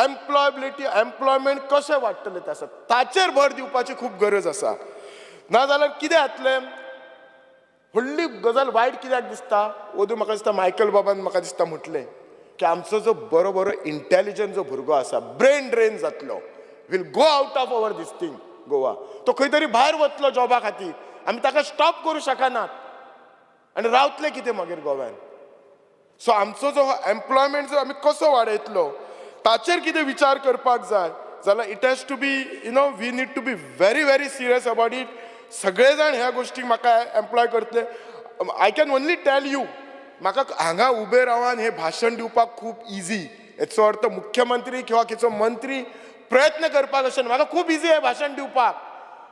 एम्प्लॉयबिलिटी, एम्प्लॉयमेंट कशें वाडटलें तें आसा, ताचेर भर दिवपाची खूब गरज आसा. नाजाल्यार कितें जातलें, व्हडली गजाल वायट कित्याक दिसता, ओदूं म्हाका दिसता मायकल बाबान म्हाका दिसता म्हटलें की आमचो जो बरो बरो इंटेलिजंट जो भुरगो आसा ब्रेन ड्रेन जातलो, will go out of our this thing Goa, तो खंय तरी भायर वतलो जॉबा खातीर, आमी ताका स्टॉप करूं शकनात आनी रावतले कितें मागीर गोव्यान. सो आमचो जो एम्प्लॉयमेंट जो आमी कसो वाडयतलो ताचेर कितें विचार करपाक जाय जाल्यार it has to be we need to be very very serious about it. सगळे जाण ह्या गोश्टीक म्हाका एम्प्लॉय करतले. I can only tell you, म्हाका हांगा उबे रावन हें भाशण दिवपाक खूब इजी, हेचो अर्थ मुख्यमंत्री किंवा खंयचो मंत्री प्रयत्न करपाक अशें म्हाका खूब इजी हें भाशण दिवपाक,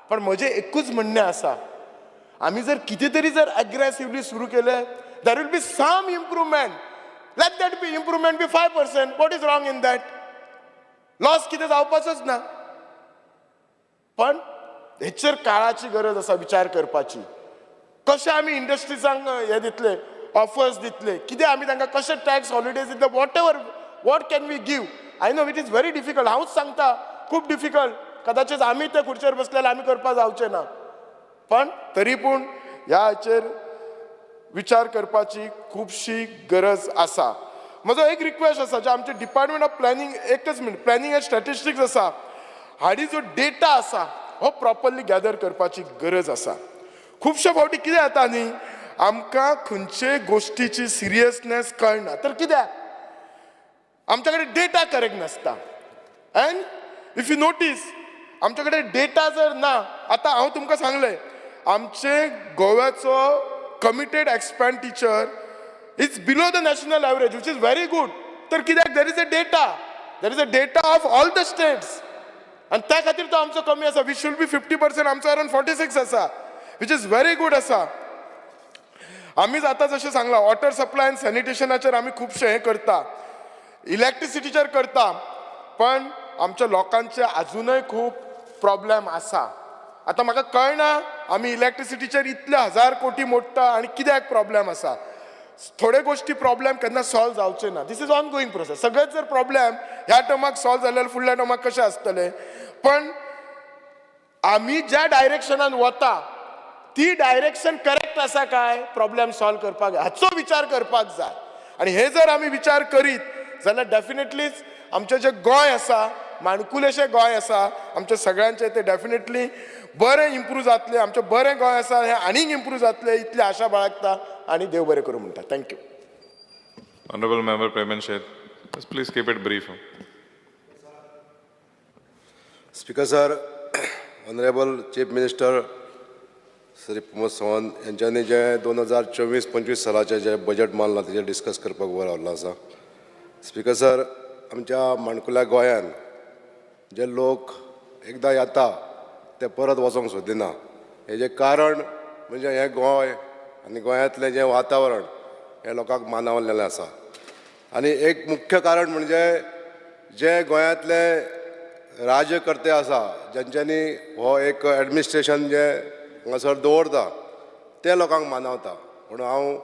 पण म्हजें एकूच म्हणणें आसा, आमी जर कितें तरी जर एग्रेसिवली सुरू केलें there will be some improvement. Let that be improvement be 5%. What is wrong in that? Loss कितें जावपाचोच ना. पण हेचेर काळाची गरज आसा विचार करपाची, कशें आमी इंडस्ट्रीजांक हें दितले, ऑफर्स दितले, कितें आमी तांकां कशें टॅक्स हॉलिडेज दितले, whatever what can we give. I know it is very difficult, हांवूच सांगता खूब डिफिकल्ट, कदाचित आमी ते खुर्चेर बसले आमी करपाक जावचे ना, पण तरी पूण ह्या हाचेर विचार करपाची खुबशी गरज आसा. म्हजो एक रिक्वेस्ट आसा, जे आमचे डिपार्टमेंट ऑफ प्लॅनिंग, एकच मिनट, प्लॅनिंग अँड स्टॅटिस्टिक्स आसा, हाडी जो डेटा आसा हो प्रॉपरली गॅदर करपाची गरज आसा. खुबशे फावटी कितें जाता न्ही, आमकां खंयचे गोश्टीची सिरियसनेस कळना, तर कित्याक आमच्या कडेन डेटा करेक्ट नासता. अँड if you notice, आमच्या कडेन डेटा जर ना, आतां हांव तुमकां सांगलें आमचे गोव्याचो committed expenditure is below the national average, which is very good. तर कित्याक there is a data, there is a data of all the states, आनी त्या खातीर तो आमचो कमी आसा. We should be 50%, आमचो अरावंड 46 आसा, which is very good आसा. आमीच आतां जशें सांगलां वॉटर सप्लाय आनी सॅनिटेशनाचेर आमी खुबशें हें करता, इलेक्ट्रिसिटीचेर करता, पण आमच्या लोकांचे आजुनय खूब प्रॉब्लेम आसा. आतां म्हाका कळना आमी इलेक्ट्रिसिटीचेर इतले 1000 कोटी मोडटा आनी कित्याक प्रॉब्लेम आसा. थोडे गोश्टी प्रॉब्लेम केन्ना सॉल्व जावचे ना, this is ongoing process. सगळेच जर प्रॉब्लेम ह्या टर्माक सॉल्व जाले जाल्यार फुडल्या टर्माक कशें आसतलें, पण आमी ज्या डायरेक्शनान वता ती डायरेक्शन करेक्ट आसा काय प्रॉब्लेम सॉल्व करपाक, हाचो विचार करपाक जाय. आनी हे जर आमी विचार करीत जाल्यार डेफिनेटलीच आमचें जें गोंय आसा, माणकुलेशें गोंय आसा आमचें सगळ्यांचें, तें डेफिनेटली बरें इम्प्रूव जातलें. आमचें बरें गोंय आसा हें आनीक इम्प्रूव जातलें इतली आशा बाळगता आनी देव बरें करूं म्हणटा. Thank you. Honorable Member Preman Shet, please keep it brief. Speaker sir, Honorable Chief Minister Shri Pramod Sawant यांच्यानी जे 2024-25 सालाचें जें बजेट मांडलां तेजेर डिस्कस करपाक उबो रावल्लो आसा. स्पीकर सर, आमच्या माणकुल्या गोंयान जे लोक एकदां येता ते परत वचोंक सोदिना. हेजें कारण म्हणजे हें गोंय आनी गोंयांतलें जें वातावरण हें लोकांक मानवलेलें आसा. आनी एक मुख्य कारण म्हणजे जे गोंयांतले राज्यकर्ते आसा ज्यांच्यांनी हो एक एडमिनिस्ट्रेशन जें हांगासर दवरता ते लोकांक मानवता. म्हणून हांव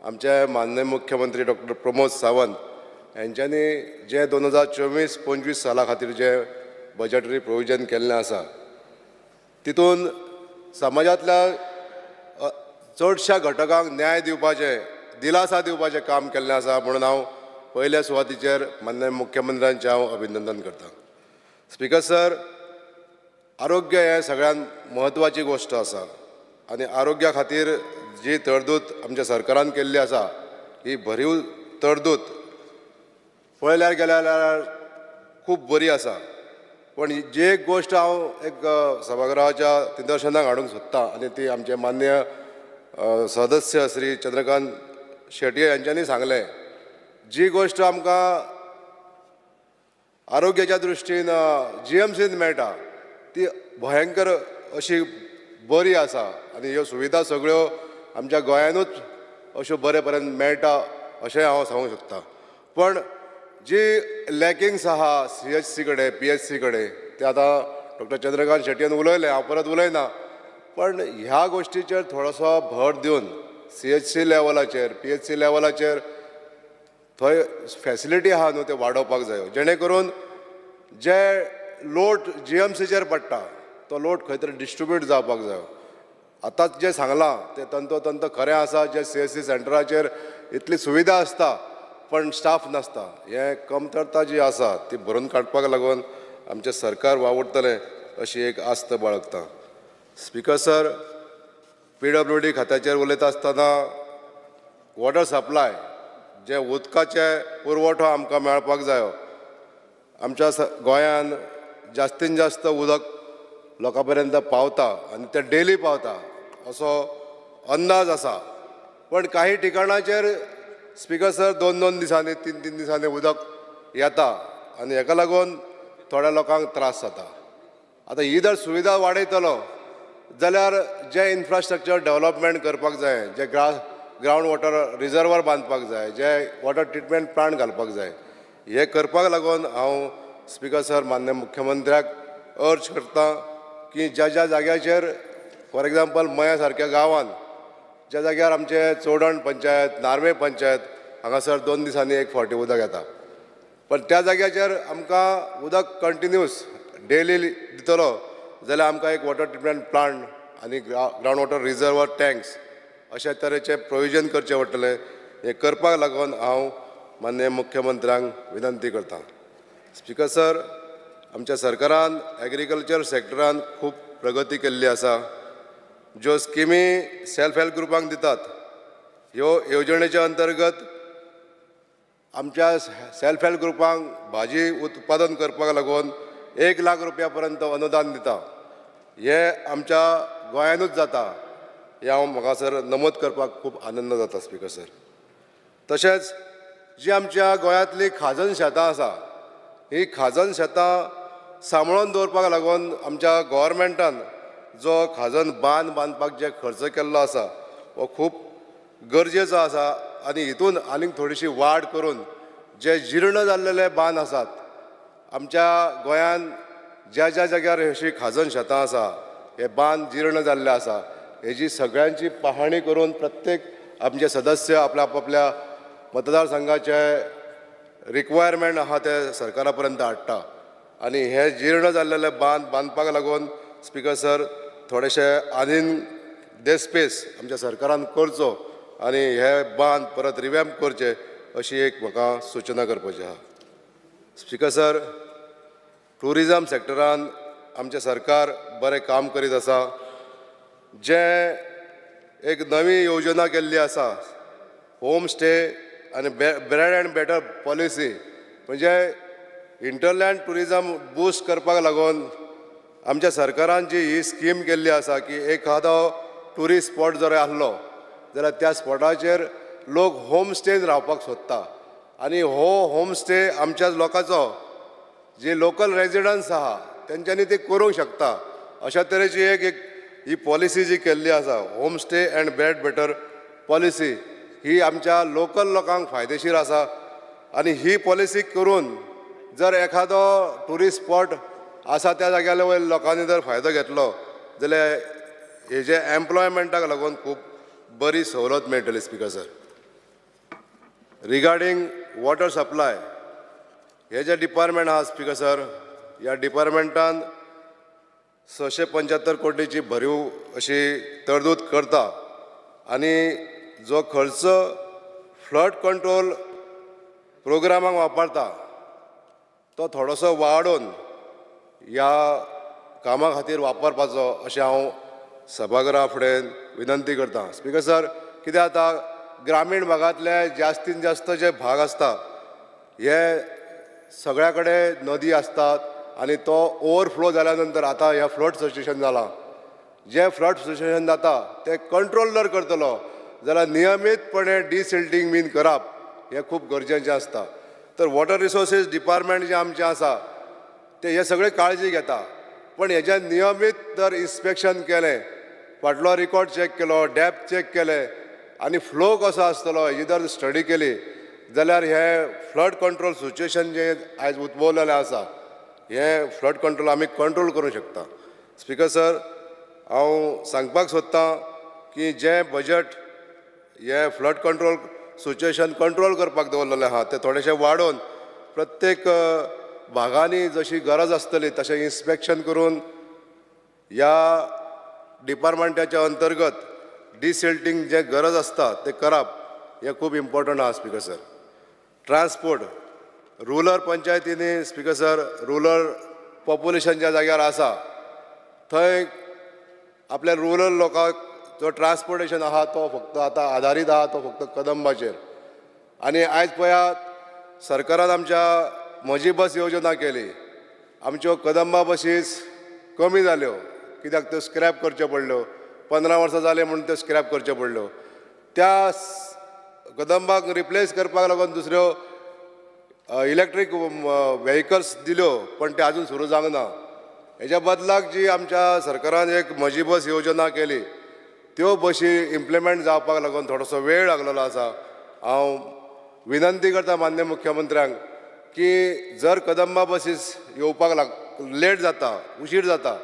आमचे माननीय मुख्यमंत्री डॉक्टर प्रमोद सावंत हेंच्यांनी जे 2024-25 साला खातीर जे बजटरी प्रोविजन केल्लें आसा तितून समाजांतल्या चडश्या घटकांक न्याय दिवपाचें, दिलासा दिवपाचें काम केल्लें आसा म्हणून हांव पयल्या सुवातीचेर माननीय मुख्यमंत्र्यांचें हांव अभिनंदन करतां. स्पीकर सर, आरोग्य हें सगळ्यांत म्हत्वाची गोश्ट आसा आनी आरोग्या खातीर जी तरतूद आमच्या सरकारान केल्ली आसा ही भरीव तरतूद पळयल्यार गेल्यार जाल्यार खूब बरी आसा. पूण जी एक गोश्ट हांव एक सभागृहाच्या निदर्शनाक हाडूंक सोदतां आनी ती आमचे माननीय सदस्य श्री चंद्रकांत शेटये हांच्यांनी सांगलें, जी गोश्ट आमकां आरोग्याच्या दृश्टीन जीएमसीन मेळटा ती भयंकर अशी बरी आसा आनी ह्यो सुविधा सगळ्यो आमच्या गोंयानूच अश्यो बरे पर्यंत मेळटा अशें हांव सांगूंक शकता. पण जी लॅकिंग्स आहा सीएचसी कडेन, पीएचसी कडेन, ते आतां डॉक्टर चंद्रकांत शेटयेन उलयलें, हांव परत उलयना. पण ह्या गोश्टीचेर थोडोसो भर दिवन सीएचसी लेवलाचेर, पीएचसी लेवलाचेर थंय फॅसिलिटी आहा न्हू ते वाडोवपाक जायो, जेणे करून जे लोड जीएमसीचेर पडटा तो लोड खंय तरी डिस्ट्रिब्यूट जावपाक जायो. आतांच जें सांगलां तें तंतोतंत खरें आसा, जे सीएचसी सेंटराचेर इतली सुविधा आसता पण स्टाफ नासता, हें कमतरता जी आसा ती भरून काडपाक लागून आमचें सरकार वावुरतलें अशी एक आस्त बाळगता. स्पीकर सर, पीडब्ल्यूडी खात्याचेर उलयता आसतना वॉटर सप्लाय जे उदकाचे पुरवठो आमकां मेळपाक जायो, आमच्या गोंयान जास्तीन जास्त उदक लोकां पर्यंत पावता आनी तें डेली पावता असो अंदाज आसा. पण काही ठिकाणाचेर स्पीकर सर 2-2 दिसांनी, 3-3 दिसांनी उदक येता आनी हेका लागून थोड्या लोकांक त्रास जाता. आतां ही जर सुविधा वाडयतलो जाल्यार जें इन्फ्रास्ट्रक्चर डेवलपमेंट करपाक जाय, जे ग्रावंड वॉटर रिजर्वर बांदपाक जाय, जे वॉटर ट्रिटमेंट प्लांट घालपाक जाय, हे करपाक लागून हांव स्पीकर सर माननीय मुख्यमंत्र्याक अर्ज करता की ज्या ज्या जाग्याचेर फॉर एग्जाम्पल मया सारक्या गांवांत ज्या जाग्यार आमचे चोडण पंचायत, नार्वे पंचायत हांगासर 2 दिसांनी एक फावटी उदक येता, पण त्या जाग्याचेर आमकां उदक कंटिन्यूस डेली दितलो जाल्यार आमकां एक वॉटर ट्रिटमेंट प्लांट आनी ग्रावंड वॉटर रिजर्वर टँक्स अशा तरेचे प्रोविजन करचें पडटलें. हें करपाक लागून हांव माननीय मुख्यमंत्र्यांक विनंती करतां. स्पीकर सर, आमच्या सरकारान एग्रीकल्चर सेक्टरान खूब प्रगती केल्ली आसा. ज्यो स्किमी सेल्फ हेल्प ग्रुपांक दितात ह्यो येवजणेच्या अंतर्गत आमच्या सेल्फ हेल्प ग्रुपांक भाजी उत्पादन करपाक लागून 1 लाख रुपया पर्यंत अनुदान दिता. हें आमच्या गोंयानूच जाता हें हांव म्हाका सर नमूद करपाक खूब आनंद जाता स्पीकर सर. तशेंच जी आमच्या गोंयांतली खाजन शेतां आसा ही खाजन शेतां सांबाळून दवरपाक लागून आमच्या गव्हर्मेंटान जो खाजन बांद बांदपाक जे खर्च केल्लो आसा हो खूब गरजेचो आसा आनी हितून आनीक थोडीशी वाड करून जे जीर्ण जाल्लेले बांद आसात आमच्या गोंयान ज्या ज्या जाग्यार अशी खाजन शेतां आसा हे बांद जीर्ण जाल्ले आसा हेजी सगळ्यांची पाहणी करून प्रत्येक आमचे सदस्य आपल्या आपापल्या मतदारसंघाचे रिक्वायरमेंट आहा ते सरकारा पर्यंत हाडटा आनी हे जीर्ण जाल्लेले बांद बांदपाक लागून स्पीकर सर थोडेशे आनीक देस्पेस आमच्या सरकारान करचो आनी हे बांद परत रिवॅम्प करचे अशी एक म्हाका सुचना करपाची आहा. स्पीकर सर, ट्युरिजम सेक्टरान आमचें सरकार बरें काम करीत आसा. जें एक नवी योजना केल्ली आसा होम स्टे आनी ब्रेड एंड बेटर पॉलिसी, म्हणजे हिंटरलँड ट्युरिजम बूस्ट करपाक लागून आमच्या सरकारान जी ही स्कीम केल्ली आसा की एखादो ट्युरिस्ट स्पॉट जर आहलो जाल्यार त्या स्पॉटाचेर लोक होम स्टेन रावपाक सोदता आनी हो होम स्टे आमच्या लोकांचो जे लोकल रेजिडंट्स आहा तेंच्यांनी ते करूंक शकता अशा तरेची एक एक ही पॉलिसी जी केल्ली आसा home stay and bed better policy ही आमच्या लोकल लोकांक फायदेशीर आसा आनी ही पॉलिसी करून जर एखादो ट्युरिस्ट स्पॉट आसा त्या जाग्यार वयल्या लोकांनी जर फायदो घेतलो जाल्यार हेजे एम्प्लॉयमेंटाक लागून खूब बरी सवलत मेळटली speaker sir. Regarding water supply हे जे डिपार्टमेंट आहा स्पीकर सर, ह्या डिपार्टमेंटान 675 कोटीची भरीव अशी तरतूद करता आनी जो खर्च फ्लड कंट्रोल प्रोग्रामाक वापरता तो थोडोसो वाडोवन ह्या कामा खातीर वापरपाचो अशें हांव सभाघरा फुडें विनंती करता. स्पीकर सर, कितें जाता, ग्रामीण भागांतले जास्तीन जास्त जे भाग आसता हे सगळ्या कडेन नदी आसतात आनी तो ओवरफ्लो जाल्या नंतर आतां हें फ्लड सिच्युएशन जालां. जें फ्लड सिच्युएशन जाता तें कंट्रोल जर करतलो जाल्यार नियमीतपणे डिसिल्टींग बीन करप हें खूब गरजेचें आसता. तर वॉटर रिसोर्सीस डिपार्टमेंट जें आमचें आसा तें हें सगळें काळजी घेता, पण हेजें नियमीत जर इन्स्पेक्शन केलें, फाटलो रिकॉर्ड चॅक केलो, डेप्थ चॅक केलें आनी फ्लो कसो आसतलो हेजी जर स्टडी केली जाल्यार हें फ्लड कंट्रोल सिच्युएशन जें आयज उद्भवलेलें आसा हें फ्लड कंट्रोल आमी कंट्रोल करूंक शकता. स्पीकर सर, हांव सांगपाक सोदतां की जें बजट हें फ्लड कंट्रोल सिच्युएशन कंट्रोल करपाक दवरलेलें आहा तें थोडेशें वाडोवन प्रत्येक भागांनी जशी गरज आसतली तशें इन्स्पेक्शन करून ह्या डिपार्टमेंटाच्या अंतर्गत डिसिल्टींग जें गरज आसता तें करप हें खूब इम्पॉर्टंट आहा. स्पीकर सर, ट्रान्सपोर्ट रुरल पंचायतींनी स्पीकर सर रुरल पॉप्युलेशन ज्या जाग्यार आसा थंय आपल्या रुरल लोकांक जो ट्रान्सपोर्टेशन आहा तो फक्त आतां आदारीत आहा तो फक्त कदंबाचेर. आनी आयज पळयात सरकारान आमच्या म्हजी बस योजना केली, आमच्यो कदंबा बसीस कमी जाल्यो कित्याक त्यो स्क्रॅप करच्यो पडल्यो, 15 वर्सां जालीं म्हूण त्यो स्क्रॅप करच्यो पडल्यो. त्या कदंबाक रिप्लेस करपाक लागून दुसऱ्यो इलेक्ट्रीक व्हेकल्स दिल्यो, पण ते आजून सुरू जावंक ना. हेज्या बदलाक जी आमच्या सरकारान एक म्हजी बस योजना केली त्यो बशी इम्प्लिमेंट जावपाक लागून थोडोसो वेळ लागलेलो आसा. हांव विनंती करता मान्य मुख्यमंत्र्यांक की जर कदंबा बसीस येवपाक लेट जाता, उशीर जाता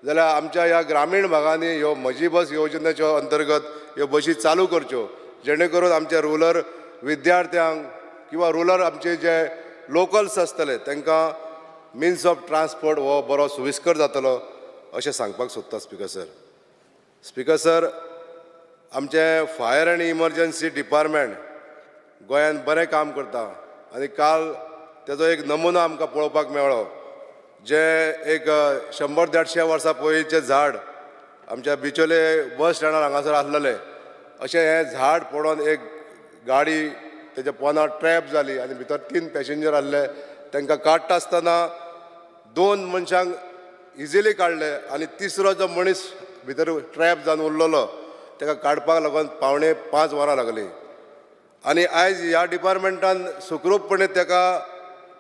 जाल्यार आमच्या ह्या ग्रामीण भागांनी ह्यो म्हजी बस योजनेच्यो अंतर्गत ह्यो बशी चालू करच्यो, जेणे करून आमच्या रुरल विद्यार्थ्यांक किंवा रुरल आमचे जे लोकल्स आसतले तांकां मिन्स ऑफ ट्रान्सपोर्ट हो बरो सुविस्कर जातलो अशें सांगपाक सोदता. स्पीकर सर, स्पीकर सर, आमचें फायर आनी इमर्जन्सी डिपार्टमेंट गोंयांत बरें काम करता आनी काल तेजो एक नमुना आमकां पळोवपाक मेळ्ळो, जे एक 100-150 वर्सां पयलींचें झाड आमच्या बिचोले बस स्टँडार हांगासर आसलेलें, अशें हें झाड पडोवन एक गाडी तेच्या पोंदा ट्रॅप जाली आनी भितर 3 पॅसेंजर आसले, तांकां काडटा आसतना 2 मनशांक इजिली काडले आनी तिसरो जो मनीस भितर ट्रॅप जावन उरलेलो ताका काडपाक लागून 4.75 वरां लागलीं. आनी आयज ह्या डिपार्टमेंटान सुखरूपपणे ताका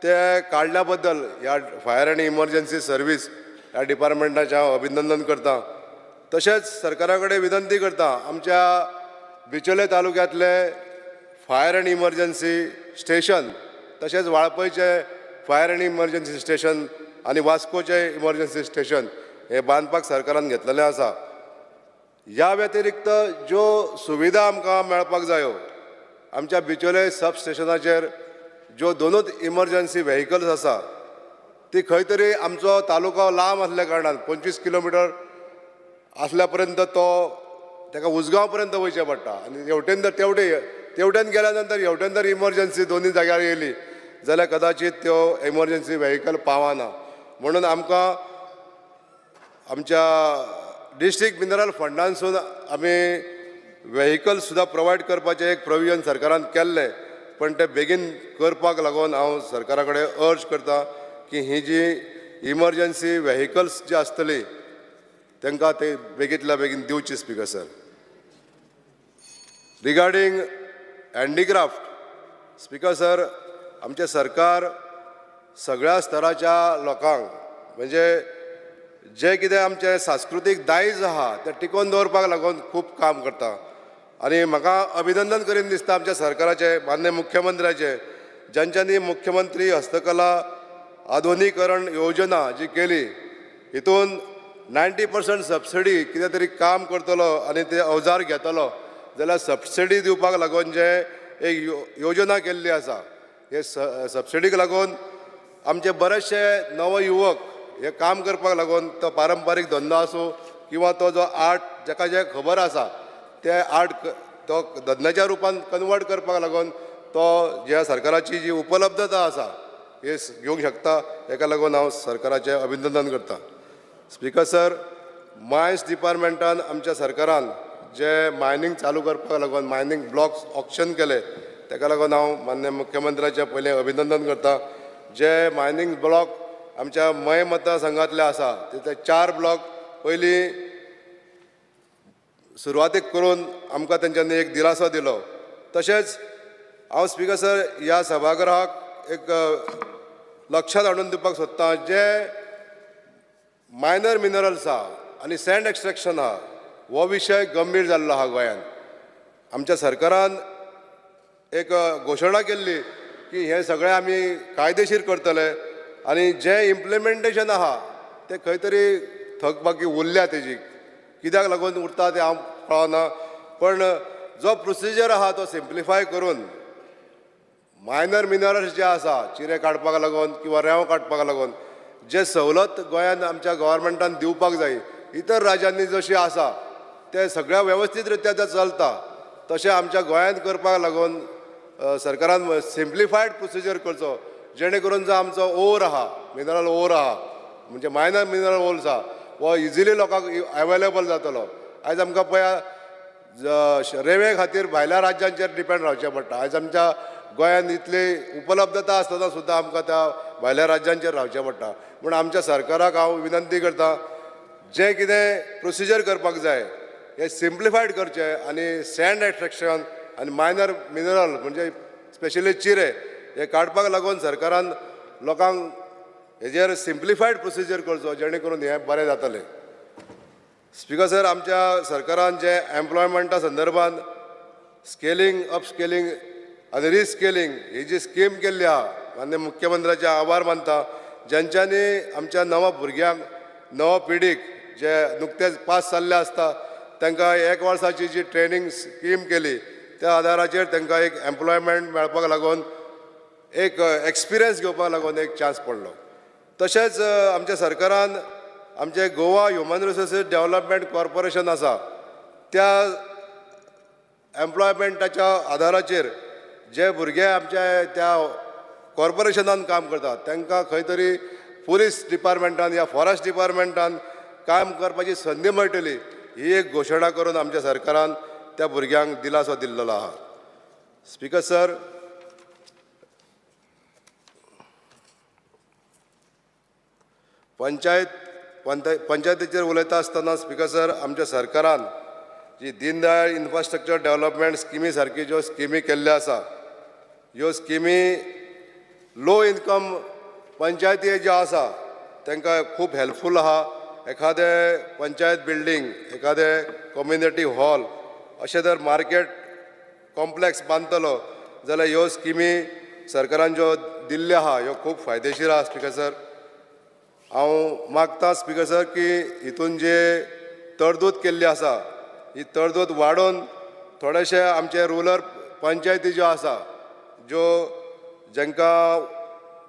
ते काडल्या बद्दल ह्या फायर आनी इमर्जन्सी सर्वीस ह्या डिपार्टमेंटाचें हांव अभिनंदन करता. तशेंच सरकारा कडेन विनंती करता, आमच्या बिचोले तालुक्यांतले फायर आनी इमर्जन्सी स्टेशन तशेंच वाळपयचे फायर आनी इमर्जन्सी स्टेशन आनी वास्कोचे इमर्जन्सी स्टेशन हे बांदपाक सरकारान घेतलेलें आसा. ह्या व्यतिरिक्त ज्यो सुविधा आमकां मेळपाक जायो आमच्या बिचोले सब स्टेशनाचेर ज्यो दोनूच इमर्जन्सी व्हेकल्स आसा ती खंय तरी आमचो तालुको लांब आसल्या कारणान 25 किलोमिटर आसल्या पर्यंत तो ताका उजगांव पर्यंत वयचें पडटा आनी हेवटेन जर तेवटेन गेल्या नंतर हेवटेन जर इमर्जन्सी दोनूय जाग्यार येयली जाल्यार कदाचीत त्यो इमर्जन्सी व्हेकल पावना. म्हणून आमकां आमच्या डिस्ट्रिक्ट मिनरल फंडांसून आमी व्हेकल सुद्दां प्रोवायड करपाचें एक प्रोविजन सरकारान केल्लें, पण तें बेगीन करपाक लागून हांव सरकारा कडेन अर्ज करता की ही जी इमर्जन्सी व्हेकल्स जी आसतली तांकां ते बेगींतल्या बेगीन दिवची. Speaker sir, regarding handicraft, speaker sir, आमचें सरकार सगळ्या स्तराच्या लोकांक म्हणजे जें कितें आमचें सांस्कृतीक दायज आहा तें टिकोवन दवरपाक लागून खूब काम करता आनी म्हाका अभिनंदन करीन दिसता आमच्या सरकाराचें, माननीय मुख्यमंत्र्याचें, ज्यांच्यांनी मुख्यमंत्री हस्तकला आधुनीकरण योजना जी केली हितून 90% सबसिडी कितें तरी काम करतलो आनी ते अवजार घेतलो जाल्यार सबसिडी दिवपाक लागून जें एक योजना केल्ली आसा. हे सबसिडीक लागून आमचे बरेचशे नव युवक हे काम करपाक लागून तो पारंपारीक धंदो आसूं किंवा तो जो आर्ट जाका जें खबर आसा ते आर्ट तो धंद्याच्या रुपान कन्वर्ट करपाक लागून तो ज्या सरकाराची जी उपलब्धता आसा हे घेवंक शकता. हेका लागून हांव सरकाराचें अभिनंदन करता. स्पीकर सर, मायन्स डिपार्टमेंटान आमच्या सरकारान जे मायनींग चालू करपाक लागून मायनींग ब्लॉक्स ऑक्शन केले तेका लागून हांव मान्य मुख्यमंत्र्याचें पयलें अभिनंदन करता. जे मायनींग ब्लॉक आमच्या मये मतदारसंघातले आसा ते 4 ब्लॉक पयलीं सुरवातीक करून आमकां तेंच्यांनी एक दिलासो दिलो. तशेंच हांव स्पीकर सर ह्या सभागृहाक एक लक्षांत हाडून दिवपाक सोदतां, जे मायनर मिनरल्स आहा आनी सँड एक्स्ट्रेक्शन आहा हो विशय गंभीर जाल्लो आहा गोंयांत. आमच्या सरकारान एक घोशणा केल्ली की हें सगळें आमी कायदेशीर करतले आनी जें इम्प्लिमेंटेशन आहा तें खंय तरी थकबाकी उरल्या तेजी, कित्याक लागून उरता तें हांव कळना, पण जो प्रोसिजर आहा तो सिम्प्लिफाय करून मायनर मिनरल्स जे आसा चिरे काडपाक लागून किंवा रेंव काडपाक लागून जे सवलत गोंयांत आमच्या गव्हर्मेंटान दिवपाक जाय इतर राज्यांनी जशी आसा ते सगळ्या वेवस्थीत रित्या ते चलता तशें आमच्या गोंयांत करपाक लागून सरकारान सिम्प्लिफायड प्रोसिजर करचो, जेणे करून जो आमचो ओर आहा, मिनरल ओर आहा, म्हणजे मायनर मिनरल ओर्स आहा हो इजिली लोकांक एवेलेबल जातलो. आयज आमकां पळया रेंवे खातीर भायल्या राज्यांचेर डिपेंड रावचें पडटा. आयज आमच्या गोंयांत इतली उपलब्धता आसतना सुद्दां आमकां त्या भायल्या राज्यांचेर रावचें पडटा. म्हूण आमच्या सरकाराक हांव विनंती करता जें कितें प्रोसिजर करपाक जाय हें सिम्प्लिफायड करचें आनी सँड एक्स्ट्रेक्शन आनी मायनर मिनरल म्हणजे स्पेशली चिरे हे काडपाक लागून सरकारान लोकांक हेजेर सिम्प्लिफायड प्रोसिजर करचो जेणे करून हें बरें जातलें. स्पीकर सर, आमच्या सरकारान जे एम्प्लॉयमेंटा संदर्भात स्केलिंग, अपस्केलिंग आनी रिस्केलिंग ही जी स्कीम केल्ली आहा मान्य मुख्यमंत्र्याचे आभार मानता, ज्यांच्यांनी आमच्या नव्या भुरग्यांक, नव्या पिढीक जे नुकतेच पास जाल्ले आसता तांकां एक वर्साची जी ट्रेनींग स्कीम केली त्या आदाराचेर तांकां एक एम्प्लॉयमेंट मेळपाक लागून एक एक्सपिरियन्स घेवपाक लागून एक चान्स पडलो. तशेंच आमच्या सरकारान आमचे Goa human resources development corporation आसा त्या एम्प्लॉयमेंटाच्या आदाराचेर जे भुरगे आमच्या त्या कॉर्पोरेशनान काम करतात तांकां खंय तरी पुलीस डिपार्टमेंटान या फॉरेस्ट डिपार्टमेंटान काम करपाची संदी मेळटली ही एक घोशणा करून आमच्या सरकारान त्या भुरग्यांक दिलासो दिल्लो आहा. स्पीकर सर, पंचायतीचेर उलयता आसतना स्पीकर सर, आमच्या सरकारान जी दीनदयाळ इन्फ्रास्ट्रक्चर डेव्हलपमेंट स्किमी सारकी ज्यो स्किमी केल्ल्यो आसा ह्यो स्किमी लो इनकम पंचायती ज्यो आसा तांकां खूब हेल्पफूल आहा. एखादें पंचायत बिल्डींग, एखादें कम्युनिटी हॉल अशें जर मार्केट कॉम्प्लेक्स बांदतलो जाल्यार ह्यो स्किमी सरकारान ज्यो दिल्ल्यो आहा ह्यो खूब फायदेशीर आहा. स्पीकर सर, हांव मागता स्पीकर सर की हितून जे तरतूद केल्ली आसा ही तरतूद वाडोवन थोडेशे आमचे रुरल पंचायती ज्यो आसा ज्यो जांकां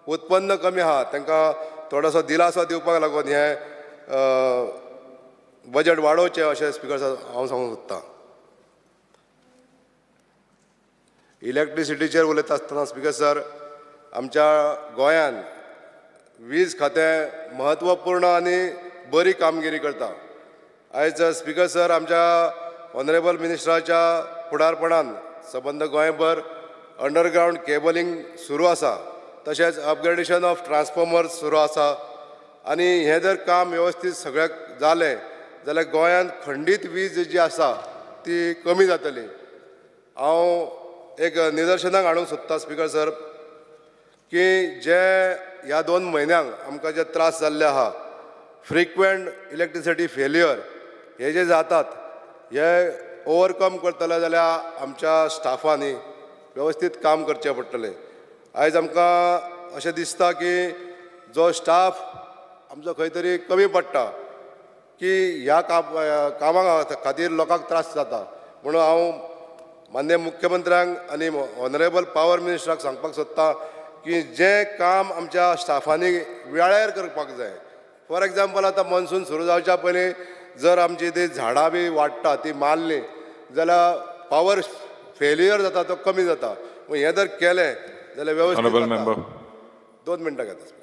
उत्पन्न कमी आहा तांकां थोडोसो दिलासो दिवपाक लागून हें बजट वाडोवचें अशें स्पीकर सर हांव सांगूंक सोदतां. इलेक्ट्रिसिटीचेर उलयता आसतना स्पीकर सर, आमच्या गोंयांत वीज खातें म्हत्वपूर्ण आनी बरी कामगिरी करता. आयज स्पीकर सर आमच्या ऑनरेबल मिनिस्टराच्या फुडारपणान सबंद गोंयभर अंडरग्रावंड केबलिंग सुरू आसा, तशेंच अपग्रेडेशन ऑफ ट्रान्सफॉर्मर्स सुरू आसा आनी हें जर काम वेवस्थीत सगळ्याक जालें जाल्यार गोंयांत खंडीत वीज जी आसा ती कमी जातली. हांव एक निदर्शनाक हाडूंक सोदतां स्पीकर सर की जे ह्या 2 म्हयन्यांक आमकां जे त्रास जाल्ले आहा, फ्रिक्वंट इलेक्ट्रिसिटी फेलियर हे जे जातात हे ओवरकम करतले जाल्यार आमच्या स्टाफांनी वेवस्थीत काम करचें पडटलें. आयज आमकां अशें दिसता की जो स्टाफ आमचो खंय तरी कमी पडटा की ह्या कामां खातीर लोकांक त्रास जाता. म्हणून हांव माननीय मुख्यमंत्र्यांक आनी ऑनरेबल पावर मिनिस्टराक सांगपाक सोदता की जें काम आमच्या स्टाफांनी वेळार करपाक जाय. फॉर एग्जाम्पल, आतां मॉन्सून सुरू जावच्या पयलीं जर आमची ती झाडां बी वाडटा ती मारली जाल्यार पावर फेलियर जाता तो कमी जाता. हें जर केलें जाल्यार व्यवस्थीत. Honorable member. 2 मिनटां घेता.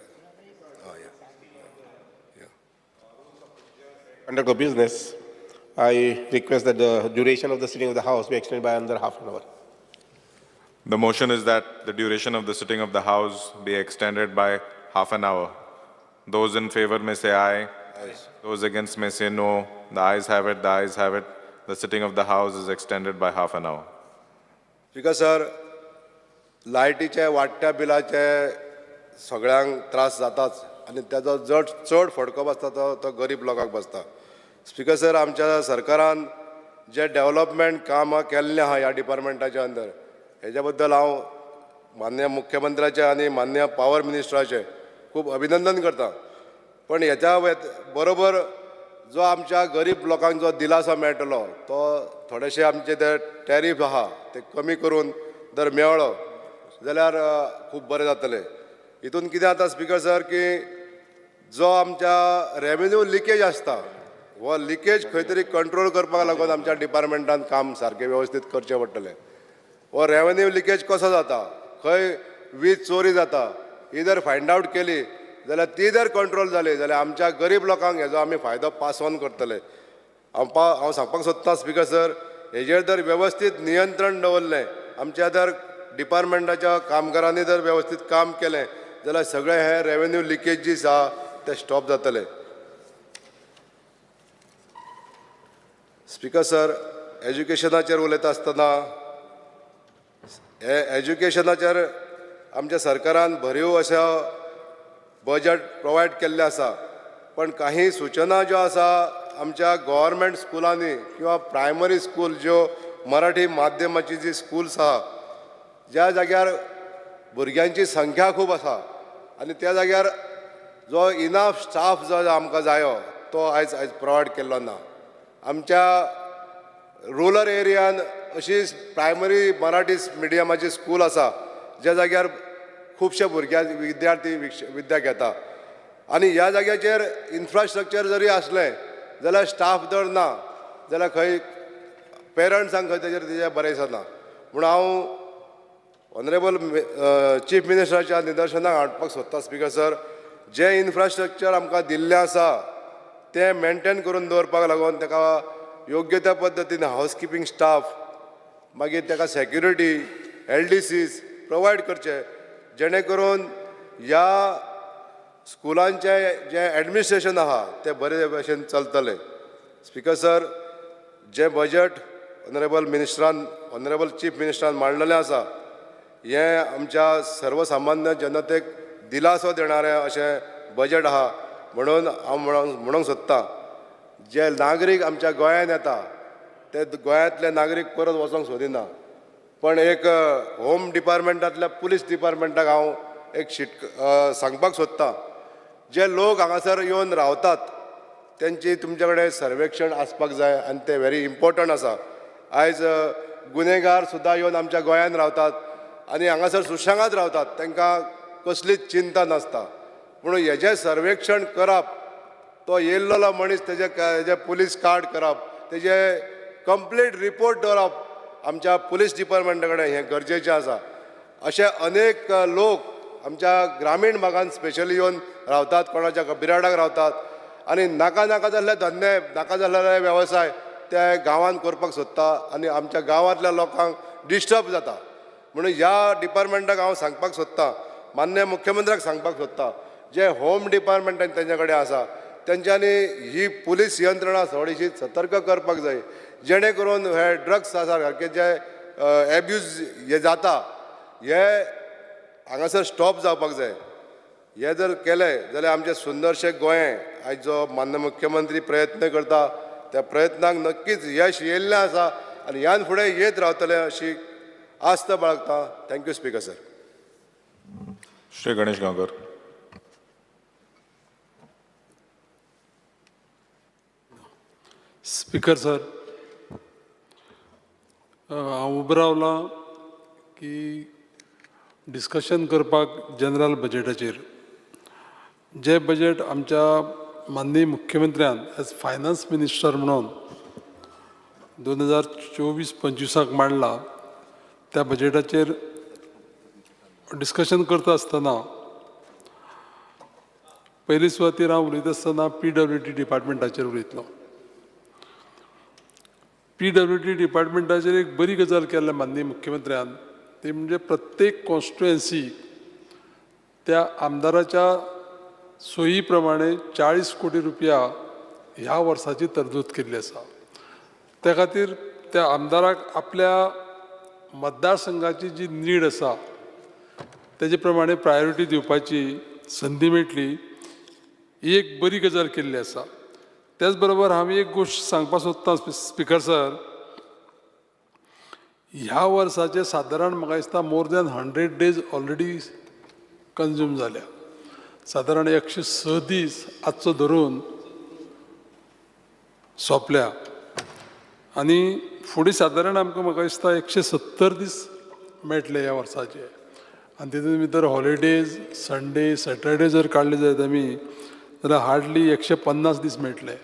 Conduct of business, I request that the duration of the sitting of the House be extended by another half an hour. The motion is that the duration of the sitting of the House be extended by half an hour. Those in favor may say aye. Aye. Those against may say no. The ayes have it, the ayes have it. The sitting of the House is extended by half an hour. Speaker sir, लायटीचे वाडट्या बिलाचे सगळ्यांक त्रास जाताच आनी ताजो चड फडको बसता तो गरीब लोकांक बसता. स्पीकर सर, आमच्या सरकारान जे डेवलपमेंट कामां केल्लें आहा ह्या डिपार्टमेंटाच्या अंदर, हेज्या बद्दल हांव माननीय मुख्यमंत्र्याचें आनी माननीय पावर मिनिस्टराचें खूब अभिनंदन करता. पण हेच्या बरोबर जो आमच्या गरीब लोकांक जो दिलासो मेळटलो तो थोडेशे आमचे ते टॅरीफ आहा ते कमी करून जर मेळ्ळो जाल्यार खूब बरें जातलें. हितून कितें जाता स्पीकर सर की जो आमच्या रेवेन्यू लिकेज आसता हो लिकेज खंय तरी कंट्रोल करपाक लागून आमच्या डिपार्टमेंटान काम सारकें वेवस्थीत करचें पडटलें. हो रेवेन्यू लिकेज कसो जाता, खंय वीज चोरी जाता, ही जर फायंड आवट केली जाल्यार ती जर कंट्रोल जाली जाल्यार आमच्या गरीब लोकांक हेजो आमी फायदो पास ऑन करतले. हांव सांगपाक सोदतां स्पीकर सर, हेजेर जर वेवस्थीत नियंत्रण दवरलें, आमच्या जर डिपार्टमेंटाच्या कामगारांनी जर वेवस्थीत काम केलें जाल्यार सगळें हें रेवेन्यू लिकेजीस आहा ते स्टॉप जातले. स्पीकर सर, एज्युकेशनाचेर उलयता आसतना हे एज्युकेशनाचेर आमच्या सरकारान भरीव अशें बजट प्रोवायड केल्लें आसा, पण काही सुचना ज्यो आसा आमच्या गव्हर्मेंट स्कुलांनी किंवा प्रायमरी स्कूल ज्यो मराठी माध्यमाची जी स्कुल्स आहा ज्या जाग्यार भुरग्यांची संख्या खूब आसा आनी त्या जाग्यार जो इनाफ स्टाफ जो आमकां जायो तो आयज आयज प्रोवायड केल्लो ना. आमच्या रुरल एरियान अशी प्रायमरी मराठी मिडियमाची स्कूल आसा ज्या जाग्यार खुबशे भुरग्यां विद्यार्थी विद्या घेता आनी ह्या जाग्याचेर इन्फ्रास्ट्रक्चर जरी आसलें जाल्यार स्टाफ जर ना जाल्यार खंय पेरंट्सांक खंय तेजेर तेजें बरें दिसना. म्हूण हांव ऑनरेबल चीफ मिनिस्टराच्या निदर्शनाक हाडपाक सोदता स्पीकर सर, जें इन्फ्रास्ट्रक्चर आमकां दिल्लें आसा तें मेनटेन करून दवरपाक लागून ताका योग्य त्या पद्दतीन हावस किपिंग स्टाफ, मागीर ताका सेक्युरिटी, LDCs provide करचे जेणे करून ह्या स्कुलांचें जें एडमिनिस्ट्रेशन आहा तें बरे भशेन चलतलें. स्पीकर सर, जें बजट ऑनरेबल मिनिस्टरान ऑनरेबल चीफ मिनिस्टरान मांडलेलें आसा हें आमच्या सर्वसामान्य जनतेक दिलासो देणारें अशें बजट आहा. म्हणून हांव म्हणूंक सोदतां जे नागरीक आमच्या गोंयांत येता ते गोंयांतले नागरीक परत वचोंक सोदिना, पण एक होम डिपार्टमेंटांतल्या पुलीस डिपार्टमेंटाक हांव एक सांगपाक सोदतां, जे लोक हांगासर येवन रावतात तेंची तुमचे कडेन सर्वेक्षण आसपाक जाय आनी तें व्हेरी इम्पोर्टंट आसा. आयज गुन्हेगार सुद्दां येवन आमच्या गोंयांत रावतात आनी हांगासर सुशेगाद रावतात, तांकां कसलीच चिंता नासता. पूण हेजें सर्वेक्षण करप, तो येयल्लो मनीस तेजे पुलीस कार्ड करप, तेजे कंप्लीट रिपोर्ट दवरप आमच्या पुलीस डिपार्टमेंटा कडेन हें गरजेचें आसा. अशे अनेक लोक आमच्या ग्रामीण भागांत स्पेशली येवन रावतात, कोणाच्या बिराडाक रावतात आनी नाका नाका जाल्ले धंदे, नाका जाल्ले वेवसाय ते गांवांत करपाक सोदता आनी आमच्या गांवांतल्या लोकांक डिस्टर्ब जाता. म्हणून ह्या डिपार्टमेंटाक हांव सांगपाक सोदतां, माननीय मुख्यमंत्र्याक सांगपाक सोदतां, जे होम डिपार्टमेंट तेंच्या कडेन आसा तेंच्यांनी ही पुलीस यंत्रणा थोडीशी सतर्क करपाक जाय, जेणे करून हे ड्रग्स आसा सारके जे एब्यूज हे जाता हे हांगासर स्टॉप जावपाक जाय. हे जर केलें जाल्यार आमचें सुंदरशें गोंय आयज जो माननीय मुख्यमंत्री प्रयत्न करता त्या प्रयत्नांक नक्कीच यश येयल्लें आसा आनी ह्यान फुडें येत रावतलें अशी आस्त बाळगता. Thank you speaker sir. Shri Ganesh Gaonkar. Speaker sir, हांव उबो रावलां की डिस्कशन करपाक जनरल बजेटाचेर. जें बजेट आमच्या माननीय मुख्यमंत्र्यान एज फायनान्स मिनिस्टर म्हणून 2024-25 मांडला, त्या बजेटाचेर डिस्कशन करता आसतना पयली सुवातेर हांव उलयता आसतना PWD डिपार्टमेंटाचेर उलयतलो. PWD डिपार्टमेंटाचेर एक बरी गजाल केल्ल्या माननीय मुख्यमंत्र्यान, ती म्हणजे प्रत्येक कॉन्स्टिट्युएन्सी त्या आमदाराच्या सोयी प्रमाणे 40 कोटी रुपया ह्या वर्साची तरतूद केल्ली आसा. त्या खातीर त्या आमदाराक आपल्या मतदारसंघाची जी नीड आसा तेजे प्रमाणे प्रायोरिटी दिवपाची संदी मेळटली, ही एक बरी गजाल केल्ली आसा. त्याच बरोबर हांव एक गोश्ट सांगपाक सोदतां स्पिकर सर, ह्या वर्साचे सादारण म्हाका दिसता more than 100 days already consume जाल्या. सादारण 106 दीस आजचो धरून सोंपल्या आनी फुडें सादारण आमकां म्हाका दिसता 170 दीस मेळटले ह्या वर्साचे. आनी तितून भितर हॉलिडेज, संडे, सॅटरडे जर काडले जायत आमी जाल्यार हार्डली 150 दीस मेळटले.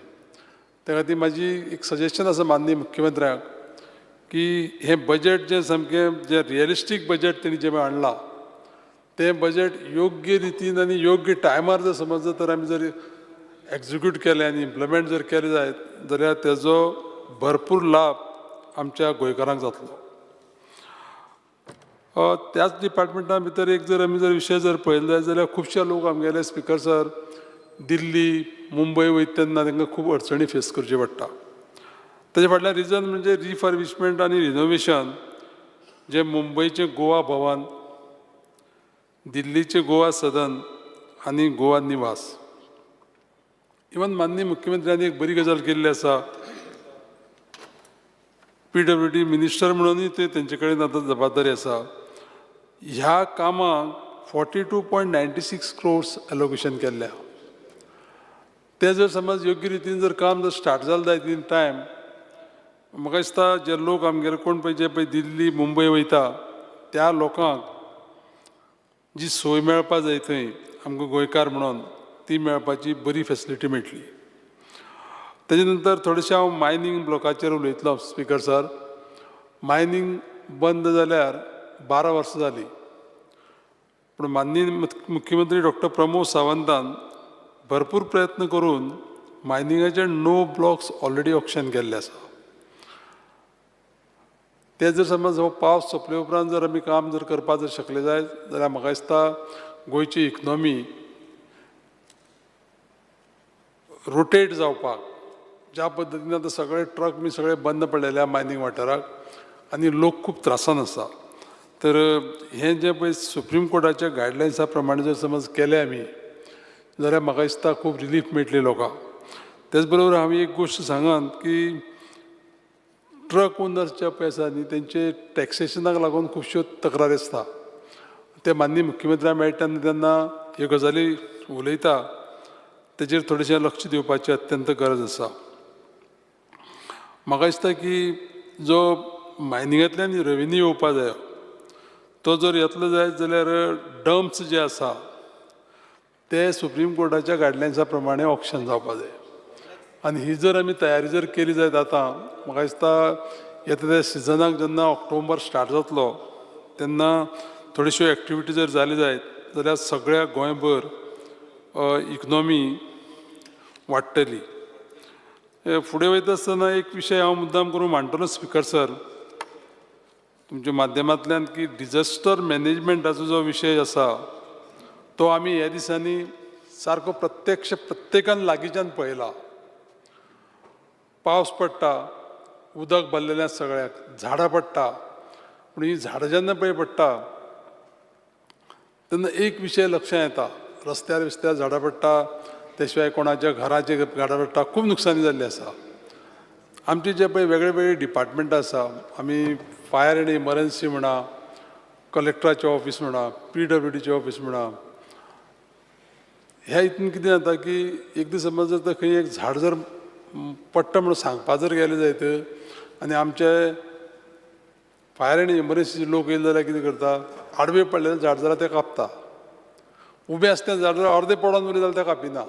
त्या खातीर म्हाजी एक सजेशन आसा माननीय मुख्यमंत्र्याक की हें बजेट जें सामकें जें रियलिस्टीक बजेट तेणी जें हाडलां तें बजेट योग्य रितीन आनी योग्य टायमार जर समज तर आमी जर एक्जिक्यूट केलें आनी इम्प्लिमेंट जर केलें जायत जाल्यार तेजो भरपूर लाभ आमच्या गोंयकारांक जातलो. त्याच डिपार्टमेंटा भितर एक जर आमी जर विशय जर पळयलो जायत जाल्यार खुबशे लोक आमगेले स्पिकर सर दिल्ली, मुंबय वयता तेन्ना तांकां खूब अडचणी फेस करच्यो पडटा. ताजे फाटल्यान रिजन म्हणजे रिफर्बिशमेंट आनी रिनोवेशन, जें मुंबयचें गोवा भवन, दिल्लीचें गोवा सदन आनी गोवा निवास. इवन माननीय मुख्यमंत्र्यांनी एक बरी गजाल केल्ली आसा, PWD minister म्हणूनय ते तेंचे कडेन आतां जबाबदारी आसा. ह्या कामाक 42.96 crores allocation केल्लें. तें जर समज योग्य रितीन जर काम जर स्टार्ट जालें जायत इन टायम, म्हाका दिसता जे लोक आमगेले कोण पळय जे पळय दिल्ली, मुंबय वयता त्या लोकांक जी सोय मेळपा जाय थंय आमकां गोंयकार म्हणून ती मेळपाची बरी फेसिलिटी मेळटली. तेजे नंतर थोडेशें हांव मायनींग ब्लॉकाचेर उलयतलो स्पिकर सर. मायनींग बंद जाल्यार 12 वर्सां जालीं, पूण माननीय मुख्यमंत्री डॉक्टर प्रमोद सावंतान भरपूर प्रयत्न करून मायनिंगाचे 9 ब्लॉक्स ऑलरेडी ऑक्शन केल्ले आसा. ते जर समज हो पावस सोंपले उपरांत जर आमी काम जर करपाक जर शकले जायत जाल्यार म्हाका दिसता गोंयची इकनॉमी रोटेट जावपाक ज्या पद्दतीन आतां सगळे ट्रक बी सगळे बंद पडलेले मायनींग वाठाराक आनी लोक खूब त्रासान आसा, तर हें जें पळय सुप्रीम कोर्टाच्या गायडलायन्सा प्रमाणे जर समज केलें आमी जाल्यार म्हाका दिसता खूब रिलीफ मेळटली लोकांक. तेच बरोबर हांव एक गोश्ट सांगान की ट्रक ओनर्स जे पळय आसा न्ही तेंचे टॅक्सेशनाक लागून खुबश्यो तक्रारी आसता. ते माननीय मुख्यमंत्र्याक मेळटा तेन्ना ह्यो गजाली उलयता, तेजेर थोडेशें लक्ष दिवपाची अत्यंत गरज आसा. म्हाका दिसता की जो मायनिंगांतल्यान रेवेन्यू येवपा जाय तो जर येतलो जायत जाल्यार डम्प्स जे आसा ते सुप्रीम कोर्टाच्या गायडलायन्सा प्रमाणे ऑक्शन जावपा जाय. आनी ही जर आमी तयारी जर केली जायत आतां म्हाका दिसता येता त्या सिजनाक जेन्ना ऑक्टोबर स्टार्ट जातलो तेन्ना थोड्योश्यो एक्टिविटी जर जाली जायत जाल्यार सगळ्या गोंयभर इकनॉमी वाडटली. फुडें वयता आसतना एक विशय हांव मुद्दाम करून मांडटलो स्पिकर सर तुमच्या माध्यमांतल्यान की डिझास्टर मॅनेजमेंटाचो जो विशय आसा तो आमी ह्या दिसांनी सारको प्रत्यक्ष प्रत्येकान लागींच्यान पळयला. पावस पडटा, उदक भरलेलें आसा सगळ्याक, झाडां पडटा, पूण हीं झाडां जेन्ना पळय पडटा तेन्ना एक विशय लक्षांत येता, रस्त्यार बिस्त्यार झाडां पडटा, ते शिवाय कोणाच्या घराचेर झाडां पडटा, खूब नुकसानी जाल्ली आसा. आमचे जे पळय वेगळे वेगळे डिपार्टमेंट आसा, आमी फायर एंड इमर्जन्सी म्हणा, कलेक्टराचें ऑफीस म्हणा, PWDचें ऑफीस म्हणा, ह्या हितून कितें जाता की एक दीस समज जर खंय एक झाड जर पडटा म्हणून सांगपा जर गेलें जायत आनी आमचे फायर एंड इमर्जन्सीचे लोक येयले जाल्यार कितें करता, आडवे पडलेलें झाड जाल्यार तें कापता, उबें आसता तें झाड जाल्यार अर्दें पडोन उरलें जाल्यार तें कापिना.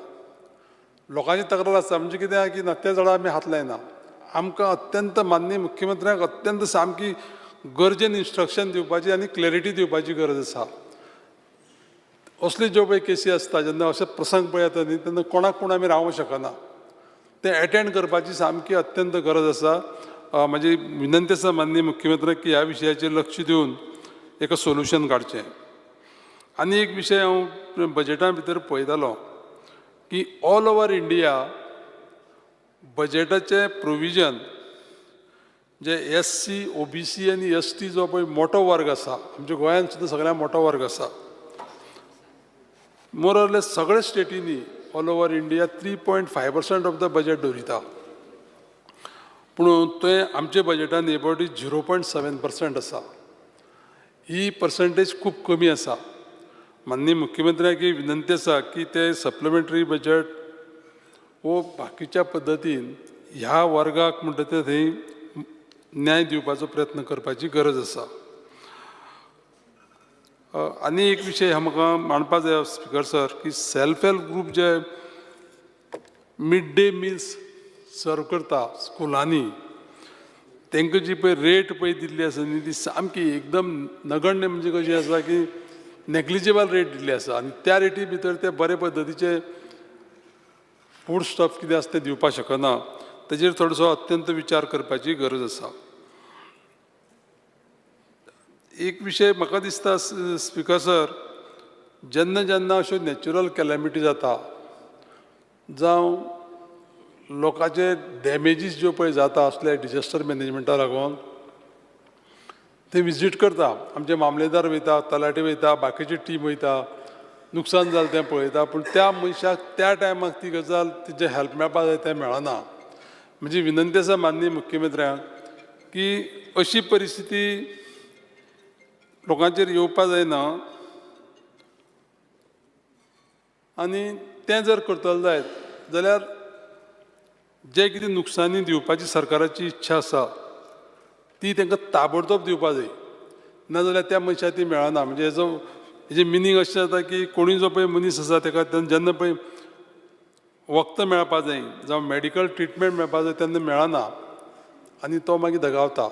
लोकांची तक्रार आसता म्हणजे कितें आहा की ना त्या झाडां आमी हात लायना. आमकां अत्यंत माननीय मुख्यमंत्र्यांक अत्यंत सामकी गरजेन इन्स्ट्रक्शन दिवपाची आनी क्लॅरिटी दिवपाची गरज आसा. असले ज्यो पळय केसी आसता जेन्ना अशे प्रसंग पळय येता न्ही तेन्ना कोणाक कोण आमी रावंक शकना, तें एटेंड करपाची सामकी अत्यंत गरज आसा. म्हाजी विनंती आसा माननीय मुख्यमंत्र्याक की ह्या विशयाचेर लक्ष दिवन एक सोल्युशन काडचें. आनी एक विशय हांव बजेटा भितर पळयतालो की ऑल ओवर इंडिया बजेटाचें प्रोविजन जे SC, OBC आनी ST जो पळय मोटो वर्ग आसा, आमच्या गोंयांत सुद्दां सगळ्यांत मोटो वर्ग आसा, मोर ऑर लेस सगळे स्टेटींनी all over India 3.5% of the budget दवरिता, पूण तें आमच्या बजेटान एबावट 0.7% आसा. ही पर्संटेज खूब कमी आसा. माननीय मुख्यमंत्र्याक ही विनंती आसा की ते सप्लिमेंटरी बजेट वो बाकीच्या पद्दतीन ह्या वर्गाक म्हणटा ते थंय न्याय दिवपाचो प्रयत्न करपाची गरज आसा. आनी एक विशय म्हाका मांडपा जाय स्पिकर सर की सेल्फ हेल्प ग्रूप जे मिड डे मिल्स सर्व करता स्कुलांनी तांकां जी पळय रेट पळय दिल्ली आसा न्ही ती सामकी एकदम नगण्य, म्हणजे कशी आसा की नेग्लिजेबल रेट दिल्ली आसा आनी त्या रेटी भितर ते बरे पद्दतीचे फूड स्टफ कितें आसा तें दिवपाक शकना. तेजेर थोडोसो अत्यंत विचार करपाची गरज आसा. एक विशय म्हाका दिसता स्पिकर सर, जेन्ना जेन्ना अश्यो नॅचरल कॅलमिटी जाता जावं लोकांचे डॅमेजीस ज्यो पळय जाता असले डिजास्टर मॅनेजमेंटा लागून ते विजीट करता, आमचे मामलेदार वयता, तलाठी वयता, बाकीची टीम वयता, नुकसान जालें तें पळयता, पूण त्या मनशाक त्या टायमाक ती गजाल तिचें हेल्प मेळपा जाय तें मेळना. म्हणजे विनंती आसा माननीय मुख्यमंत्र्यांक की अशी परिस्थिती लोकांचेर येवपा जायना आनी तें जर करतले जायत जाल्यार जे कितें नुकसानी दिवपाची सरकाराची इच्छा आसा ती तांकां ताबडतोब दिवपा जाय, नाजाल्यार त्या मनशाक ती मेळना. म्हणजे हेजो हेजें मिनींग अशें जाता की कोणी जो पळय मनीस आसा ताका जेन्ना पळय वखदां मेळपा जाय जावं मेडिकल ट्रिटमेंट मेळपा जाय तेन्ना मेळना आनी तो मागीर दगावता.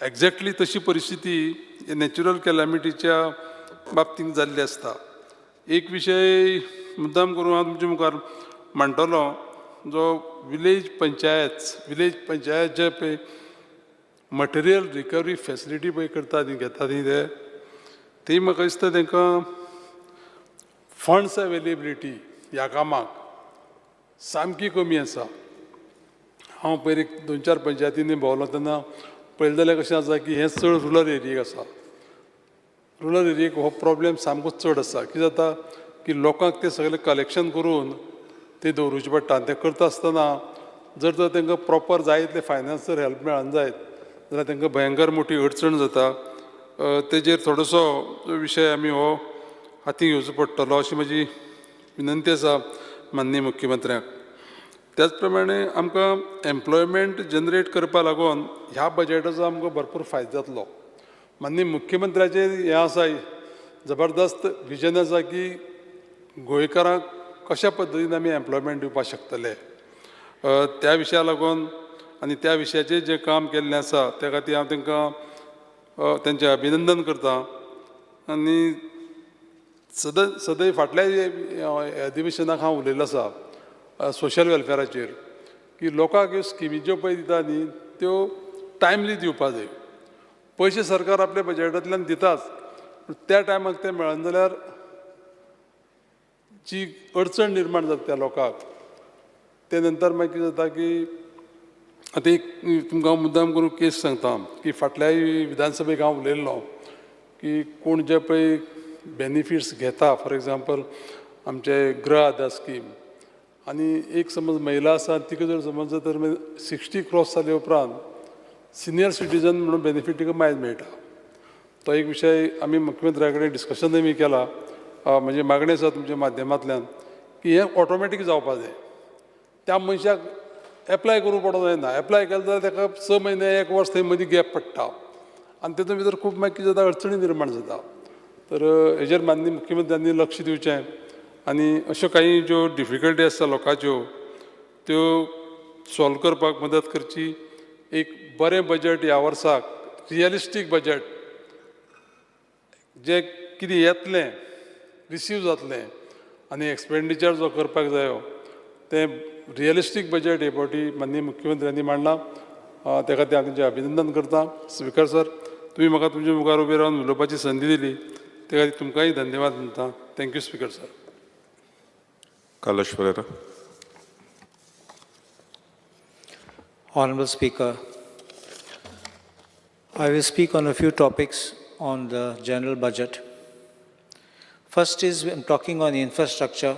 एक्झॅक्टली तशी परिस्थिती नॅचरल कॅलमिटीच्या बाबतींत जाल्ली आसता. एक विशय मुद्दाम करून हांव तुमच्या मुखार मांडटलो, जो विलेज पंचायत जे पळय मटेरियल रिकवरी फॅसिलिटी पळय करता ती घेता ती ते म्हाका दिसता तांकां फंड्स अवेलेबिलिटी ह्या कामाक सामकी कमी आसा. हांव पयर एक 2-4 पंचायतींनी भोंवलो तेन्ना पळयलें जाल्यार कशें आसा की हें चड रुरल एरियेक आसा. रुरल एरियेक हो प्रोब्लेम सामको चड आसा. कितें जाता की लोकांक तें सगळें कलेक्शन करून तें दवरुचें पडटा आनी तें करता आसतना जर तर तांकां प्रोपर जाय तितलें फायनान्स जर हेल्प मेळना जायत जाल्यार तांकां भयंकर मोठी अडचण जाता. तेजेर थोडोसो विशय आमी हो हाती घेवचो पडटलो अशी म्हजी विनंती आसा माननीय मुख्यमंत्र्यांक. त्याच प्रमाणे आमकां एम्प्लॉयमेंट जनरेट करपा लागून ह्या बजेटाचो आमकां भरपूर फायदो जातलो. माननीय मुख्यमंत्र्याचें हें आसा जबरदस्त विजन आसा की गोंयकारांक कशा पद्दतीन आमी एम्प्लॉयमेंट दिवपाक शकतले त्या विशया लागून आनी त्या विशयाचेर जें काम केल्लें आसा त्या खातीर हांव तांकां तेंचें अभिनंदन करता. आनी सदैव फाटल्या अधिवेशनाक हांव उलयल्लो आसा सोशल वेलफेराचेर की लोकांक ह्यो स्किमी ज्यो पळय दिता न्ही त्यो टायमली दिवपा जाय. पयशे सरकार आपल्या बजेटांतल्यान दिताच, पूण त्या टायमाक ते मेळना जाल्यार जी अडचण निर्माण जाता त्या लोकांक ते नंतर मागीर कितें जाता की आतां एक तुमकां हांव मुद्दाम करून केस सांगता की फाटल्याय विधानसभेक हांव उलयल्लो की कोण जे पळय बेनिफिट्स घेता, फॉर एग्जाम्पल आमचे गृह आधार स्कीम, आनी एक समज महिला आसा तिका जर समज तर 60 क्रॉस जाले उपरांत सिनियर सिटीजन म्हणून बेनिफीट तिका मायज मेळटा. तो एक विशय आमी मुख्यमंत्र्या कडेन डिस्कशनूय बी केला. म्हणजे मागणी आसा तुमच्या माध्यमांतल्यान की हें ऑटोमॅटीक जावपा जाय, त्या मनशाक एप्लाय करूंक पडोंक जायना. एप्लाय केलें जाल्यार ताका 6 म्हयने 1 वर्स थंय मदीं गॅप पडटा आनी तेतून भितर खूब मागीर कितें जाता, अडचणी निर्माण जाता. तर हेजेर माननीय मुख्यमंत्र्यांनी लक्ष दिवचें आनी अश्यो काही ज्यो डिफिकल्टी आसता लोकांच्यो त्यो सॉल्व करपाक मदत करची. एक बरें बजट ह्या वर्साक, रियलिस्टीक बजट, जें कितें येतलें रिसीव जातलें आनी एक्सपेंडिचर जो करपाक जायो तें रियलिस्टीक बजट हे फावटी माननीय मुख्यमंत्र्यांनी मांडलां. त्या खातीर हांव तुमचें अभिनंदन करतां. स्पिकर सर, तुमी म्हाका तुमच्या मुखार उबे रावन उलोवपाची संदी दिली त्या खातीर तुमकांय धन्यवाद म्हणटा. Thank you speaker sir. Carlos Ferreira. Honorable Speaker, I will speak on a few topics on the general budget. First is, I'm talking on infrastructure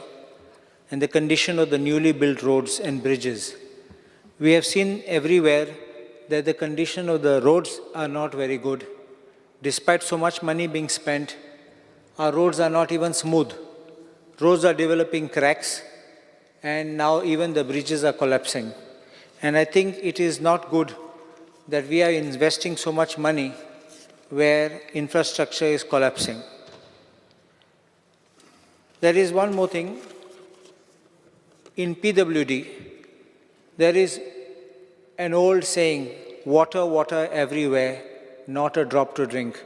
and the condition of the newly built roads and bridges. We have seen everywhere that the condition of the roads are not very good. Despite so much money being spent, our roads are not even smooth. Roads are developing cracks, and now even the bridges are collapsing. And I think it is not good that we are investing so much money where infrastructure is collapsing. There is one more thing. In PWD, there is an old saying, water, water everywhere, not a drop to drink.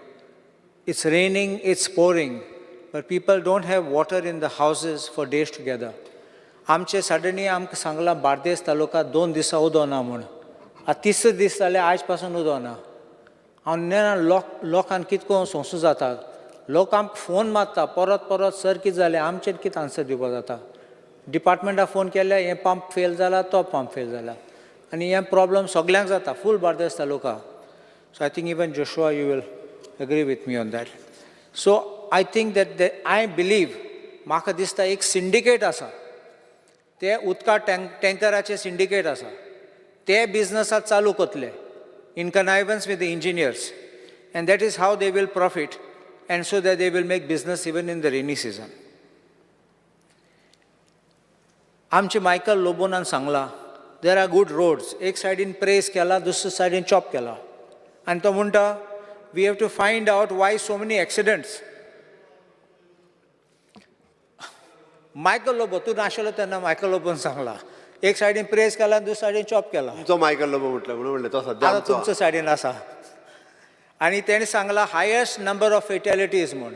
It's raining, it's pouring, but people don't have water in the houses for days together. आमचे suddenly आमकां सांगलां बार्देस तालुका 2 दिसां उदक ना म्हूण. आतां तिसरे दीस जाले आयज पासून उदक ना. हांव नेणा लोकांक कितें करून सोंसूं जाता. लोक आमकां फोन मारता परत परत, सर कितें जालें, आमचेर कितें आन्सर दिवपाक जाता. डिपार्टमेंटाक फोन केल्यार हें पंप फेल जाला, तो पंप फेल जाला, आनी हें प्रॉब्लम सगल्यांक जाता, full Bardez taluka. So I think even Joshua you will agree with me on that. So I think that I believe, म्हाका दिसता एक सिंडिकेट आसा, ते उदका टँकराचे सिंडिकेट आसा, ते बिजनसाक चालू करतले in connivance with the engineers, and that is how they will profit, and so that they will make business even in the rainy season. आमचे मायकल लोबोनान सांगलां, there are good roads. एक सायडीन प्रेस केला, दुसरे सायडीन चॉप केला, आनी तो म्हणटा we have to find out why so many accidents. Michael Lobo, तूं नाशिल्लो तेन्ना मायकल लोबोन सांगला, एक सायडीन प्रेस केला, दुसरे सायडीन चॉप केला. तुमचो मायकल लोबो म्हटलं म्हणून म्हणलें तो सद्या आतां तुमचो सायडीन आसा. आनी तेणें सांगला हायस्ट नंबर ऑफ फेटॅलिटीज म्हूण.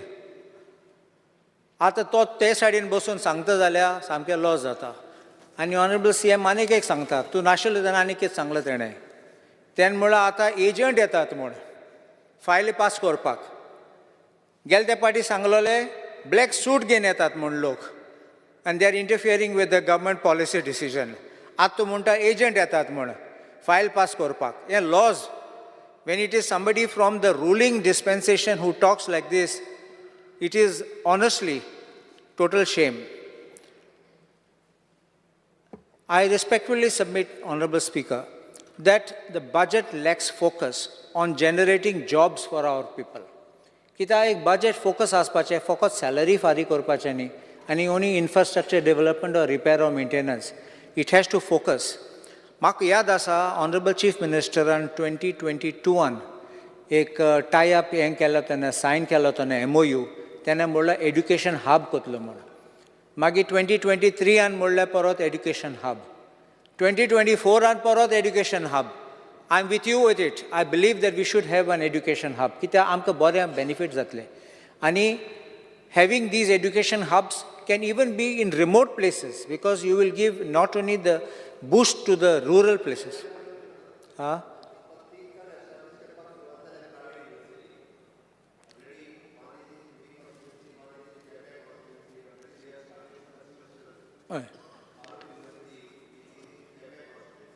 आतां तो ते सायडीन बसून सांगता जाल्यार सामकें लॉस जाता. आनी ऑनरेबल CM आनीक एक सांगता, तूं नाशिल्लो तेन्ना आनीक कितें सांगलां तेणें. तेणें म्हळ्यार आतां एजंट येतात म्हूण फायली पास करपाक. गेले ते पाटी सांगलोले ब्लॅक सूट घेवन येतात म्हूण लोक, and they are interfering with the government policy decision. आतां तूं म्हणटा एजंट येतात म्हूण फायल पास करपाक. हें laws. When it is somebody from the ruling dispensation who talks like this, it is honestly total shame. I respectfully submit, Honorable Speaker, that the budget lacks focus on generating jobs for our people. कित्याक एक budget focus आसपाचें, फकत salary फारीक करपाचें न्ही, आनी only infrastructure development or repair or maintenance. It has to focus. म्हाका याद आसा ऑनरेबल चीफ मिनिस्टरान 2022 एक टाय अप हें केलो तेन्ना, सायन केलो तेन्ना MOU, तेन्ना म्हणल्यार एड्युकेशन हब करतलो म्हूण. मागीर 2023 म्हणल्यार परत एड्युकेशन हब, 2024 परत education hub. I am with you with it. I believe that we should have an education hub, कित्याक आमकां बरें बेनिफीट जातलें. आनी having these education hubs can even be in remote places, because you will give not only the boost to the rural places. Huh?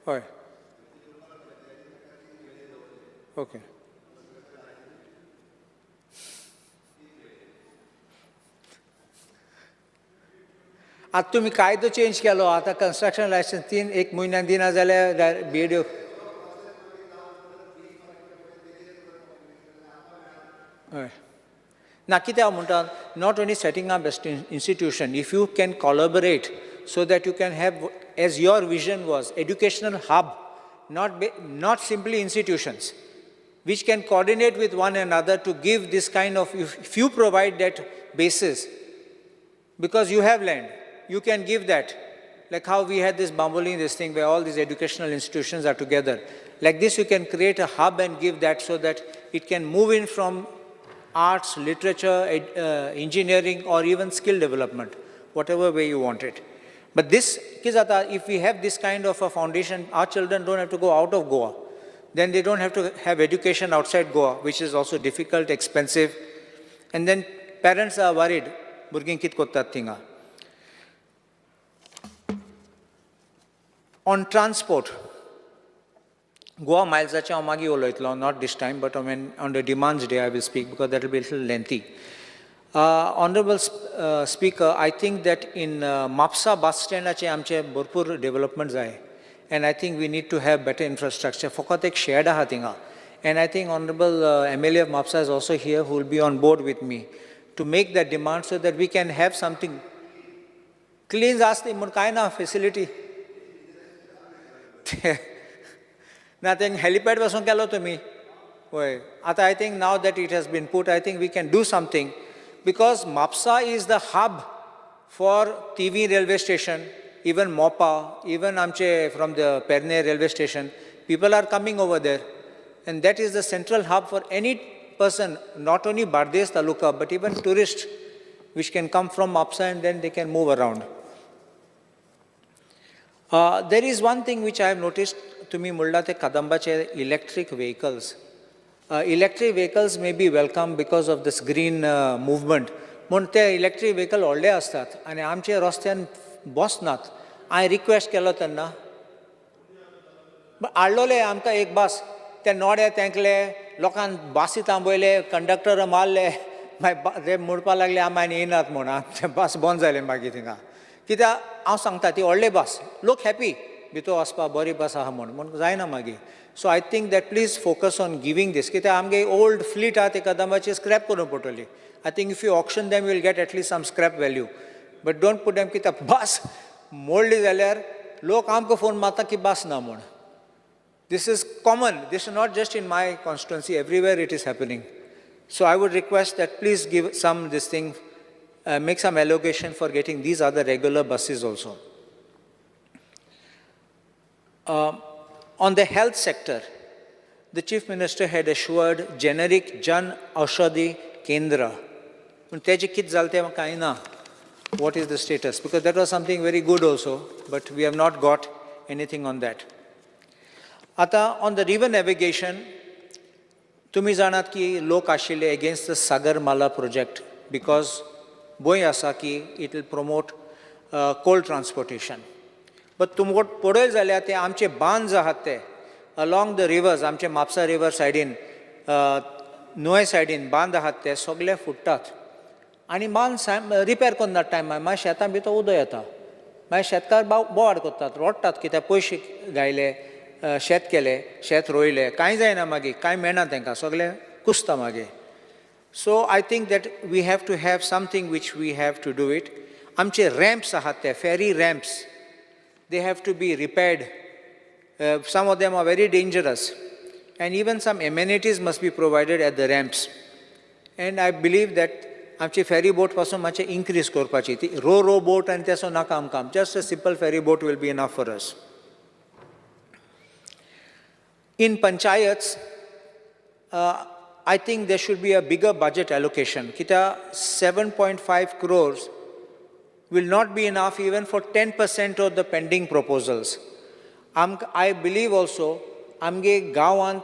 हय. Okay. आतां तुमी कायदो change केलो, आतां कन्स्ट्रक्शन लायसन्स 3-1 म्हयन्यान दिना जाल्यार बीडीओ. हय ना, कितें हांव म्हणटा, not only setting up institution, if you can collaborate so that you can have, as your vision was, educational hub, not simply institutions. which can coordinate with one another to give this kind of, if you provide that basis, because you have land, you can give that. Like how we had this Bambolim, this thing where all these educational institutions are together. Like this, you can create a hub and give that so that it can move in from arts, literature, engineering, or even skill development, whatever way you want it. But this, kizata, if we have this kind of a foundation, our children don't have to go out of Goa. Then they don't have to have education outside Goa, which is also difficult, expensive. And then parents are worried, burging kit kottat thinga. On transport, Goa Milesache हांव मागीर उलयतलो, not this time, but on the demands day I will speak because that will be a little lengthy. Honorable Speaker, I think that in Mapsa bus stand आमचे भरपूर development जाय, and I think we need to have better infrastructure. फकत एक shed आहा थिंगा, and I think Honorable MLA of Mapsa is also here who will be on board with me to make that demand so that we can have something. Clean आसली म्हूण कांय ना facility. ना तें हेलिपॅड पासून केलो तुमी वय. आतां I think now that it has been put, I think we can do something because Mapusa is the hub for Tivim railway station, even Mopa, even आमचे from the Pernem railway station, people are coming over there, and that is the central hub for any person, not only Bardez taluka but even tourist which can come from Mapusa and then they can move around. There is one thing which I have noticed, तुमी म्हणला ते कदंबाचे electric vehicles. Electric vehicles may be welcome because of this green movement. म्हूण ते electric vehicle व्हडले आसतात आनी आमचे रस्त्यान बसनात. हांवें रिक्वेस्ट केलो तेन्ना हाडलोले आमकां एक बस, ते नोडे तेंकले, लोकांक बासी थांबयले, कंडक्टर मारले, मागीर ते म्हणपाक लागले आमी आनी येयनात म्हूण. आमचें बस बंद जालें मागीर थिंगा. कित्याक हांव सांगता ती व्हडली बस, लोक हॅपी भितर वचपाक बरी बस आहा म्हूण, म्हूण जायना मागीर. So I think that please focus on giving this, कित्याक आमगे ओल्ड फ्लीट आहा ते कदंबाची स्क्रॅप करूंक पडटली. I think if you auction them will get at least some scrap value, but don't put them, कित्याक बस मोडली जाल्यार लोक आमकां फोन मारता की बस ना म्हूण. This is common, this is not just in my constituency, everywhere it is happening. So I would request that please give some this thing, make some allocation for getting these other regular buses also. On the health sector, the Chief Minister had assured generic Jan Aushadhi Kendra. But what is the status? Because that was something very good also, but we have not got anything on that. Ata, on the river navigation, tumi janat ki lok ashile against the Sagarmala project because boy asa ki it will promote coal transportation. But तुमकां पळयत जाल्यार ते आमचे बांद आहात ते along the rivers, आमचे Mapusa river सायडीन, न्हंय सायडीन बांद आहात ते सगळे फुट्टात आनी बांद रिपेर करनात टायमार. मागीर शेतां भितर उदक येता, मागीर शेतकार बोवाळ करतात, रडटात कित्याक पयशे घायले, शेत केलें, शेत रोयलें, कांय जायना मागीर, कांय मेळना तांकां, सगळें कुसता मागीर. So I think that we have to have something which we have to do it. आमचे रॅम्प्स आहात ते ferry ramps, they have to be repaired. Some of them are very dangerous. And even some amenities must be provided at the ramps. And I believe that आमची ferry boat पासून मातशें increase करपाची. ती रो boat आनी तेसो नाका आमकां. Just a simple ferry boat will be enough for us. In panchayats, I think there should be a bigger budget allocation. कित्याक 7.5 crores will not be enough even for 10% of the pending proposals. I believe also, आमगे गांवांत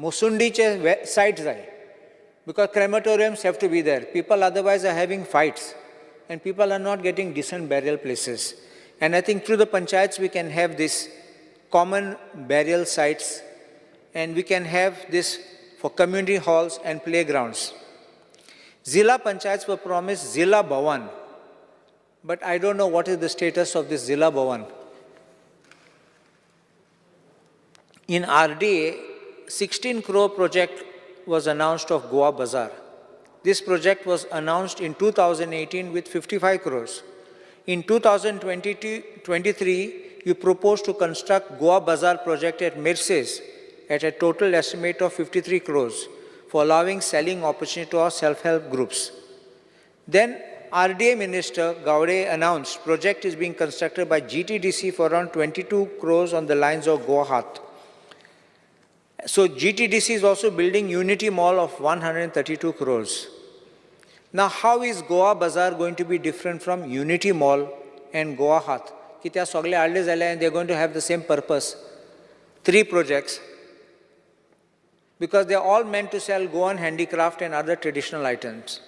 मुसुंडीचे site जाय, because crematoriums have to be there. People otherwise are having fights and people are not getting decent burial places. And I think through the panchayats we can have this common burial sites, and we can have this for community halls and playgrounds. Zilla panchayats were promised Zilla Bhavan, but I don't know what is the status of this Zilla Bhavan. In RDA, 16 crore project was announced of Goa Bazaar. This project was announced in 2018 with 55 crores. In 2023, you proposed to construct Goa Bazaar project at Merces at a total estimate of 53 crores for allowing selling opportunity to our self-help groups. Then RDA Minister Gaude announced project is being constructed by GTDC for around 22 crores on the lines of Goa. So GTDC is also building Unity Mall of 132 crores. Now how is Goa Bazaar going to be different from Unity Mall and Goa Haat? कित्याक सगळे हाडले जाल्यार they are going to have the same purpose. 3 projects, because they are all meant to sell Goan handicraft and other traditional items.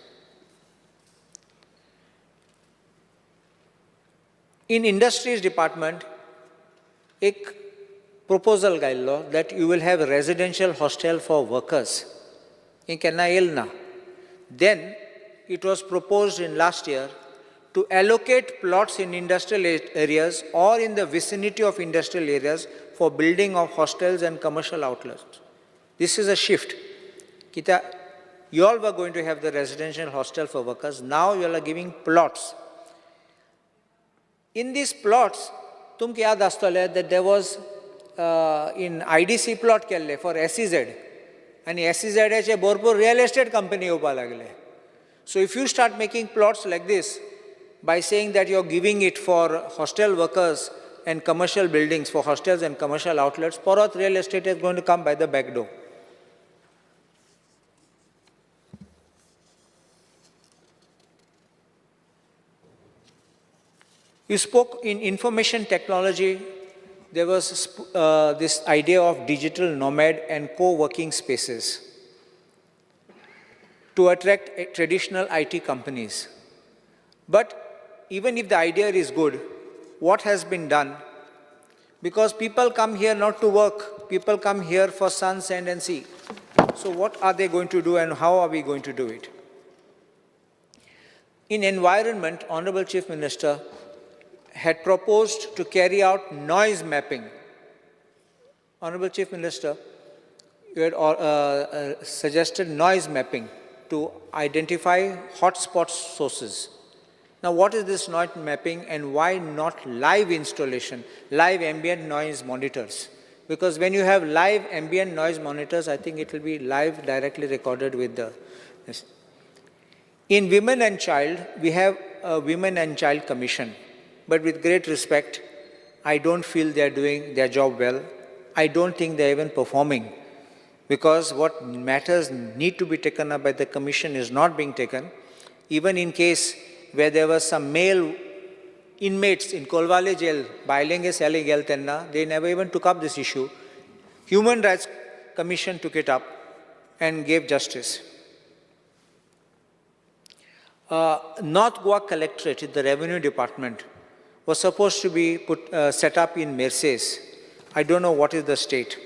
In industries department, एक proposal घायल्लो that you will have residential hostel for workers. हें केन्ना येयल ना. Then it was proposed in last year to allocate plots in industrial areas or in the vicinity of industrial areas for building of hostels and commercial outlets. This is a shift. Kita, you all were going to have the residential hostel for workers. Now you all are giving plots. In these plots, तुमकां याद आसतलें that there was in IDC plot केल्ले for SEZ, आनी SEZ भरपूर real estate company येवपाक लागले. So if you start making plots like this, by saying that you're giving it for hostel workers and commercial buildings, for hostels and commercial outlets, Porot real estate is going to come by the back door. You spoke in information technology, there was this idea of digital nomad and co-working spaces to attract traditional IT companies. But even if the idea is good, what has been done? Because people come here not to work, people come here for sun, sand and sea. So what are they going to do and how are we going to do it? In environment, Honorable Chief Minister had proposed to carry out noise mapping. Honorable Chief Minister, you had suggested noise mapping to identify hotspot sources. Now, what is this noise mapping and why not live installation, live ambient noise monitors? Because when you have live ambient noise monitors, I think it will be live directly recorded with the... This. In Women and Child, we have a Women and Child Commission. But with great respect, I don't feel they are doing their job well. I don't think they are even performing, because what matters need to be taken up by the commission is not being taken. Even in case where there were some male inmates in Kolwale jail, Bailenge Sali gel tenna, they never even took up this issue. Human Rights Commission took it up and gave justice. North Goa Collectorate, the Revenue Department, was supposed to be set up in Merces. I don't know what is the state.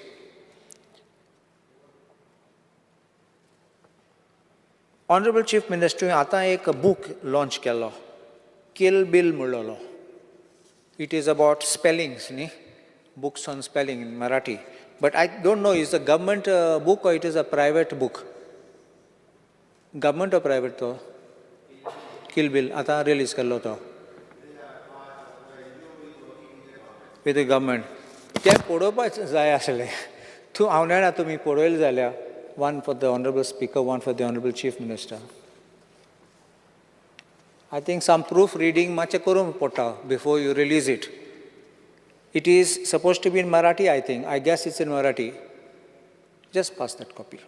Honorable Chief Minister, आता एक book launch केलो, Kill Bill म्हणलोलो. It is about spellings, ni? Books on spelling in Marathi. But I don't know, is a government book or it is a private book? Government or private to? Kill Bill, आता release केल्लो तो. With the government. ते पळोवपाक जाय आसलें. तूं हांव जाणा तुमी पळयलें जाल्यार, one for the Honorable Speaker, one for the Honorable Chief Minister. I think some proofreading मातशें करूंक पडटा before you release it. It is supposed to be in Marathi, I think. I guess it's in Marathi. Just pass that copy.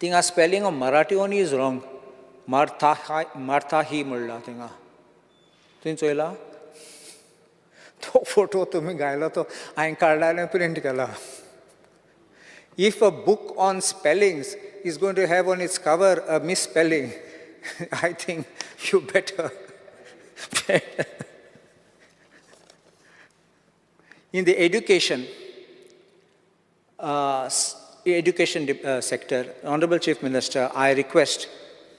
Thinga spelling of Marathi only is wrong. Martha hi म्हणला थिंगा. तुवें चोयला? तो photo तुमी घायलो तो हांवें काडला आनी print केला. If a book on spellings is going to have on its cover a misspelling, I think you better. In the education sector, Honorable Chief Minister, I request,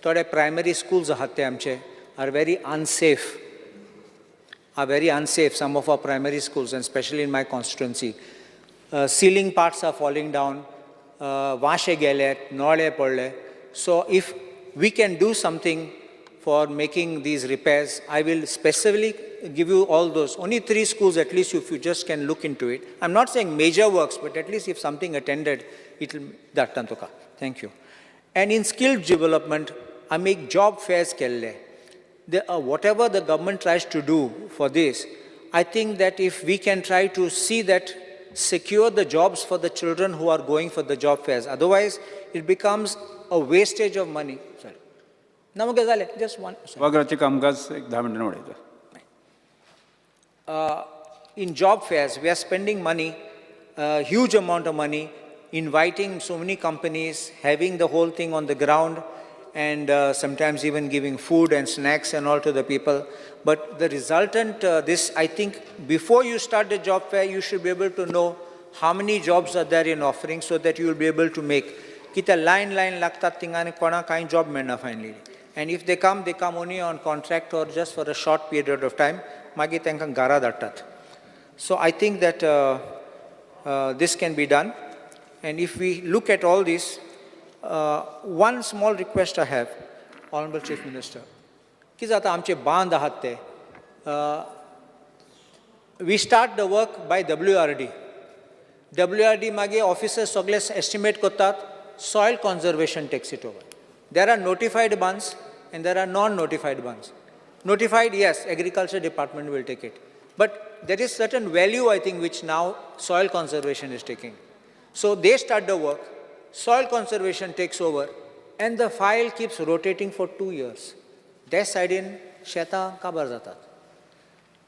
थोडे primary schools आहात ते आमचे are very unsafe. Are very unsafe, some of our primary schools, and especially in my constituency. Ceiling parts are falling down, वाशे गेले, नळे पडले. So if we can do something for making these repairs, I will specifically give you all those. Only 3 schools at least if you just can look into it. I'm not saying major works, but at least if something attended, it will धाडटा तुका. Thank you. And in skill development, आमी एक job fairs केल्ले. Whatever the government tries to do for this, I think that if we can try to see that secure the jobs for the children who are going for the job fairs. Otherwise, it becomes a wastage of money. Sorry. ना जालें, just one. सभागृहाचें कामकाज एक 10 मिनटां वाडयता. In job fairs, we are spending money, a huge amount of money, inviting so many companies, having the whole thing on the ground, and sometimes even giving food and snacks and all to the people. But the resultant, this, I think, before you start the job fair, you should be able to know how many jobs are there in offering so that you will be able to make. Kita line लागतात थिंगा आनी कोणाक कांय job मेळना finally. And if they come, they come only on contract or just for a short period of time. मागीर तांकां घरा धाडटात. So I think that this can be done. And if we look at all this, one small request I have, Honorable Chief Minister, कितें जाता आमचे बांद आहात ते, we start the work by WRD. WRD मागीर ऑफिसर्स सगळे estimate करतात, soil conservation takes it over. There are notified bunds and there are non-notified bunds. Notified, yes, agriculture department will take it. But there is certain value, I think, which now soil conservation is taking. So they start the work, soil conservation takes over, and the file keeps rotating for 2 years. Their side in शेतां काबार जातात.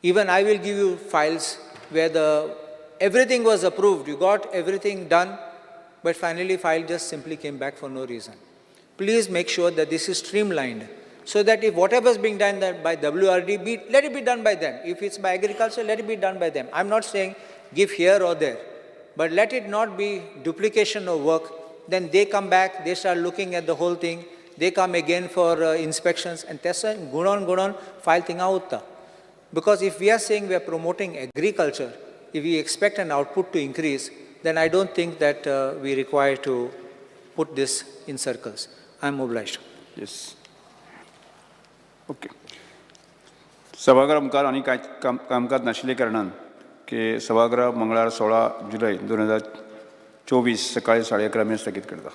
Even I will give you files where the everything was approved, you got everything done, but finally file just simply came back for no reason. Please make sure that this is streamlined so that if whatever is being done by WRD, let it be done by them. If it's by agriculture, let it be done by them. I'm not saying give here or there, but let it not be duplication of work. Then they come back, they start looking at the whole thing, they come again for inspections, and तें गुणोन गुणोन file थिंगा उत्ता. Because if we are saying we are promoting agriculture, if we expect an output to increase, then I don't think that we require to put this in circles. I am obliged. Yes. Okay. सभागृह मुखार आनी कांय कामकाज नाशिल्ले कारणान की सभागृह मंगळार 16 जुलय 2024 सकाळी 11:30 मेरेन स्थगीत करता.